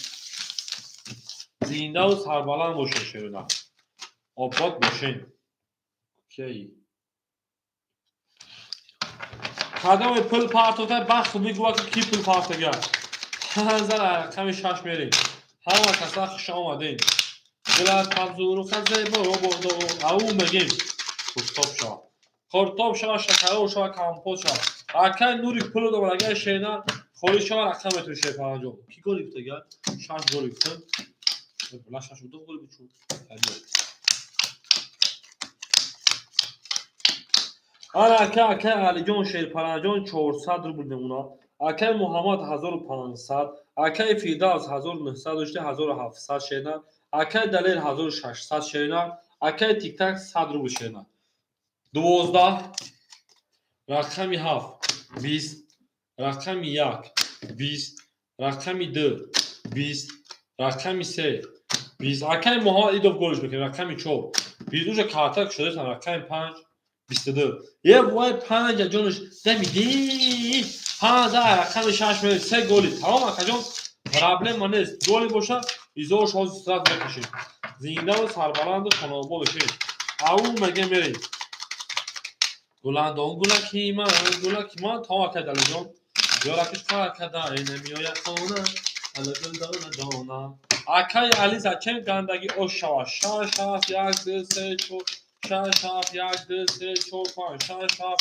Зиндаву сарбаланд бошед шерона. Обод бошед. Окей. Кадоме пул партота бахт мегӯяд ки ки пул партага. Ҳазар рақами 6 мерем. Ҳама каса хуш омадед. Гулат сабзуру хазебо бодо ау мегем. Қуртоб шава. Қуртоб шава, шакарор шава, компот шава. Акай Нури пул дорад, агар шена холӣ шава рақам метавон Шерпаланҷон. Ки гол гирифтага? 6 гол гирифтан. Бла 6 ду гол бичу. Ана ака акай Алиҷон Шерпаланҷон 400 рубл мемона. Акай Муҳаммад 1500, акай Фирдавс 1900 дошта 1700 шена, акай Далер 1600 шена, акай Тиктак 100 рубл шена. 12 рақами 7 20, рақами 1 20, рақами 2 20, рақами 3 20. Акай Муҳаммад идов голиш мекунем. Рақами 4 20 уже картак шудааст. Рақами 5 22. Е вой 5 ҷонаш дамидӣ. 5 рақами 6 мерем. 3 голи. Тамом акаҷон, проблема нест. Голи боша изош ҳозир срат мекашем. Зиндаву сарбаланду хонаобод бошед. Ау меге мерем. Гуландон гулаки ман, гулаки ман. Тамом акай Далиҷон. Ёракиш қар када инамиёяд хона. Ала гулдона дона. Акай Али зачем гандаги ош шава? 6 7 1 2 3 4 6 7 1 2 3 4 5 6 7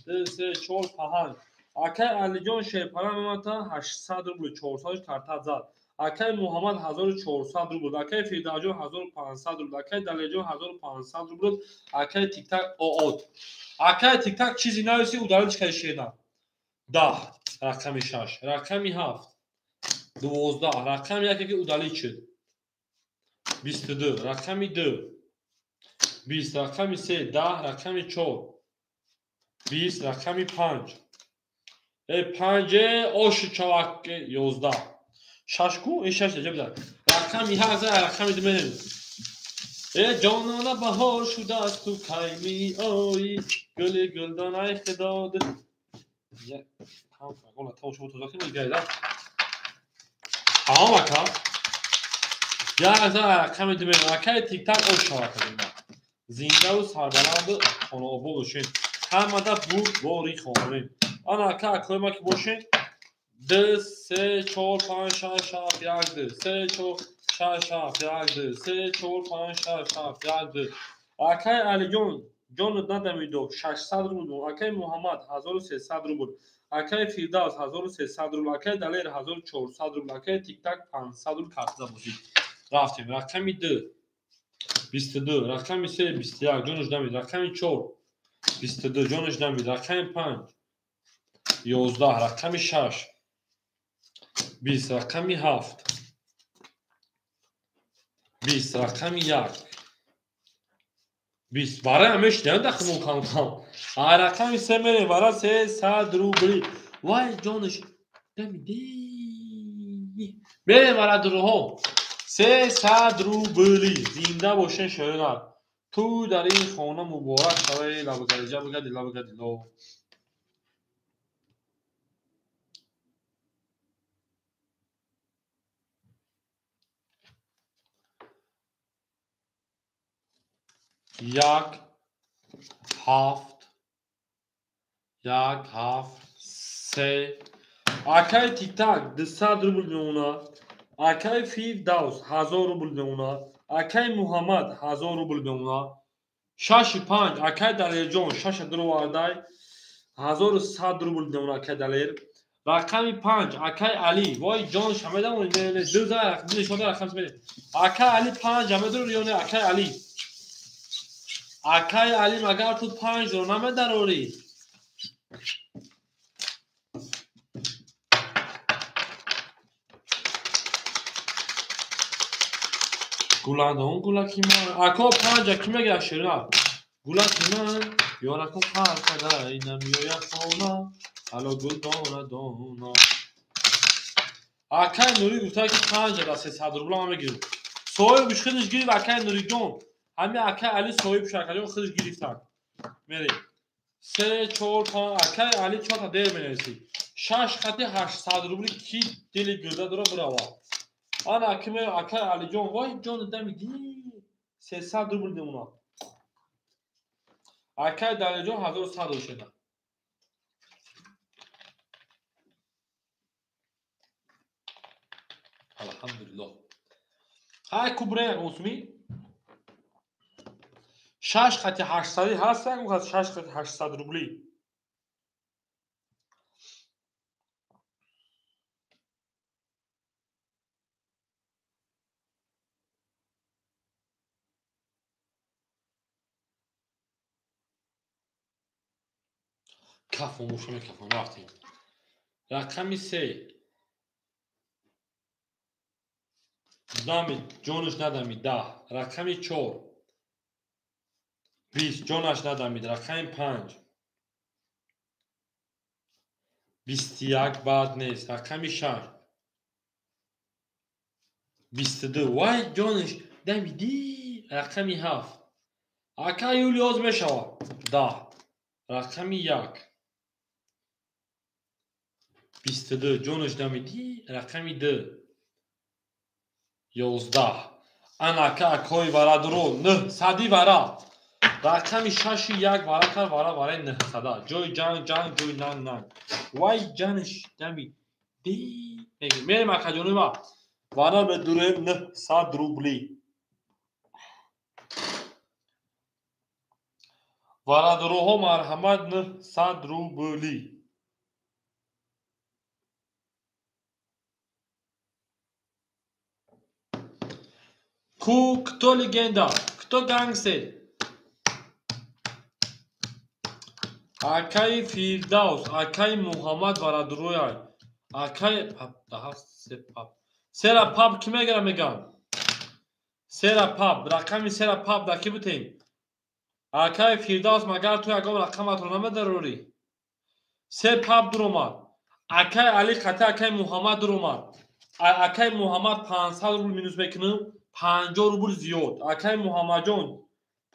2 3 4 5. Акай Алиҷон Шерпалан мемата 800 рубл 400 карта зад. Акай Муҳаммад 1400 рубл, акай Фирдавсҷон 1500 рубл, акай Далерҷон 1500 рубл, акай Тиктак оот. Акай Тиктак чизи нависи удалить кай шена. 10 рақами 6, рақами 7 12, рақами 1 ки удалить шуд. 22, рақами 2 20, рақами 3 10, рақами 4 20, рақами 5 5 ошу чавак 11. 6 ку? Ин 6 ҷабда. Рақами 1 рақами 2 мерем. Ҷонона баҳор шудааст, ту кай меоӣ? Гули гулдонаи худо. Тамом ака. Рақами 2 мерем. Акай Тиктак ош шавад. Зиндаву сарбаланду хонаобод бошед. Ҳамада бурд бори хонем. Ана ака акои ма ки бошед. 2 3 4 5 6 7 1 2 3 4 6 7 1 2 3 4 5 6 7 1 2. Акай Алиҷон ҷонат надамидо 600 рубл, акай Муҳаммад 1300 рубл, акай Фирдавс 1300 рубл, акай Далер 1400 рубл, акай Тиктак 500 рубл картада бозид. Рафтем. Рақами 2 22, рақами 3 21 ҷонаш дамид, рақами 4 22 ҷонаш дамид, рақами 5 11, рақами 6 20, рақами 7 20, рақами 1 20. Барои ҳамеш дахмон кам-кам. Рақами 3 мерем, бара 300 рубли. Вай ҷонаш дамидӣ. Мерем бара дуруҳо. 300 рубли. Зинда бошен шоирон. Ту дар ин хона муборак шавай, лабгариҷа бигади, лабгади ло. 1 7 1 7 3. Акай Тиктак 200 рубл мемонад. Акай Фирдавс 1000 рубл мемонад. Акай Муҳаммад 1000 рубл мемонад. 6 5 акай Далерҷон 6 дуровардай. 1100 рубл дидам акай Далер. Рақами 5 акай Али. Вой ҷон шамедам не ду за нишода рақам медем. Акай Али 5 амедур ё не акай Али? Акай Али магар ту 5 ро намедарорӣ? Гуландон гулаки ман. Ако 5 ки мегирад ширина? Гулаки ман ёраку қар када намеояд хона. Ало гул дона дона. Акай Нурӣ гуфта ки 5 да 300 рубла ман мегирам. Соҳибш худаш гирифт акай Нуриҷон. Ҳами акай Али соҳиб шакаҷон худаш гирифтанд. Мерем. 3 4 5 акай Али 4 та дер менависӣ. 6 хати 800 рубли ки дили гирда дора бирава. Ана акиме акай Алиҷон вой ҷон дамиди 300 рубл демона. Акай Далиҷон 1100 рубл шуда. Алҳамдулиллоҳ. Ҳай кубре усми 6 хати 800 ҳаст, 6 хати 800 рубли. Кафон бошам кафон рафтем. Рақами 3. Дамид ҷонаш надамид 10. Рақами 4. 20 ҷонаш надамид. Рақами 5. 21 бад нест. Рақами 6. 22 вай ҷонаш дамиди. Рақами 7. Ака Юлиоз мешавад 10. Рақами 1. 22 ҷонаш дамиди. Рақами 2. 11. Анака акои варадро 900 вара. Рақами 6 1 вара кар вара вараи 900. Ҷои ҷанг ҷанг ҷои нанг нанг. Вай ҷанш дамиди. Мерем акаҷони ма. Вара медурем 900 рубли. Варадроҳо марҳамат 900 рубли. Ку кто легенда, кто гангстер? Акай Фирдавс, акай Муҳаммад варадрояй. Акай пап даҳафт се пап. Сера пап ки мегирам мегам? Сера пап, рақами сера пап да ки бутем? Акай Фирдавс магар ту ягон рақаматро намедарорӣ? Се пап дуромад. Акай Али қати акай Муҳаммад дуромад. Акай Муҳаммад 500 рубл минус мекунам, 50 рубл зиёд. Акай Муҳаммадҷон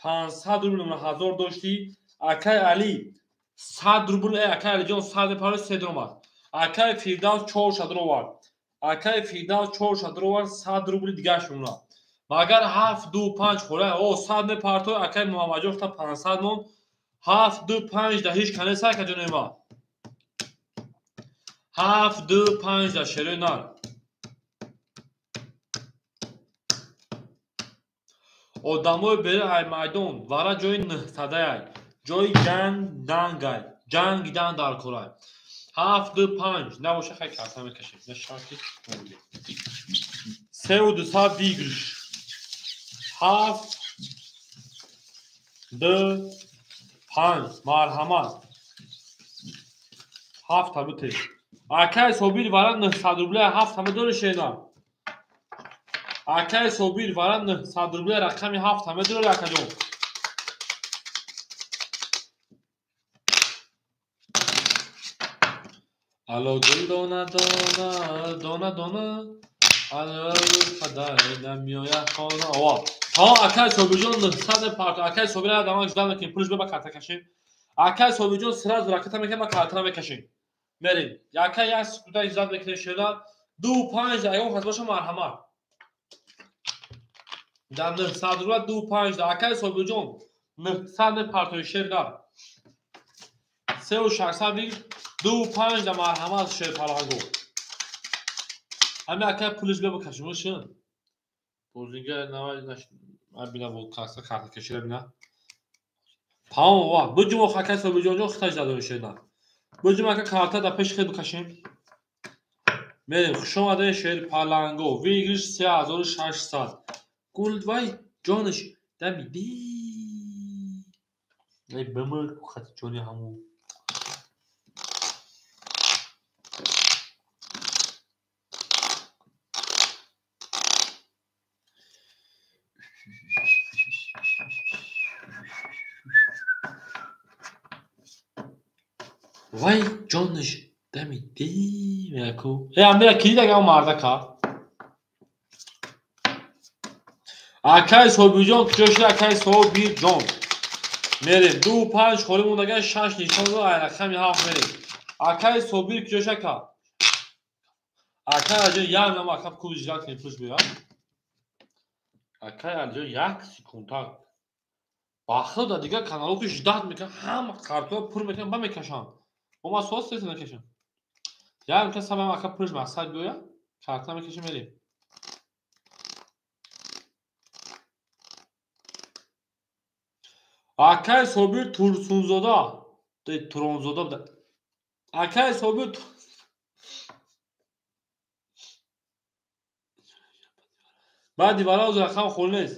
500 рубл 1000 доштӣ. Акай Али 100 рубл, акай Алиҷон 100 мепарад, се дуромад. Акай Фирдавс 400 дуровард. Акай Фирдавс 400 дуровард, 100 рубли дигаш мемонад. Магар 7 2 5 хӯра, о 100 мепартой, акай Муҳаммадҷон та 500 мон. 7 2 5 да ҳеҷ кане сай каҷони ма. 7 2 5 да шерои нар. Одамои бери ай майдон вара ҷои 900-ай, ҷои ҷанг нангай, ҷангидан дар корай. 7 2 5 набоша хай карта мекашем. На шарти набуде. 3 200 выигрыш. 7 2 5 марҳамат. 7 та бутед. Акай Собир вара 900 рубля 7 та медори шена. Акай Собир вара 900 рубля рақами 7 та медори акаҷон. Ало гул дона дона дона дона ало қадар намеояд хона. Ова. Та акай Собирҷон 900 парт. Акай Собир адамак ждал мекунем. Пулш ба карта кашем. Акай Собирҷон сразу ракета мекунем, ма картара мекашем. Мерем. Акай як секунда ждал мекунем шена. 2 5 ягон хас боша марҳамат. Дар 900 рубла 2 5 акай Собирҷон 900 партои шер дар. 3 600 2 5 да марҳамат шер паланго. Ҳами акай пулиш бе бикашем шин. Бозинга навай наш бина бо каса карта кашира бина. Тамом ва буҷумо акай Собирҷон ҷон хитаж дадори шена. Буҷум ака карта дар пеши хел бикашем. Мерем, хуш омадед шер паланго. Выигрыш 3600. Гул вай ҷонаш дамиди. Эй бимир хати ҷони ҳаму. Вай ҷонаш дамиди меяку. Э амира кидид ага мардака. Акай Собирҷон куҷо шуд? Акай Собирҷон. Мерем 2 5 холӣ мондага 6 нишон дод, ай рақами 7 мерем. Акай Собир куҷо шуд ака? Акай Алиҷон як нам ака куб ждать кунем пуш биёяд. Акай Алиҷон як секунда. Бахто дар дигар каналҳо ки ждать мекунанд, ҳама картҳоро пур мекунанд, ба мекашанд. Бо ман суол сес накашам. Як имкон сабаб ака пулш мақсад биёяд, карта мекашем мерем. Акай Собир Турсунзода, Туронзода буда. Акай Собир баъди вараоз рақам холӣ нест.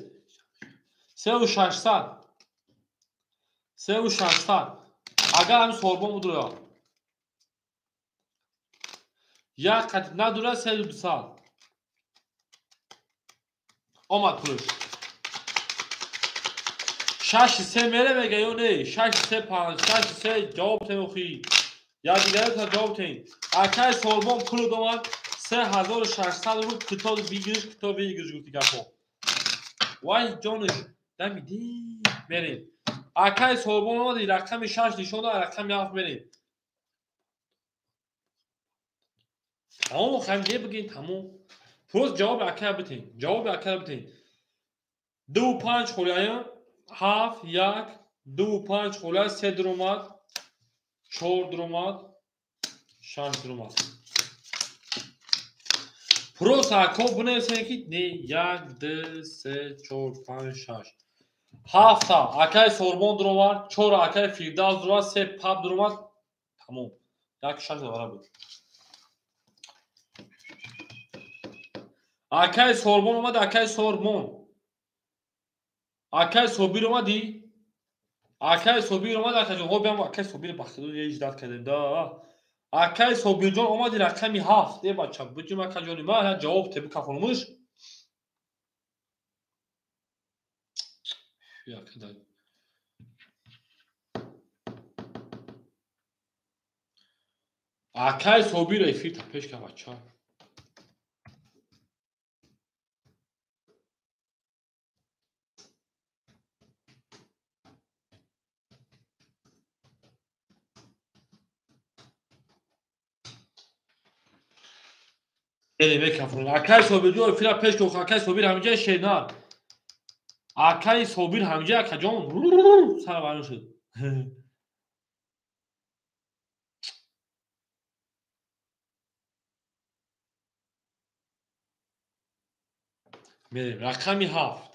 3600. 3600. Агар ҳамин сорбон будура. Як қатиб надура 3200. Омад пулш. 6 3 мере мега ё не? 6 3 5 6 3 ҷавоб тем охи. Я дигарата ҷавоб тем. Акай сорбон пул омад 3600 рубл китоб бигириш, китоб бигириш гуфти гапо. Вай ҷонаш дамиди мерем. Акай сорбон омад рақами 6 нишон дод, рақами 7 мерем. Тамом хам не бигин тамом. Просто ҷавоби акай битен. Ҷавоби акай битен. 2 5 холияя 7 1 2 5 холия 3 дуромад, 4 дуромад, 6 дуромад. Просто ако бинависем ки не 1 2 3 4 5 6 7 акай сорбон дуромад, 4 акай Фирдавс дуромад, 3 паб дуромад. Тамом. 1 6 вара буд. Акай сорбон омад, акай сорбон. Акай Собир омадӣ? Акай Собир омад, акаҷон. Ҳо биям акай Собир бахтидо иждат кардем да. Акай Собирҷон омади рақами 7. Э бача, буҷум акаҷони ман ҳа ҷавоб те бикафонумуш. Акай Собир эфир та пеш ка бача. Акай Собирҷон эфира пеш ко, акай Собир ҳамиҷа шенар. Акай Собир ҳамиҷа акаҷон сар вайрон шуд. Мерем рақами 7.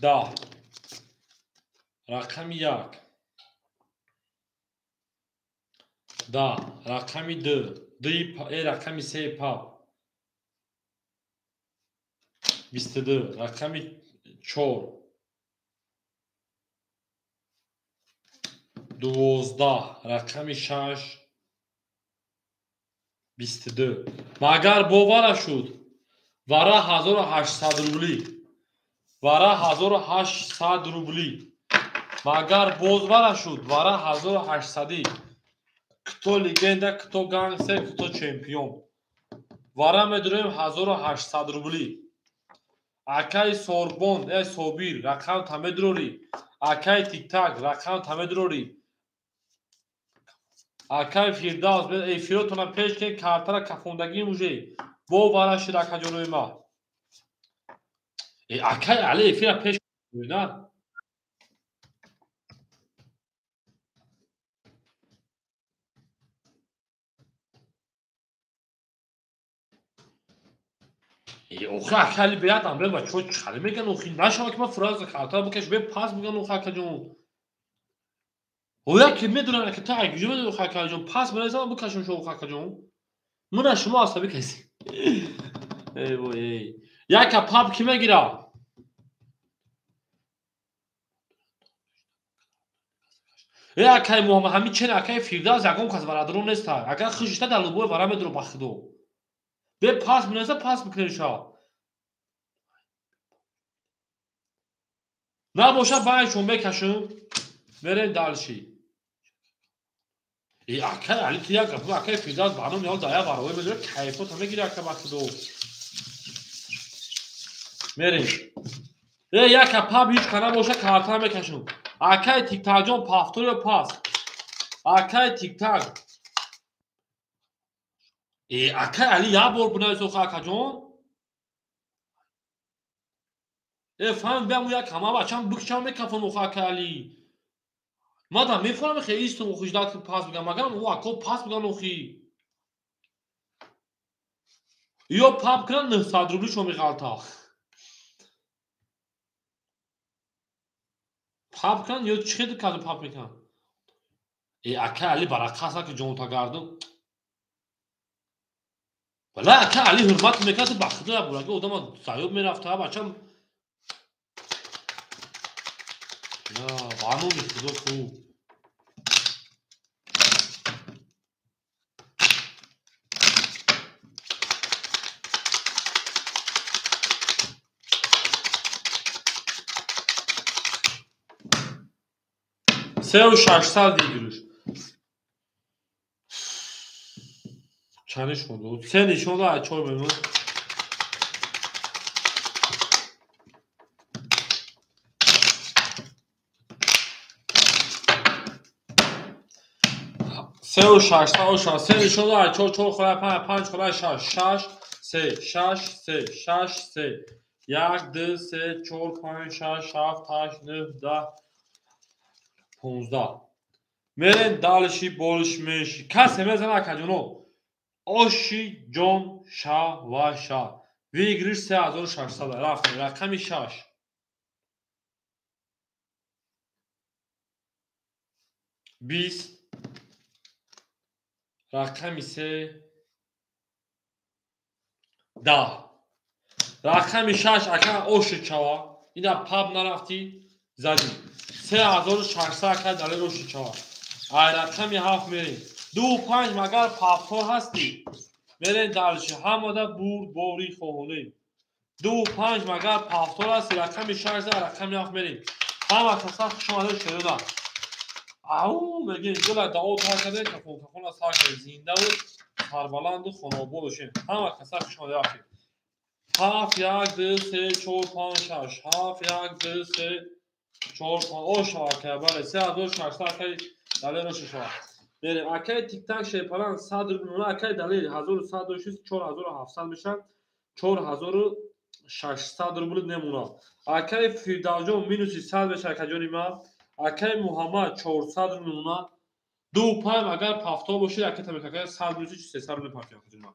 10. Рақами 1. 10. Рақами 2. 2 рақами 3 паб. 22. Рақами 4. 12. Рақами 6. 22. Магар бовара шуд. Вара 1800 рубли. Вара 1800 рубли. Магар боз вара шуд. Вара 1800. Кто легенда, кто гангстер, кто чемпион. Вара медурем 1800 рубли. Акай Сорбон, э Собир, рақам та медурорӣ. Акай Тиктак, рақам та медурорӣ. Акай Фирдавс, эфиротона пеш кен картара кафондагӣ муже. Бо вара шуд акаҷонои ма. Акай Али эфира пеш на. Охи ака Али беяд амре бачаҳо чӣ меган охи нашава ки ман фраза карта бикаш бе пас меган охи акаҷон. Оя ки медонам ки та агиҷо медонам охи акаҷон пас менависам бикашам шо охи акаҷон. Мана шумо асабӣ каси. Эй вой эй. Яка паб ки мегира? Э акай Муҳаммад ҳамин чен акай Фирдавс ягон кас варадрон неста. Агар хишта дар лубои вара медро ба худо. Бе пас менависа пас мекунем ша. Набоша байшон мекашем. Мерем дальше. Э акай Али ту як гап акай Фирдавс барном ял дая варовой медро кайфота мегири ака ба худо. Мерем. Э яка паб ҳеч ка набоша карта мекашем. Акай Тиктакҷон пафтор ё пас? Акай Тиктак. Э акай Али як бор бинавис охи акаҷон. Э фаҳм биям як ҳама бачам бикчам мекафон охи акай Али. Мадам мефаҳмам хе истум охи ждат пас бигам, магарам ӯ ако пас биган охи. Ё паб кунан 900 рубли шо меғалта. Паб кунан ё чӣ хел кардо паб мекунан? Э акай Али барақаса ки ҷонта гардон. Валла акай Али ҳурмат мекард ба худо як бураги одама заёб мерафта бачам. На, ба номи худо хуб. Сеу шашсад выигрыш. Чанд нишон дод? Се нишон дод, чор мемон. Сеу шашсад, оша, се нишон дод, чор, чор хӯрай, панҷ, панҷ хӯрай, шаш, шаш, се, шаш, се, шаш, се. Як, ду, се, чор, панҷ, шаш, ҳафт, ҳашт, нӯҳ, даҳ, 15. Мерем дальше больше меньше. Касе мезана акаҷоно. Оши ҷон шаваша. Выигрыш 3600. Рафтем рақами 6. 20. Рақами 3. 10. Рақами 6 ака оши чава. Ина паб нарафтӣ задӣ. 3600 ака далел оши чава. Ай рақами 7 мерем. 2 5 магар пафтор ҳастӣ. Мерем дальше. Ҳамада бурд бори хоҳонем. 2 5 магар пафтор ҳастӣ. Рақами 6 рақами 7 мерем. Ҳама каса хуш омадед шерода. Ау мегем гула дао тар кардем кафон кафона сар кардем. Зинда буд сарбаланду хонобод бошем. Ҳама каса хуш омадед рафтем. 7 1 2 3 4 5 6 7 1 2 3 4 5 оша ака бале 3600 акай далел оша шава. Мерем акай Тиктак шерпалан 100 рубл акай далел 1106 4700 мешавад 4600 рубл немонад. Акай Фирдавсҷон минуси 100 мешавад акаҷони ман. Акай Муҳаммад 400 рубл мемонад. 2 5 агар пафто бошед акай тамекакай 100 минуси 300 рубл пафт акаҷони ман.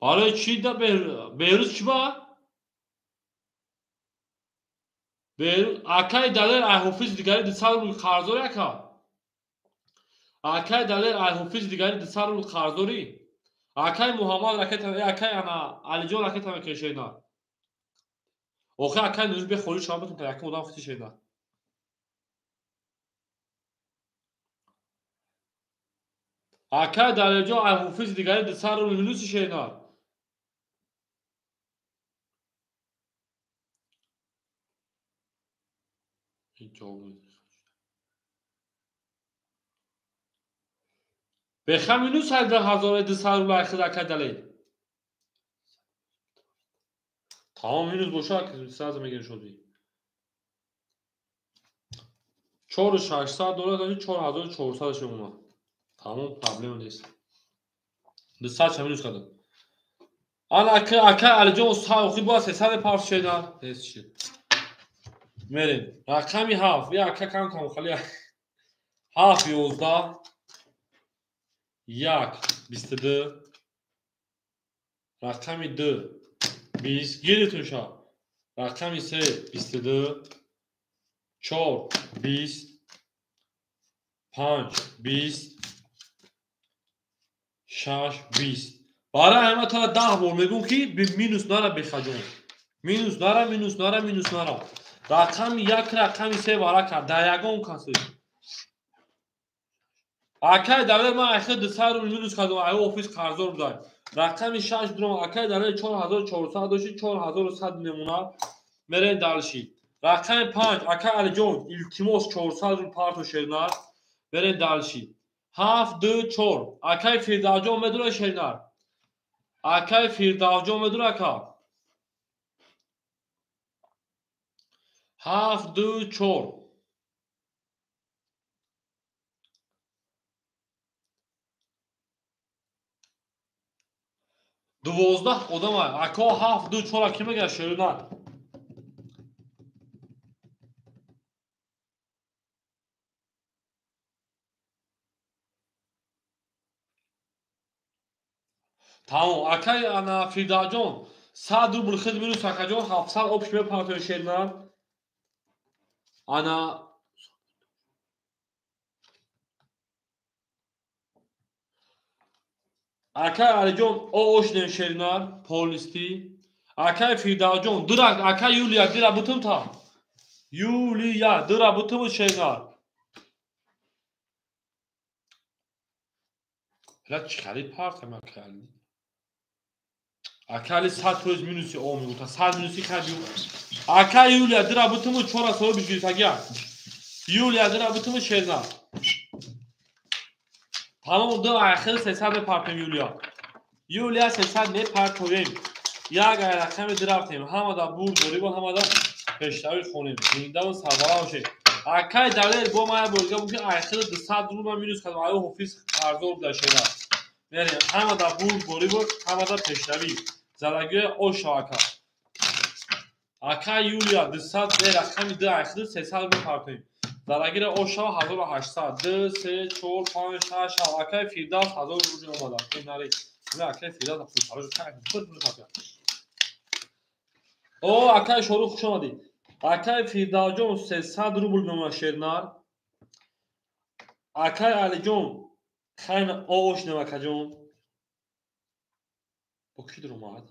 Барои чӣ да Беҳрӯз чӣ ба? Акай Далер ай ҳофизи дигари 200 рубл қарздорӣ ака? Акай Далер ай ҳофизи дигари 200 рубл қарздорӣ? Акай Муҳаммад акай ана Алиҷон акай тамекешена. Охи акай Нури бе холӣ шава битон якум одам хити шена. Акай Далерҷон ай ҳофизи дигари 200 рубл минуси шена. Беха минус 1200 рубл ай хид акай Далер. Тамом минус боша сразу мегирем шоди. 4600 доллар 4400 шумо. Тамом проблема нест. 200 ча минус кардам. Ана ака Алиҷон саохи бояд 300 пафт шеда. Нест шид. Мерем. Рақами 7. Я ака кам кам хали 7 11 1 22, рақами 2 20, гиритун ша. Рақами 3 22, 4 20, 5 20, 6 20. Барои ҳама тара 10 бор мегӯм ки минус нара бехаҷон. Минус нара, минус нара, минус нара. Рақами 1 рақами 3 варака дар ягон касе. Акай давлат ман ахир 200 рубл минус кардам, ай офис қарздор будай. Рақами 6 дурам, акай давлат 4400 дошти, 4100 мемонад. Мерем дальше. Рақами 5, акай Алиҷон, илтимос 400 рубл парто шернар. Мерем дальше. 7 2 4. Акай Фирдавҷон медура шернар. Акай Фирдавҷон медура ака. 7 2 4. 12 одам ай. Ако 7 2 4 ки мега шернар. Тамом, акай ана Фирдавҷон 100 рубл хид минус акаҷон 700 обш мепартои шернар. Ана акай Алиҷон оошнем шернар полисти. Акай Фирдавҷон дурак, акай Юлия дира бутум та. Юлия дира бутум шернар. Ла чӣ харид партам акай Али? Акай Али 100% минуси о мегуфта, 100 минуси хади. Акай Юлия дира бутум 4 соҳиби гирифтагия. Юлия дира бутум шернар. Тамом, ду ахир 300 мепартем Юлия. Юлия 300 мепартоем. Як рақами дирафтем. Ҳамада бурд дорибо, ҳамада пешравӣ хонем. Зиндаву сарбаланд бошед. Акай Далер бо ман борга мумкин ахир 200 рубл минус кардам. Аю ҳофиз қарздор буда шера. Мерем. Ҳамада бурд дорибо, ҳамада пешравӣ. Залагиё оша ака. Акай Юлия 200 рақами ду ахир 300 мепартоем. Дарагира ошава 1800 2 3 4 5 6 7. Акай Фирдавс 1000 рубл омада. Нари. Не акай Фирдавс пул харош кай пул пул. О акай Шорух хуш омадӣ. Акай Фирдавсҷон 300 рубл мемонад шернар. Акай Алиҷон хайна оошнем акаҷон. Бо кӣ дуромад?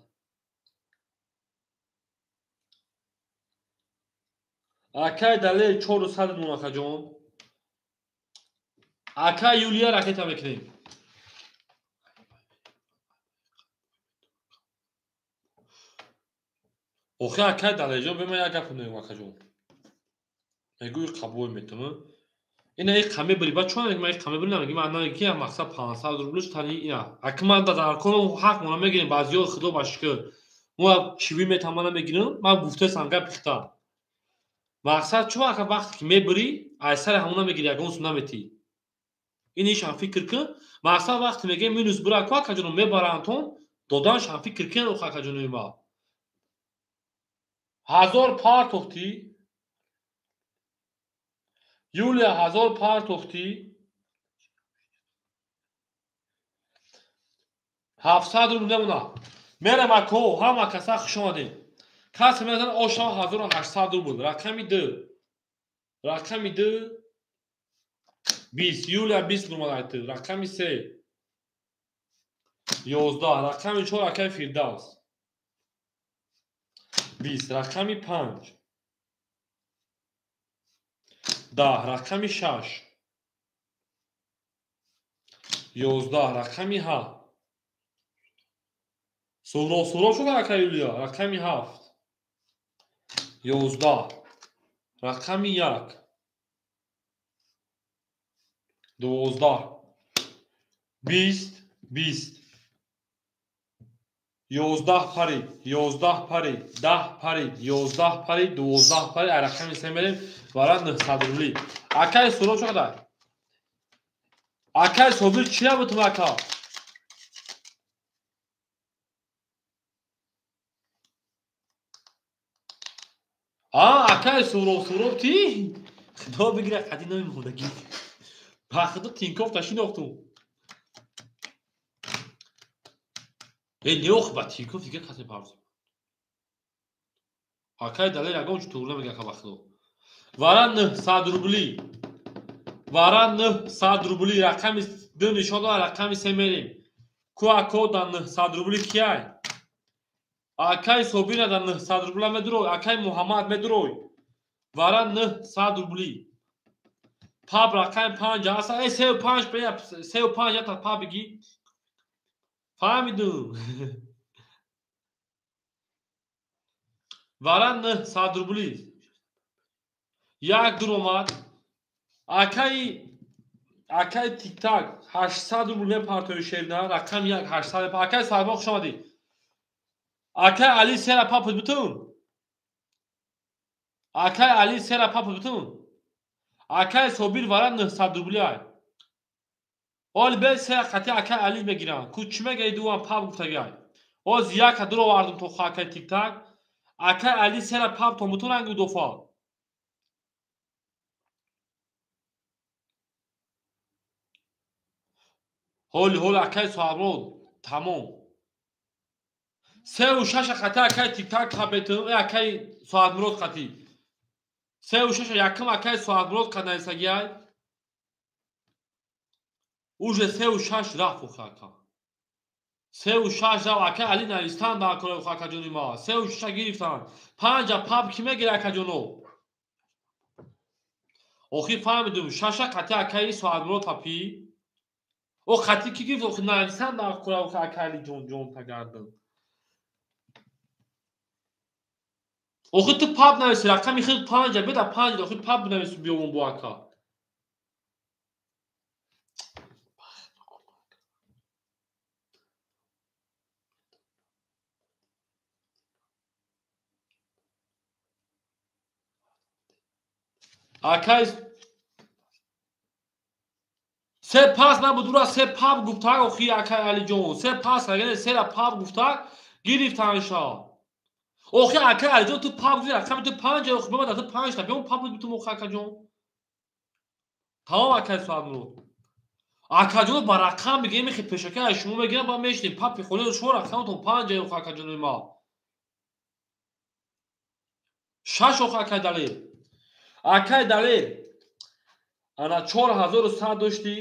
Акай Далер 400 мон акаҷон. Акай Юлия ракета мекунем. Охи акай Далерҷон бе ман як гап мегӯям акаҷон. Мегӯи қабул метавам. Ина и қаме бри ба чон ман и қаме бри намегӣ ман намегӣ ки мақсад 500 рублш тани ина. Аки ман дар корам ҳақ мона мегирем баъзиё худо ба шукр. Мо чиви метамона мегирем, ман гуфтасам гап пихта. Мақсад чун ака вақте ки мебурӣ, аз сари ҳамона мегирӣ, ягон сум наметӣ. Ин ишам фикр кун. Мақсад вақте мегӯем минус бура ку акаҷоно мебарандтон, доданшам фикр кун ох акаҷонои ма. 1000 партохтӣ. Юлия 1000 партохтӣ. 700 рубл мемонад. Мерам ако, ҳама каса хуш омадед. Касе мезанад ошава 1800 рубл. Рақами 2. Рақами 2 20. Юлия 20 рубл айтты. Рақами 3 11. Рақами 4 акай Фирдавс 20. Рақами 5 10. Рақами 6 11. Рақами 7. Суроб суроб шуд акай Юлия. Рақами 7 11. Рақами 1 12. 20 20. 11 парид, 11 парид, 10 парид, 11 парид, 12 парид. Ай рақами 3 мерем вара 900 рубли. Акай Суроб чӣ қадар? Акай Собир чия бутум ака? Акай Суроб, Суроб ти? Худо бигира қади номи мондагӣ. Ба худо Тинков ташинохтум. Э неох ба Тинькофф дига касе парз. Акай Далер ягон чӣ туғри намега ака ба худо. Вара 900 рубли. Вара 900 рубли рақами 2 нишон дорад, рақами 3 мерем. Ку ако да 900 рубли кияй? Акай Собира да 900 рубла медурой, акай Муҳаммад медурой. Вара 900 рубли. Паб рақами 5 аст. Э 35 бе 35 ята паб бигӣ. Фаҳмидум. Вара 900 рубли. Як дур омад. Акай Тиктак 800 рубл мепартои шерна, рақами 1 800. Акай Сарбон хуш омадӣ. Акай Али сера папут бутун. Акай Али сера папут бутун. Акай Собир вара 900 рубли ай. Оли бе сера қати акай Али мегирам. Ку чӣ мегаи дувам пап гуфтагай. Оз яка дур овардум то акай Тиктак. Акай Али сера пап то бутун ранги дофа. Ҳоли ҳоли акай Соҳаброд тамом. 3 ва 6 қати акай Тиктак қабетум, акай Соатмурод қати. 3 ва 6 якум акай Соатмурод қаднависагиай. Уже 3 ва 6 рафт охи ака. 3 ва 6 рафт акай Али навистан дар кора охи акаҷони ма. 3 ва 6 гирифтанд. 5 пап кӣ мегира акаҷоно? Охи фаҳмидум 6 қати акаи Соатмурод папи. О қати кӣ гирифт охи навистан дар кора охи акай Али ҷон ҷон тагардам. Охи ту пап нависи рақами хел 5 беда 5 охи пап нависи биёбон бо ака. Акай се пас набуд ура се пап гуфтак охи акай Алиҷон. Се пас агар сера пап гуфтак гирифтанша. Охи акай Алиҷон ту пап гуфти рақами ту 5 охи бимада ту 5 та биём пап бутум охи акаҷон. Тамом акай Соатмурод. Акаҷон ба рақам мегирем мехи пешака аз шумо мегирам ба мешнем папи холи шумо рақаматон 5 охи акаҷони ма. 6 охи акай Далер. Акай Далер ана 4100 доштӣ.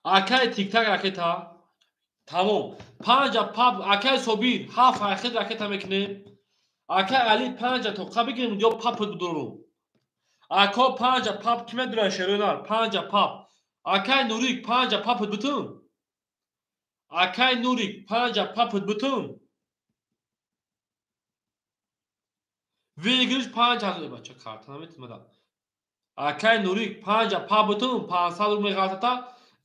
Акай Тиктак ракета. Тамом. 5 пап акай Собир 7 ракет ракета мекунем. Акай Али 5 тоқа бигирем ё пап бидорум. Ако 5 пап кӣ медурад шеронар? 5 пап. Акай Нурик 5 пап бутун. Акай Нурик 5 пап бутун. Выигрыш 5000 бача карта наметимада. Акай Нурик 5 пап бутун 500 рубл меғалтата.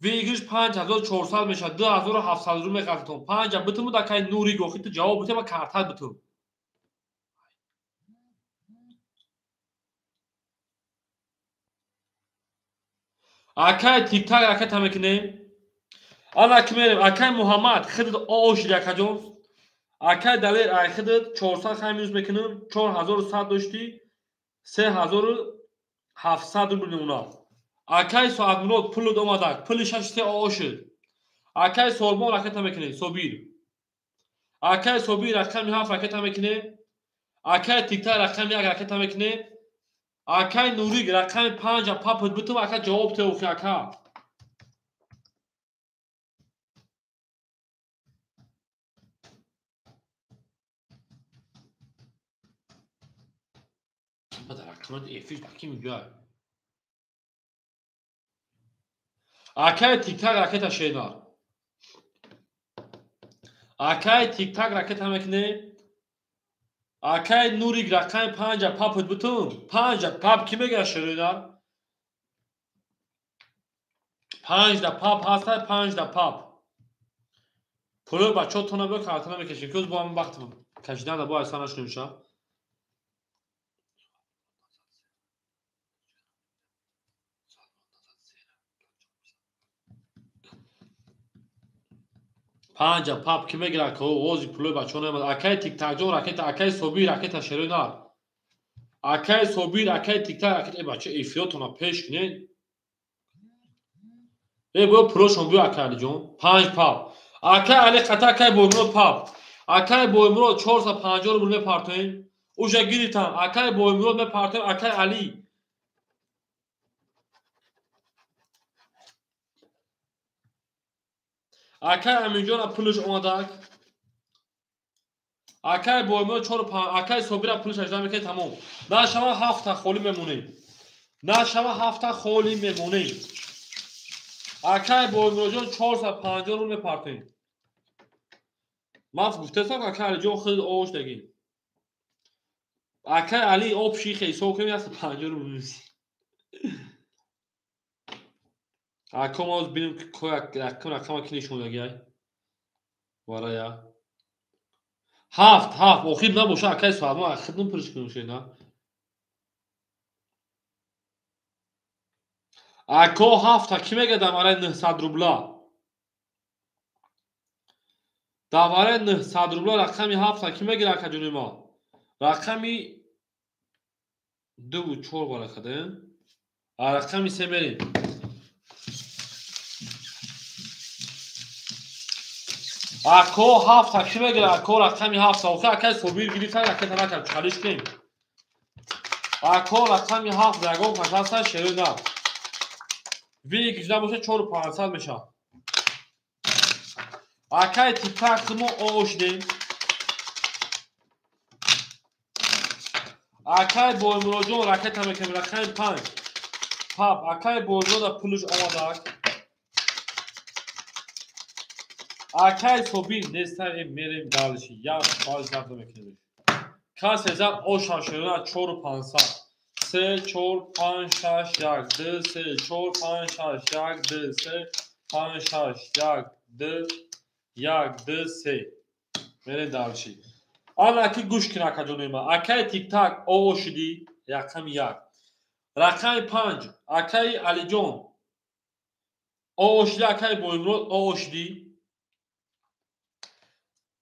Выигрыш 5400 мешавад, 2700 рубл меғалтатон. 5 бутун буд акай Нурик охи ту ҷавоб бутун ва карта бутун. Акай Тиктак ракета мекунем. Ана ки мерем акай Муҳаммад хидд ошид акаҷон. Акай Далер ай хидд 400 хай минус мекунем, 4100 доштӣ, 3700 рубл мемонад. Акай Соатмурод пулд омадак, пули 6 3 ошид. Акай Сорбон ракета мекунем, Собир. Акай Собир рақами 7 ракета мекунем. Акай Тиктак рақами 1 ракета мекунем. Акай Нурик рақами 5 папут бутум ака ҷавоб те охи ака. Бада рақамат эфир ки мегӯяд? Акай Тиктак ракета шенар. Акай Тиктак ракета мекунем. Акай Нурик рақами 5 папут бутун. 5 пап кӣ мегирад шеринар? 5 да пап ҳаста 5 да пап. Пуло бачаҳотона биё карта намекашем. Ки бо ҳамин вақт кашидан да бо айса нашунемша. 5 пап кӣ мегирад ки ози пулои бачаҳо наомад. Акай Тиктакҷон ракета, акай Собир ракета шеринар. Акай Собир, акай Тиктак ракета. Э бача эфиротона пеш кунед. Э бо пулошон биё акай Алиҷон. 5 пап. Акай Али қата акай Боймурод пап. Акай Боймурод 450 рубл мепартоем. Уша гирифтам. Акай Боймурод мепартоем акай Али. Акай Аминҷон пулш омадак. Акай Боймурод 4 5 акай Собира пулш 18 мекунем тамом. Нашава 7 та холӣ мемонем. Нашава 7 та холӣ мемонем. Акай Боймуродҷон 450 рубл мепартоем. Ман гуфтастам акай Алиҷон худ ош дагӣ. Акай Али об шихе ҳисоб кунем 150 рубл мемонем. Ако мо бинем ки якум рақама ки нишон дагиай. Варая. 7 7 охир набоша акай соат мо хидм пурш кунем шена. Ако 7 та ки мега давараи 900 рубла? Давараи 900 рубла рақами 7 та ки мегира ака ҷони ма? Рақами 2 4 баракаде. А рақами 3 мерем. Ако 7 та ки мегира? Ако рақами 7 та. Охир акай Собир гирифта ракета накард. Чалиш кунем. Ако рақами 7 ягон кас ҳаста шерои на. Вик набоша 4500 мешавад. Акай типак мо ошдем. Акай Боймуроджон ракета мекунем рақами 5. Пап акай Боймурода пулш омадак. Акай Собир нестар мерем дальше. Я баз завтра мекунем. Касе зад оша шуда 4500. 3 4 5 6 1 2 3 4 5 6 1 2 3 5 6 1 2 1 2 3. Мерем дальше. Ана ки гӯш кун ака ҷони ма. Акай тик-так ошиди рақами 1. Рақами 5 акай Алиҷон ошиди акай Боймурод ошиди.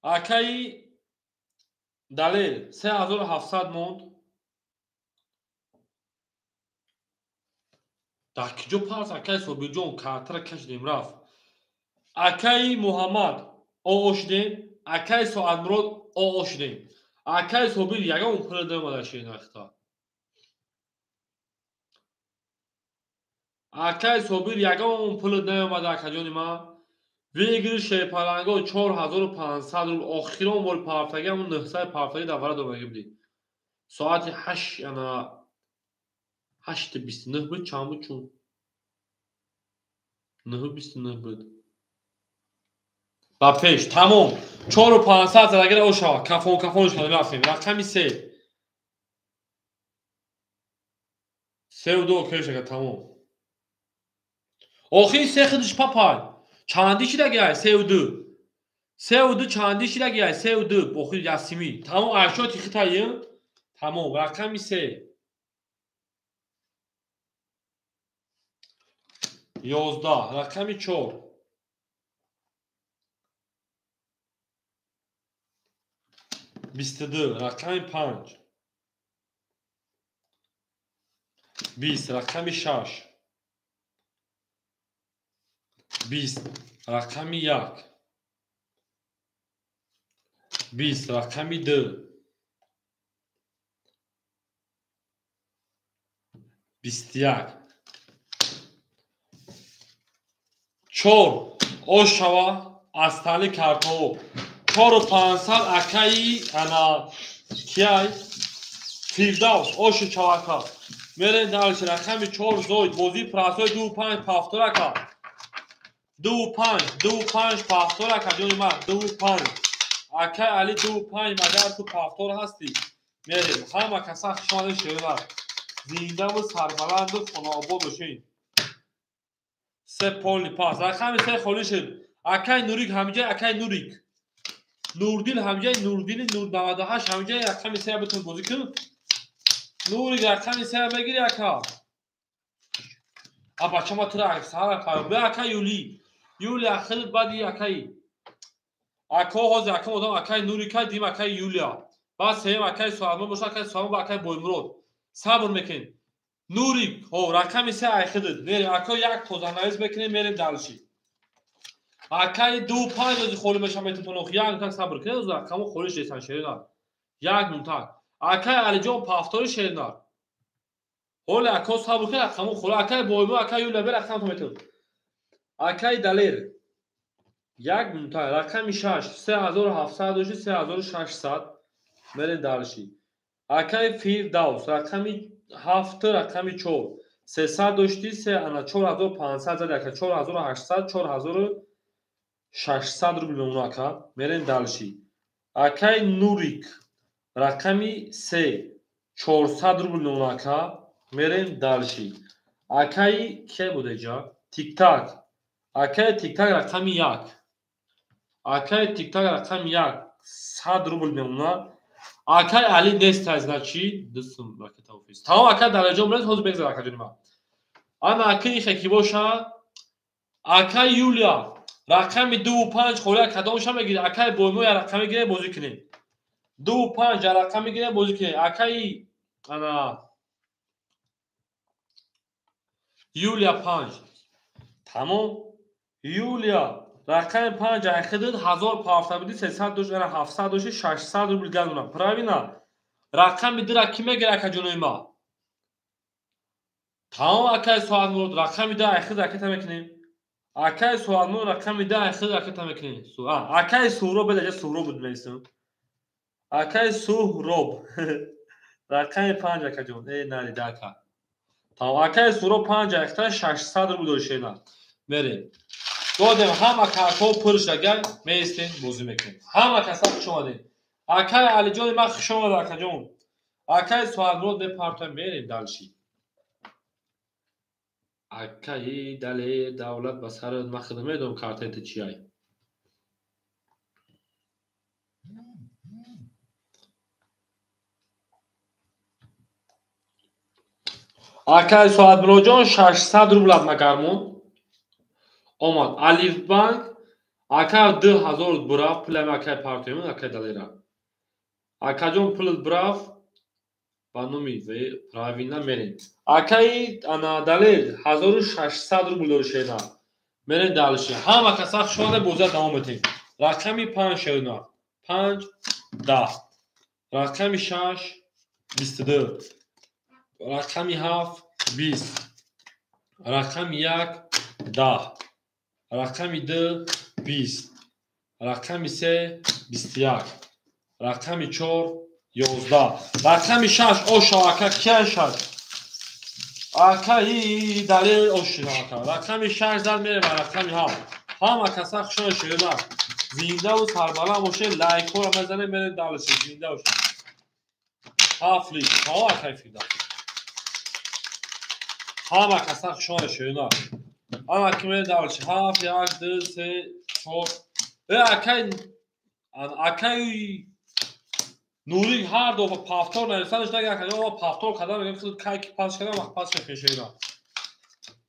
Акай Далел 3700 монд. Дар киҷо парс акай Собирҷон картара кашидем рафт. Акай Муҳаммад ошидем, акай Соатмурод ошидем. Акай Собир ягон пул намада шинахта. Акай Собир ягон пул намада акаҷони ман. Выигрыш шерпаланго 4500 рубл. Охирон бор партаги ҳамун 900 партаги давара додагӣ будӣ. Соати 8 ана 8:29 буд, чанд буд чун? 9:29 буд. Ба пеш, тамом. 4500 задагира ошава. Кафон кафонш кардем рафтем. Рақами 3. 3 2 окей шага тамом. Охир 3 худиш папай. Чанди шидагиай 3 2. 3 2 чанди шидагиай 3 2. Охир ясими. Тамом ашё тихитайим. Тамом рақами 3. 11 рақами 4. 22 рақами 5. 20 рақами 6. 20 рақами 1. 20 рақами 2. 21. 4 ошава астали картҳо. 4500 акаи ана кияй Фирдавс оши чавака. Мерем дальше рақами 4 зоид бозии прасои 2 5 повторака. 2 5 2 5 повторака ҷони ман 2 5. Акай Али 2 5 магар ту повтор ҳастӣ. Мерем ҳама каса хушомадед шервар. Зиндаву сарбаланду хонаобод бошед. 3 полни пас. Рақами 3 холӣ шуд. Акай Нурик ҳамиҷай акай Нурик. Нурдил ҳамиҷай Нурдили Нур 98 ҳамиҷай рақами 3 битун бозӣ кун. Нурик рақами 3 мегири ака. А бача ма тура сара пай. Бе ака Юли. Юли ахир баъди акай. Ако ҳозир акам одам акай Нурикай дим акай Юлия. Баъд сеюм акай Суалмон боша акай Суалмон ба акай Боймурод. Сабр мекунем. Нурик, ҳо, рақами се айхидид. Мерем, ака як тозанавис мекунем, мерем дальше. Акаи 2 5 ози холӣ мешавам метавонтон ох, як минутак сабр кунед, оз рақамо холӣ шесан шеринар. Як минутак. Акаи Алиҷон пафтори шеринар. Ҳоле ака сабр кунед, рақамо холӣ. Акаи Боймо, акаи Юлия бер рақамто метавон. Акаи Далер. Як минутак, рақами 6, 3700 дошти, 3600. Мерем дальше. Акаи Фирдавс, рақами 7, рақами 4. 300 дошти, се ана 4500 зади, ака 4800, 4600 рубл мемона ака. Мерем дальше. Акаи Нурик, рақами 3, 400 рубл мемона ака. Мерем дальше. Акаи ке буд эҷа? Тиктак. Акаи Тиктак рақами 1. Акаи Тиктак рақами 1, 100 рубл мемона. Акаи Али нестай, значит, дустум ракета офис. Тамом ака Далерҷон билед, ҳозир бегзар акаҷони ман. Ана акаи хеки боша. Акаи Юлия, рақами 2 5 холия кадомша мегирӣ? Акаи Боймо я рақам мегирем, бозӣ кунем. 2 5 я рақам мегирем, бозӣ кунем. Акаи ана Юлия 5. Тамом. Юлия рақами 5 айхидид, 1000 пафта буди, 300 дошт, ана 700 дошти, 600 рубл гадона. Правильно? Рақами 2-ра кӣ мегирад, акаҷонои ма? Тамом, акаи Соатмурод, рақами 2 айхид ракета мекунем. Акаи Соатмурод рақами 2 айхид ракета мекунем. Акаи Суҳроб бедаҷа Суҳроб буд менависам. Акаи Суҳроб. Рақами 5 акаҷон. Э, нарида ака. Тамом, акаи Суҳроб 5 айхта 600 рубл дошена. Мерем. Додем ҳама картҳо пур шудагай, меистем, бозӣ мекунем. Ҳама каса хуш омадед. Акаи Алиҷони ман хуш омад, акаҷон. Акаи Соатмурод мепартоем, мерем дальше. Акаи Далер давлат ба сарат, ман худам медонам картаи ту чиай. Акаи Соатмуродҷон 600 рубл аз магармон омад. Алифбанк ака 2000 бурафт, пулами акаи партоемон, акаи Далера. Акаҷон пулат бурафт ба номи правильно мерем. Акаи ана Далер 1600 рубл дори шена. Мерем дальше. Ҳама каса хуш омадед, бозиа давом метем. Рақами 5 шена. 5 10. Рақами 6 22. Рақами 7 20. Рақами 1 10. Рақами 2 20. Рақами 3 21. Рақами 4 11. Рақами 6 оша ака кияй 6? Акаи Далер ошина ака. Рақами 6 зад мерем рақами 7. Ҳама каса хуш омадед шерина. Зиндаву сарбаланд бошед, лайкҳоро мезанем, мерем дальше. Зинда бошед. 7 лик. Тамом акаи Фирдавс. Ҳама каса хуш омадед шерина. Ана ки мерем дальше. 7 1 2 3 4. Э акаи Нурик ҳар дафъа пафтор нависанаш нага акаҷон, ма пафтор кардам, мегӯям худ кай ки пас кардам, вақт пас мекунем шерина.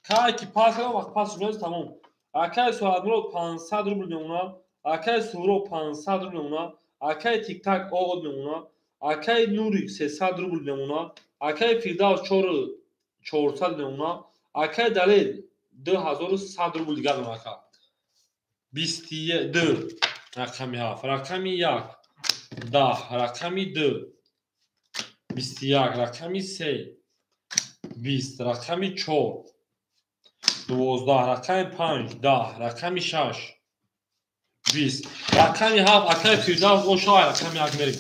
Кай ки пас кардам, вақт пас мекунем, тамом. Акаи Соатмурод 500 рубл мемонад, акаи Суҳроб 500 рубл мемонад, акаи Тиктак оғод мемонад, акаи Нурик 300 рубл мемонад, акаи Фирдавс 400 мемонад, акаи Далер 2100 рубл дигар мемонад ака. 22 рақами 7, рақами 1 10, рақами 2 21, рақами 3 20, рақами 4 12, рақами 5 10, рақами 6 20, рақами 7 акаи Фирдавс оша, рақами 1 мерем.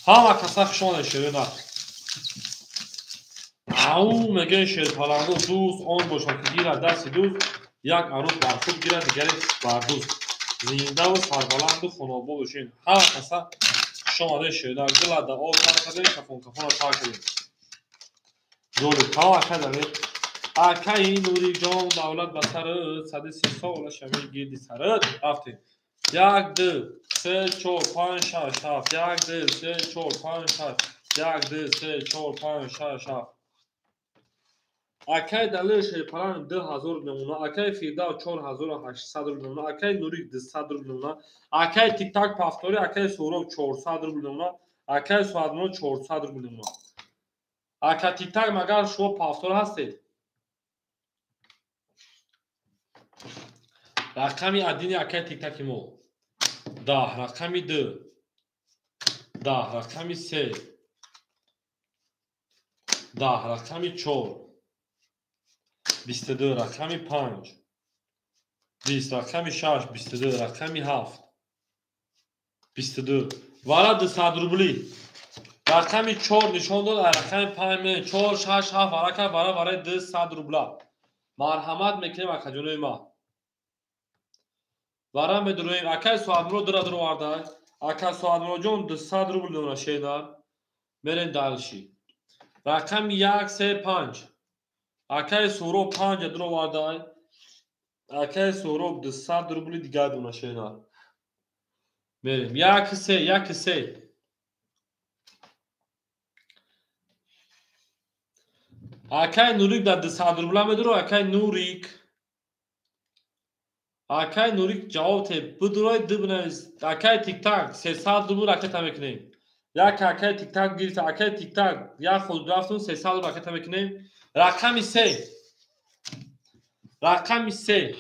Ҳама каса хуш омадед шерина. Ау мегӯянд шерпаланго дӯст он бошад ки гирад дасти дӯст, як арӯс бар худ гирад, дигаре бар дӯст. Зиндаву сарбаланду хонобод бошед. Ҳама каса хуш омадед шерина. Гила да об тар кардем, кафон кафонро тар кардем. Ҷолиб. Тамом акаи Далер. Акаи Нуриҷон давлат ба сарат, 130 сола шави гирди сарат. Рафтем. 1 2 3 4 5 6 7 1 2 3 4 5 6 1 2 3 4 5 6 7. Акаи Далер Шерпаланг 2000 мемона, акаи Фирдавс 4800 рубл мемона, акаи Нурик 200 рубл мемона, акаи Тиктак пафтори, акаи Суҳроб 400 рубл мемона, акаи Соатмурод 400 рубл мемона. Ака Тиктак, магар шумо повтор ҳастед? Рақами адини акай Тиктаки мо 10, рақами 2 10, рақами 3 10, рақами 4 22, рақами 5 20, рақами 6 22, рақами 7 22. Вара 200 рубли. Рақами 4 нишон дод, рақами 5 4 6 7 вара кард, вара вараи 200 рубла. Марҳамат мекунем акаҷонои ма. Вара медуроем. Акай Соатмурод дура дуроварда. Ака Соатмуродҷон 200 рубл дона шенар. Мерем дальше. Рақами 1 3 5. Акай Суҳроб 5 дуроварда. Акай Суҳроб 200 рубли дигар дона шенар. Мерем. 1 3 1 3. Акай Нурик дар 200 рубла медуро. Акай Нурик. Акай Нурик ҷавоб те бидурой ду бинавис. Акай Тиктак 300 рубл ракета мекунем. Як акай Тиктак гирифта. Акай Тиктак як худ рафтум 300 рубл ракета мекунем. Рақами 3. Рақами 3.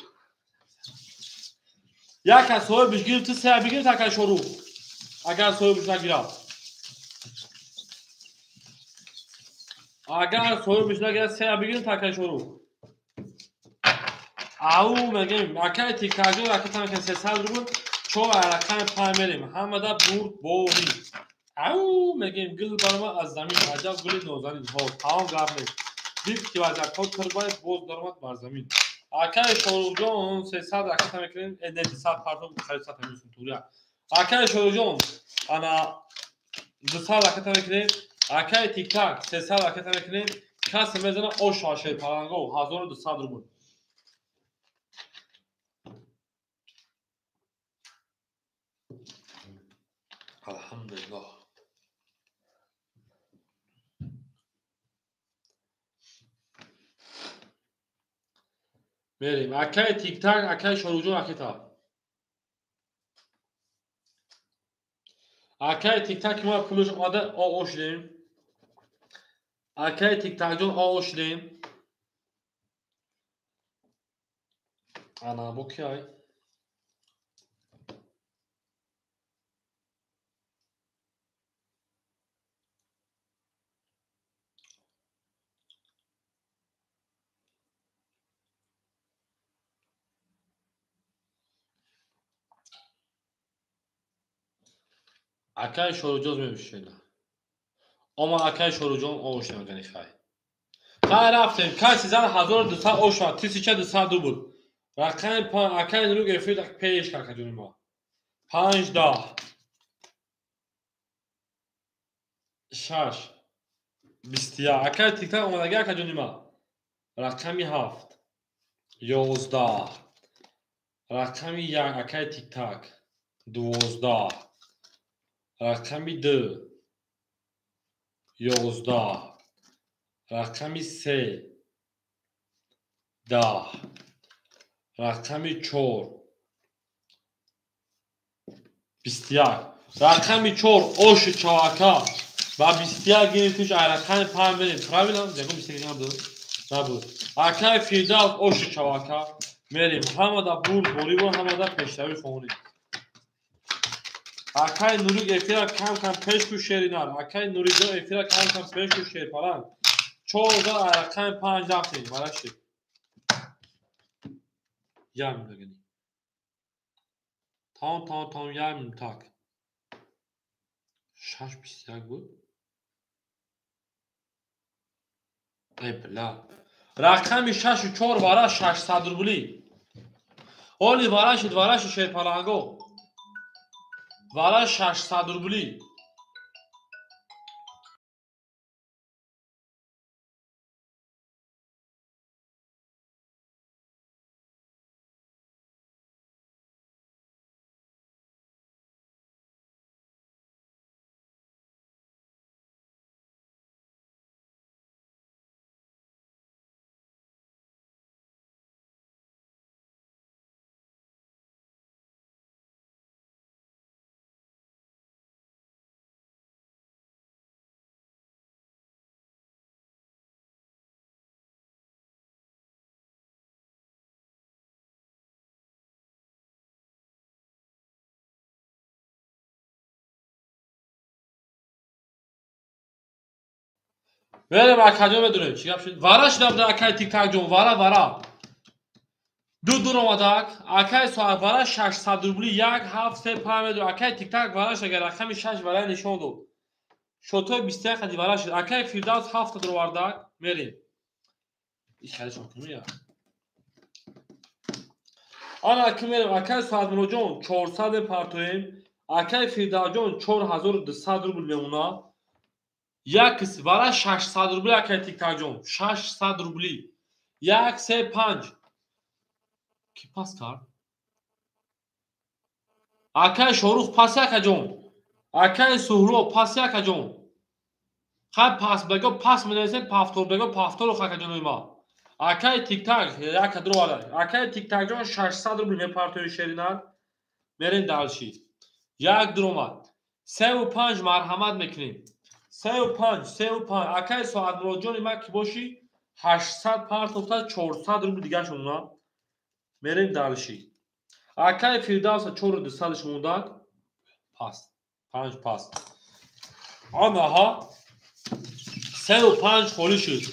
Як аз соҳибиш гирифти, се бигирифт акай Шорух. Агар соҳибиш нагирад. Агар соҳибиш нагирад, се бигирифт акай Шорух. Ау мегем, акай Тиктакҷон ракета мекунем 300 рубл, 4 рақами 5 мерем. Ҳамада бурд борӣ. Ау мегем, гул барома аз замин, аҷаб гули нозанин. Ҳо, тамом гап нест. Дид ки вазиятҳо тирбай боз даромад бар замин. Акай Шоруҳҷон 300 ракета мекунем, не 200 пардон, қариб 100 ҳамин турия. Акай Шоруҳҷон ана 200 ракета мекунем. Акай Тиктак 300 ракета мекунем. Касе мезана ош шашаи паланго 1200 рубл. Алҳамдулиллоҳ. Мерем. Акай Тиктак, акай Шоруҳҷон ракета. Акай Тиктак мо пулаш омада оо шудем. Акай Тиктакҷон оо шудем. Ана бо ки ай? Акай Шоруҳҷон мебишена. Омад акай Шоруҳҷон ош намекани хай. Хай рафтем. Каси зан 1200 ош шуд, 1200 рубл. Рақами 5 акай Нурук эфир пеш какаҷони мо. 5 10 6 21. Акай Тиктак омадаги акаҷони ма. Рақами 7 11. Рақами 1 акай Тиктак 12. Рақами 2 11. Рақами 3 10. Рақами 4 21. Рақами 4 оши чавака ва 21 гирифтиш. Ай рақами 5 мерем. Правильно? Ягон 21 набуд? Набуд. Акай Фирдавс оши чавака мерем. Ҳамада бурд бориву ҳамада пешравӣ хонем. Акай Нурик эфира кам-кам пеш ку шеринар. Акай Нурикҷон эфира кам-кам пеш ку шерпаланг. 4 ай рақами 5 рафтем. Мараши. Як минут. Тамом, тамом, тамом, як минут так. 6 21 буд. Эй бля. Рақами 6 4 вара 600 рубли. Оли варашид, варашид шерпаланго. Вара 600 рубли. Мерем акаҷон медонем чӣ гап шуд. Вара шуда буда акай тиктакҷон, вара вара. Ду дур омадак, акай соат вара 600 рубли 1 7 3 5 медонем. Акай тиктак вара шуд, агар рақами 6 вара нишон дод. Шотои 21 қади вара шуд. Акай Фирдавс 7 дур овардак, мерем. Иш халишон кунем я. Ана ки мерем, акай Соатмуроҷон 400 партоем, акай Фирдавсҷон 4200 рубл мемонад. Як вара 600 рубли акай Тиктакҷон, 600 рубли. 1 3 5. Ки пас кард? Акай Шорух пас акаҷон. Акай Суҳроб пас акаҷон. Хай пас бего пас менависем, пафтор бего пафтору акаҷонои ма. Акай Тиктак як кадро вара. Акай Тиктакҷон 600 рубл мепартои шеринар. Мерем дальше. Як дуромад. 3 5 марҳамат мекунем. 3 5, 3 5. Акай Соатмуроҷони ма ки бошӣ 800 партофта 400 рубл дигаш монад. Мерем дальше. Акай Фирдавса 4200 мондаг. Пас. 5 пас. Анаҳа 3 5 холӣ шуд.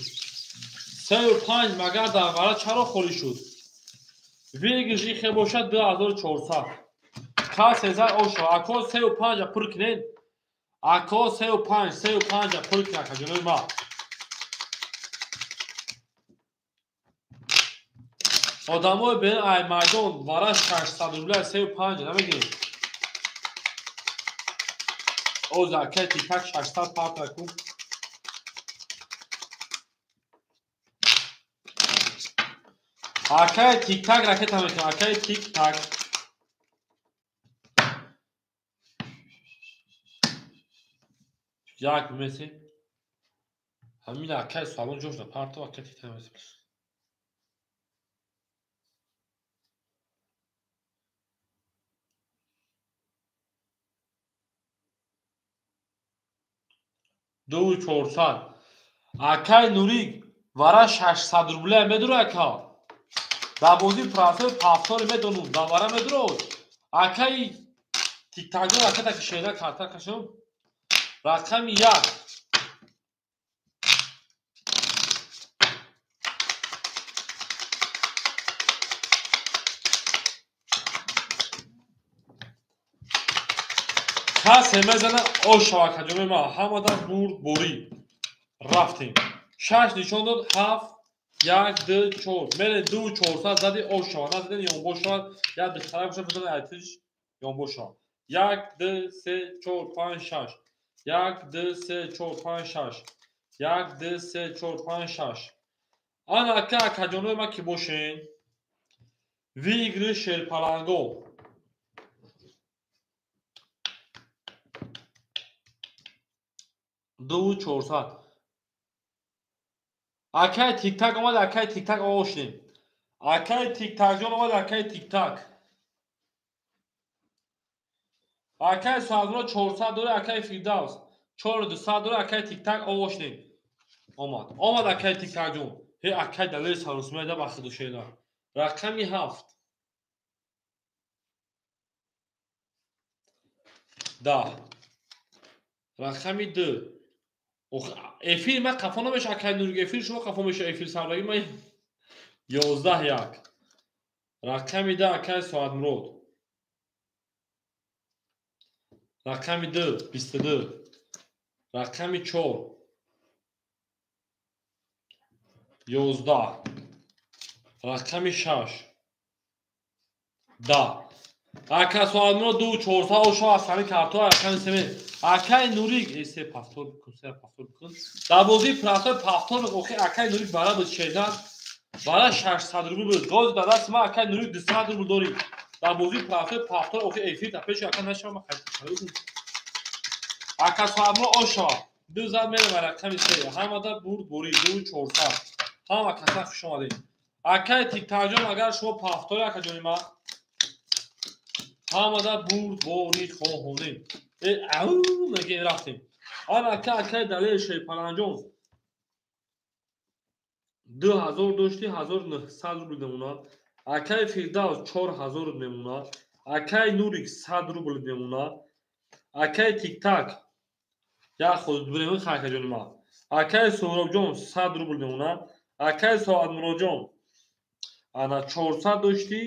3 5 магар дар вара чаро холӣ шуд? Выигрыш ихе бошад 2400. Ка Сезар ошо. Ако 3 5 пур кунед. Ако 3 5, 3 5 пур кунед акаҷонои ма. Одамои бен ай майдон вара 600 рубля 3 5 намегирем. Оз акай тиктак 600 парта кун. Акай тиктак ракета мекунам. Акай тиктак. Як меси. Ҳамин акай салон ҷош да парто акай тиктак меси. Ду 400. Акай Нурик вара 600 рубля медура ака. Дар бозии простой пафтори медонум, дар вара медуро. Акай тиктакҷон ака таки шена карта кашом. Рақами 1. Касе мезана ошава акаҷонои ма. Ҳамада бурд борӣ. Рафтем. 6 нишон дод, 7 1 2 4. Мере 2 400 зади ошава. Назаден ёнбош шавад. Як духтара бошад, бизана айтиш ёнбош шавад. 1 2 3 4 5 6. 1 2 3 4 5 6. 1 2 3 4 5 6. Ана ака акаҷонои ма ки бошен. Выигрыш шерпаланго. Ду 400. Акай тиктак омад, акай тиктак ошнем. Акай тиктакҷон омад, акай тиктак. Акай Соатмурод 400 дора, акай Фирдавс 4200 дора, акай тиктак ошнем. Омад. Омад акай тиктакҷон. Ҳе акай далели сарусмеда ба худушена. Рақами 7. 10. Рақами 2. Эфир ма қафо намеша акай Нурик, эфир шумо қафо меша, эфир сардаги ма 11 1. Рақами 2 акай Соатмурод. Рақами 2 22. Рақами 4 11. Рақами 6 10. Ака Соатмурод 2 400 ошо аз ҳамин картҳо рақами 3. Акай Нурик се пафтор бикун, се пафтор бикун. Дар бозии простой пафтор охи акай Нурик бара буд шерзан. Бара 600 рубл буд. Гоз дар дасти ма акай Нурик 200 рубл дорӣ. Дар бозии простой пафтор охи эфир та пеши ака нашава ма хайр. Ака Соатмурод ошо. Ду зад мерем рақами 3. Ҳамада бурд борӣ 2 400. Ҳама каса хуш омадед. Акай тиктакҷон агар шумо пафтори акаҷони ма ҳамада бурд борӣ хоҳонем. Ау мегем рафтем. Ана ака акай далели шерпаланҷон 2000 дошти, 1900 рубл мемонад. Акай Фирдавс 4000 мемонад. Акай Нурик 100 рубл мемонад. Акай Тиктак як худ бирем хайкаҷони ма. Акаи Суҳробҷон 100 рубл мемонад. Акаи Соатмуроҷон ана 400 доштӣ,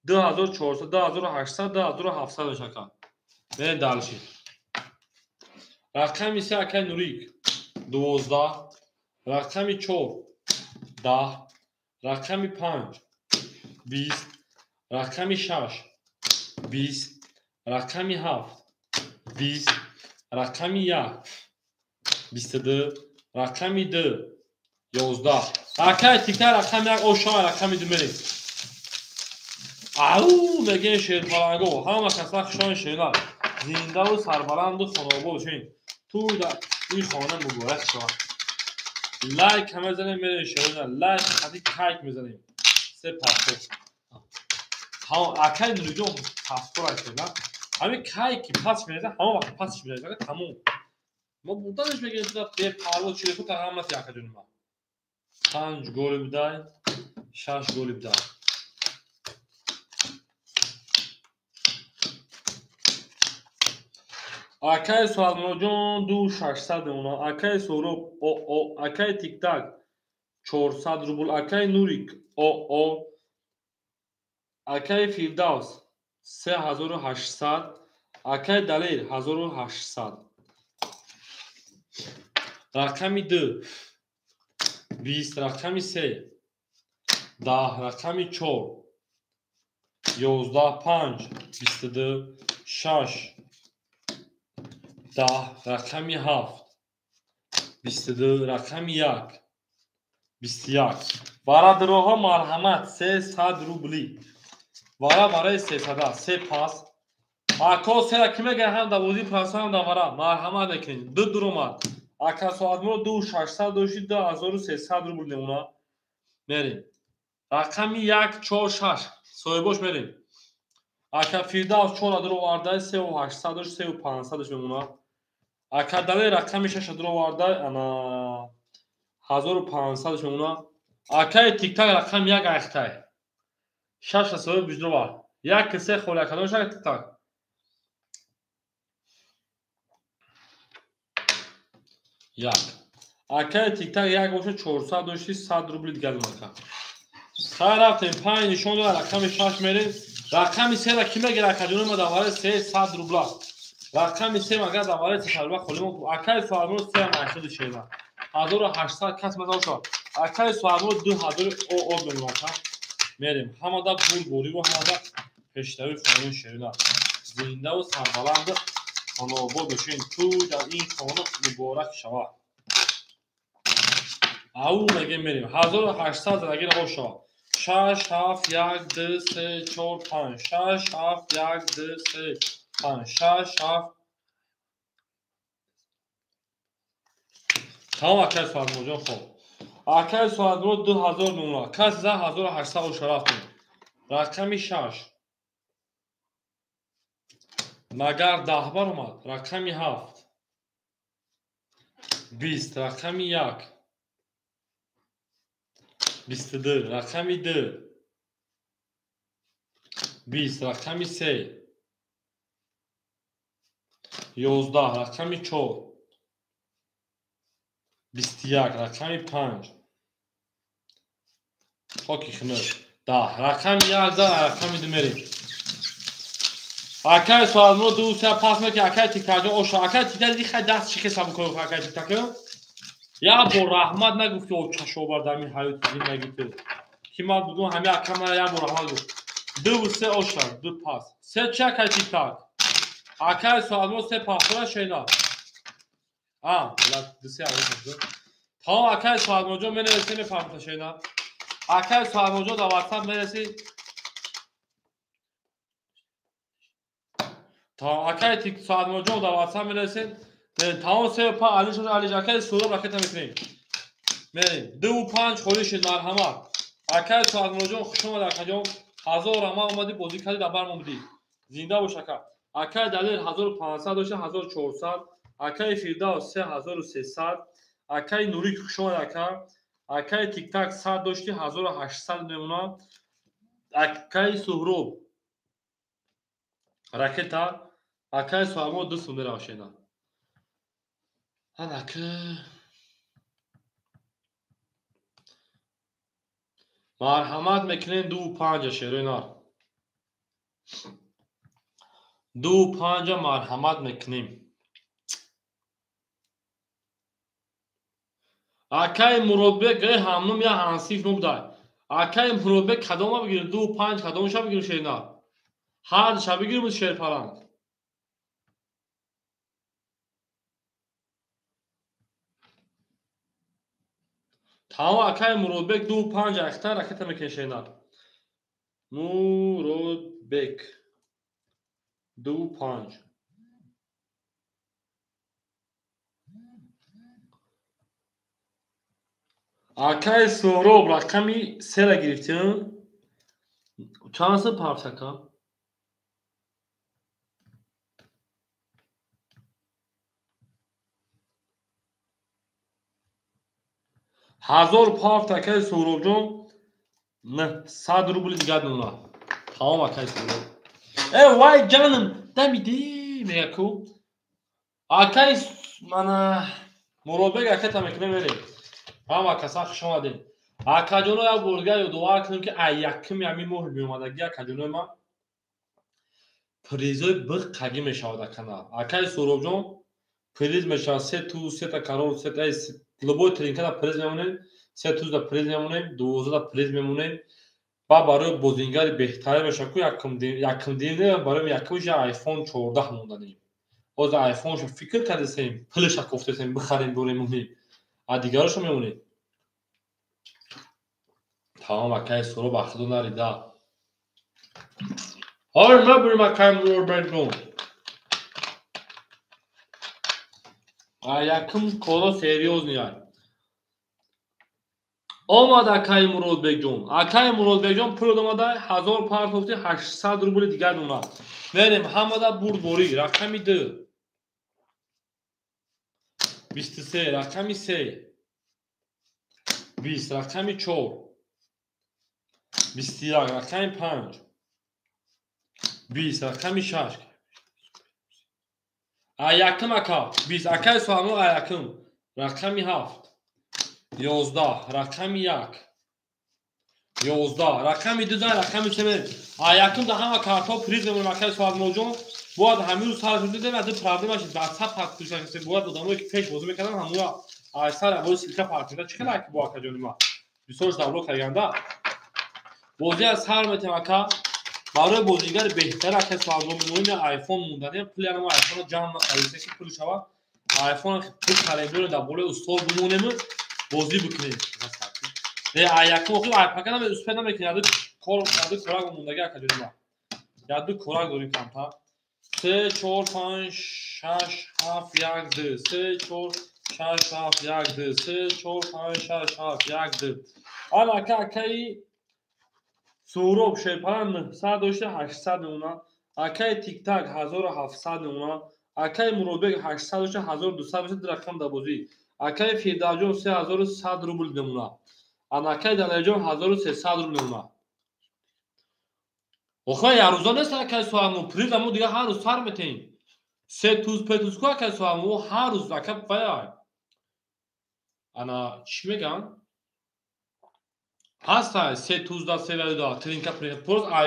2400, 2800, 2700 мешавад ака. Мерем дальше. Рақами 3 акаи Нурик 12, рақами 4 10, рақами 5 20, рақами 6 20, рақами 7 20, рақами 1 22, рақами 2 11. Акаи Тиктак рақами 1 ошава, рақами 2 мерем. Ау мегӯем шерпаланго, ҳама каса хушони шерна, зиндаву сарбаланду хонобод бошед. Тӯй дар ин хона муборак шавад. Лайк мезанем, мерем шерна, лайк хати кайк мезанем. Се пасто. Акаи Нуриҷон пастора шерна. Ҳамин кайки пас мереза, ҳама вақт пасш мереза, тамом. Мо бурданаш мегирем, бепарво чиреку та ҳамаси акаҷони ман. 5 голи будай, 6 голи будай. Акаи Соатмуроҷон 2600 мемонад. Акаи Суҳроб ОО, акаи Тиктак 400 рубл, акаи Нурик ОО, акаи Фирдавс 3800, акаи Далер 1800. Рақами 2 20, рақами 3 10, рақами 4 11, 5 22, 6 10, рақами 7 22, рақами 1 21. Бародароҳо марҳамат 300 рубли. Вара барои 300 се пас. Ако сера ки мегӯяд ҳам дар бозии паса ҳам дар вара марҳамат мекунед. Ду дуромад. Ака Соатмуро 2600 дошти, 2300 рубл мемонад. Мерем. Рақами 1 4 6 соҳибош мерем. Ака Фирдавс 4 дуроварда, 3800 дошт, 3500 мемонад. Ака Далер рақами 6 дуроварда, ана 1500 мемонад. Акаи Тиктак рақами 1 айхтай. 6 соҳиб биҷдурова. 1 3 холи акадон шак Тиктак. Як. Акаи Тиктак 1 боша 400 дошти, 100 рубли дигар мака. Хайр рафтем, 5 нишон дод, рақами 6 мерем. Рақами 3 ра ки мегирад акаҷони ма дар вараи 300 рубла. Рақами 3 магар дар вараи 300 рубла холӣ мо. Акаи Соатмуро 3 ам 840. 1800 кас маза шавад. Акаи Соатмуро 2000 ОО мемонад. Мерем. Ҳамада бурбориву ҳамада пешравии хонаи шерина. Зиндаву сарбаланду хонобод бошед. Тӯй дар ин хона муборак шавад. Ау мегем мерем. 1800 зарагира ошавад. 6 7 1 2 3 4 5 6 7 1 2 3 5 6 7. Тамом акаи Соатмуроҷон хоб. Акаи Соатмуро 2000 мемонад. Кас за 1800 оша рафтем. Рақами 6 магар 10 баромад. Рақами 7 20, рақами 1 22, рақами 2 20, рақами 3 11, рақами 4 21, рақами 5 хоки хунук 10, рақами 1 за рақами 2 мерем. Акаи Соатмуро 2 3 пас мекунад. Акаи Тиктакҷон оша. Акаи Тиктак дихай даст чӣ хеса бикунад акаи Тиктак? Я бор раҳмат нагуфт, ки чашобар дар ин ҳаёти зиндагӣ ту. Ки ман бугум ҳамин ака мана як бор раҳмат гуфт. 2 3 оша, 2 пас. 3 чи акаи Тиктак? Акаи Соатмуро 3 пасора шена. А, 2 3 оша. Тамом акаи Соатмуроҷон менависем мефаҳмида шена. Акаи Соатмуроҷон дар WhatsApp мерасӣ. Тамом акаи Соатмуроҷон дар WhatsApp мерасем. Тамом 3 5 али шуд али акаи Суҳроб ракета мекунем. Мерем. 2 5 холӣ шуд марҳамат. Акаи Соатмуроҷон хуш омад акаҷон. 1000 раҳмат омадӣ бозӣ кардӣ дар бар момдӣ. Зинда бош ака. Акаи Далер 1500 дошта 1400, акаи Фирдавс 3300, акаи Нурик хуш омад ака. Акаи Тиктак 100 дошти 1800 мемонад. Акаи Суҳроб ракета, акаи Соатмуро 2 сум меравад шена. Анака Марҳамат мекунем 2,5 шерои нар. 2,5 марҳамат мекунем. Акаи Муродбек ҳамнум я ҳансиф нубдай. Акаи Муродбек кадома бигирем? 2,5 кадомаша бигирем шери нар? Ҳардуша бигирем шерпаланг. Тамом акаи Муродбек 2,5 ахта ракета мекунем шери нар. Муродбек 2,5. Акаи Суҳроб рақами 3-ра гирифтем. Чанд аст парфт ака? 1000 парфт акаи Суҳробҷон 900 рубли дигар мемонад. Тамом акаи Суҳроб. Э вай ҷаным дамиди мега ку. Акаи мана Муродбек аката мекунем мерем. Ҳама каса хуш омадед. Акаҷоно як бор дигар ёдовар кунем ки ай якуми ҳамин моҳи меомадагӣ акаҷонои ман призои биққагӣ мешавад акана. Акаи Суҳробҷон приз мешавад се туз, сета карор, сета любой тринкада приз мемонем, се тузда приз мемонем, 12да приз мемонем. Ба барои бозингари беҳтарин мешавад ку якум дин барои якумш iPhone 14 монданем. Ҳозир iPhone-шо фикр кардесем, пулаша кофтесем, бихарем, дорем мемонем. А дигарошо мемонем. Тамом акаи Суҳроб ба худо нарида. Ҳой мебурем акаи Муродбекҷон. Якум коро серьёзный ай. Омад акаи Муродбекҷон. Акаи Муродбекҷон пул омада 1000 партофти 800 рубли дигар мемонад. Мерем ҳамада бурдборӣ. Рақами 2. 23 рақами 3. 20 рақами 4. 21 рақами 5. 20 рақами 6. Якум ака 20 акаи Суҳроб якум рақами 7. 11 рақами 1. 11 рақами 2 рақами 3. Якум да ҳама картҳо приз мемонем акаи Суҳробҷон. Бояд ҳамин рӯз сар шудем, аз проблемаш WhatsApp партофта бояд одамое ки пеш бозӣ мекарданд ҳамура аз сар аввали ссылка партофта чӣ хел аки бо акаҷони ман бисёр давло кардаганда. Бозӣ аз сар метем ака. Барои бозигари беҳтар акаи Суҳроб мемонем iPhone монданем. Пули ана iPhone-ро ҷамъ накардем ки пул шавад. iPhone пул харем дар болои устол бимонем бозӣ бикунем. Якум охир айпака наме успед намекунем. Яду кор яду корак мондаги акаҷони ман. Яду корак дорем камтар. 3 4 5 6 7 1 2 3 4 6 7 1 2 3 4 5 6 7 1 2. Ана ака акаи Суҳроб шерпалан 900 дошта 800 мемонад. Акаи Тиктак 1700 мемонад. Акаи Муродбек 800 дошта 1200 мешавад рақам дар бозӣ. Акаи Фирдавсҷон 3100 рубл мемонад. Ана акаи Далерҷон 1300 рубл мемонад. Охир ярӯза нест акаи Суҳроб, приз амо дигар ҳар рӯз сар метаҳем. Се туз пе туз ку акаи Суҳроб ҳар рӯз ака вай. Ана чӣ мегӯям? Ҳаста се туз да се да тринка приз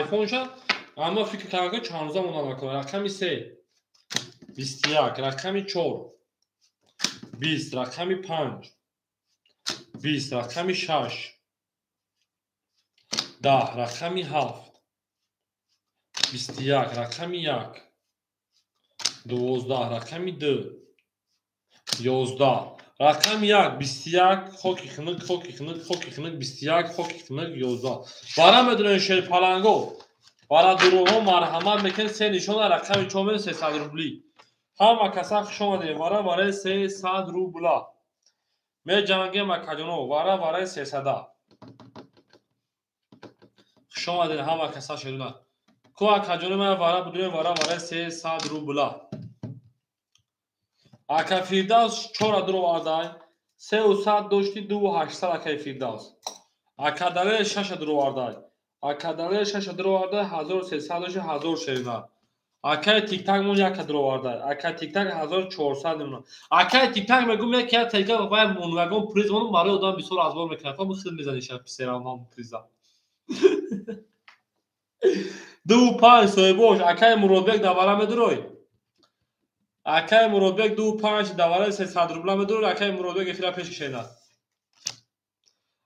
iPhone-ша ама фикр кардам ки чанд рӯза монда накунад. Рақами 3 21 рақами 4 20 рақами 5 20 рақами 6 10 рақами 7 21 рақами 1 12 рақами 2 11 рақами 1 21 хоки хунук хоки хунук хоки хунук 21 хоки хунук 11. Бара медонем шерпаланго бара дуруғҳо марҳамат мекунед се нишона рақами 4 мед 300 рубли. Ҳама каса хуш омадед. Вара барои 300 рубла меҷангем акаҷоно. Вара барои 300 хуш омадед ҳама каса шерона. Ку акаҷоно ман вара будем вара барои 300 рубла. Ака Фирдавс 4 дуровардай 300 дошти 2800 акаи Фирдавс. Ака Далер 6 дуровардай. Ака Далер 6 дуровардай 1300 дошти 1000 шерина. Акаи Тиктак мон 1 дуровардай. Ака Тиктак 1400 мемонад. Акаи Тиктак мегӯм як я тайга вай монвагон приз монум барои одам бисёр азбор мекунад. Мо хел мезанем шаб писерам ҳам приза. 2 5 соҳибош акаи Муродбек давара медурой. Акаи Муродбек 2 5 давараи 300 рубла медурой. Акаи Муродбек эфира пеш кишена.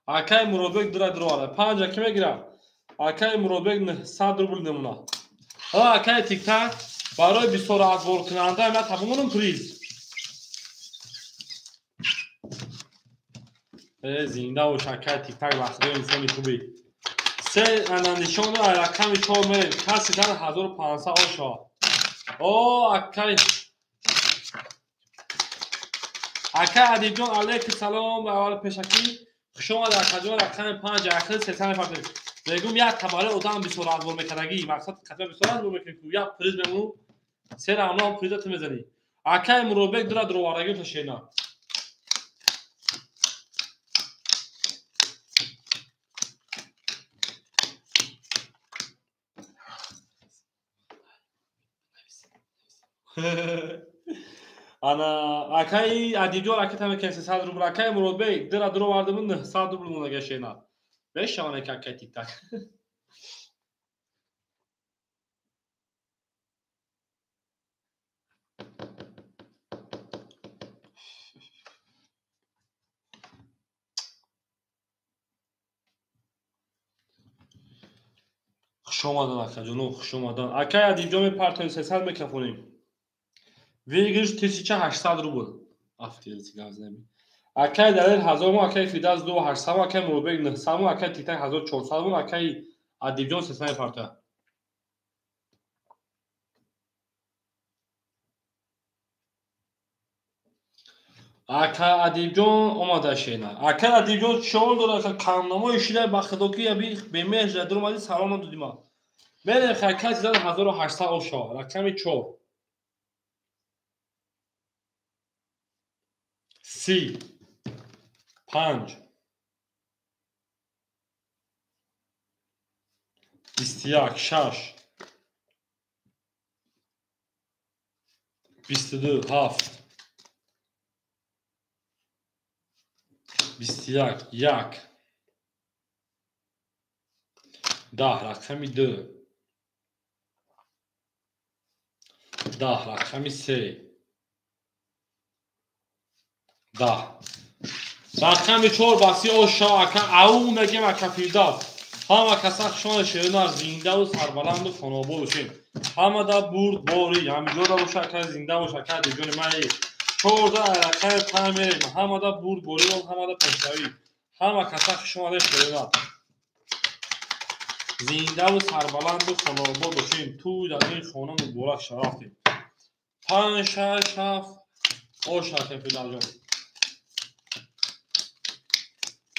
Акаи Муродбек дура дуровара. Панҷа ки мегирам? Акаи Муродбек 900 рубл мемона. Ҳа, акаи Тиктак барои бисёр отборкунанда ма табонам приз. Зинда бош, акаи Тиктак, вақтҳои инсони хубӣ. Се ана нишону рақами чор мерем. Каси дар 1500 оша. О, акаи Адибҷон, алейки салом, аввал пешакӣ хуш омад, акаҷон. Рақами панҷ ахир сесад мефартем. Мегум, як табари одам бисёр отбор мекардагӣ, мақсад қатъа бисёр отбор мекунӣ, як приз мемону се рамно приза ту мезанӣ. Акаи Муродбек дура дуровардагӣ ташена. Ана акаи Адибҷон ракета мекунем 300 рубл. Акаи Муродбек дира дуровардиму 900 рубл монага шена. Бешаване ки акаи Тиктак. Хуш омадан, акаҷоно, хуш омадан. Акаи Адибҷон мепартоем, 300 мекафонем. Выигрыш 1800 рубл. Акаи Далер 1000 мо, акаи Фидаз 2800 мо, акаи Муродбек 900 мо, акаи Тиктак 1400 мо, акаи Адибҷон 300 мепартояд. Ака Адибҷон омада шена. Ака Адибҷон чор дорад, ака камнамои шида, ба худо ки аби бемеҳр жада омади, салом надодӣ ма. Мерем хай, каси зад 1800 оша, рақами чор. 30, 5, 21, 6, 22, 7, 21, 1, 10, рақами 2, 10, рақами 3, 10, рақами чор баси оша. Ака ау мегем, ака Фирдавс. Ҳама каса хушона, шеринар, зиндаву сарбаланду хонобод бошем. Ҳамада бурдборӣ ҳамиҷода боша, ака, зинда бош, ака Адибҷони ман. 14 рақами панҷ мерем. Ҳамада бурдборӣ, ҳамада пешравӣ. Ҳама каса хуш омада, шеринар, зиндаву сарбаланду хонобод бошем. Тӯй дар ин хона муборак шарафтем. Панҷ, шаш, ҳафт, оша, ака Фирдавсҷон.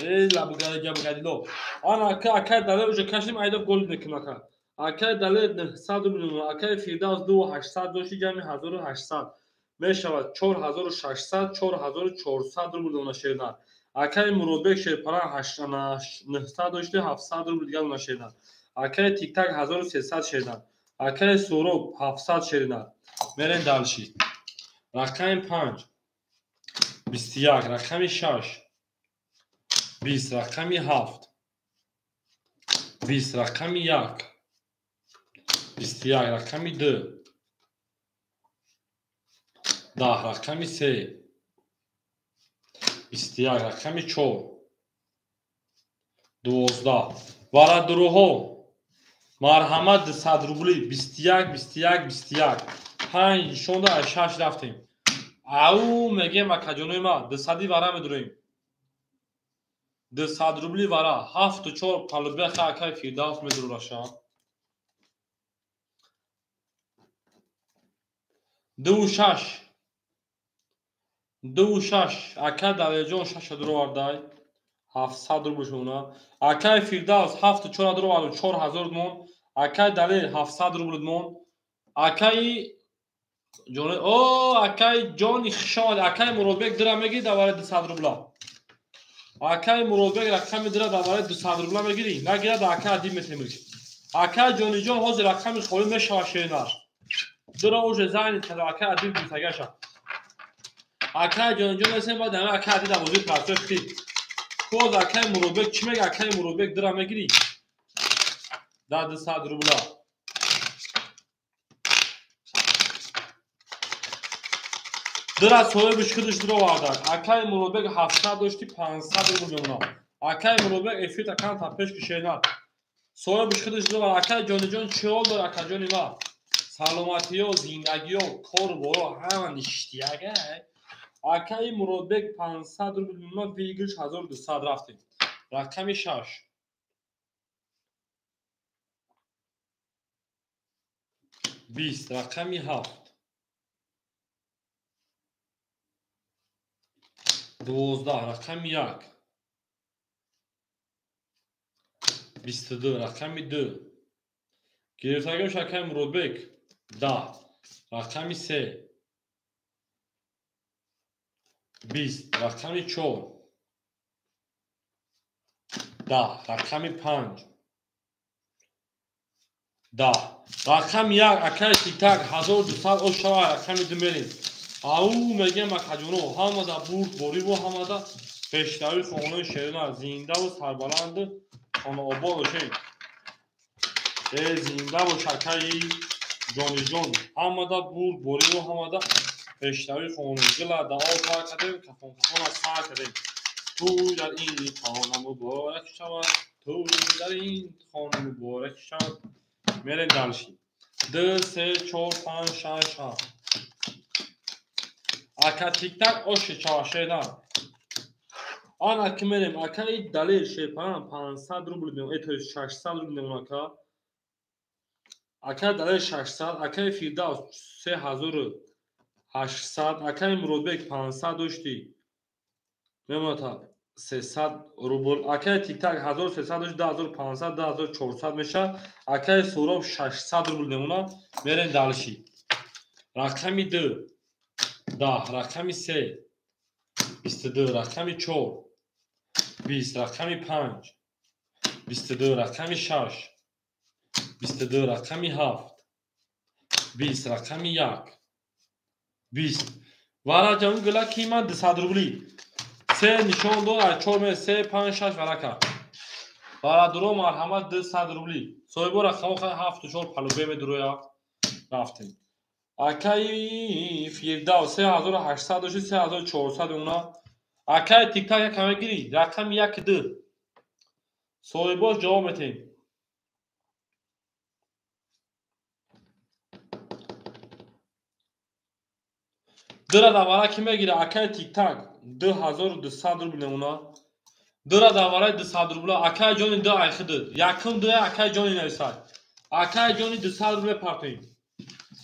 Эй, лабугари-габугарило. Ана ака, акай Далер уже кашим, айдоб гол мекунам, ака. Акай Далер 900 рубл, акай Фирдавс 2800 дошти, ҷамъи 1800 мешавад 4600, 4400 рубл дона шернар. Акай Муродбек Шерпаран 900 дошти, 700 рубл дигар дона шернар. Акай Тиктак 1300 шернар. Акай Суроб 700 шернар. Мерем дальше. Рақами 5, 21, рақами 6, 20, рақами 7, 20, рақами 1, 21, рақами 2, 10, рақами 3, 21, рақами 4, 12. Варадуруҳо марҳамат, 200 рубли, 21, 21, 21. Панҷ нишонда, аз шаш рафтем. Ау мегем, акаҷонои ма, дусади вара медуроем. 200 рубли вара, ҳафту чор палубеха акай Фирдавс медураша. Дуву шаш, дуву шаш, ака Далерҷон шаша дуровардай, 700 рубл шуна. Акай Фирдавс ҳафту чора дуроварду, 4000 мон. Акай Далер 700 рубл мон. Акаи ҷони, о, акаи ҷони, хушомад. Акаи Муродбек дира мегири давари 200 рубла. Акаи Муродбек рақами дира давари 200 рубла мегирӣ, нагирад, ака Адиб метемир. Акаи Ҷониҷон ҳозир рақами холӣ мешава, шеринар. Дира уже зайни када, акаи Адиб гирифтагаша. Акаи Ҷониҷон несем, баъд ама акаи Адиб давозӣ партои хит. Боз акаи Муродбек чӣ мега? Акаи Муродбек дира мегирӣ? 200 рубла. Дира соҳибиш худаш дуровардак. Акаи Муродбек 700 дошти 500 рубл мемонад. Акаи Муродбек эфир такан та пеш кишена. Соҳибиш худаш дуровард. Акаи ҷониҷон чӣ ҳол дор акаҷони ма? Саломатиё, зиндагиё, кору боро ҳама ништияга. Акаи Муродбек 500 рубл мемонад, выигрыш 1200 рафтем. Рақами 6. 20, рақами 7. 12, рақами 1. 22, рақами 2. Гирифтагиаш акаи Муродбек 10, рақами 3. 20, рақами 4. 10, рақами 5. 10, рақами 1. Акаи Тиктак 1200 ош шава, рақами 2 мерем. Ау мегем акаҷоно, ҳамада бурд бориву ҳамада пешравӣ хонаи шерина, зиндаву сарбаланду хонаобод бошед. Зинда бош акаи ҷониҷон, ҳамада бурд бориву ҳамада пешравӣ хонаи гила дао тар кардем, кафон кафона сар кардем. Тӯй дар ин хона муборак шавад, тӯй дар ин хона муборак шавад. Мерем дальше. 2, 3, 4, 5, 6, 7. Ака Тиктак оши чавашена. Ана ки мерем, акаи Далер Шерпаран 500 рубл мемонад, то есть 600 рубл мемонад ака. Акаи Далер 600, акаи Фирдавс 3800, акаи Муродбек 500 дошти мемонад 300 рубл. Акаи Тиктак 1300 дошти 2500, 2400 мешавад. Акаи Суроб 600 рубл мемонад. Мерем дальше. Рақами 2. 10, рақами 3. 22, рақами 4. 20, рақами 5. 22, рақами 6. 22, рақами 7. 20, рақами 1. 20. Вараҷам гила ки ман 200 рубли. 3 нишон дод, аз 4 ме 3, 5, 6 варака. Барадуро марҳамат 200 рубли. Соҳибо рақамҳо 7 4 палубе медуроя. Рафтем. Акаи Фирдавс 3800 дошти 3400 мемонад. Акаи Тиктак якам мегирӣ, рақами 1 2. Соҳибош ҷавоб метем. Дира давара ки мегира? Акаи Тиктак 2200 рубл мемонад. Дира давараи 200 рубла. Акаи ҷони 2 айхиды. Якум 2 акаи ҷони нависад. Акаи ҷони 200 рубл мепартоем.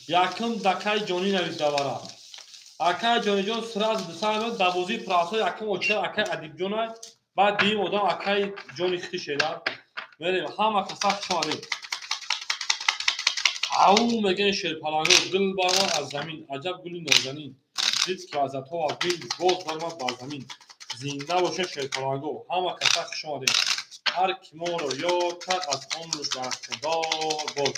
Якум дакаи ҷонӣ навис давара. Акаи ҷониҷон сразу 200 рубл давозии прасо якум оча акаи Адибҷонай, баъд дуюм одам акаи ҷони хити шедар. Мерем ҳама каса хуш омадед. Ау мегӯянд шерпаланго гул баромад аз замин, аҷаб гули нозанин. Дид ки лаззатҳо аз бин боз баромад бар замин. Зинда бошед шерпаланго, ҳама каса хуш омадед. Ҳар ки моро ёд кард аз умр бархӯрдор боз.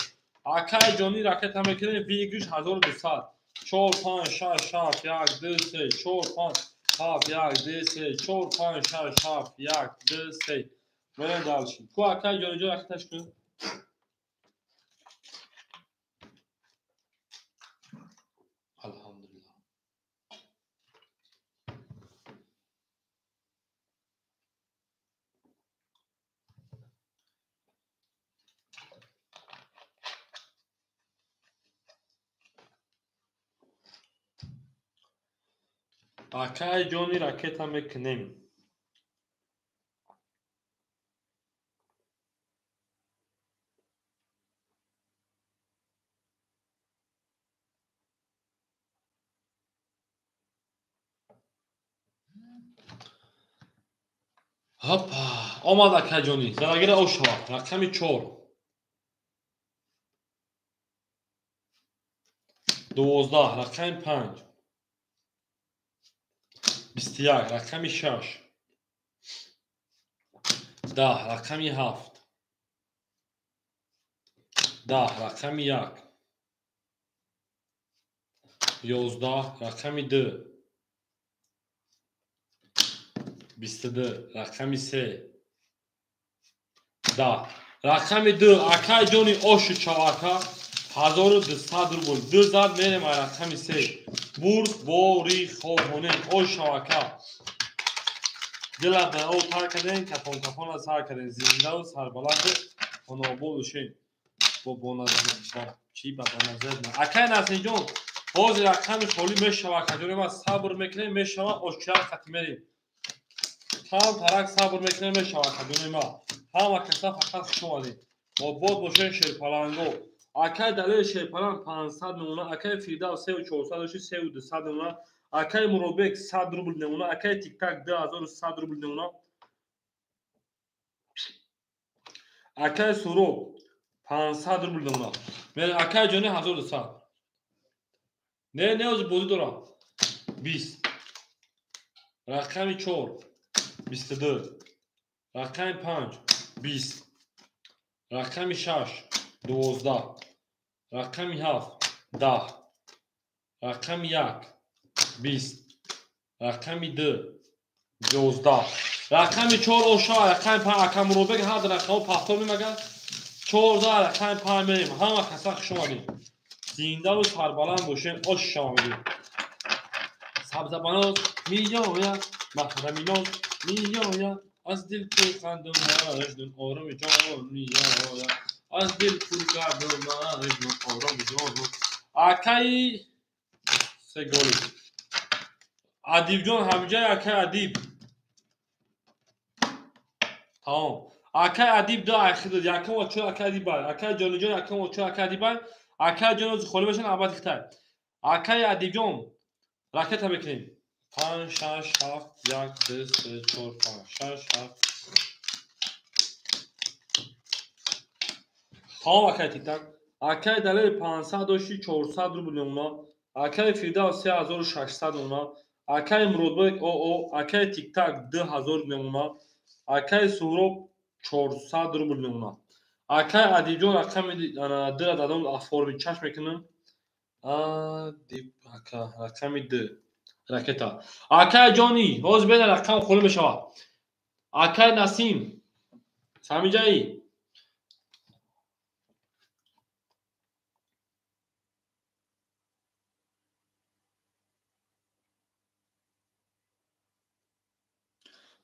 Акаи ҷонӣ ракета мекунем, выигрыш 1200. 4, 5, 6, 7, 1, 2, 3, 4, 5, 7, 1, 2, 3, 4, 5, 6, 7, 1, 2, 3. Мерем дальше. Ку акаи ҷониҷон ракеташ кун. Алҳамдулиллаҳ. Акаи ҷони ракета мекунем. Ҳопа, омад акаи ҷонӣ. Задагира ош шавад. Рақами 4. 12, рақами 5. 21, рақами 6. 10, рақами 7. 10, рақами 1. 11, рақами 2. 22, рақами 3. 10. Рақами 2 акай ҷони ошу чавака 1200 рубл. Ду зад мерем ай рақами 3. Бурд бори хоҳонем ош шавака. Дила ба о тар кардем, кафон кафона сар кардем. Зиндаву сарбаланд хонобод бошем. Чи ба баназар. Акай Насинҷон, ҳозир рақами холӣ мешава акаҷони ма, сабр мекунем, мешава, ошчар хати мерем. Кам тарак сабр мекунем, мешава акаҷони ма. Ҳама каса фақат хуш омадед. Обод бошед шерпаланго. Акай Далели шерпаланг 500 мемона, акай Фирдавс 3400 дошти 3200 мемона, акай Муродбек 100 рубл мемона, акай Тиктак 2100 рубл мемона, акай Суроб 500 рубл мемона. Акай ҷони 1200. Не, не, ҳозир бозӣ дорам. 20. Рақами 4 22. Рақами 5 20. Рақами 6 12. Рақами 7 10. Рақами 1 20. Рақами 2 11. Рақами 4 оша, рақами 5 ака Муродбек ҳар рақамҳо пахтор мемагад. 14 рақами 5 мерем. Ҳама каса хуш омадед. Зиндаву сарбаланд бошем, ош шава мегӯем. Сабзабаноз миёяд, маҳраминоз миёяд, аз дил пур хандум маҷнун ороми ҷон миёяд, аз дил пур гардум маҷнун ороми ҷон. Акаи сеголи Адибҷон ҳамҷай, акаи Адиб. Тамом. Акаи Адиб ду айхидод, якум ва чор акаи Адиб бай. Акаи Ҷониҷон якум ва чор акаи Адиб бай. Акаи ҷон ози холӣ бошанд, абад хитай. Акаи Адибҷон ракета мекунем. 5 6 7 1 2 3 4 5 6 7. Тамом акаи Тиктак. Акаи Далели 500 дошти 400 рубл мемона. Акаи Фирдавс 3600 мемона. Акаи Муродбек ОО, акаи Тиктак 2000 мемона. Акаи Суҳроб 400 рубл мемона. Акаи Адибҷон рақами 2-ра дадом оформи чашм мекунам. Адиб ака рақами 2 ракета. Акаи ҷони, ҳозир бена рақам холӣ мешавад. Акаи Насим, самиҷаи?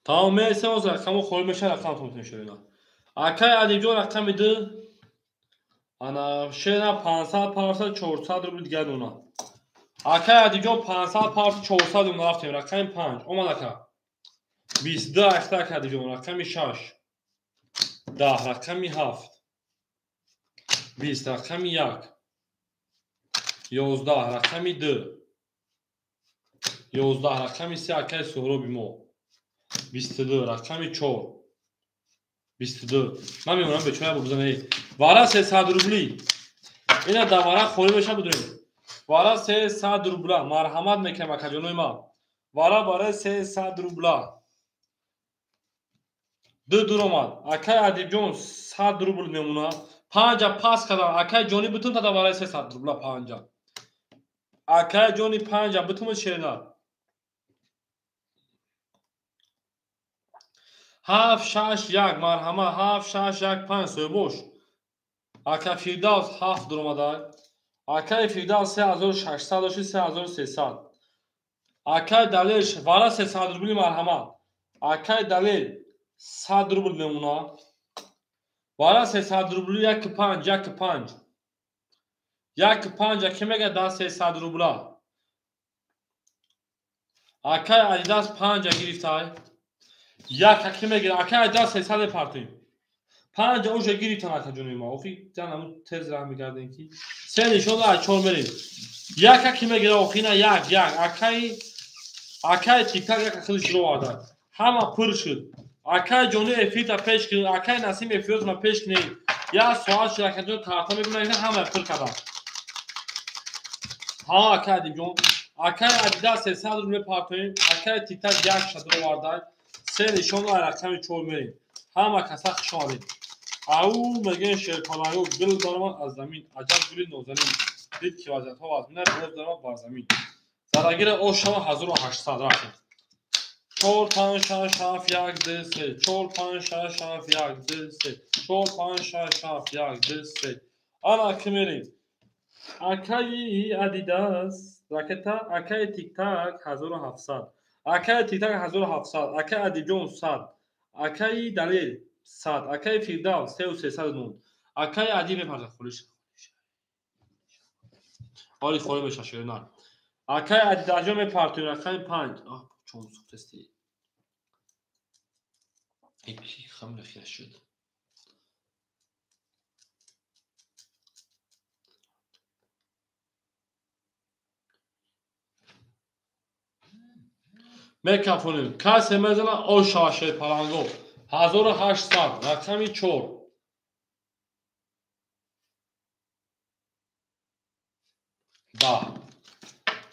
Тамом, мересем, ҳозир рақамҳо холӣ мешавад, рақамтон мешавад. Акаи Адибҷон рақами 2 ана шена 500 500 400 рубл дигар мемонад. Акаи Адибҷон 500 500 400 рубл рафтем. Рақами 5 омад ака. 22 ахта ака Адибҷон. Рақами 6 10. Рақами 7 20. Рақами 1 11. Рақами 2 11. Рақами 3 акаи Суҳроби мо 22. Рақами 4 22. Ман мемонам бечора бубзанед. Вара 300 рубли. Ина дар вара холӣ меша будем. Вара 300 рубла. Марҳамат мекунам акаҷонои ман. Вара барои 300 рубла. Ду дур омад. Акаи Адибҷон 100 рубл мемонад. 5 пас кардам. Акаи ҷони бутун тада барои 300 рубла 5. Акаи ҷони 5 бутун шерина. 7 6 1 марҳамат 7 6 1 5 соҳибош. Ака Фирдавс 7 дур омада. Акаи Фирдавс 3600 дошти 3300. Акаи Далел вара 300 рубли марҳамат. Акаи Далел 100 рубл мемонад. Вара 300 рубли 1 5 1 5. 1 5 аки мега да 300 рубла. Акаи Адидас 5 гирифтай. Як аки мегира. Акаи Адидас 300 партоем. 5 уже гирифтан акаҷони ма. Охи ҷан ҳамун тез раҳ мегардем ки се нишон аз 4 мерем. Як аки мегира охина 1 1. Акаи Тиктак як хеле шуро овард. Ҳама пур шуд. Акаи ҷони эфирта пеш кунед, акаи Насим эфиротона пеш кунед. Як соат шуд акаҷон карта мекунад, ҳама пур кардам. Ҳа акаи Адибҷон, акаи Адидас 300 рубл партоем, акаи Тиктак як шадро овард. Се нишон аз рақами 4 мерем. Ҳама каса хуш омадед. Ау мегӯян шерпаланго гул даромад аз замин, аҷаб гули нозанин. Дид ки вазиятҳо вазмина, боз даромад бар замин. Зарагира ош шава 1800 рафтем. 4 5 6 7 1 2 3 4 5 6 7 1 2 3 4 5 6 7 1 2 3. Ана ки мерем. Акаи Адидас ракета, акаи Тик-Так 1700, акаи Тик-Так 1700, акаи Адибҷон 100, акаи Далел 100, акаи Фирдавс 3300 нун, акаи Адиб мепарза холиш. Оли холӣ меша шерна. Акаи Адидаҷон мепартоем рақами 5. Аҳ, чон сухтести. Ики хамра хира шуд. Мекафонем. Касе мезана оша шер паланго. 1800 рақами 4. 10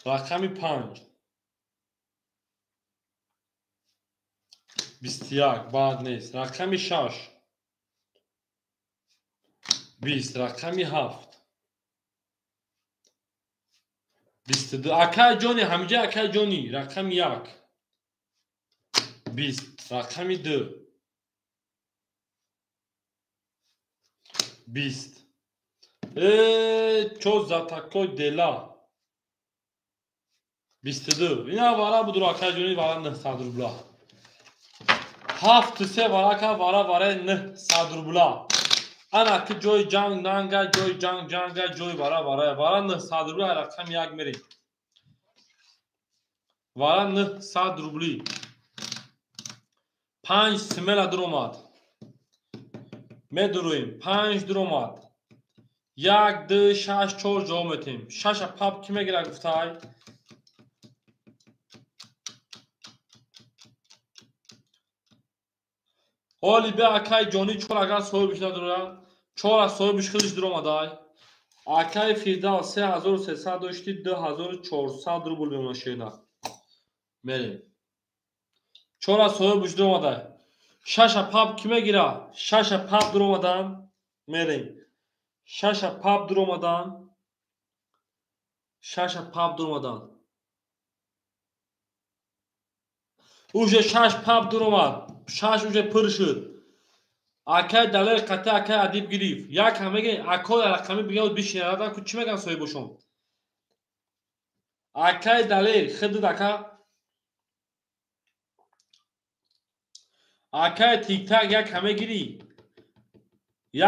рақами 5 21 баъд нест. Рақами 6 20 рақами 7 22. Акаи ҷони ҳамиҷа, акаи ҷони рақами 1 20 рақами 2 20. Чо за такой дела? 22. Ина вара буд акаи ҷони, вара 900 рубла. 7 3 варака вара вара 900 рубла. Ана ки ҷои ҷанг нанга, ҷои ҷанг ҷанга, ҷои вара вара вара 900 рубла. Рақами 1 мерем. Вара 900 рубли. 5 смела дуромад. Медуроем. 5 дуромад. 1 2 6 4 ҷавоб метем. 6 пап ки мегира гуфтай? Оли бе акаи ҷони 4 агар соҳибиш надора, 4 соҳибиш худиш дуромадай. Акаи Фирдавс 3300 дошти, 2400 рубл мемонад. Мерем. 4 соҳибиш дуромадай. 6 пап ки мегира? 6 пап дуромадан. Мерем. 6 пап дуромадан. 6 пап дуромадан. Уже 6 пап дуромад. 6 уже пур шуд. Акаи Далер қатъи акаи Адиб гирифт. Як ҳамеге акои рақами бигӯяд бишинад, ку чӣ мегӯянд соҳибошон? Акаи Далер хидд ака. Акаи Тик-Так як ҳаме гирӣ.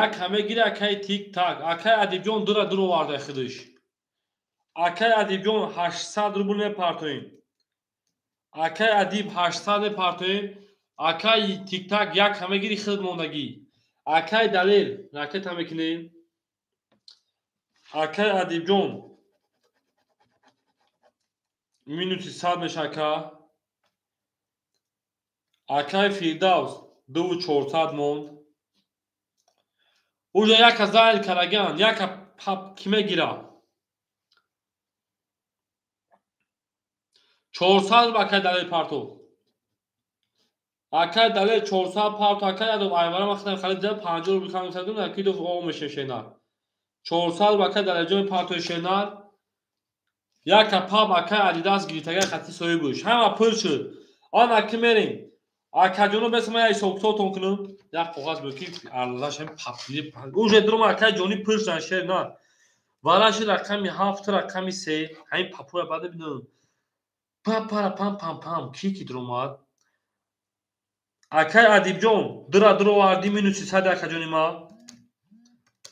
Як ҳаме гирӣ акаи Тик-Так. Акаи Адибҷон дура дур оварда худаш. Акаи Адибҷон 800 рубл мепартоем. Акаи Адиб 800 мепартоем. Акаи Тик-Так як ҳаме гирӣ худ мондагӣ. Акаи Далер ракета мекунем. Акаи Адибҷон минуси 100 меша ака. Акаи Фирдавс 2400 монд. Уже яка зайл караган, яка пап ки мегира? 400 акаи Далер партов. Акаи Далер 400 партов. Акаи Адоб айвара махтам халид 50 рубл кам садум, аки ду о меше шенар. 400 акаи Далерҷон партои шенар. Яка пап акаи Адидас гирифтага хати соҳибуш. Ҳама пур шуд. Ан аки мерем. Акаҷоно бес ман ҳисобкитобтон кунам. Як коғаз буд ки арзаш ҳам папли. Уже дурум акаи ҷони пур шудан шер на. Вараши рақами 7 рақами 3 ҳамин папура баъд бинам. Папара пам пам пам ки ки дуромад? Акаи Адибҷон дура дур оварди минуси 100 акаҷони ма.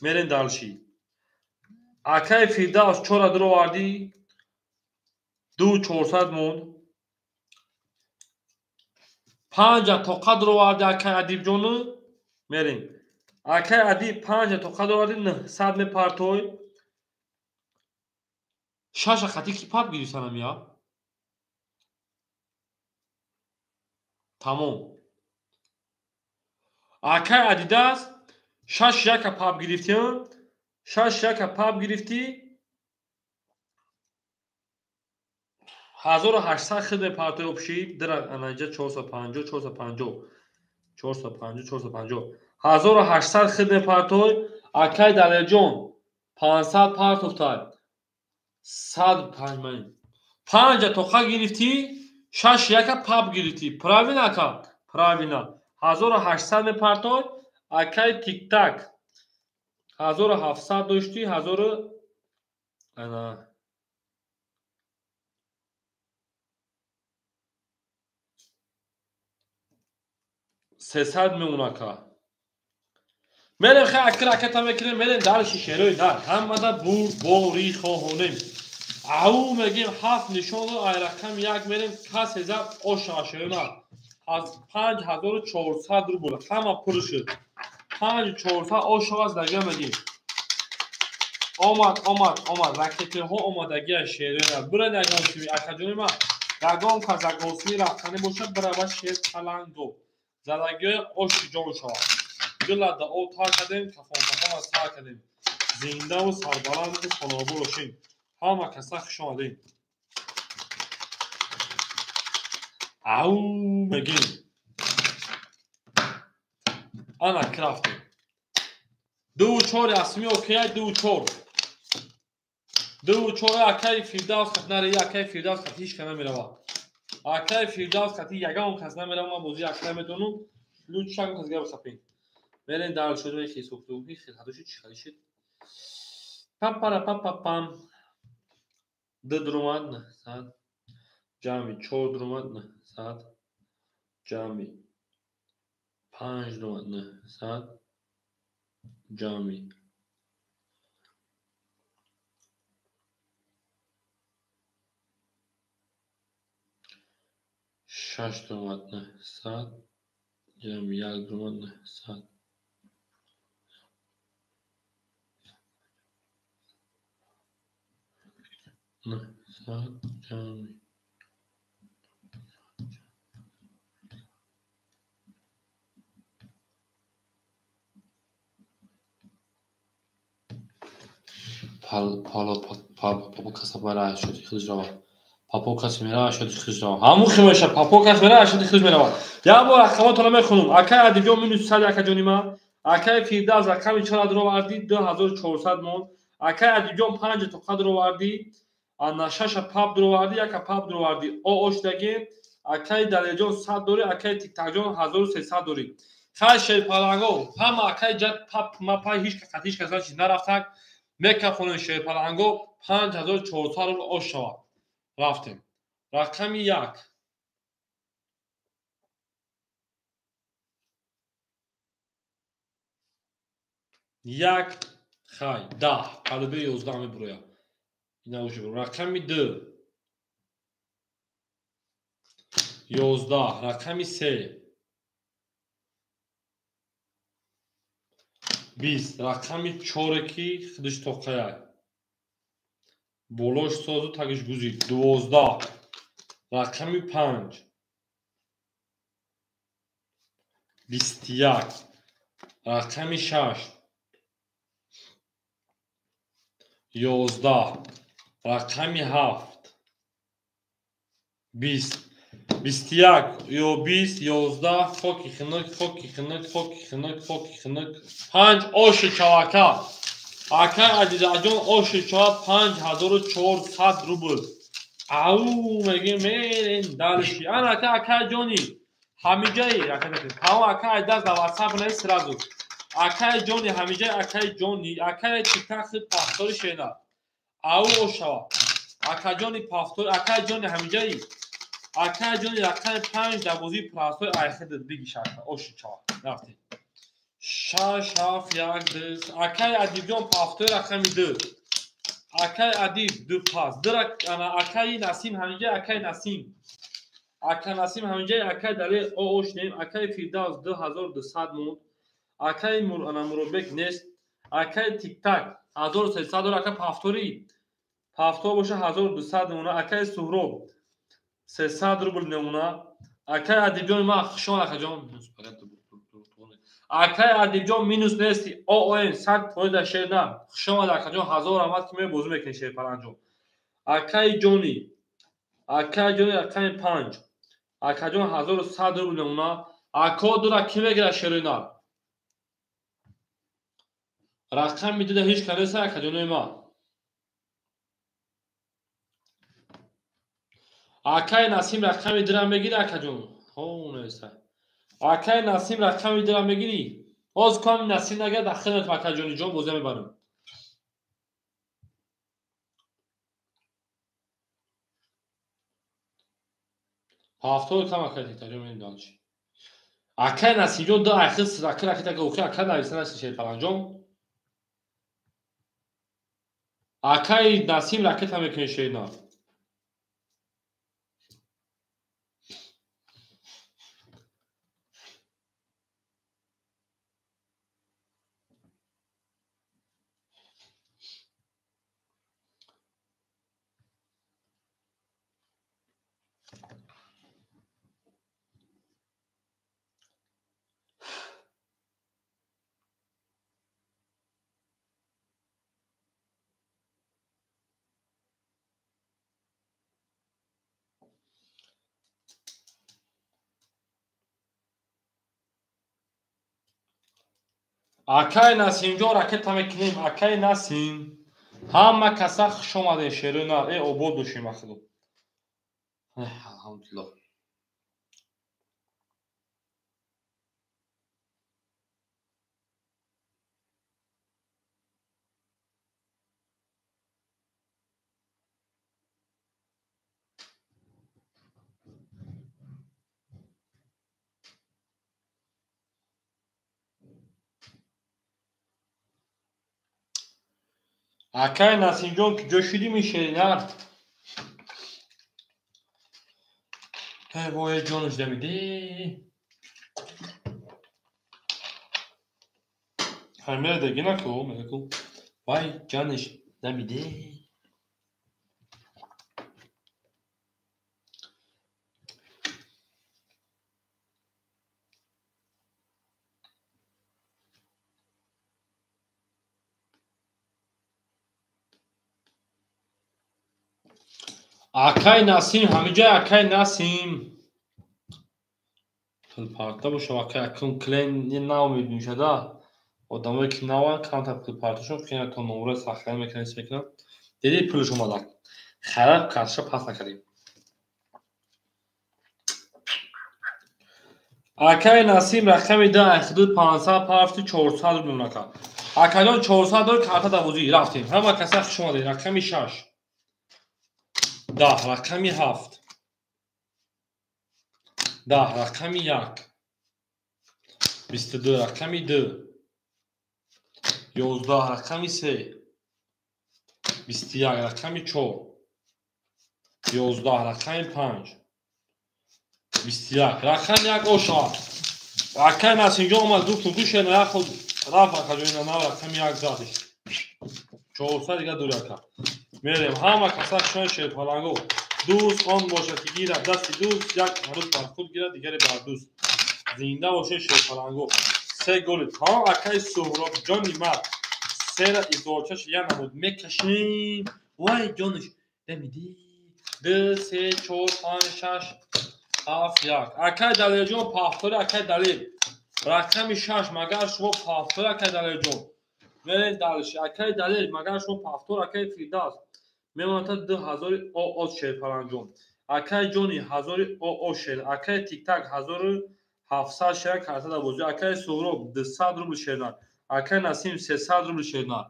Мерем далши. Акаи Фирдавс 4 дур оварди 2400 монд. 5 тоқа дур оварди акаи Адибҷону мерем. Акаи Адиб 5 тоқа дур оварди 900 мепартой. 6 хати ки пап гирифтанам я? Тамом. Акаи Адидас 6 яка пап гирифтиам. 6 яка пап гирифтӣ. 1800 хид мепартои обши. Дира анаҷа 450 450 450 450 1800 хид мепартой. Акаи Далерҷон 500 партофтай. 105 ман. 5 тоқа гирифтӣ. Шаш яка пап гирифтӣ. Правильно ака? Правильно. 1800 мепартой. Акай тик-так. 1700 доштӣ, 1000 ана 300 мемон ака. Мерем хай акр ракета мекунем, мерем дарши шерои дар. Ҳамада бурборӣ хоҳонем. Ау мегем ҳафт нишону ай рақам як мерем касе зад ошава шерона. Аз 5400 рубл ҳама пур шуд. 5400 ошава задагиа мегем. Омад, омад, омад. Ракетаҳо омадагиа шерона. Бирен ягон сими акаҷони ман. Ягон кас ягон сими рафтанӣ бошад, бирава шер паланго. Задагиҳои оши ҷон шавад. Дилада об тар кардем, кафон кафон аз сар кардем. Зиндаву сарбаланду хонобод бошем. Ҳама каса хуш омадем. Ау мегем. Ана рафтем. 2-4 асми окей, 2-4. 2-4 акай Фирдавс хат наре, акай Фирдавс хат ҳеч кас намеравад. Акай Фирдавс хати ягон кас намеравад, ман бозӣ акай метавонам. Лучше ягон кас гап хапем. Мерем дар шуд хисофту, хел хадуши чи халишид. Папара папа пам. Ду дурумад 900. Ҷамъи чор дурумад 900. Ҷамъи панҷ дурумад 900. Ҷамъи шаш дурумад 900. Ҷамъи як дурумад 900. 900 ҷамъи папо каса мера ашёди худаш равад. Папо каси мера ашёди худаш равад. Ҳамун хел мешавад. Папо кас мера ашёди худаш меравад. Як бор рақамотонро мехонам. Акай Адибҷон минус 100 акаҷони ман. Акай Фирдавс рақами чора дуровардӣ 2400 мон. Акай Адибҷон панҷ тоқа дуровардӣ. Ана шаша пап дуровардӣ, яка пап дуровардӣ. О шудагем. Акай Далерҷон 100 дорӣ, акай Тиктакҷон 1300 дорӣ. Хай шерпаланго, ҳама акай ҷад пап мапа ҳеч кас ҳеч кас чиз нарафтак. Мекафонем шерпаланго 5400 рубл ош шавад. Рафтем. Рақами як. Як хай 10 қалиби 11 мебурояд. Ина уж рақами ду. 11 рақами се. 20 рақами чоре ки худаш тоқаяй. Болош созу тагиш гузид. 12 рақами панҷ. 21 рақами шаш. 11 рақами ҳафт. 20 21 ё 20 11 хоки хинак хоки хинак хоки хинак хоки хинак панҷ оши чавака. Акай Адилаҷон оши чава 5400 рубл. Ау мегем мерем дальше. Ана ака акай ҷони ҳамиҷаи ака тамом акай даст дар WhatsApp не сразу. Акай ҷони ҳамиҷаи акай ҷони акай тиктак пафтори шена. Ау ошава. Акаҷони пафтор акай ҷони ҳамиҷаи акай ҷони рақами панҷ дар бозии простой айхедат бигиш ака оши чава. Рафтем. Шаш ҳафт як ду. Акай Адибҷон пафтори рақами ду. Акай Адиб ду пас. Ду акаи Насим ҳамиҷаи акай Насим. Ака Насим ҳамиҷаи акай Далер о ошнем. Акай Фирдавс 2200 монд. Акай Муродбек нест. Акай Тиктак 1300 дор. Ака пафтори пафтор боша 1200 мемона. Акай Суҳроб 300 рубл мемона. Акай Адибҷон ман хушон акаҷон. Акай Адибҷон минус нести. ООН 100% дар шер на. Хуш омад акаҷон, ҳазор раҳмат ки мебозӣ мекунӣ шерпаланҷон. Акай ҷони акай ҷони рақами панҷ. Акаҷон 1100 рубл мемона. Ако дура кӣ мегирад шерои нар? Рақами дуда ҳеч кас нест акаҷонои ман. Акай Насим рақами дира мегири, акаҷон? Ҳо, неста. Акай Насим рақами дира мегири? Ҳоз ками Насим нагирад, ахират акаҷони ҷон бозия мебарам. Ҳафтор кам акай тиктаҷон мерим дальше. Акай Насимҷон ду ахир сираки ракета охир ака нависа наси Шерпаланҷон. Акай Насим ракета мекунӣ шерна. Акай Насимҷон ракета мекунем. Акай Насим. Ҳама каса хуш омадем шерои нар. Э, обод бошем ахло. Алҳамдулиллоҳ. Акай Насимҷон ки ҷо шудӣ мешери нар? Эй вой, ҷонаш дамидӣ. Ҳай мерадаги наку, мераку. Вай ҷонаш дамидӣ. Акай Насим, ҳамиҷа акай Насим. Пулпарта бошам, акай акун клен нав мебиншада. Одамое ки наванд, камтар пулпарташон қина то номра сахран мекунанд, ис мекунанд. Диди пулш омада. Хайрат карташа пас накардем. Акай Насим рақами 2 ҳудуд 500 парафти 400 рубл нака. Акаҷон 400 дор карта давозӣ рафтем. Ҳама каса хуш омадед. Рақами 6. 10 рақами 7. 10 рақами 1. 22 рақами 2. 11 рақами 3. 21 рақами 4. 11 рақами 5. 21 рақами 1 оша. Акай Насимҷон омад гуфтум гӯшена як худ рафт акаҷон нав рақами 1 задиш. 400 дига дур ака. Мерем ҳама каса шон Шерпаланго. Дӯст он бошад ки гирад дасти дӯст, як ҳарӯз бар худ гирад, дигаре бар дӯст. Зинда бошед Шерпаланго. Се голи тамом акай Суҳроб ҷони ман. Сера изорчаш я намуд мекашем. Вай ҷонаш дамидӣ. 2 3 4 5 6 7 1. Акай Далерҷон пафтори акай Далер. Рақами 6 магар шумо пафтори акай Далерҷон. Мерем дальше. Акай Далер магар шумо пафтор акай Фирдавс. Мемонад 2000 ОО Шерпаланҷон. Акай Ҷони 1000 ОО шер. Акай Тиктак 1700 шер карта давозӣ. Акай Суҳроб 200 рубл шернар. Акай Насим 300 рубл шернар.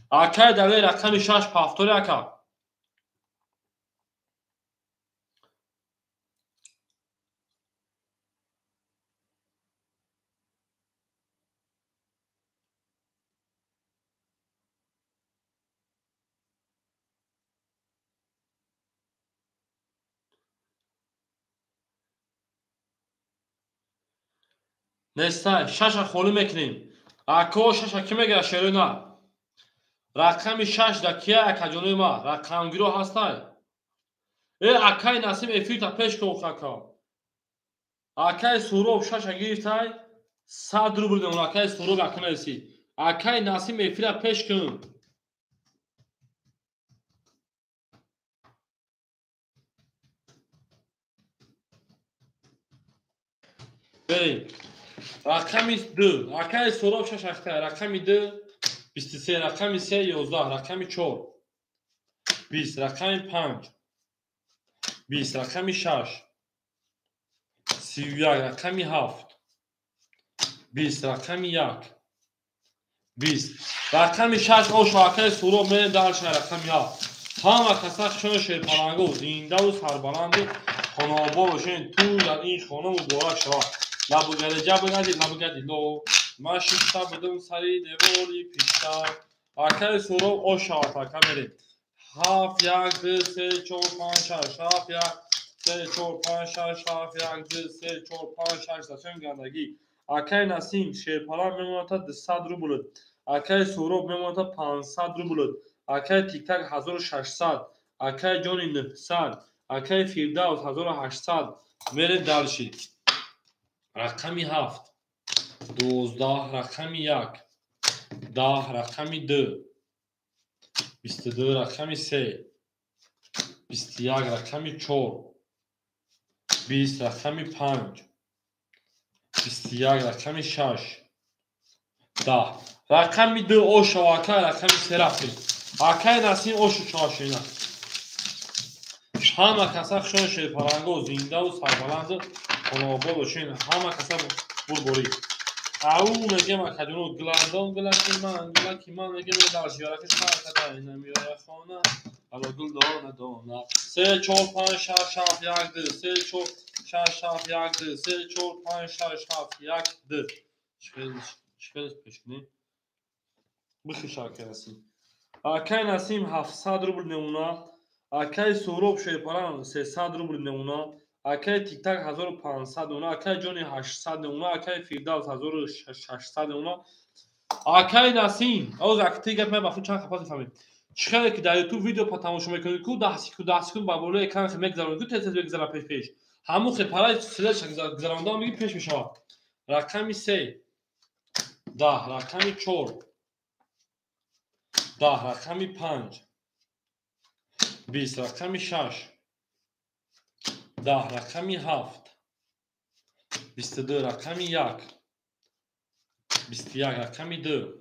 Акай Далер рақами 6 пафтори ака. Нестай, шаша холӣ мекунем. Ако шаша ки мегирад шерои на? Рақами 6 да кия акаҷонои ма? Рақамгиро ҳастай? Э, акай Насим эфирта пеш кун ака. Акай Суҳроб шаша гирифтай, 100 рубл мемон акай Суҳроб акнаси. Акай Насим эфира пеш кун. Берем. Рақами 2. Акай Суҳроб 6 ахтай. Рақами 2 23, рақами 3 11, рақами 4 20, рақами 5 20 рақами 6, 31 рақами 7, 20 рақами 1, 20 рақами 6. Ошу акаи Суроб мерем дальше рақами 7. Ҳама каса хушони шерпаланго, зиндаву сарбаланду хонаобод бошен. Тӯй дар ин хона муборак шавад. Лабугареҷа бигади, лабугади ло. Ман шишта будум сари девори пишта. Акаи Суроб ош шавад, ака мерем. 7 1 2 3 4 5 6, 7 1 3 4 5 6, 7 1 2 3 4 5 6. Дастён гандагӣ. Акаи Насим шерпаланг мемонад 200 рубл. Акаи Суроб мемонад 500 рубл. Акаи Тиктак 1600, акаи Ҷони 900, акаи Фирдавс 1800. Мерем дальше. Рақами 7, 12 рақами 1, 10 рақами 2, 22 рақами 3, 21 рақами 4, 20 рақами 5, 21 рақами 6, 10 рақами 2. Ошава акай рақами 3 рафтем. Акай Насим ошу чошина. Ҳама каса хушони шерпаланго, зиндаву сарбаланду хонаобод бошен. Ҳама каса бурборӣ. Ау мегем акаҷоно гуландон гулаки ман, гулаки ман мегем дальше яракиш ҳараката намеоя хона. Ало гул дона дона. 3 4 5 6 7 1 2, 3 4 6 7 1 2, 3 4 5 6 7 1 2. Чӣ пеш кунем? Бихиш акай Насим. Акай Насим 700 рубл мемона. Акай Суроб шерпаланг 300 рубл мемона. Акай Тиктак 1500 мемона. Акай Ҷони 800 мемона. Акай Фирдавс 1600 мемона. Акай Насим, оз акти гап ман бафу чанд хапас мефаҳмед. Чӣ хеле ки дар YouTube видео па тамошо мекунед ку 10 секунд 10 секунд ба болои экран хе мегзаронед ку тез тез мегзара пеш пеш. Ҳамун хе параи слеш гзаронда меги пеш мешавад. Рақами 3, 10 рақами 4, 10 рақами 5, 20 рақами 6, 10 рақами 7, 22 рақами 1, 21 рақами 2,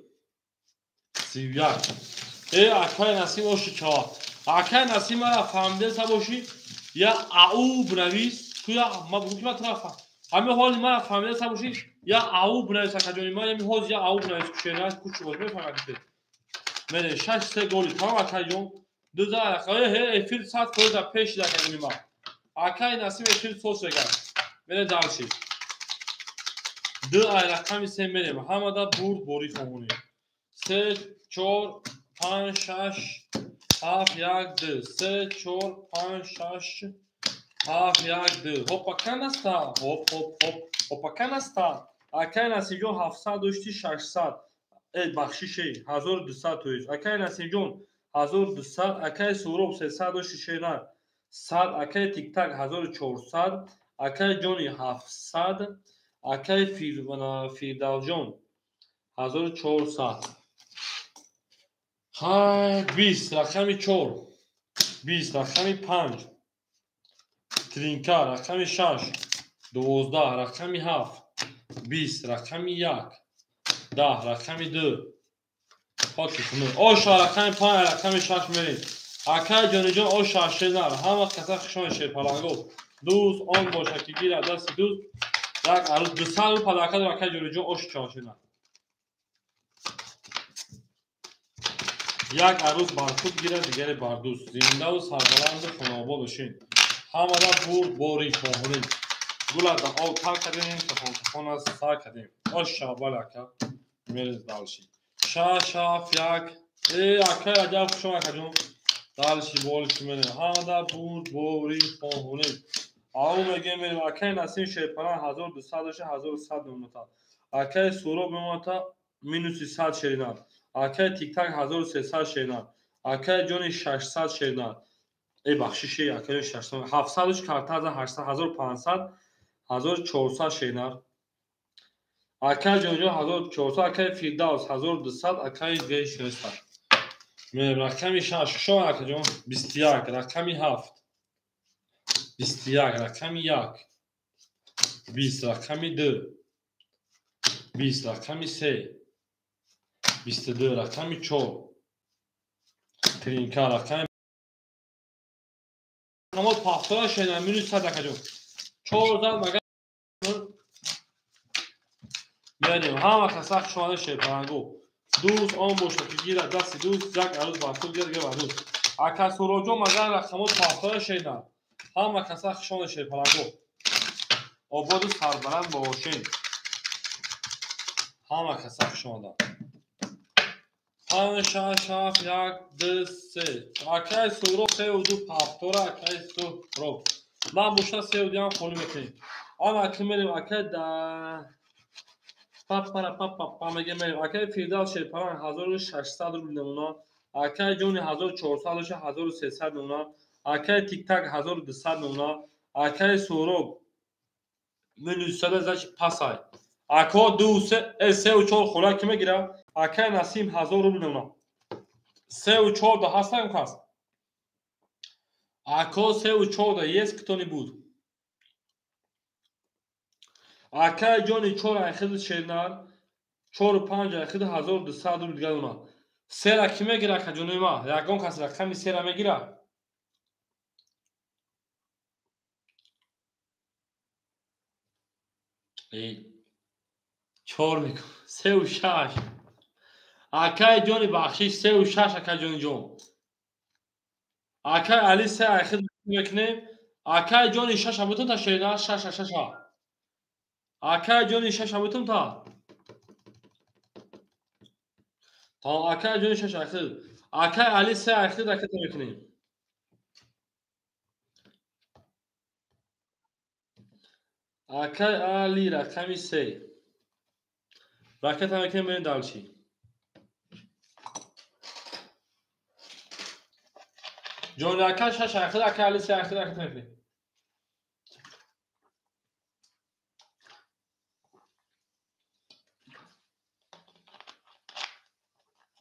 31. Акай Насим оши чава. Акай Насим мара фаҳмидеса бошӣ, я ау бинавис, ку я ма бугу ки ма тура фаҳм. Ҳамин ҳоли мара фаҳмидеса бошӣ, я ау бинавис акаҷони ман, ҳамин ҳози я ау бинавис кушена, кучи бош мефаҳмам ки. Мере 6 3 голи тамом акаҷон. Ду за эфир 100% дар пеш акаҷони ман. Акай Насим эфир сос регар. Мере дальше. Ду ай рақами 3 мерем. Ҳамада бурд борӣ хоҳонем. 3 4 5 6 7 1 2, 3 4 5 6 7 1 2. Хопа канаста. Хоп хоп хоп. Хопа канаста. Акай Насимҷон 700 дошти 600. Бахшише 1200 тоист. Акай Насимҷон 1200, акай Суроб 300 дошти шена 100, акай Тиктак 1400, акай Ҷони 700, акай Фирдавсҷон 1400. Ҳай 20 рақами 4, 20 рақами 5, Тринка рақами 6, 12 рақами 7, 20 рақами 1, 10 рақами 2. Хоки хунук. Оша рақами 5, рақами 6 мерем. Акай Ҷониҷон оша шенар. Ҳама каса хушони шерпаланго. Дӯст он боша ки гирад дасти дӯст. Як арӯз 200 рубл падарка дор акай Ҷониҷон ошу чошенар. Як арӯз бар худ гирад, дигаре бар дӯст. Зиндаву сарбаланду хонаобод бошед. Ҳамада бурд борӣ хоҳонем. Гула да об тар кардем, тахон тахон аз сар кардем. Ош шавбал ака. Мерез дальше. 6 7 1. Акай Раҷаб хушом акаҷон. Дальше болиши мерем. Ҳамада бурд борӣ хоҳонем. Ау мегем мерем. Акай Насим шерпаланг 1200 дошта 1100 мемонад. Акай Суроб мемонад минуси 100 шеринад. Акай Тиктак 1300 шеринад. Акай Ҷони 600 шеринад. Бахшише акай 600 700 картаза 800 1500 1400 шеринад. Акай Ҷониҷон 1400, акай Фирдавс 1200, акай Г600. Мерем рақами 6. Хушом акаҷон 21 рақами 7, 21 рақами 1, 20 рақами 2, 20 рақами 3, 22 рақами 4, Тринка рақами Рақамот пафтора шена минус 100 акаҷон. 4 зад магар мерем. Ҳама каса хушомада шерпалангу. Дӯст он бошад ки гирад дасти дӯст, як арӯз бар худ гирад, дигар бар дӯст. Ака Суроҷон магар рақамот пафтора шена. Ҳама каса хушомада шерпалангу. Ободу сарбаланд бошед. Ҳама каса хушомада. 5, 6, 7, 1, 2, 3. Акай Суҳроб 3 2 пафтора, акай Суҳроб. Ман боша 3 2 ҳам холӣ мекунем. Ана ки мерем акай да папара папа мегем мерем. Акай Фирдавс Шерпаланг 1600 рубл намуна. Акай Ҷони 1400 боша 1300 намуна. Акай Тиктак 1200 намуна. Акай Суҳроб минус 100 значит пасай. Ако 2 3 3 4 хола ки мегира? Акай Насим 1000 рубл намуна. 3 4 да ҳастан кас. Ако 3 4 да есть кто-нибудь? Акай ҷони 4 айхид шернар, 4 5 айхид 1200 рубл дигар намуна. Сера ки мегира ака ҷонои ма? Ягон кас рақами сера мегира? Чор мекун. 3 6. Акай ҷони бахшиш 3 6 акай ҷони ҷон. Акай Али 3 айхид мекунем. Акай ҷони 6 абутун та шерна 6 6 6. Акай ҷони 6 абутун та. Та акай ҷони 6 айхид. Акай Али 3 айхид ракета мекунем. Акай Али рақами 3. Ракета мекунем берем дальше. Ҷони ака 6 айхид, акай Али 3 айхид ракета мекунем.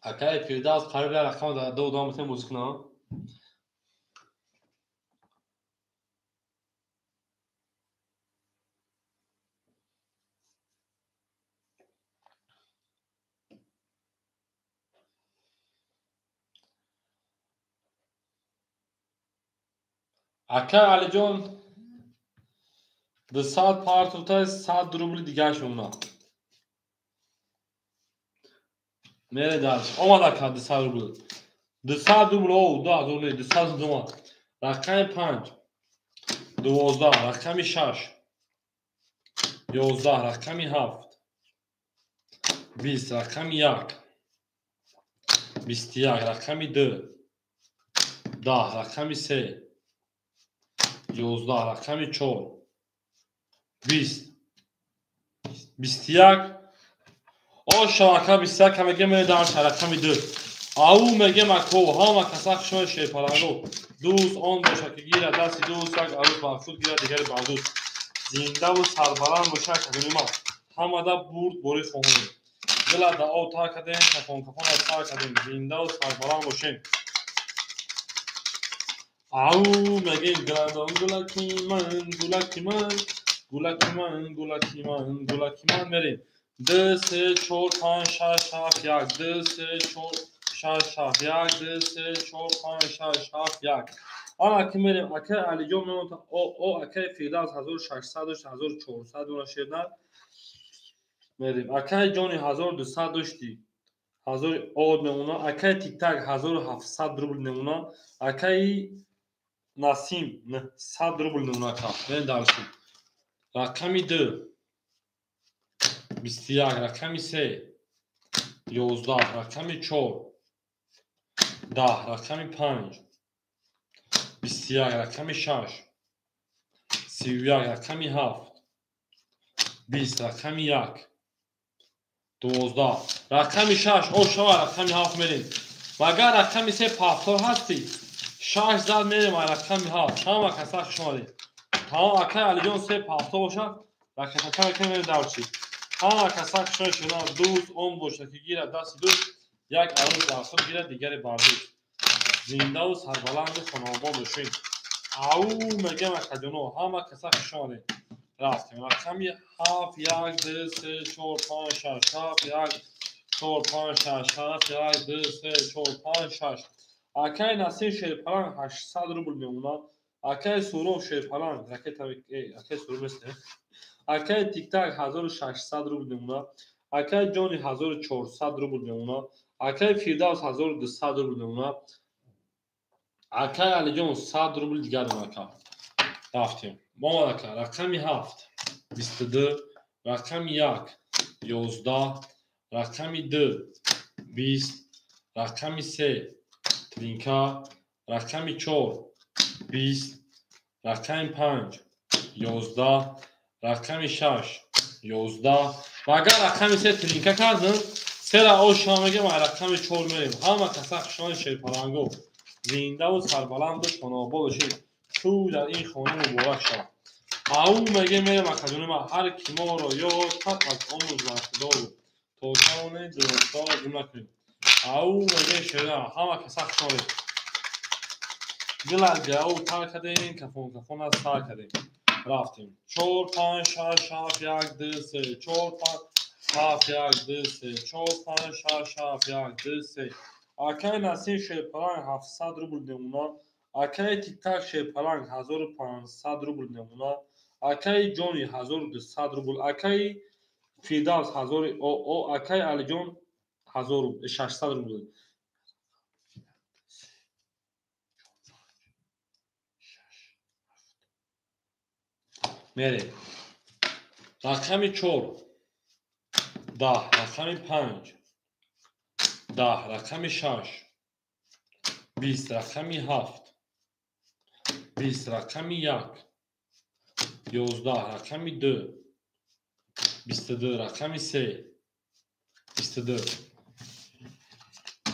Акай Фирдавс қариб як рақам дар ду одам метавонем бозӣ кунам. Акай Алиҷон 200 партовта 100 рубли дигарш мемонад. Мере дальше. Омад ака 200 рубл. 200 рубл, о, 2000 не, 200 рубл омад. Рақами 5 12, рақами 6 11, рақами 7 20, рақами 1 21, рақами 2 10, рақами 3 11, рақами 4 20 21. О шабака 21 мегем мерем рақами 2. Ау мегем ако ҳама каса хушои шерпалангу. Дӯст он бошад ки гирад дасти дӯст, як арӯз бар худ гирад, дигари бар дӯст. Зиндаву сарбаланд бошад акаҷони ман. Ҳамада бурд борӣ хоҳонем. Дила да об тар кардем, кафон кафон аз сар кардем. Зиндаву сарбаланд бошем. Ау мегем гуладон гулаки ман, гулаки ман, гулаки ман, гулаки ман, гулаки ман мерем. 2 3 4 5 6 7 1 2 3 4 6 7 1 2 3 4 5 6 7 1. Ана ки мерем акай Алиҷон мемонад о акай Фирдавс 1600 дошт 1400 дона шернар. Мерем. Акай ҷони 1200 дошти. 1000 од мемона. Акай Тиктак 1700 рубл мемона. Акай Насим 100 рубл мемона ака. Мерем дальше. Рақами 2 21, рақами 3 11, рақами 4 10, рақами 5 21, рақами 6 31, рақами 7 20, рақами 1 12, рақами 6. О шава рақами 7 мерем. Магар рақами 3 пафтор ҳастӣ? 6 зад мерем рақами 7. Ҳама каса хуш омадед. Тамом акай Алиҷон 3 пафтор бошад, ракетака мекунем мерем дарчи. Ҳама каса хушои шудан. Дӯст он бошад ки гирад дасти дӯст, як арӯз бар худ гирад, дигаре бар дӯст. Зиндаву сарбаланду хонаобод бошед. Ау мегем акаҷоно, ҳама каса хуш омадед. Рафтем. Рақами 7 1 2 3 4 5 6 7 1 4 5 6 7 1 2 3 4 5 6. Акай Насир Шерпаланг 800 рубл мемонад. Акаи Суров шерпаланг, акаи Суров нест, акаи Тиктак 1600 рубл мемона, акаи Ҷони 1400 рубл мемона, акаи Фирдавс 1200 рубл мемона, акаи Алиҷон 100 рубл дигар мемона. Ака рафтем. Омад ака. Рақами 7 22, рақами 1 11, рақами 2 20, рақами 3 тринка, рақами 4 20, рақами 5 11, рақами 6 11. Ва агар рақами 3 тринка кардем, сера ошма мегем, рақами 4 мерем. Ҳама каса хушони шерпаланго, зиндаву сарбаланду хонобод бошед. Ту дар ин хона муборак шавад. Ау мегем, мерем акаҷони ман. Ҳар ки моро ёд кард, аз он рӯз бархдор буд, то тавонем дӯстонро гум накунем. Ау мегем, шера ҳама каса хушонед. Дила гау тар кардем, кафон кафон аз сар кардем. Рафтем. 4 5 6 7 1 2 3 4 5 7 1 2 3 4 5 6 7 1 2 3. Акаи Насим шерпаланг 700 рубл мемона, акаи Тиктак шерпаланг 1500 рубл мемона, акаи Ҷони 1200 рубл, акаи Фирдавс 1000 о, акаи Алиҷон 1600 рубл. Мерем. Рақами 4 10, рақами 5 10, рақами 6 20, рақами 7 20, рақами 1 11, рақами 2 22, рақами 3 22.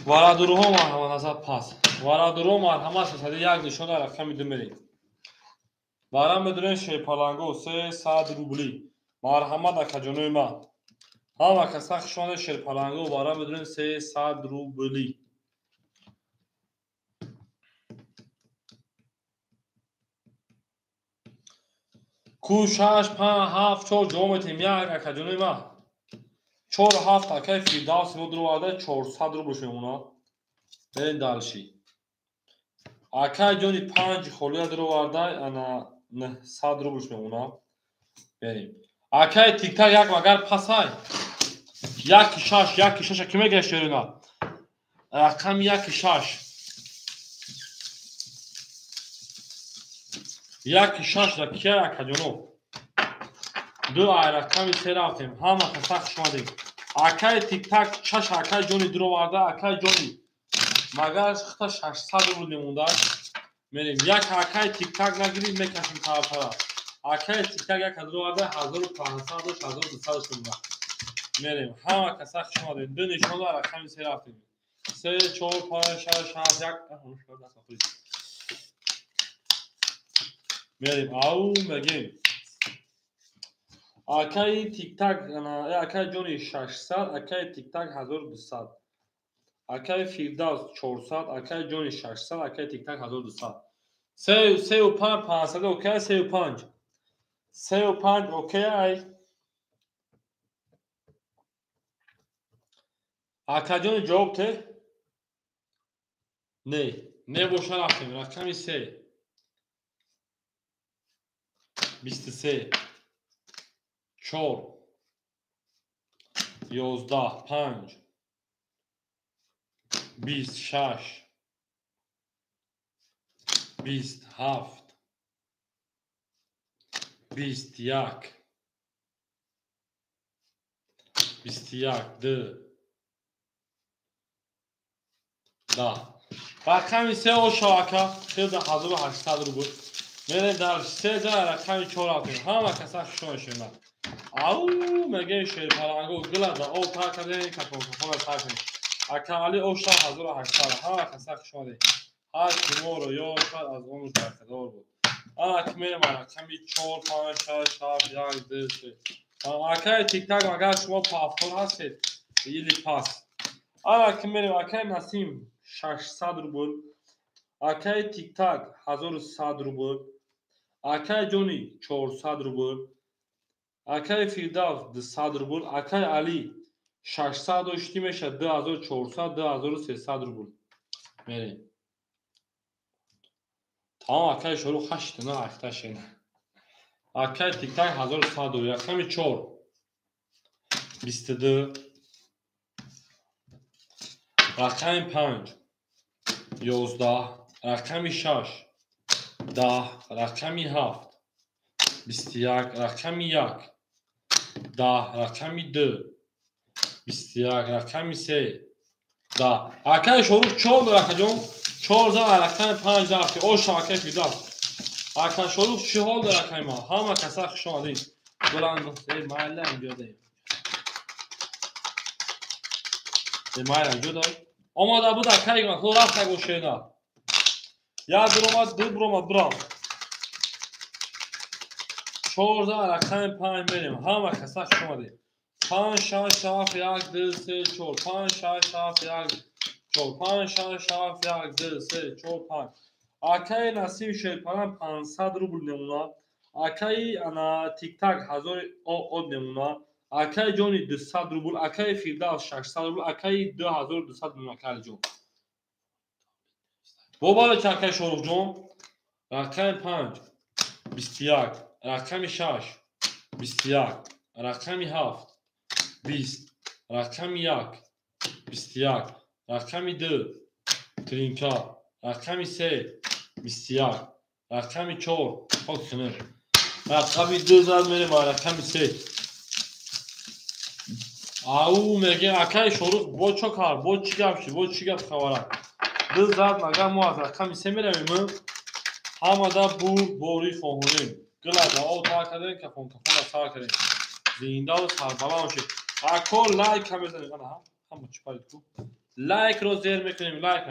Варадурҳо марҳамат, назар пас. Варадурҳо марҳамат, 1 нишона рақами 2 мерем. Барам медонем шерпаланго 300 рубли. Марҳамат акаҷонои ман. Ҳама каса хушоне шерпаланго, барам медонем 300 рубли. Ку 6 5 7 4 ҷо метем як акаҷонои ман. 4 7 акаи Фирдавс мо дуроварда 400 рубл мемонад. Берем дальше. Акаи Ҷони 5 холия дуроварда ана 900 рубл мемонад. Берем. Акаи Тиктак як магар пасай. 1 6 1 6 ки мегӯяд шерина? Рақами 1 6. 1 6 да кия акаҷоно? 2 ай рақами 3 рафтем. Ҳама каса хуш омадем. Акаи Тиктак 6 акаи Ҷони дуроварда, акаи Ҷони магар хата 600 рубл мемонда. Мерем. Як акаи Тиктак нагирим, мекашем тарафтара. Акаи Тиктак як дуроварда 1500 дошт, 1200 мемонда. Мерем. Ҳама каса хуш омадем. 2 нишона рақами 3 рафтем. 3 4 5 6 7 1. Мерем. Ау мегем. Акаи Тиктак, акаи Ҷони 600, акаи Тиктак 1200. Акаи Фирдавс 400, акаи Ҷони 600, акаи Тиктак 1200. 3 5 500 окей, 3 5. 3 5 окей ай. Акаҷони ҷавоб те? Не, не боша рафтем. Рақами 3. 23 4 11 5 26 27 21 21 2 10. Рақами 3 ошо ака, 1800 рубл. Мерем дар 3 рақами 4 рафтем. Ҳама каса хушон шуданд. Ау мегем шерпаланго гилада об тар кардем, кафон кафона тар кардем. Ака Али оша 1800. Ҳама каса хуш омадед. Ҳар ки моро ёд кард, аз он рӯз бархадор буд. Ана ки мерем рақами 4 5 6 7 1 2 3. Акаи Тиктак агар шумо пафтор ҳастед или пас. Ана ки мерем акаи Насим 600 рубл, акаи Тиктак 1100 рубл, акаи Ҷони 400 рубл, акаи Фирдавс 200 рубл, акаи Али 600 доштӣ мешавад 2400, 2300 рубл. Мерем. Тамом акаи Шорух 8 на ахта шена. Акаи Тиктак 1100 доллар. Рақами 4 22, рақами 5 11, рақами 6 10, рақами 7 21, рақами 1 10, рақами 2 21, рақами 3 10. Акаи Шорух 4 дор акаҷон. 4 зан рақами 5 рафти. Оша акаи Фирдавс. Ака Шорух чӣ ҳол дор акаи ма? Ҳама каса хуш омадед. Баланд майла инҷо даем. Майла инҷо дай. Омада буд акаи ма, худо рафт аго шена. Як биромад, ду биромад, бирам. 4 зан рақами 5 мерем. Ҳама каса хуш омадед. 5 6 7 1 2 3 4 5 6 7 1 4 5 6 7 1 2 3 4 5. Акаи Насим Шерпалан 500 рубл намуна. Акаи ана Тиктак 1000 од намуна. Акаи Ҷони 200 рубл, акаи Фирдавс 600 рубл, акаи 2200 намуна акаи Ҷон. Бобара чи акаи Шоруҳҷон? Рақами 5 21, рақами 6 21, рақами 7 20, рақами 1 21, рақами 2 тринка, рақами 3 21, рақами 4 хок хинер. Рақами 2 зад мерем ва рақами 3. Ау мегем акаи Шорух бо чо кар, бо чӣ гап шид, бо чӣ гап хабара. 2 зад магар мо аз рақами 3 меравем. Ҳамада бур борӣ хоҳонем. Гила да об тар кардем, кафон кафона сар кардем. Зиндаву сарбаланд шид. Ако лайк ҳам мезанем. Ана ҳама чӣ парид ку? Лайкро зер мекунем, лайк.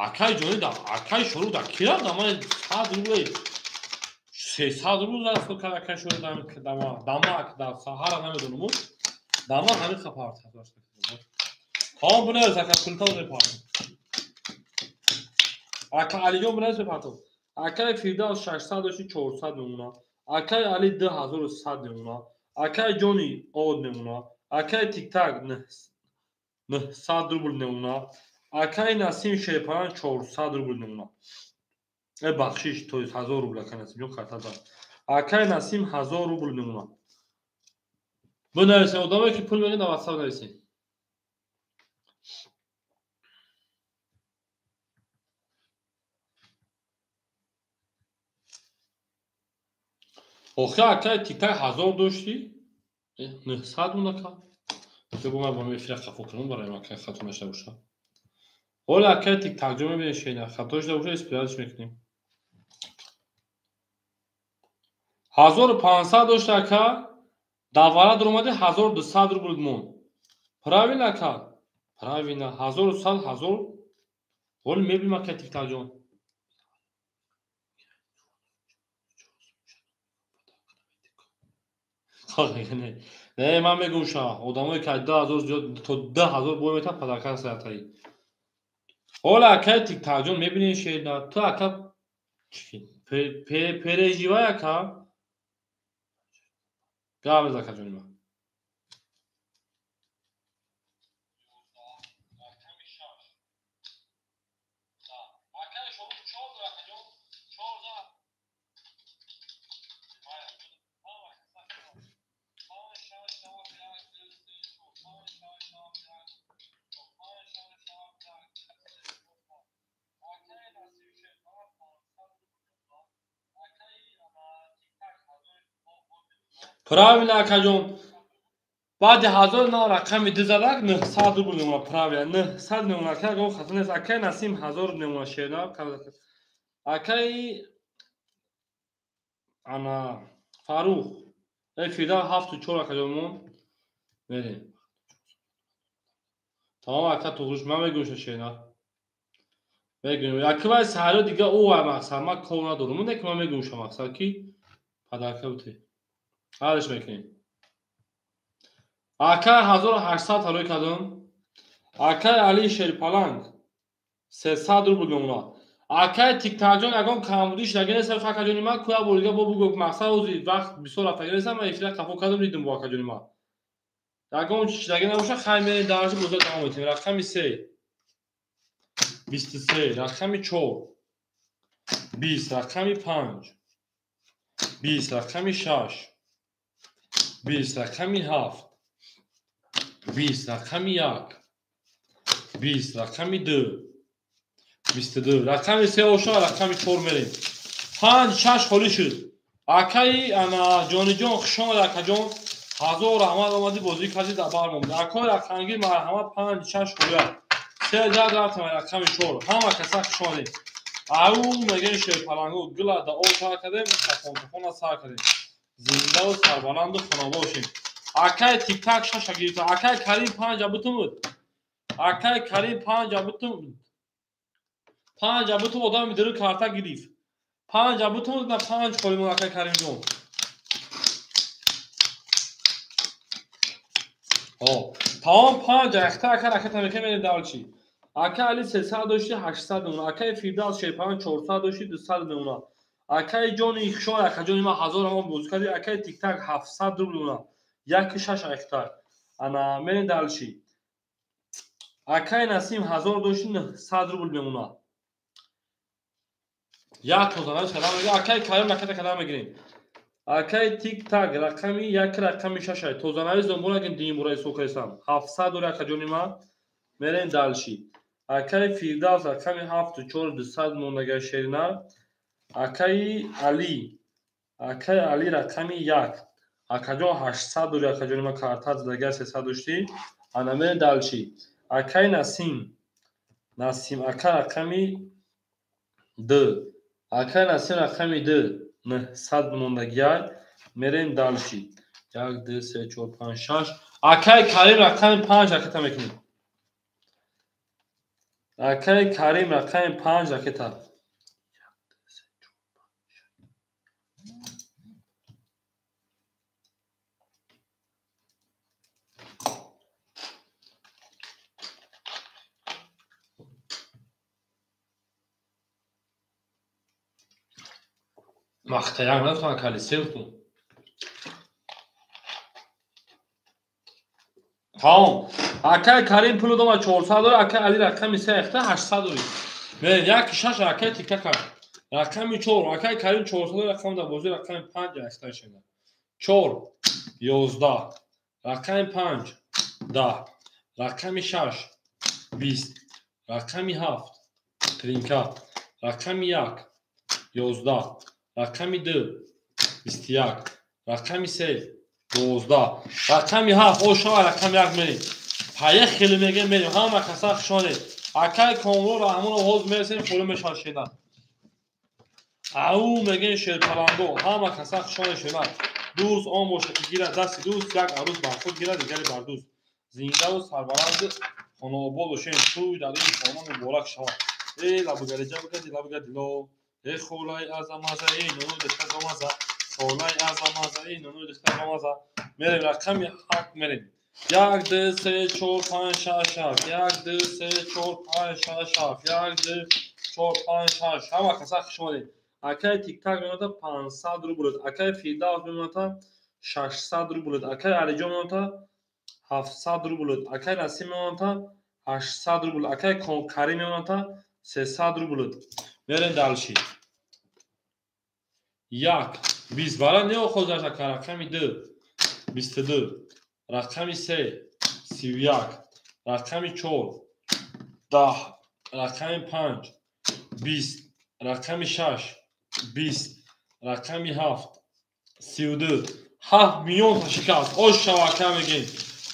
Акаи ҷони да, акаи Шорух да ки рафт? Ман 100 рубл 300 рубл рафт кард акаи Шорух дама, дамак да саҳара намедонам. Дама ҳамин хапарт. Тамом бинавис ака пулта мепартам. Ака Алиҷон бинавис мепартам. Акаи Фирдавс 600 дошти 400 мемона. Акаи Али 2100 мемона. Акаи Ҷони од мемона. Акаи Тиктак 900 рубл мемона. Акаи Насим Шерпалан 400 рубл мемона. Бахшиш, то есть 1000 рубл акаи Насим ҷон карта дад. Акаи Насим 1000 рубл мемона. Бинависем одамое ки пул мегиранд дар WhatsApp нависем. Охи акаи Тиктак 1000 дошти? 900 мона ка. Бигӯ ман бо эфира хафо кунам барои акаи хато нашуда бошад. Ҳоло акаи Тиктак ҷо мебинед шена хато шуда бошад исправить мекунем. 1500 дошт ака, давара дуромади 1200 рубл монд. Правильно ака? Правильно. 1100 1000. Ҳоло мебинем акаи Тиктак ҷон. Не, ман мегӯм ша, одамое ки 2000 зиёд то 10000 бой метавонад падарка саятаи. Ҳоло акаи Тиктакҷон мебинед шена, ту ака переживай ака. Гап мезан акаҷони ман. Правильно акаҷон. Баъди 1000 на рақами 2 задак 900 рубл мемона. Правильно 900 мемона. Акаи ягон хато нест. Акаи Насим 1000 мемона шена. Акаи ана Фарух Фирдавс 7 4 акаҷонмон мерем. Тамом ака туғруш ман мегӯм шена. Мегӯем. Яки вай саҳаро дига ӯ вай мақсад ман кор надорам. Не ки ман мегӯм ша мақсад ки падарка бутӣ. Ҳалш мекунем. Акаи 1800 ҳарой кардам. Акаи Али Шерпаланг 300 рубл мемона. Акаи Тиктакҷон ягон камбудӣ шудаги нест акаҷони ман ку як бор дига бо бугӯ мақсад ҳозир вақт бисёр рафтаги нест ман эфира қафо кардам дидам бо акаҷони ман. Ягон чиз шудаги набошад хай мерем дарси бозор давом метиҳем. Рақами 3 23, рақами 4, 20, рақами 5, 20, рақами 6, 20, рақами 7, 20, рақами 1, 20, рақами 2, 22, рақами 3 оша, рақами 4 мерем. 5, 6 холӣ шуд. Акаи ана Ҷониҷон, хуш омад акаҷон. Ҳазор раҳмат, омадӣ бозӣ кардӣ, дар бар мондӣ. Акои рақамгир марҳамат, 5, 6 холӣ аст. 3 ҷад рафтем рақами 4. Ҳама каса хуш омадем. Ау мегӯем шерпалангу гула да об сар кардем, тафон-тафона сар кардем. Зиндаву сарбаланду хонобод бошем. Акаи Тиктак 6 гирифта. Акаи Карим 5 бутум. Акаи Карим 5 бутум. 5 бутум одами диру карта гирифт. 5 бутум на 5 холӣ мон акаи Каримҷон. Тамом 5 ахта ака ракета мекунем, мерем давлчи. Ака Али 300 дошти 800 мемона. Акаи Фирдавс Шерпалан 400 дошти 200 мемона. Акаи Ҷони Хушон, акаҷони ман 1000 ҳамон бозӣ кардӣ. Акаи Тиктак 700 рубл мемона. 1 6 ахта. Ана мерем дальше. Акаи Насим 1000 дошти 900 рубл мемона. Як тозанаш кадам мегирем. Акаи Карим ракета кадам мегирем. Акаи Тиктак рақами 1 рақами 6 ай. Тозанавис донбол агин дин бураи сокайсам. 700 дори акаҷони ман. Мерем дальше. Акаи Фирдавс рақами 7 4 200 мондага шерина. Акаи Али. Акаи Али рақами 1. Акаҷон 800 дори акаҷони ман карта задага 300 дошти. Ана мерем дальше. Акаи Насим. Насим ака рақами 2. Акаи Насим рақами 2. 900 мондагиай. Мерем дальше. 1 2 3 4 5 6. Акаи Карим рақами 5 ракета мекунем. Акаи Карим рақами 5 ракета. Махта як нафтан кали селфу. Тамом. Акаи Карим пулу дома 400 дори, акаи Али рақами 3 ахта 800 дори. Мерем 1 6 акаи Тиктак. Рақами 4, акаи Карим 400 дори, рақам дар бозӣ рақами 5 ахта шуда. 4 11, рақами 5 10, рақами 6 20, рақами 7 тринка, рақами 1 11, рақами 2 21, рақами 3 12, рақами 7 ошава, рақами 1 мерем. Пая хеле мегем мерем. Ҳама каса хушонед. Акаи Комрон Раҳмонов ҳозир мерасем, холӣ мешавад шена. Ау мегем шерпаланго. Ҳама каса хушонед шена. Дӯст он бошад ки гирад дасти дӯст, як арӯз бар худ гирад, дигаре бар дӯст. Зиндаву сарбаланд хонаобод бошем. Тӯй дар ин хона муборак шавад. Э лабугариҷа бугади лабугадило. Э холаи азамаза, э нуну дихта гомаза. Холаи азамаза, э нуну дихта гомаза. Мерем рақами 8 мерем. 1 2 3 4 5 6 7. 1 2 3 4 5 6 7. 1 2 4 5 6. Ҳама каса хуш омадед. Акаи Тиктак мемонад 500 рубл. Акаи Фирдавс мемонад 600 рубл. Акаи Алиҷон мемонад 700 рубл. Акаи Насим мемонад 800 рубл. Акаи Карим мемонад 300 рубл. Мерем дальше. 1 20 бара неохозаш ака рақами 2 22, рақами 3 31, рақами 4 10, рақами 5 20, рақами 6 20, рақами 7 32. 7 миллион та шикаст. Ош шава ака мегем.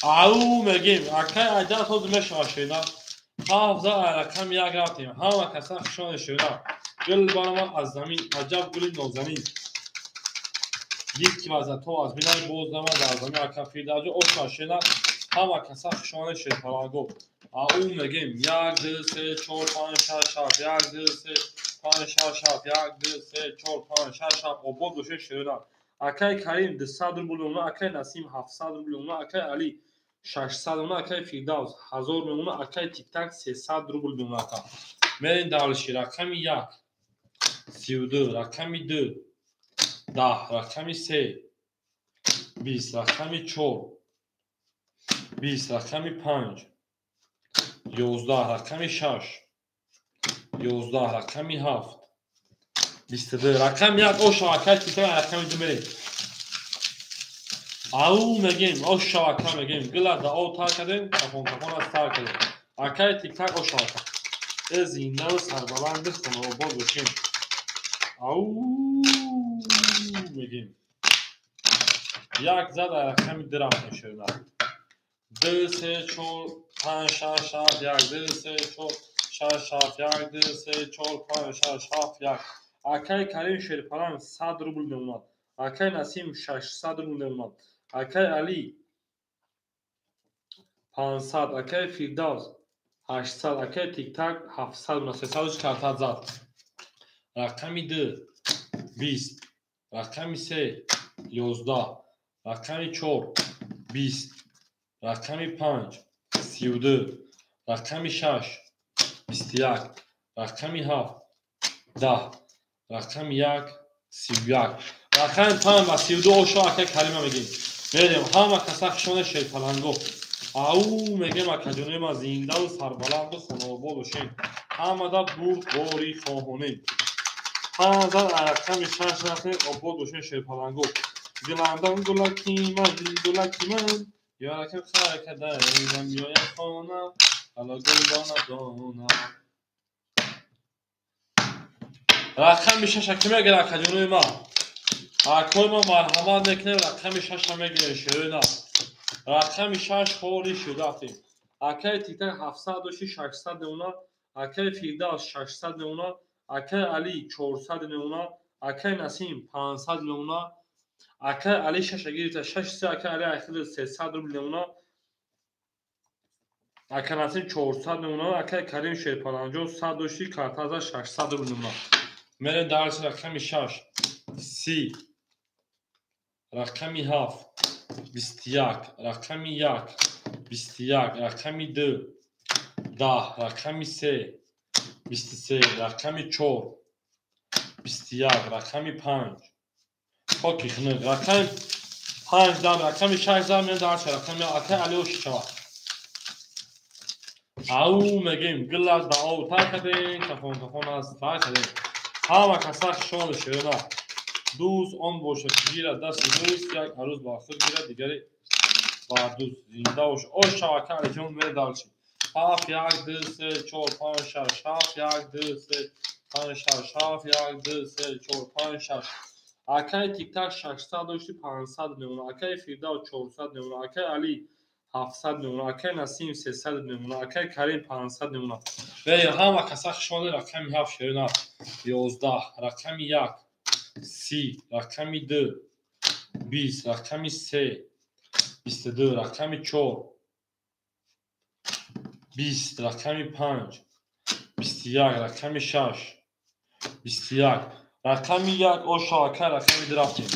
Ау мегем. Акаи айдар ҳозир мешава шена. 7 за рақами 1 рафтем. Ҳама каса хушонед шена. Гул баромад аз замин, аҷаб гули нозанин. Дид ки вазато аз бинай боз намад аз замин ака Фирдавсҷон ош шена. Ҳама каса хушонед шерпаланго. Ау мегем 1 2 3 4 5 6 7. 1 2 3 5 6 7. 1 2 3 4 5 6 7. Обод бошед шена. Акаи Карим 200 рубл мемона, акаи Насим 700 рубл мемона, акаи Али 600 мемона, акаи Фирдавс 1000 мемона, акаи Тиктак 300 рубл мемона ака. Мерем дальше. Рақами 1 32, рақами 2 10, рақами 3 20, рақами 4 20, рақами 5 11, рақами 6 11, рақами 7, 22, рақами 1. Оша акай тита, рақами 2 мерем. Ау мегем, оша ака мегем. Гила да о тар кардем, кафон кафон аз тар кардем. Акай тиктак, оша ака. Э зиндаву сарбаланди хонаобод бошем. Ау мегем. Як зад рақами 2 рафтем шерина. 2, 3, 4, 5, 6, 7, 1, 2, 3, 4, 6, 7, 1, 2, 3, 4, 5, 6, 7, 1. Акай Карим Шерпаланг 100 рубл мемонад. Акай Насим 600 рубл мемонад. Акай Али 500, акай Фирдавс 800, акай Тиктак 700 мемонад. 300 карта зад. Рақами 2, 20, рақами 3, 11, рақами 4, 20, рақами 5, 32, рақами 6, 21, рақами 7, 10, рақами 1, 31. Рақами 5 ва 32 ошо акай Карима мегем. Мерем ҳама каса хушона шерпаланго. Ау мегем акаҷонои ма, зиндаву сарбаланду хонаобод бошем. Ҳамада бурдборӣ хоҳонем. Панҷ зад рақами 6 рафтем, обод бошем шерпаланго. Гуландам гулаки ман, гулаки ман, ёракам харакадаям ёям хона, ало гул дона дона. Рақами 6 ки мегирад акаҷонои ма? Акои ма марҳамат мекунем, рақами 6 мегирем шерина. Рақами 6 холӣ шуда рафтем. Акаи Тиктак 700 дошти, 600 мемонад. Акаи Фирдавс 600 мемонад. Акаи Али 400 мемонад. Акаи Насим 500 мемонад. Акаи Али 6 гирифта, 6 3, акаи Али айхиди 300 рубл мемонад. Акаи Насим 400 мемонад. Акаи Карим Шерпаланҷон 100 дошти, картаза 600 рубл мемонад. Мерем дарси рақами 6, 30, рақами 7, 21, рақами 1, 21, рақами 2, 10, рақами 3, 23, рақами 4, 21, рақами 5. Хоки хунук. Рақами 5 дам, рақами 6 дам, мерем дарси рақами акаи Али оши шавад. Ау мегем, гила да ов тар кардем, кафон кафон аз тар кардем. Ҳама каса хушомаду шерина. Дӯст он бошад, ки гирад дасти дӯст, як арӯз ба худ гирад, дигаре ба дӯст. Зинда бош. Ош шава ака Алиҷон, мере дарчи. 7, 1, 2, 3, 4, 5, 6, 7, 1, 2, 3, 5, 6, 7, 1, 2, 3, 4, 5, 6. Акаи Тиктак 600 дошти, 500 мемонад. Акаи Фирдавс 400 мемонад. Акаи Али 700 мемонад. Акаи Насим 300 мемонад. Акаи Карим 500 мемонад. Берем ҳама каса хушомадед, рақами 7 шерина. 11, рақами 1, 30, рақами 2, 20, рақами 3, 22, рақами 4, 20, рақами 5, 21, рақами 6, 21, рақами 1. Оша ака, рақами 2 рафтем.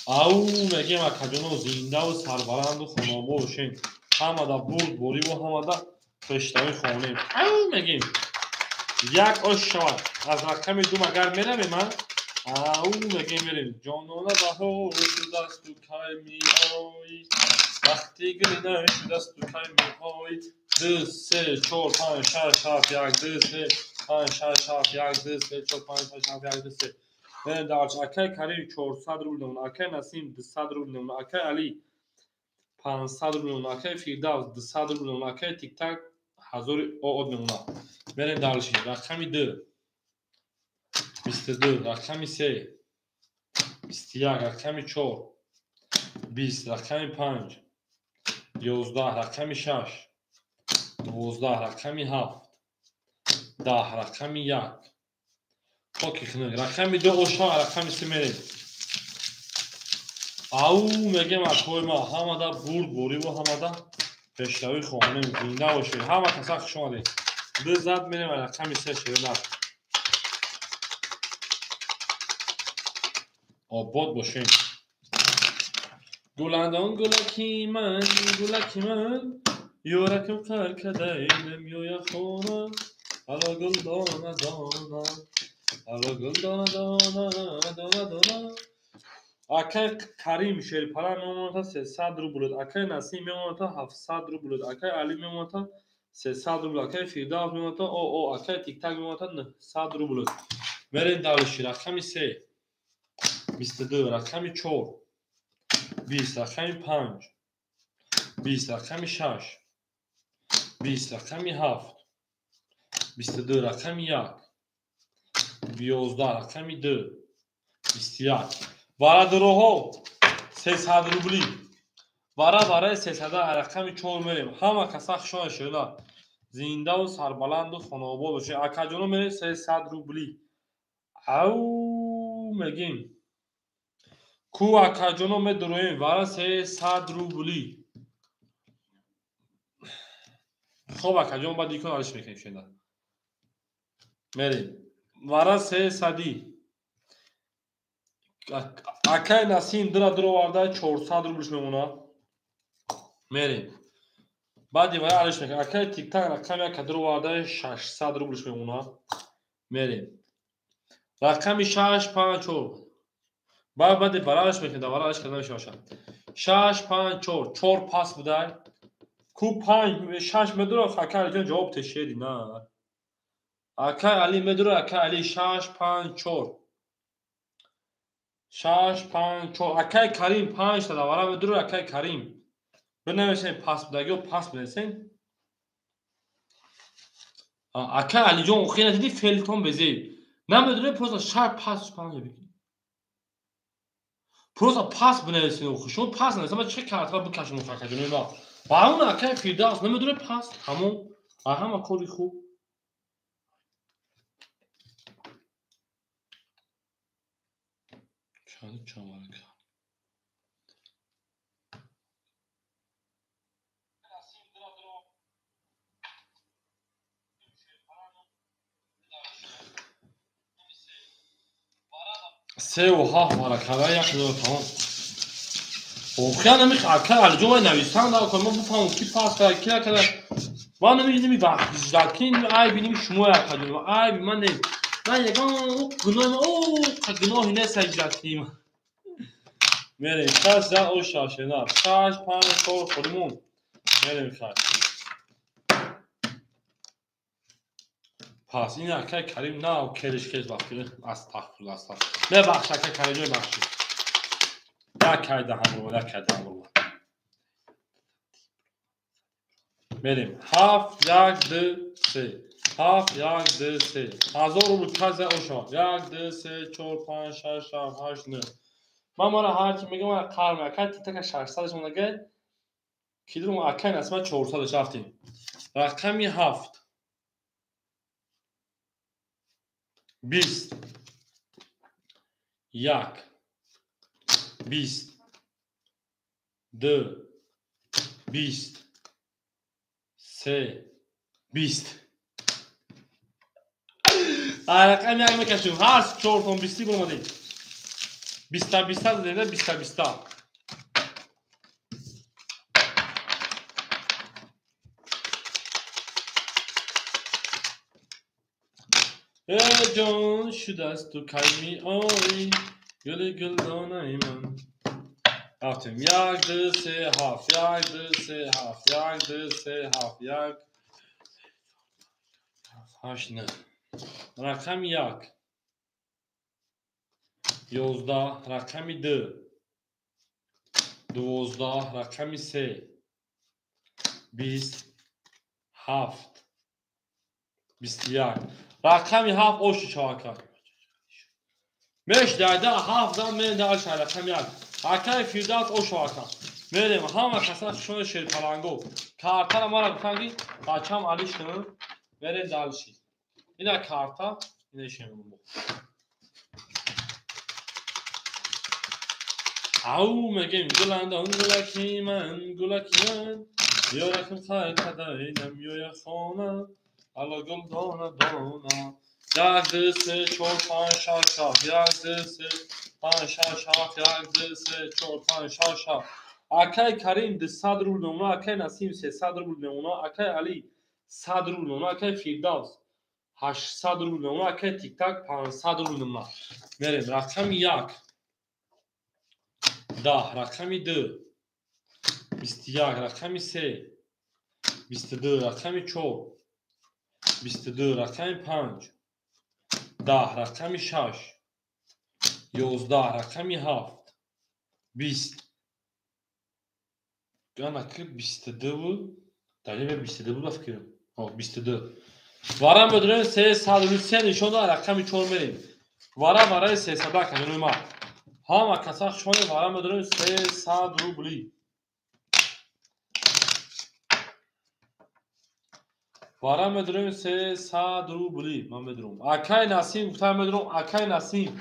Ау мегем акаҷоно, зиндаву сарбаланду хонаобод бошем. Ҳамада бурдбориву ҳамада пешравӣ хоҳонем. Ау мегем. Як ош шавад. Аз рақами 2 магар меравем, а? Ау мегем, мерем. Ҷонона баҳор шудасту кай меоӣ? Вақти гулина шудасту кай меоӣ? 2, 3, 4, 5, 6, 7, 1, 2, 3, 5, 6, 7, 1, 2, 3, 4, 5, 6, 7, 1, 2, 3. Мерем дарч. Акаи Карим 400 рубл мемонад. Акаи Насим 200 рубл мемонад. Акаи Али 500 рубл мемонад. Акаи Фирдавс 200 рубл мемонад. Акаи Тиктак 1000 од мемонад. Мерем дарчи. Рақами 2, 22, рақами 3, 21, рақами 4, 20, рақами 5, 11, рақами 6, 12, рақами 7, 10, рақами 1. Хоки хунук. Рақами 2 оша, рақами 3 мерем. Ау мегем акои ма, ҳамада бурдбориву ҳамада пешравӣ хоҳонем. Зинда бошед. Ҳама каса хуш омадед. 2 зад мерем рақами 3 шерина. Обод бошем. Гуландон гулаки ман, гулаки ман, ёракам қар кадаем ёя хона, ало гул дона дона, ало гул дона дона, дона дона. Акай Карим Шерпалан мемонад 300 рубл, Акай Насим мемонад 700 рубл, Акай Али мемонад 300 рубл. Акай Фирдавс мемонад, о акай Тиктак мемонад 900 рубл. Мерем дальше. Рақами 3 22, рақами 4 20, рақами 5 20, рақами 6 20, рақами 7 22, рақами 1 11, рақами 2 21. Варадроҳо 300 рубли. Вара вараи 300 рақами 4 мерем. Ҳама каса хушона шуда. Зиндаву сарбаланду хонаобод бошед. Акаҷоно мерем 300 рубли. Ау мегим. Ку акаҷоно медуроем вара 300 рубли. Хоб акаҷон баъд икон алиш мекунем шеда. Мерем. Вара 300. Акай Насим дира дуроварда 400 рублш мемонад. Мерем. Баъди вара алиш мекунем. Акай Тиктак рақами яка дуроварда 600 рублш мемонад. Мерем. Рақами 6 5 4. Баъди вара алиш мекунем. Вара алиш карда мешавад. 6 5 4. 4 пас будай. Ку 5 6 медура акай Алиҷон ҷавоб тешери на. Акай Али медура акай Али 6 5 4. 6 5 4. Акай Карим 5 та вара медура акай Карим. Бинависем пас будагиё пас бинависем. Акай Алиҷон охира диди фелтон безеб. Намедуре просто 6 пас 5 бигӣ. Просто пас бинависем охи. Шумо пас нависем, ман чӣ картра бикашам акаҷони ма. Ба он акай Фирдавс намедуре пас, тамом. Ҳама кори хуб. Чанд варака. Се ва ҳафт варака як тамом. Охир нами акай Алиҷон вай нависан да мо бифаҳмем ки пас кард, ки накард. Ман намедонам вақт айби ними шумо акаҷон, айби ман нест. Ман ягон гуноҳи о гуноҳи нест ҳиҷратим. Мерем шаш за о шаш на 6 5 4 худимон. Мерем хай. Пас ин акай Карим на келиш кеш вақт астағфируллоҳ астағфируллоҳ. Мебахш акай Карим ҷон бахши. Як кай даҳам як кай даҳам. Мерем 7 1 2 3 7 1 2 3. 1000 рубл каза ошо. 1 2 3 4 5 6 7 8 9. Ман мара ҳар чи мегам мара қар мекард титака 600 монага. Кидрум акай насма 400 рафтем. Рақами 7 20 1 20 2 20 3 20. Рақами як мекашем. Ҳар чортон 20 буромадем. 20 20 дадем, 20 20. Эй ҷон шудаст ту кай меоӣ гули гулдонаи ман. Рафтем 1 2 3 7 1 2 3 7 1 2 3 7 1 8 9. Рақами 1 11, рақами 2 12, рақами 3 20 7 21. Рақами 7 оши чавака. Меш дайда 7 дан мен дальше рақами 1. Акай Фирдавс ошавака. Мерем ҳама каса хушони шерпаланго. Картара мара гуфтан ки бачам Али шуд. Мерем дальше. Ина карта, ина шемон. Ау мегем гуландон гулаки ман гулаки ман. Ёраким хай кадаинам ёя хона. Ала гул дона дона. 1 2 3 4 5 6 7 1 2 3 5 6 7 1 2 3 4 5 6 7. Акай Карим 200 рубл мемона, акай Насим 300 рубл мемона, акай Али 100 рубл мемона, акай Фирдавс 800 рубл мемона, акай Тиктак 500 рубл мемона. Мерем рақами 1 10, рақами 2 21, рақами 3 22 рақами 4 22 рақами 5 10 рақами 6 11 рақами 7 20 Ана ки 22 буд, дар 22 буд, ба фикрам. 22. Вара медонем 300 рубли, се нишон дорад, рақами 4 мерем. Вара барои 300 акаҷонои ман. Ҳама каса хушомадед, вара медонем 300 рубли. Вара медонем 300 рубли. Ман медонам. Акай Насим гуфтам медонам, акай Насим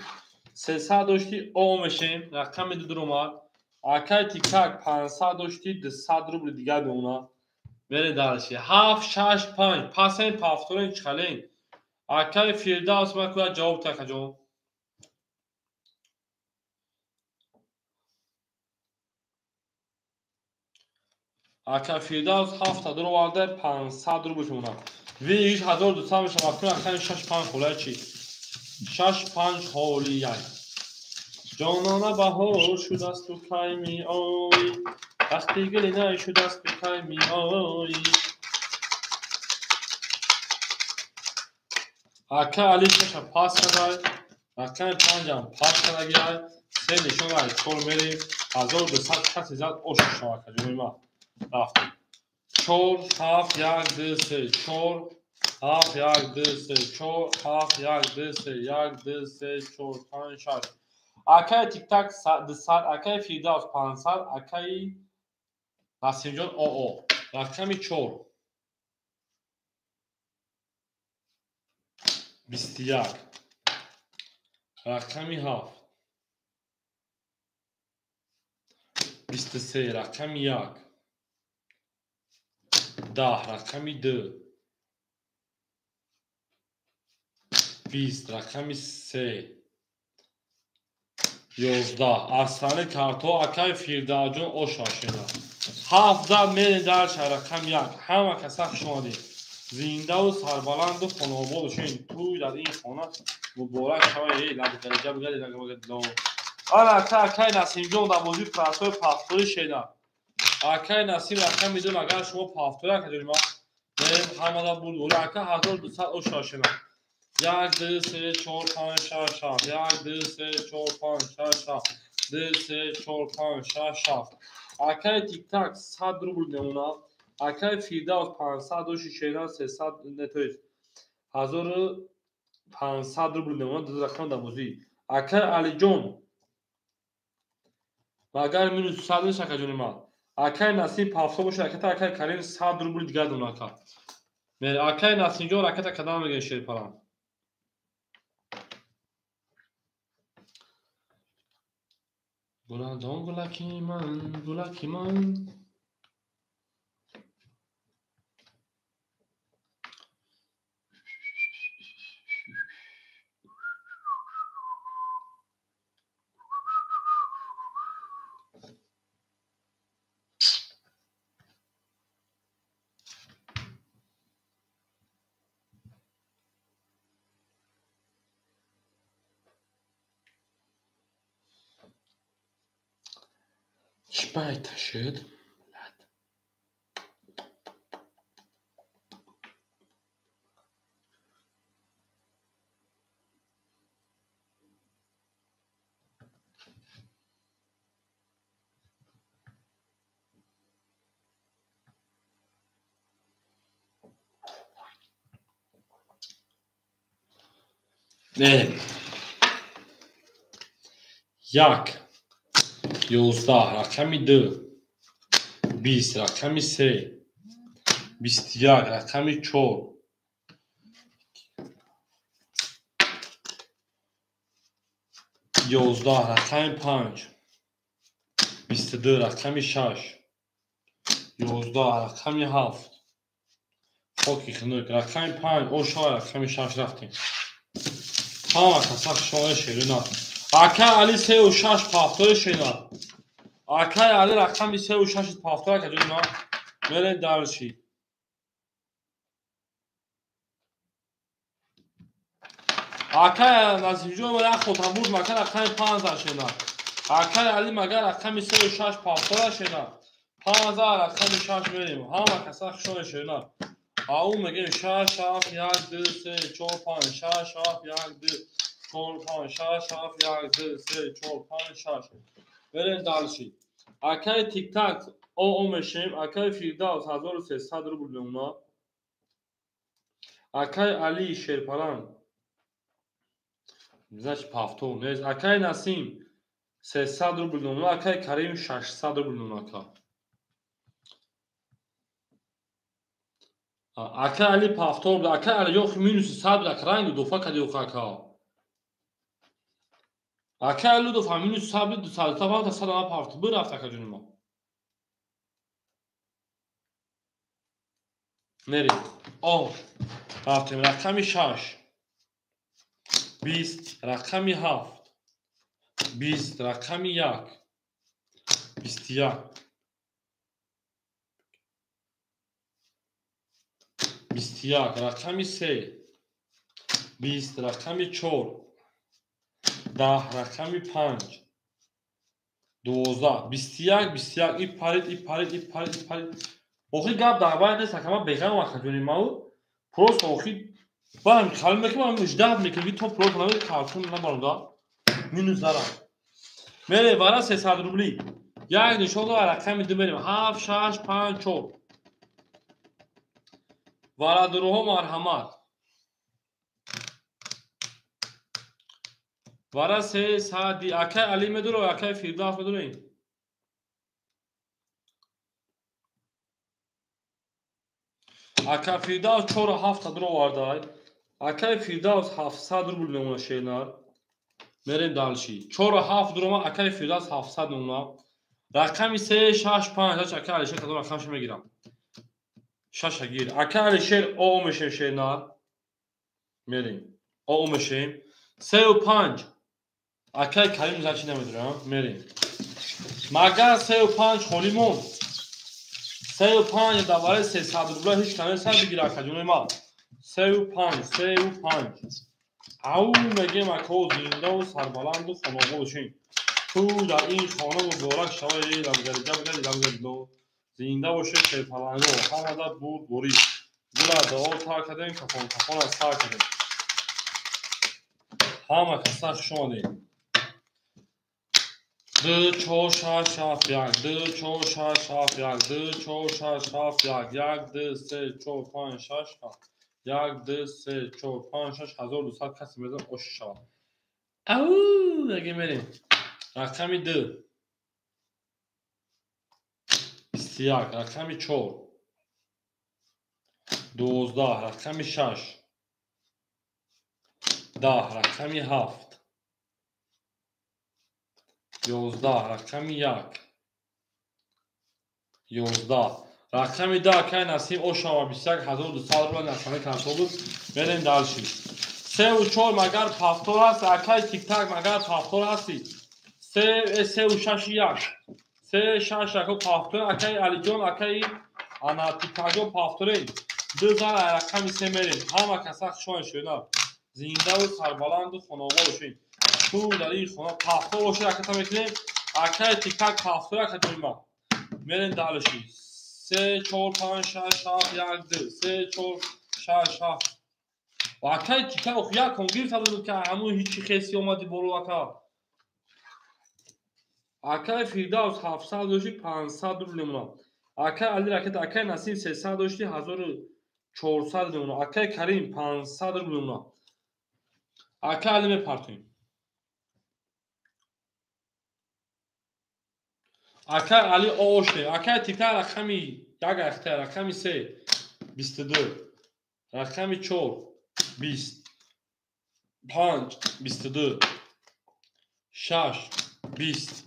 300 дошти, о мешем, рақами 2 омад. Акай Тикак 500 дошти, 200 рубли дигар мемонад. Мере дальше. 7 6 5. Пасен повторен чален. Акай Фирдавс ман куда ҷавоб та акаҷон. Ака Фирдавс 7 дуроварда 500 рубл мемонад. Ви 1200 мешавад. Акун акай 6 5 холай чи? 6 5 холи яй. Ҷонона баҳор шудасту кай меоӣ, вақти гули най шудасту кай меоӣ. Ака Али шаша пас кардай, рақами панҷам пас кардагиай, се нишон ай чор мерем, 1200 касе зад ош шава акаҷонои ман. Рафтем. 4 7 1 2 3 4 7 1 2 3 4 7 1 2 3 1 2 3 4 5 6. Акай Тиктак 200, акай Фирдавс 500, акай Насимҷон ОО. Рақами 4. 21. Рақами 7. 23. Рақами 1. 10. Рақами 2. 20. Рақами 3. 11. Арслани картҳо акай Фирдавсҷон ошашена. 7 мерем дальше, рақами 1. Ҳама каса хуш омадед. Зиндаву сарбаланду хонаобод бошед. Тӯй дар ин хона муборак шавад. Эй, лабгариҷа бигади, лагабагади. Ана ака акай Насимҷон дар бозии простой повтори шена. Акай Насим рақами 2, агар шумо повтори акаҷони ман, мерем ҳамада бурд. Ола ака 1200 ошашена. 1 2 3 4 5 6 7 1 2 3 4 5 6 7 2 3 4 5 6 7. Акай Тиктак 100 рубл мемонад. Акай Фирдавс 500 дошти шена 300 не то есть 1500 рубл мемонад, ду рақам дар бозӣ. Акай Алиҷон магар минус 100 нест акаҷони ман. Акай Насим 700 бошад, аката акай Карим 100 рубл дигар донад ака. Акай Насимҷон раката кадам мегӯяд шерпаланд. Гуладон гулаки ман, гулаки ман. Чӣ байта шуд? Мерем. 1 11 рақами 2 20 рақами 3 21 рақами 4 11 рақами 5 22 рақами 6 11 рақами 7 хоки хунук рақами 5 ошо рақами 6 рафтем. Ҳама каса хушомадед шерина. Акай Али 3 6 повтори шена. Акай Али рақами 3 6 повтор акаҷони ман. Мерем дальше. Акай Насимҷон як хотам бурд, магар рақами 5 шена. Акай Али магар рақами 3 6 повтора шена. Панздаҳ рақами шаш мерем. Ҳама каса хушони ширина. Ау мегем 6 7 1 2 3 4 5 6 7 1 2 4 5 6 7 1 2 3 4 5 6. Берем дальше. Акай тик-так о мешем. Акай Фирдавс 1300 рубл мемона. Акай Али Шерпаланг. Значит, повтор нест. Акай Насим 300 рубл мемона. Акай Карим 600 рубл мемона. Ака. Акай Али повтор буда. Акай Али ёхи минуси 100 буда. Ранги дуфа кади ёхи ака. Акай Али дуфа минуси 100 буда. 200 та 100 ана повтор. Бирафт ака ҷони мо. Мерем. О. Рафтем. Рақами 6. 20. Рақами 7. 20. Рақами 1. 21. 21. Рақами 3. 20. Рақами 4. 10. Рақами 5. 12. 21. 21. И парид, и парид, и парид, и парид. Охи гап дар байн нест, акама беғам ака ҷони мау. Просто охи баам хал мекунам, ждат мекунам, то просто намед картон набарам да. Минус зарам. Мере вара 300 рубли. Як нишон дора рақами 2 мерем. 7 6 5 4. Варадуруҳо марҳамат. Вара 300 акай Али медуро, акай Фирдавс медурои. Ака Фирдавс 4 7 дуро овардай. Акай Фирдавс 700 рубл мемона шернар. Мерем дальше. 4 7 дурома акай Фирдавс 700 мемона. Рақами 3 6 5 акай Алишер кадом рақамшо мегирам. 6 гир. Акай Алишер о мешем шернар. Мерем. О мешем. 3 5. Акай Карим зачи намедурам. Мерем. Магар 3 5 холӣ монд. 3 5 дар барои 300 рубла ҳеҷ каме сар бигир ака ҷони ман. 3 5 3 5. Ау мегем ако зиндаву сарбаланду хонобод бошем. Ту дар ин хона муборак шавад, лабгари габгари лабгари ло. Зинда бошед шерпаланго, ҳамада бурд борид. Гула дуо тар кардем, кафон кафон аз сар кардем. Ҳама каса хуш омадед. 2 4 6 7 1 2 4 6 7 1 2 4 6 7 1 1 2 3 4 5 6 7 1 2 3 4 5 6 1200 каси мезан ош шавад. Ау, мегем мерем. Рақами 2 21, рақами 4 12, рақами 6 10, рақами 7 11, рақами 1 11, рақами 10 акай Насим ошава 21200 рубла насаме консол буд. Мерем дальше. 3 4 магар повтор ҳаст, акай тик-так магар повтор ҳасти. 3 3 6 1 3 6 1 повтор акай Алиҷон, акай ана тик-такҷон повторен. 2 зар рақами 3 мерем. Ҳама каса хушон шуда. Зиндаву сарбаланду хонобод бошед. Ту дар ин хона повтор бошед, аката мекунем. Акай тик-так повтор ака ҷони ман. Мерем дальше. 3 4 5 6 7 1 2 3 4 6 7. Акай тик-так ох як кон гирифта буд ки ҳамун ҳичи хеси омади боло ака. Акай Фирдавс 700 дошти 500 рубл мемона. Акай Али ракет, акай Насим 300 дошти 1400 мемона. Акай Карим 500 рубл мемона. Акай Али мепартоем. Акай Али оште. Акай тик-так рақами 1 ахта, рақами 3 22, рақами 4 20, 5 22, 6 20,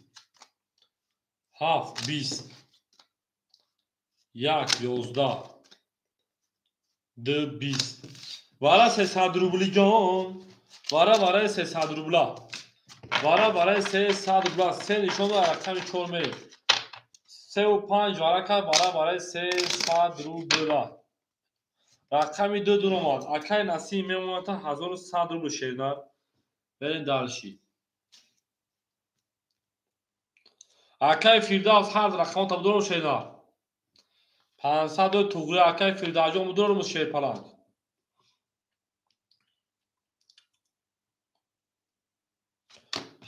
7 20, 1 11, 2 20. Вара 300 рубли ҷон. Вара барои 300 рубла. Вара барои 300 рубла. 3 нишон дора рақами 4 мерем. 3 5 вара кард, вара барои 300 рубла. Рақами 2 дур омад. Акай Насим мемонад 1100 рубл шернар. Берем дальше. Акай Фирдавс ҳар рақамота будорум шернар. 500 туғри акай Фирдавсҷон будорум шерпаланг.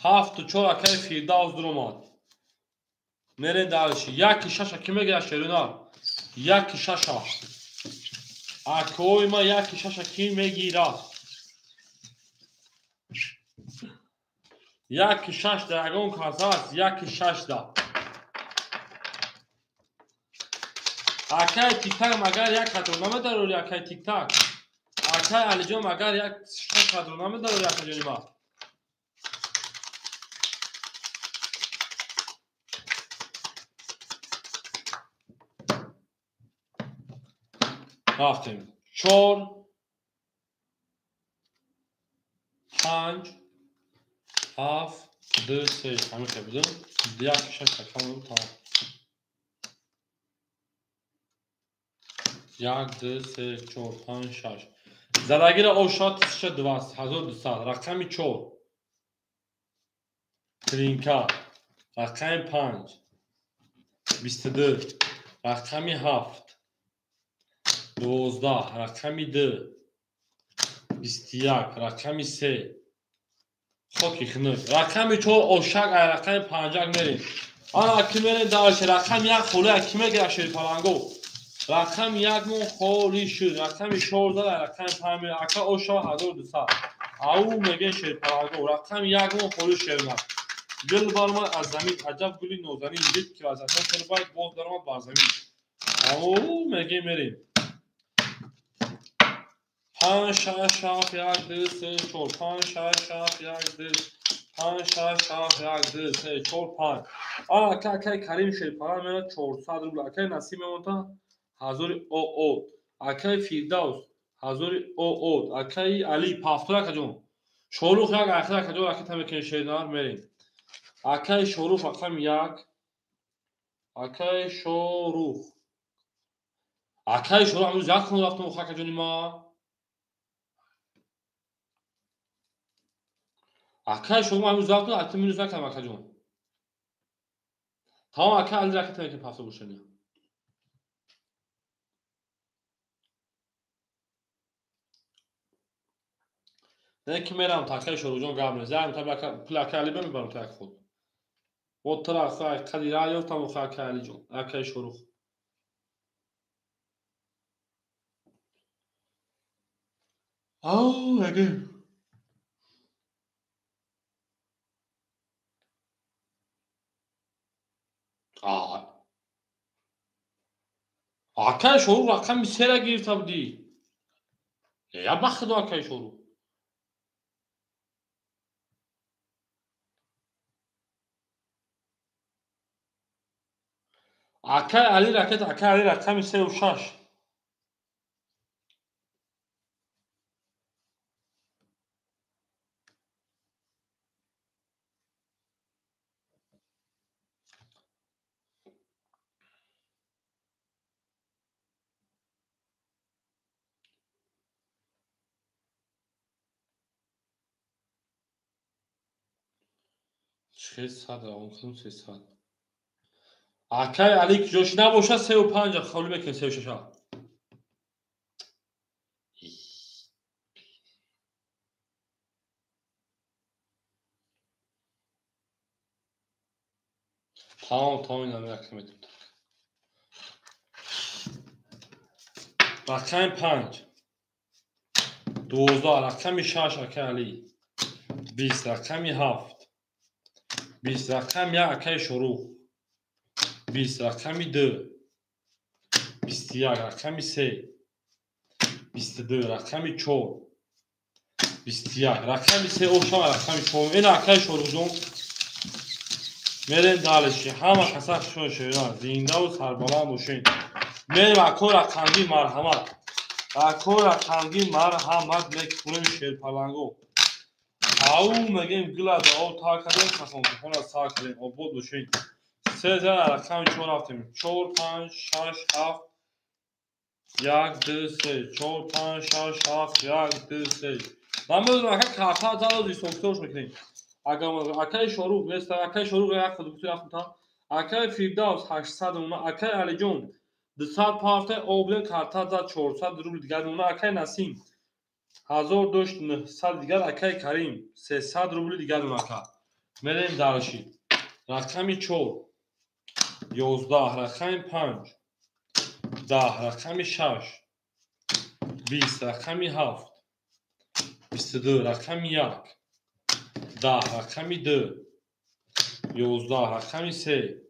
Ҳафту чор акай Фирдавс дуромад. Мерем дальше. Яки шаша ки мегирад шерунар? Яки шаша. Акои ма яки шаша ки мегирад? Яки шаш да ягон кас аст, яки шаш да. Акай Тиктак магар як қадр намедарори акай Тиктак. Акай Алиҷон магар як шаш қадр намедарори акаҷони ма. Рафтем. 4 5 7 2 3 ҳамин хел будем. 1 6 такам тамом. 1 2 3 4 5 6. Задагира ошад 1200 1200. Рақами 4. Тринка. Рақами 5. 22. Рақами 7. 12. Рақами 2. 21. Рақами 3. Хоки хунук. Рақами 4 ошак, ай рақами 5 мерем. Ана ки мерем дальше. Рақами 1 холӣ ки мегирад шерпаланго. Рақами 1 мон холӣ шуд. Рақами 4 ай рақами 5 мерем. Ака ошава 1200. Ау мегӯем шерпаланго. Рақами 1 мон холӣ шернак. Гул баромад аз замин, аҷаб гули нозанин. Дид ки аз атон турбайд боз даромад бар замин. Ау мегӯем мерем. 5 6 7 1 2 3 4 5 6 7 1 2 5 6 7 1 2 3 4 5. Ана ака акай Карим шерпаланг мерад 400 рубл. Акай Насим мемонта 1000 ОО. Акай Фирдавс 1000 ОО. Акай Али пафтур акаҷон. Шорух як ахир акаҷон ака тамекунем шернар мерем. Акай Шорух рақами 1. Акай Шорух. Акай Шорух ҳамрӯз як хона рафтам акаҷони ма. Акай шумо ҳамрӯз рафтам, ата минус накардам акаҷон. Тамом ака Али ракета мекунем пафта бошани. Не ки мерам та акай Шоруҳҷон гап нест. Як та пул акай Али бемебарам та як худ. Бо тара акай қади ра ёфтам охи акай Алиҷон, акай Шорух. Ау, аге. Акай Шорух рақами сера гирифта будӣ. Я ба худо акай Шорух. Акай Али ракет, акай Али рақами 3 6. 600 равон кунем 300. Акай Али ҷош набошад 3 5 холӣ мекунем 3 6. Тамом, тамом инам як метр. Рақами 5. 12 рақами 6 акай Али. 20 рақами 7. 20 рақами 1 акай Шорух. 20 рақами 2. 21 рақами 3. 22 рақами 4. 21 рақами 3 ошава рақами 4. Ин акай Шорухҷон. Мерем дальше. Ҳама каса хушон шеран. Зиндаву сарбаланд бошед. Мерем акои рақамгӣ марҳамат. Акои рақамгӣ марҳамат мекунем шерпаланго. Ау мегем гула да об тар кардем, касон-кафонро сар кардем. Обод бошед. 3 рақами 4 рафтем. 4 5 6 7 1 2 3 4 5 6 7 1 2 3. Ман медонам ака карта залози соктош мекунем. Агар акаи Шорух нест, акаи Шорух як худ гуфти рафтам. Акай Фирдавс 800 мемона. Акай Алиҷон 200 пафта облен карта зад 400 рубл дигар мемона. Акай Насим 1000 дошт 900 дигар. Акай Карим 300 рубли дигар мемона. Ака мерем дарши. Рақами 4 11, рақами 5 10, рақами 6 20, рақами 7 22, рақами 1 10, рақами 2 11, рақами 3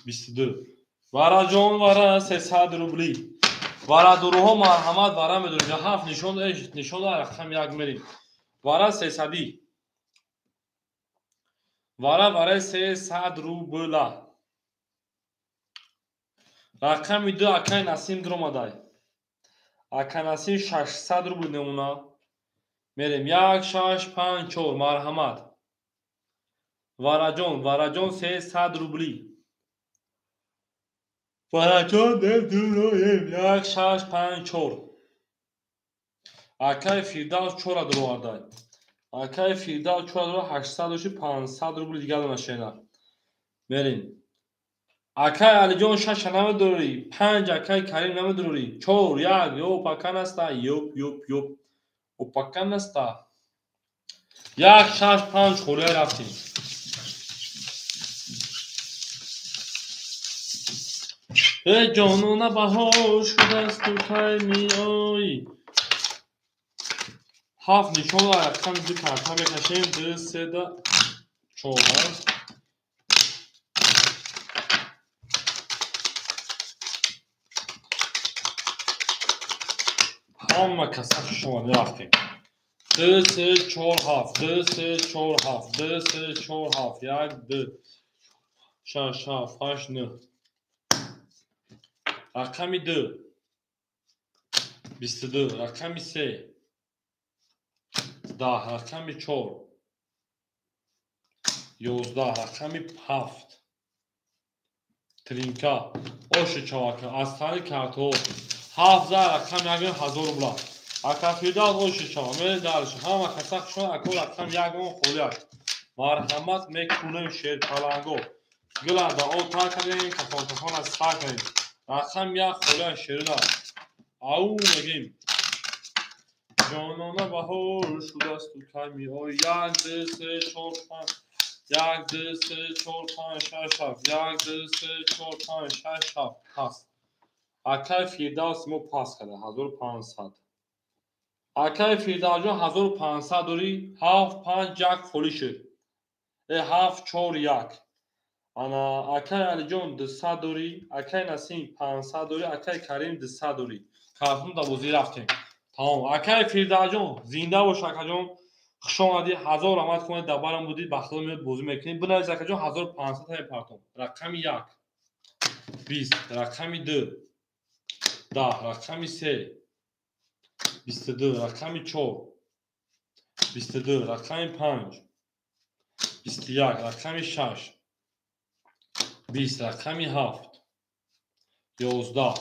22. Вараҷон вара 300 рубли. Варадуруҳо марҳамат вара медорем. 7 нишон нишон рақами 1 мерем. Вара 300. Вара вара 300 рубла. Рақами 2 акай Насим дуромадай. Акай Насим 600 рубл намуна. Мерем 1 6 5 4 марҳамат. Вараҷон, Вараҷон 300 рубли. Вараҷон дуроем 1 6 5 4. Акай Фирдавс 4 дуровардай. Акай Фирдавс 4 дуро 800 дошти 500 рубли дигар донашена. Мерем. Акай Алиҷон 6 намедорӣ, 5 акай Карим намедорӣ, 4 1 ёп ака наста, ёп ёп ёп. Опака наста. 1 6 5 холия рафтем. Э ҷонона баҳор шудаст ту кай меоӣ. 7 нишон рақами 2 карта мекашем. 2 3 4. Ҳама каса шумо рафтем. 2 3 4 7 2 3 4 7 2 3 4 7 1 2 6 7 8 9. Рақами 2 22, рақами 3 10, рақами 4 11, рақами 7 тринка. Оши чавака аз тари картҳо 7 за рақами 1 1000 рубла. Ака Фирдавс оши чава мерем дарши. Ҳама каса хушон ако рақами 1 холия. Марҳамат мекунем шерпаланго. Гилада о тар кардем, кафон кафон аз сар кардем. Рақами 1 холия шерда. Ау мегим. Ҷонона баҳор шудаст ту кай меоӣ. 1 2 3 4 5 1 2 3 4 5 6 7 1 2 3 4 5 6 7 пас. Акай Фирдавс мо пас карда 1500. Акай Фирдавсҷон 1500 дорӣ. 7 5 1 холӣ шуд. 7 4 1. Ана акай Алиҷон 200 дорӣ, акай Насим 500 дорӣ, акай Карим 200 дорӣ. Картон да бозӣ рафтем. Тамом. Акай Фирдавсҷон зинда бош акаҷон. Хуш омадӣ. 1000 раҳмат кунед, дар барам будӣ, ба худо меояд бозӣ мекунем. Бинавис акаҷон 1500 ҳай партон. Рақами 1 20, рақами 2 10, рақами 3 22, рақами 4 22, рақами 5 21, рақами 6 20, рақами 7 11.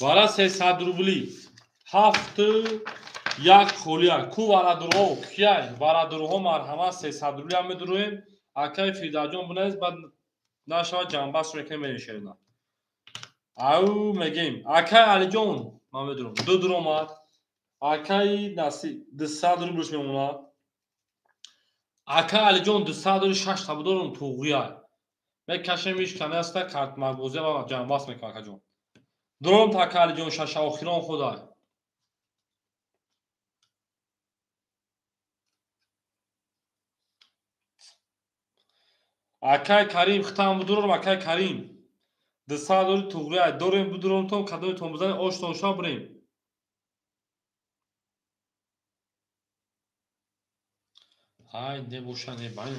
Вара 300 рубли. 7 1 холия. Ку варадурҳо кияй? Варадурҳо марҳамат 300 рубли ҳам медуроем. Акай Фирдавсҷон бинавис, баъд нашавад ҷанбаст мекунем мерем шерина. Ау мегем. Акай Алиҷон ман медурам. 2 дуромад. Акай Насиб 200 рублш мемонад. Акай Алиҷон 200 дори 6 та будорум туғия. Мекашем иш канаста картмарбозия ва ҷанбаст мекунам акаҷон. Дуром та акай Алиҷон 6 охирон худай. Акай Карим хитам будурам акай Карим. 200 дори туғрия дорем будурам том кадоми том бизанем оштон ша бирем. Ай не боша не байн.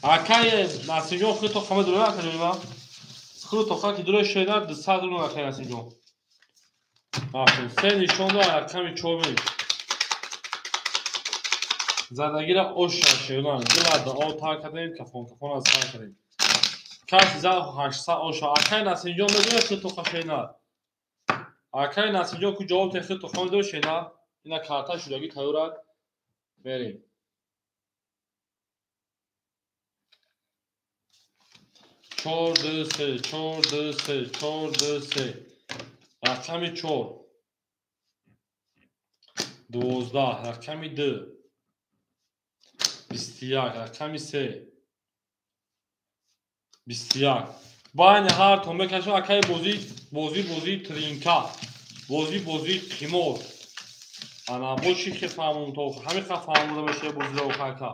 Акай Насимҷон хито хама дурам акаҷон ма. Хито хаки дура шеда 200 рубл акай Насимҷон. Африн се нишон дор рақами 4 мерем. Задагира оша шедан гилада о тар кардем кафон кафон аз сар кардем. Каси за 800 оша. Акай Насимҷон медонад хито хашена. Акай Насимҷон ку ҷавоб те хито хон дор шена. Ина карта шудагӣ тайёрад. Мерем. 4 2 3 4 2 3 4 2 3. Рақами 4 12, рақами 2 21, рақами 3 21. Байни ҳар то мекашам акай бозӣ бозӣ бозӣ тринка. Бозӣ бозӣ қимор. Ана бо чӣ хел фаҳмум то ҳамин қадр фаҳмуда мешава бозиро ака.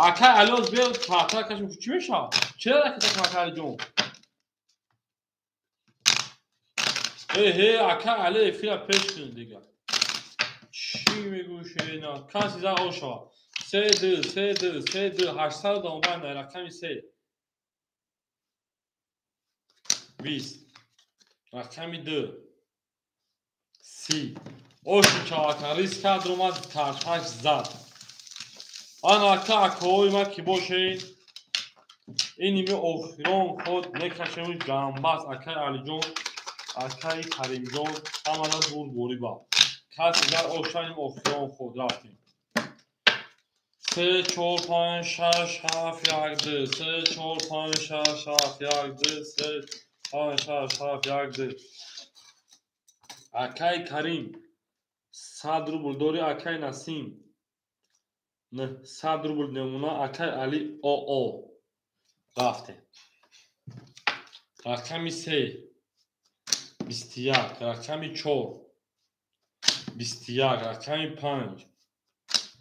Акай Алиоз биё карта кашем чӣ мешавад? Чера ракета ака Алиҷон? Э ака Али эфира пеш кун дига. Чӣ мегӯӣ шена? Каси за о шавад. 3 2 3 2 3 2 800 донбай на рақами 3 20 рақами 2 30. Оши чавака риск кард омад карташ зад. Ана ака акаҳои ма ки бошед, ин ими охирон худ мекашем ҷамбаст. Акаи Алиҷон, акаи Каримҷон ҳамада бурдборӣ ба. Каси дар ошаним охирон худ рафтем. 3 4 5 6 7 1 2 3 4 5 6 7 1 2 3 5 6 7 1 2. Акаи Карим 100 рубл дори, акаи Насим 900 рубл намуна, акаи Али ОО. Рафтем. Рақами 3 21, рақами 4 21, рақами 5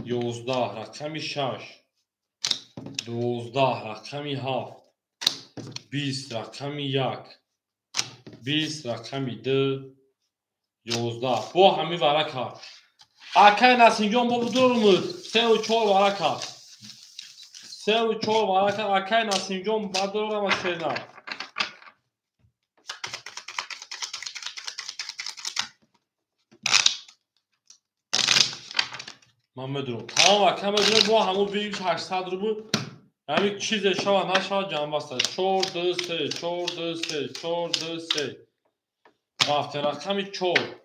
11, рақами 6 12, рақами 7 20, рақами 1 20, рақами 2 11. Бо ҳамин вара кард. Акай Насимҷон бо будурмуд 3 4 вара кард. 3 4 вара кард. Акай Насимҷон бадорам аз шена. Ман медурам. Тамом ака медурам бо ҳамун бигиш 800 рубл. Ҳамин чизе шава нашава ҷамбаста. 4 2 3 4 2 3 4 2 3. Рафтем рақами 4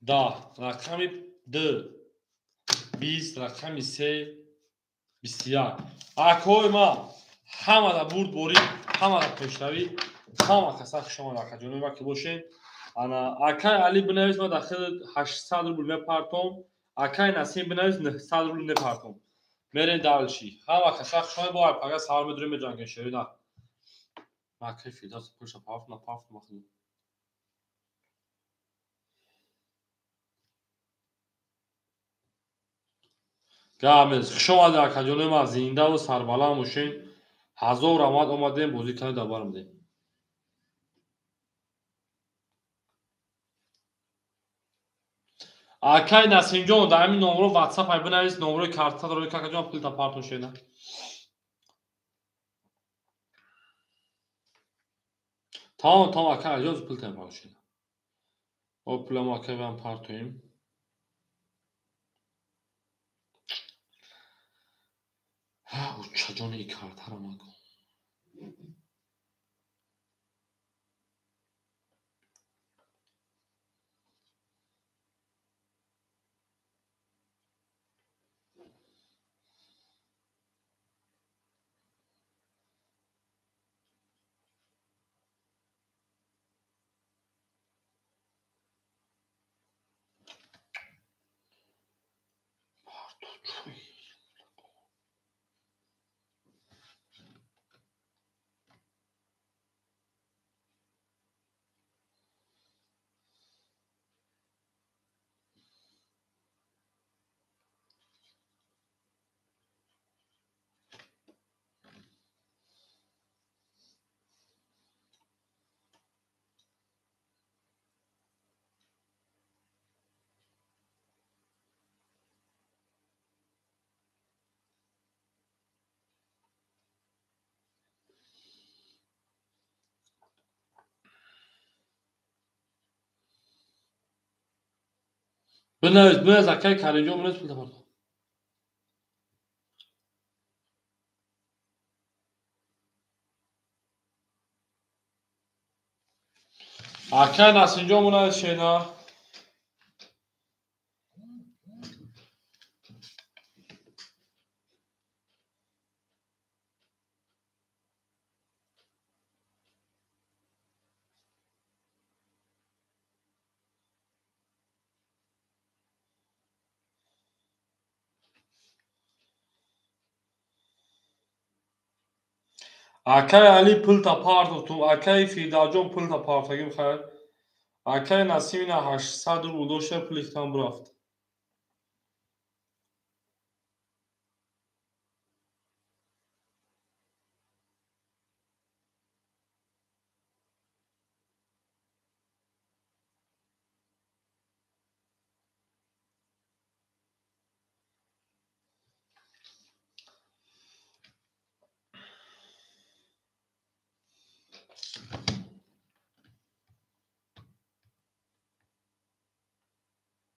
10, рақами 2 20, рақами 3 21. Акои ма ҳамада бурдборӣ, ҳамада пешравӣ, ҳама каса хуш омад акаҷонои ма ки бошед. Ана акай Али бинавис, ман дар хел 800 рубл мепартом. Акай Насим бинавис, 900 рубл мепартом. Мерем дальше. Ҳама каса хуш омад, бо пага саҳар медурем меҷангем шерина. Ма кайфи даст пулша пафт на пафт махду. Гамез, хуш омадед акаҷонои ма, зиндаву сарбаланд бошед. Ҳазор раҳмат омадем, бозӣ кардем, дар бар омадем. Акай Насимҷон, дар ҳамин номро WhatsApp ай бинавис, номрои карта дорӣ какаҷон, пулта партон шена. Тамом, тамом акай Алиҷон, пулта партон шена. О пуламо акай вам партоем. Ҳа, учаҷони и картаро макун. Бинавис, бинавис акай Каримҷон, бинавис пулта партон. Акай Насимҷон, бинавис шена. Акаи Али пулта партофтум, акаи Фирдавҷон пулта партогим, хайр. Акаи Насим ина 800 рубл дошта, пули хитам бурафт.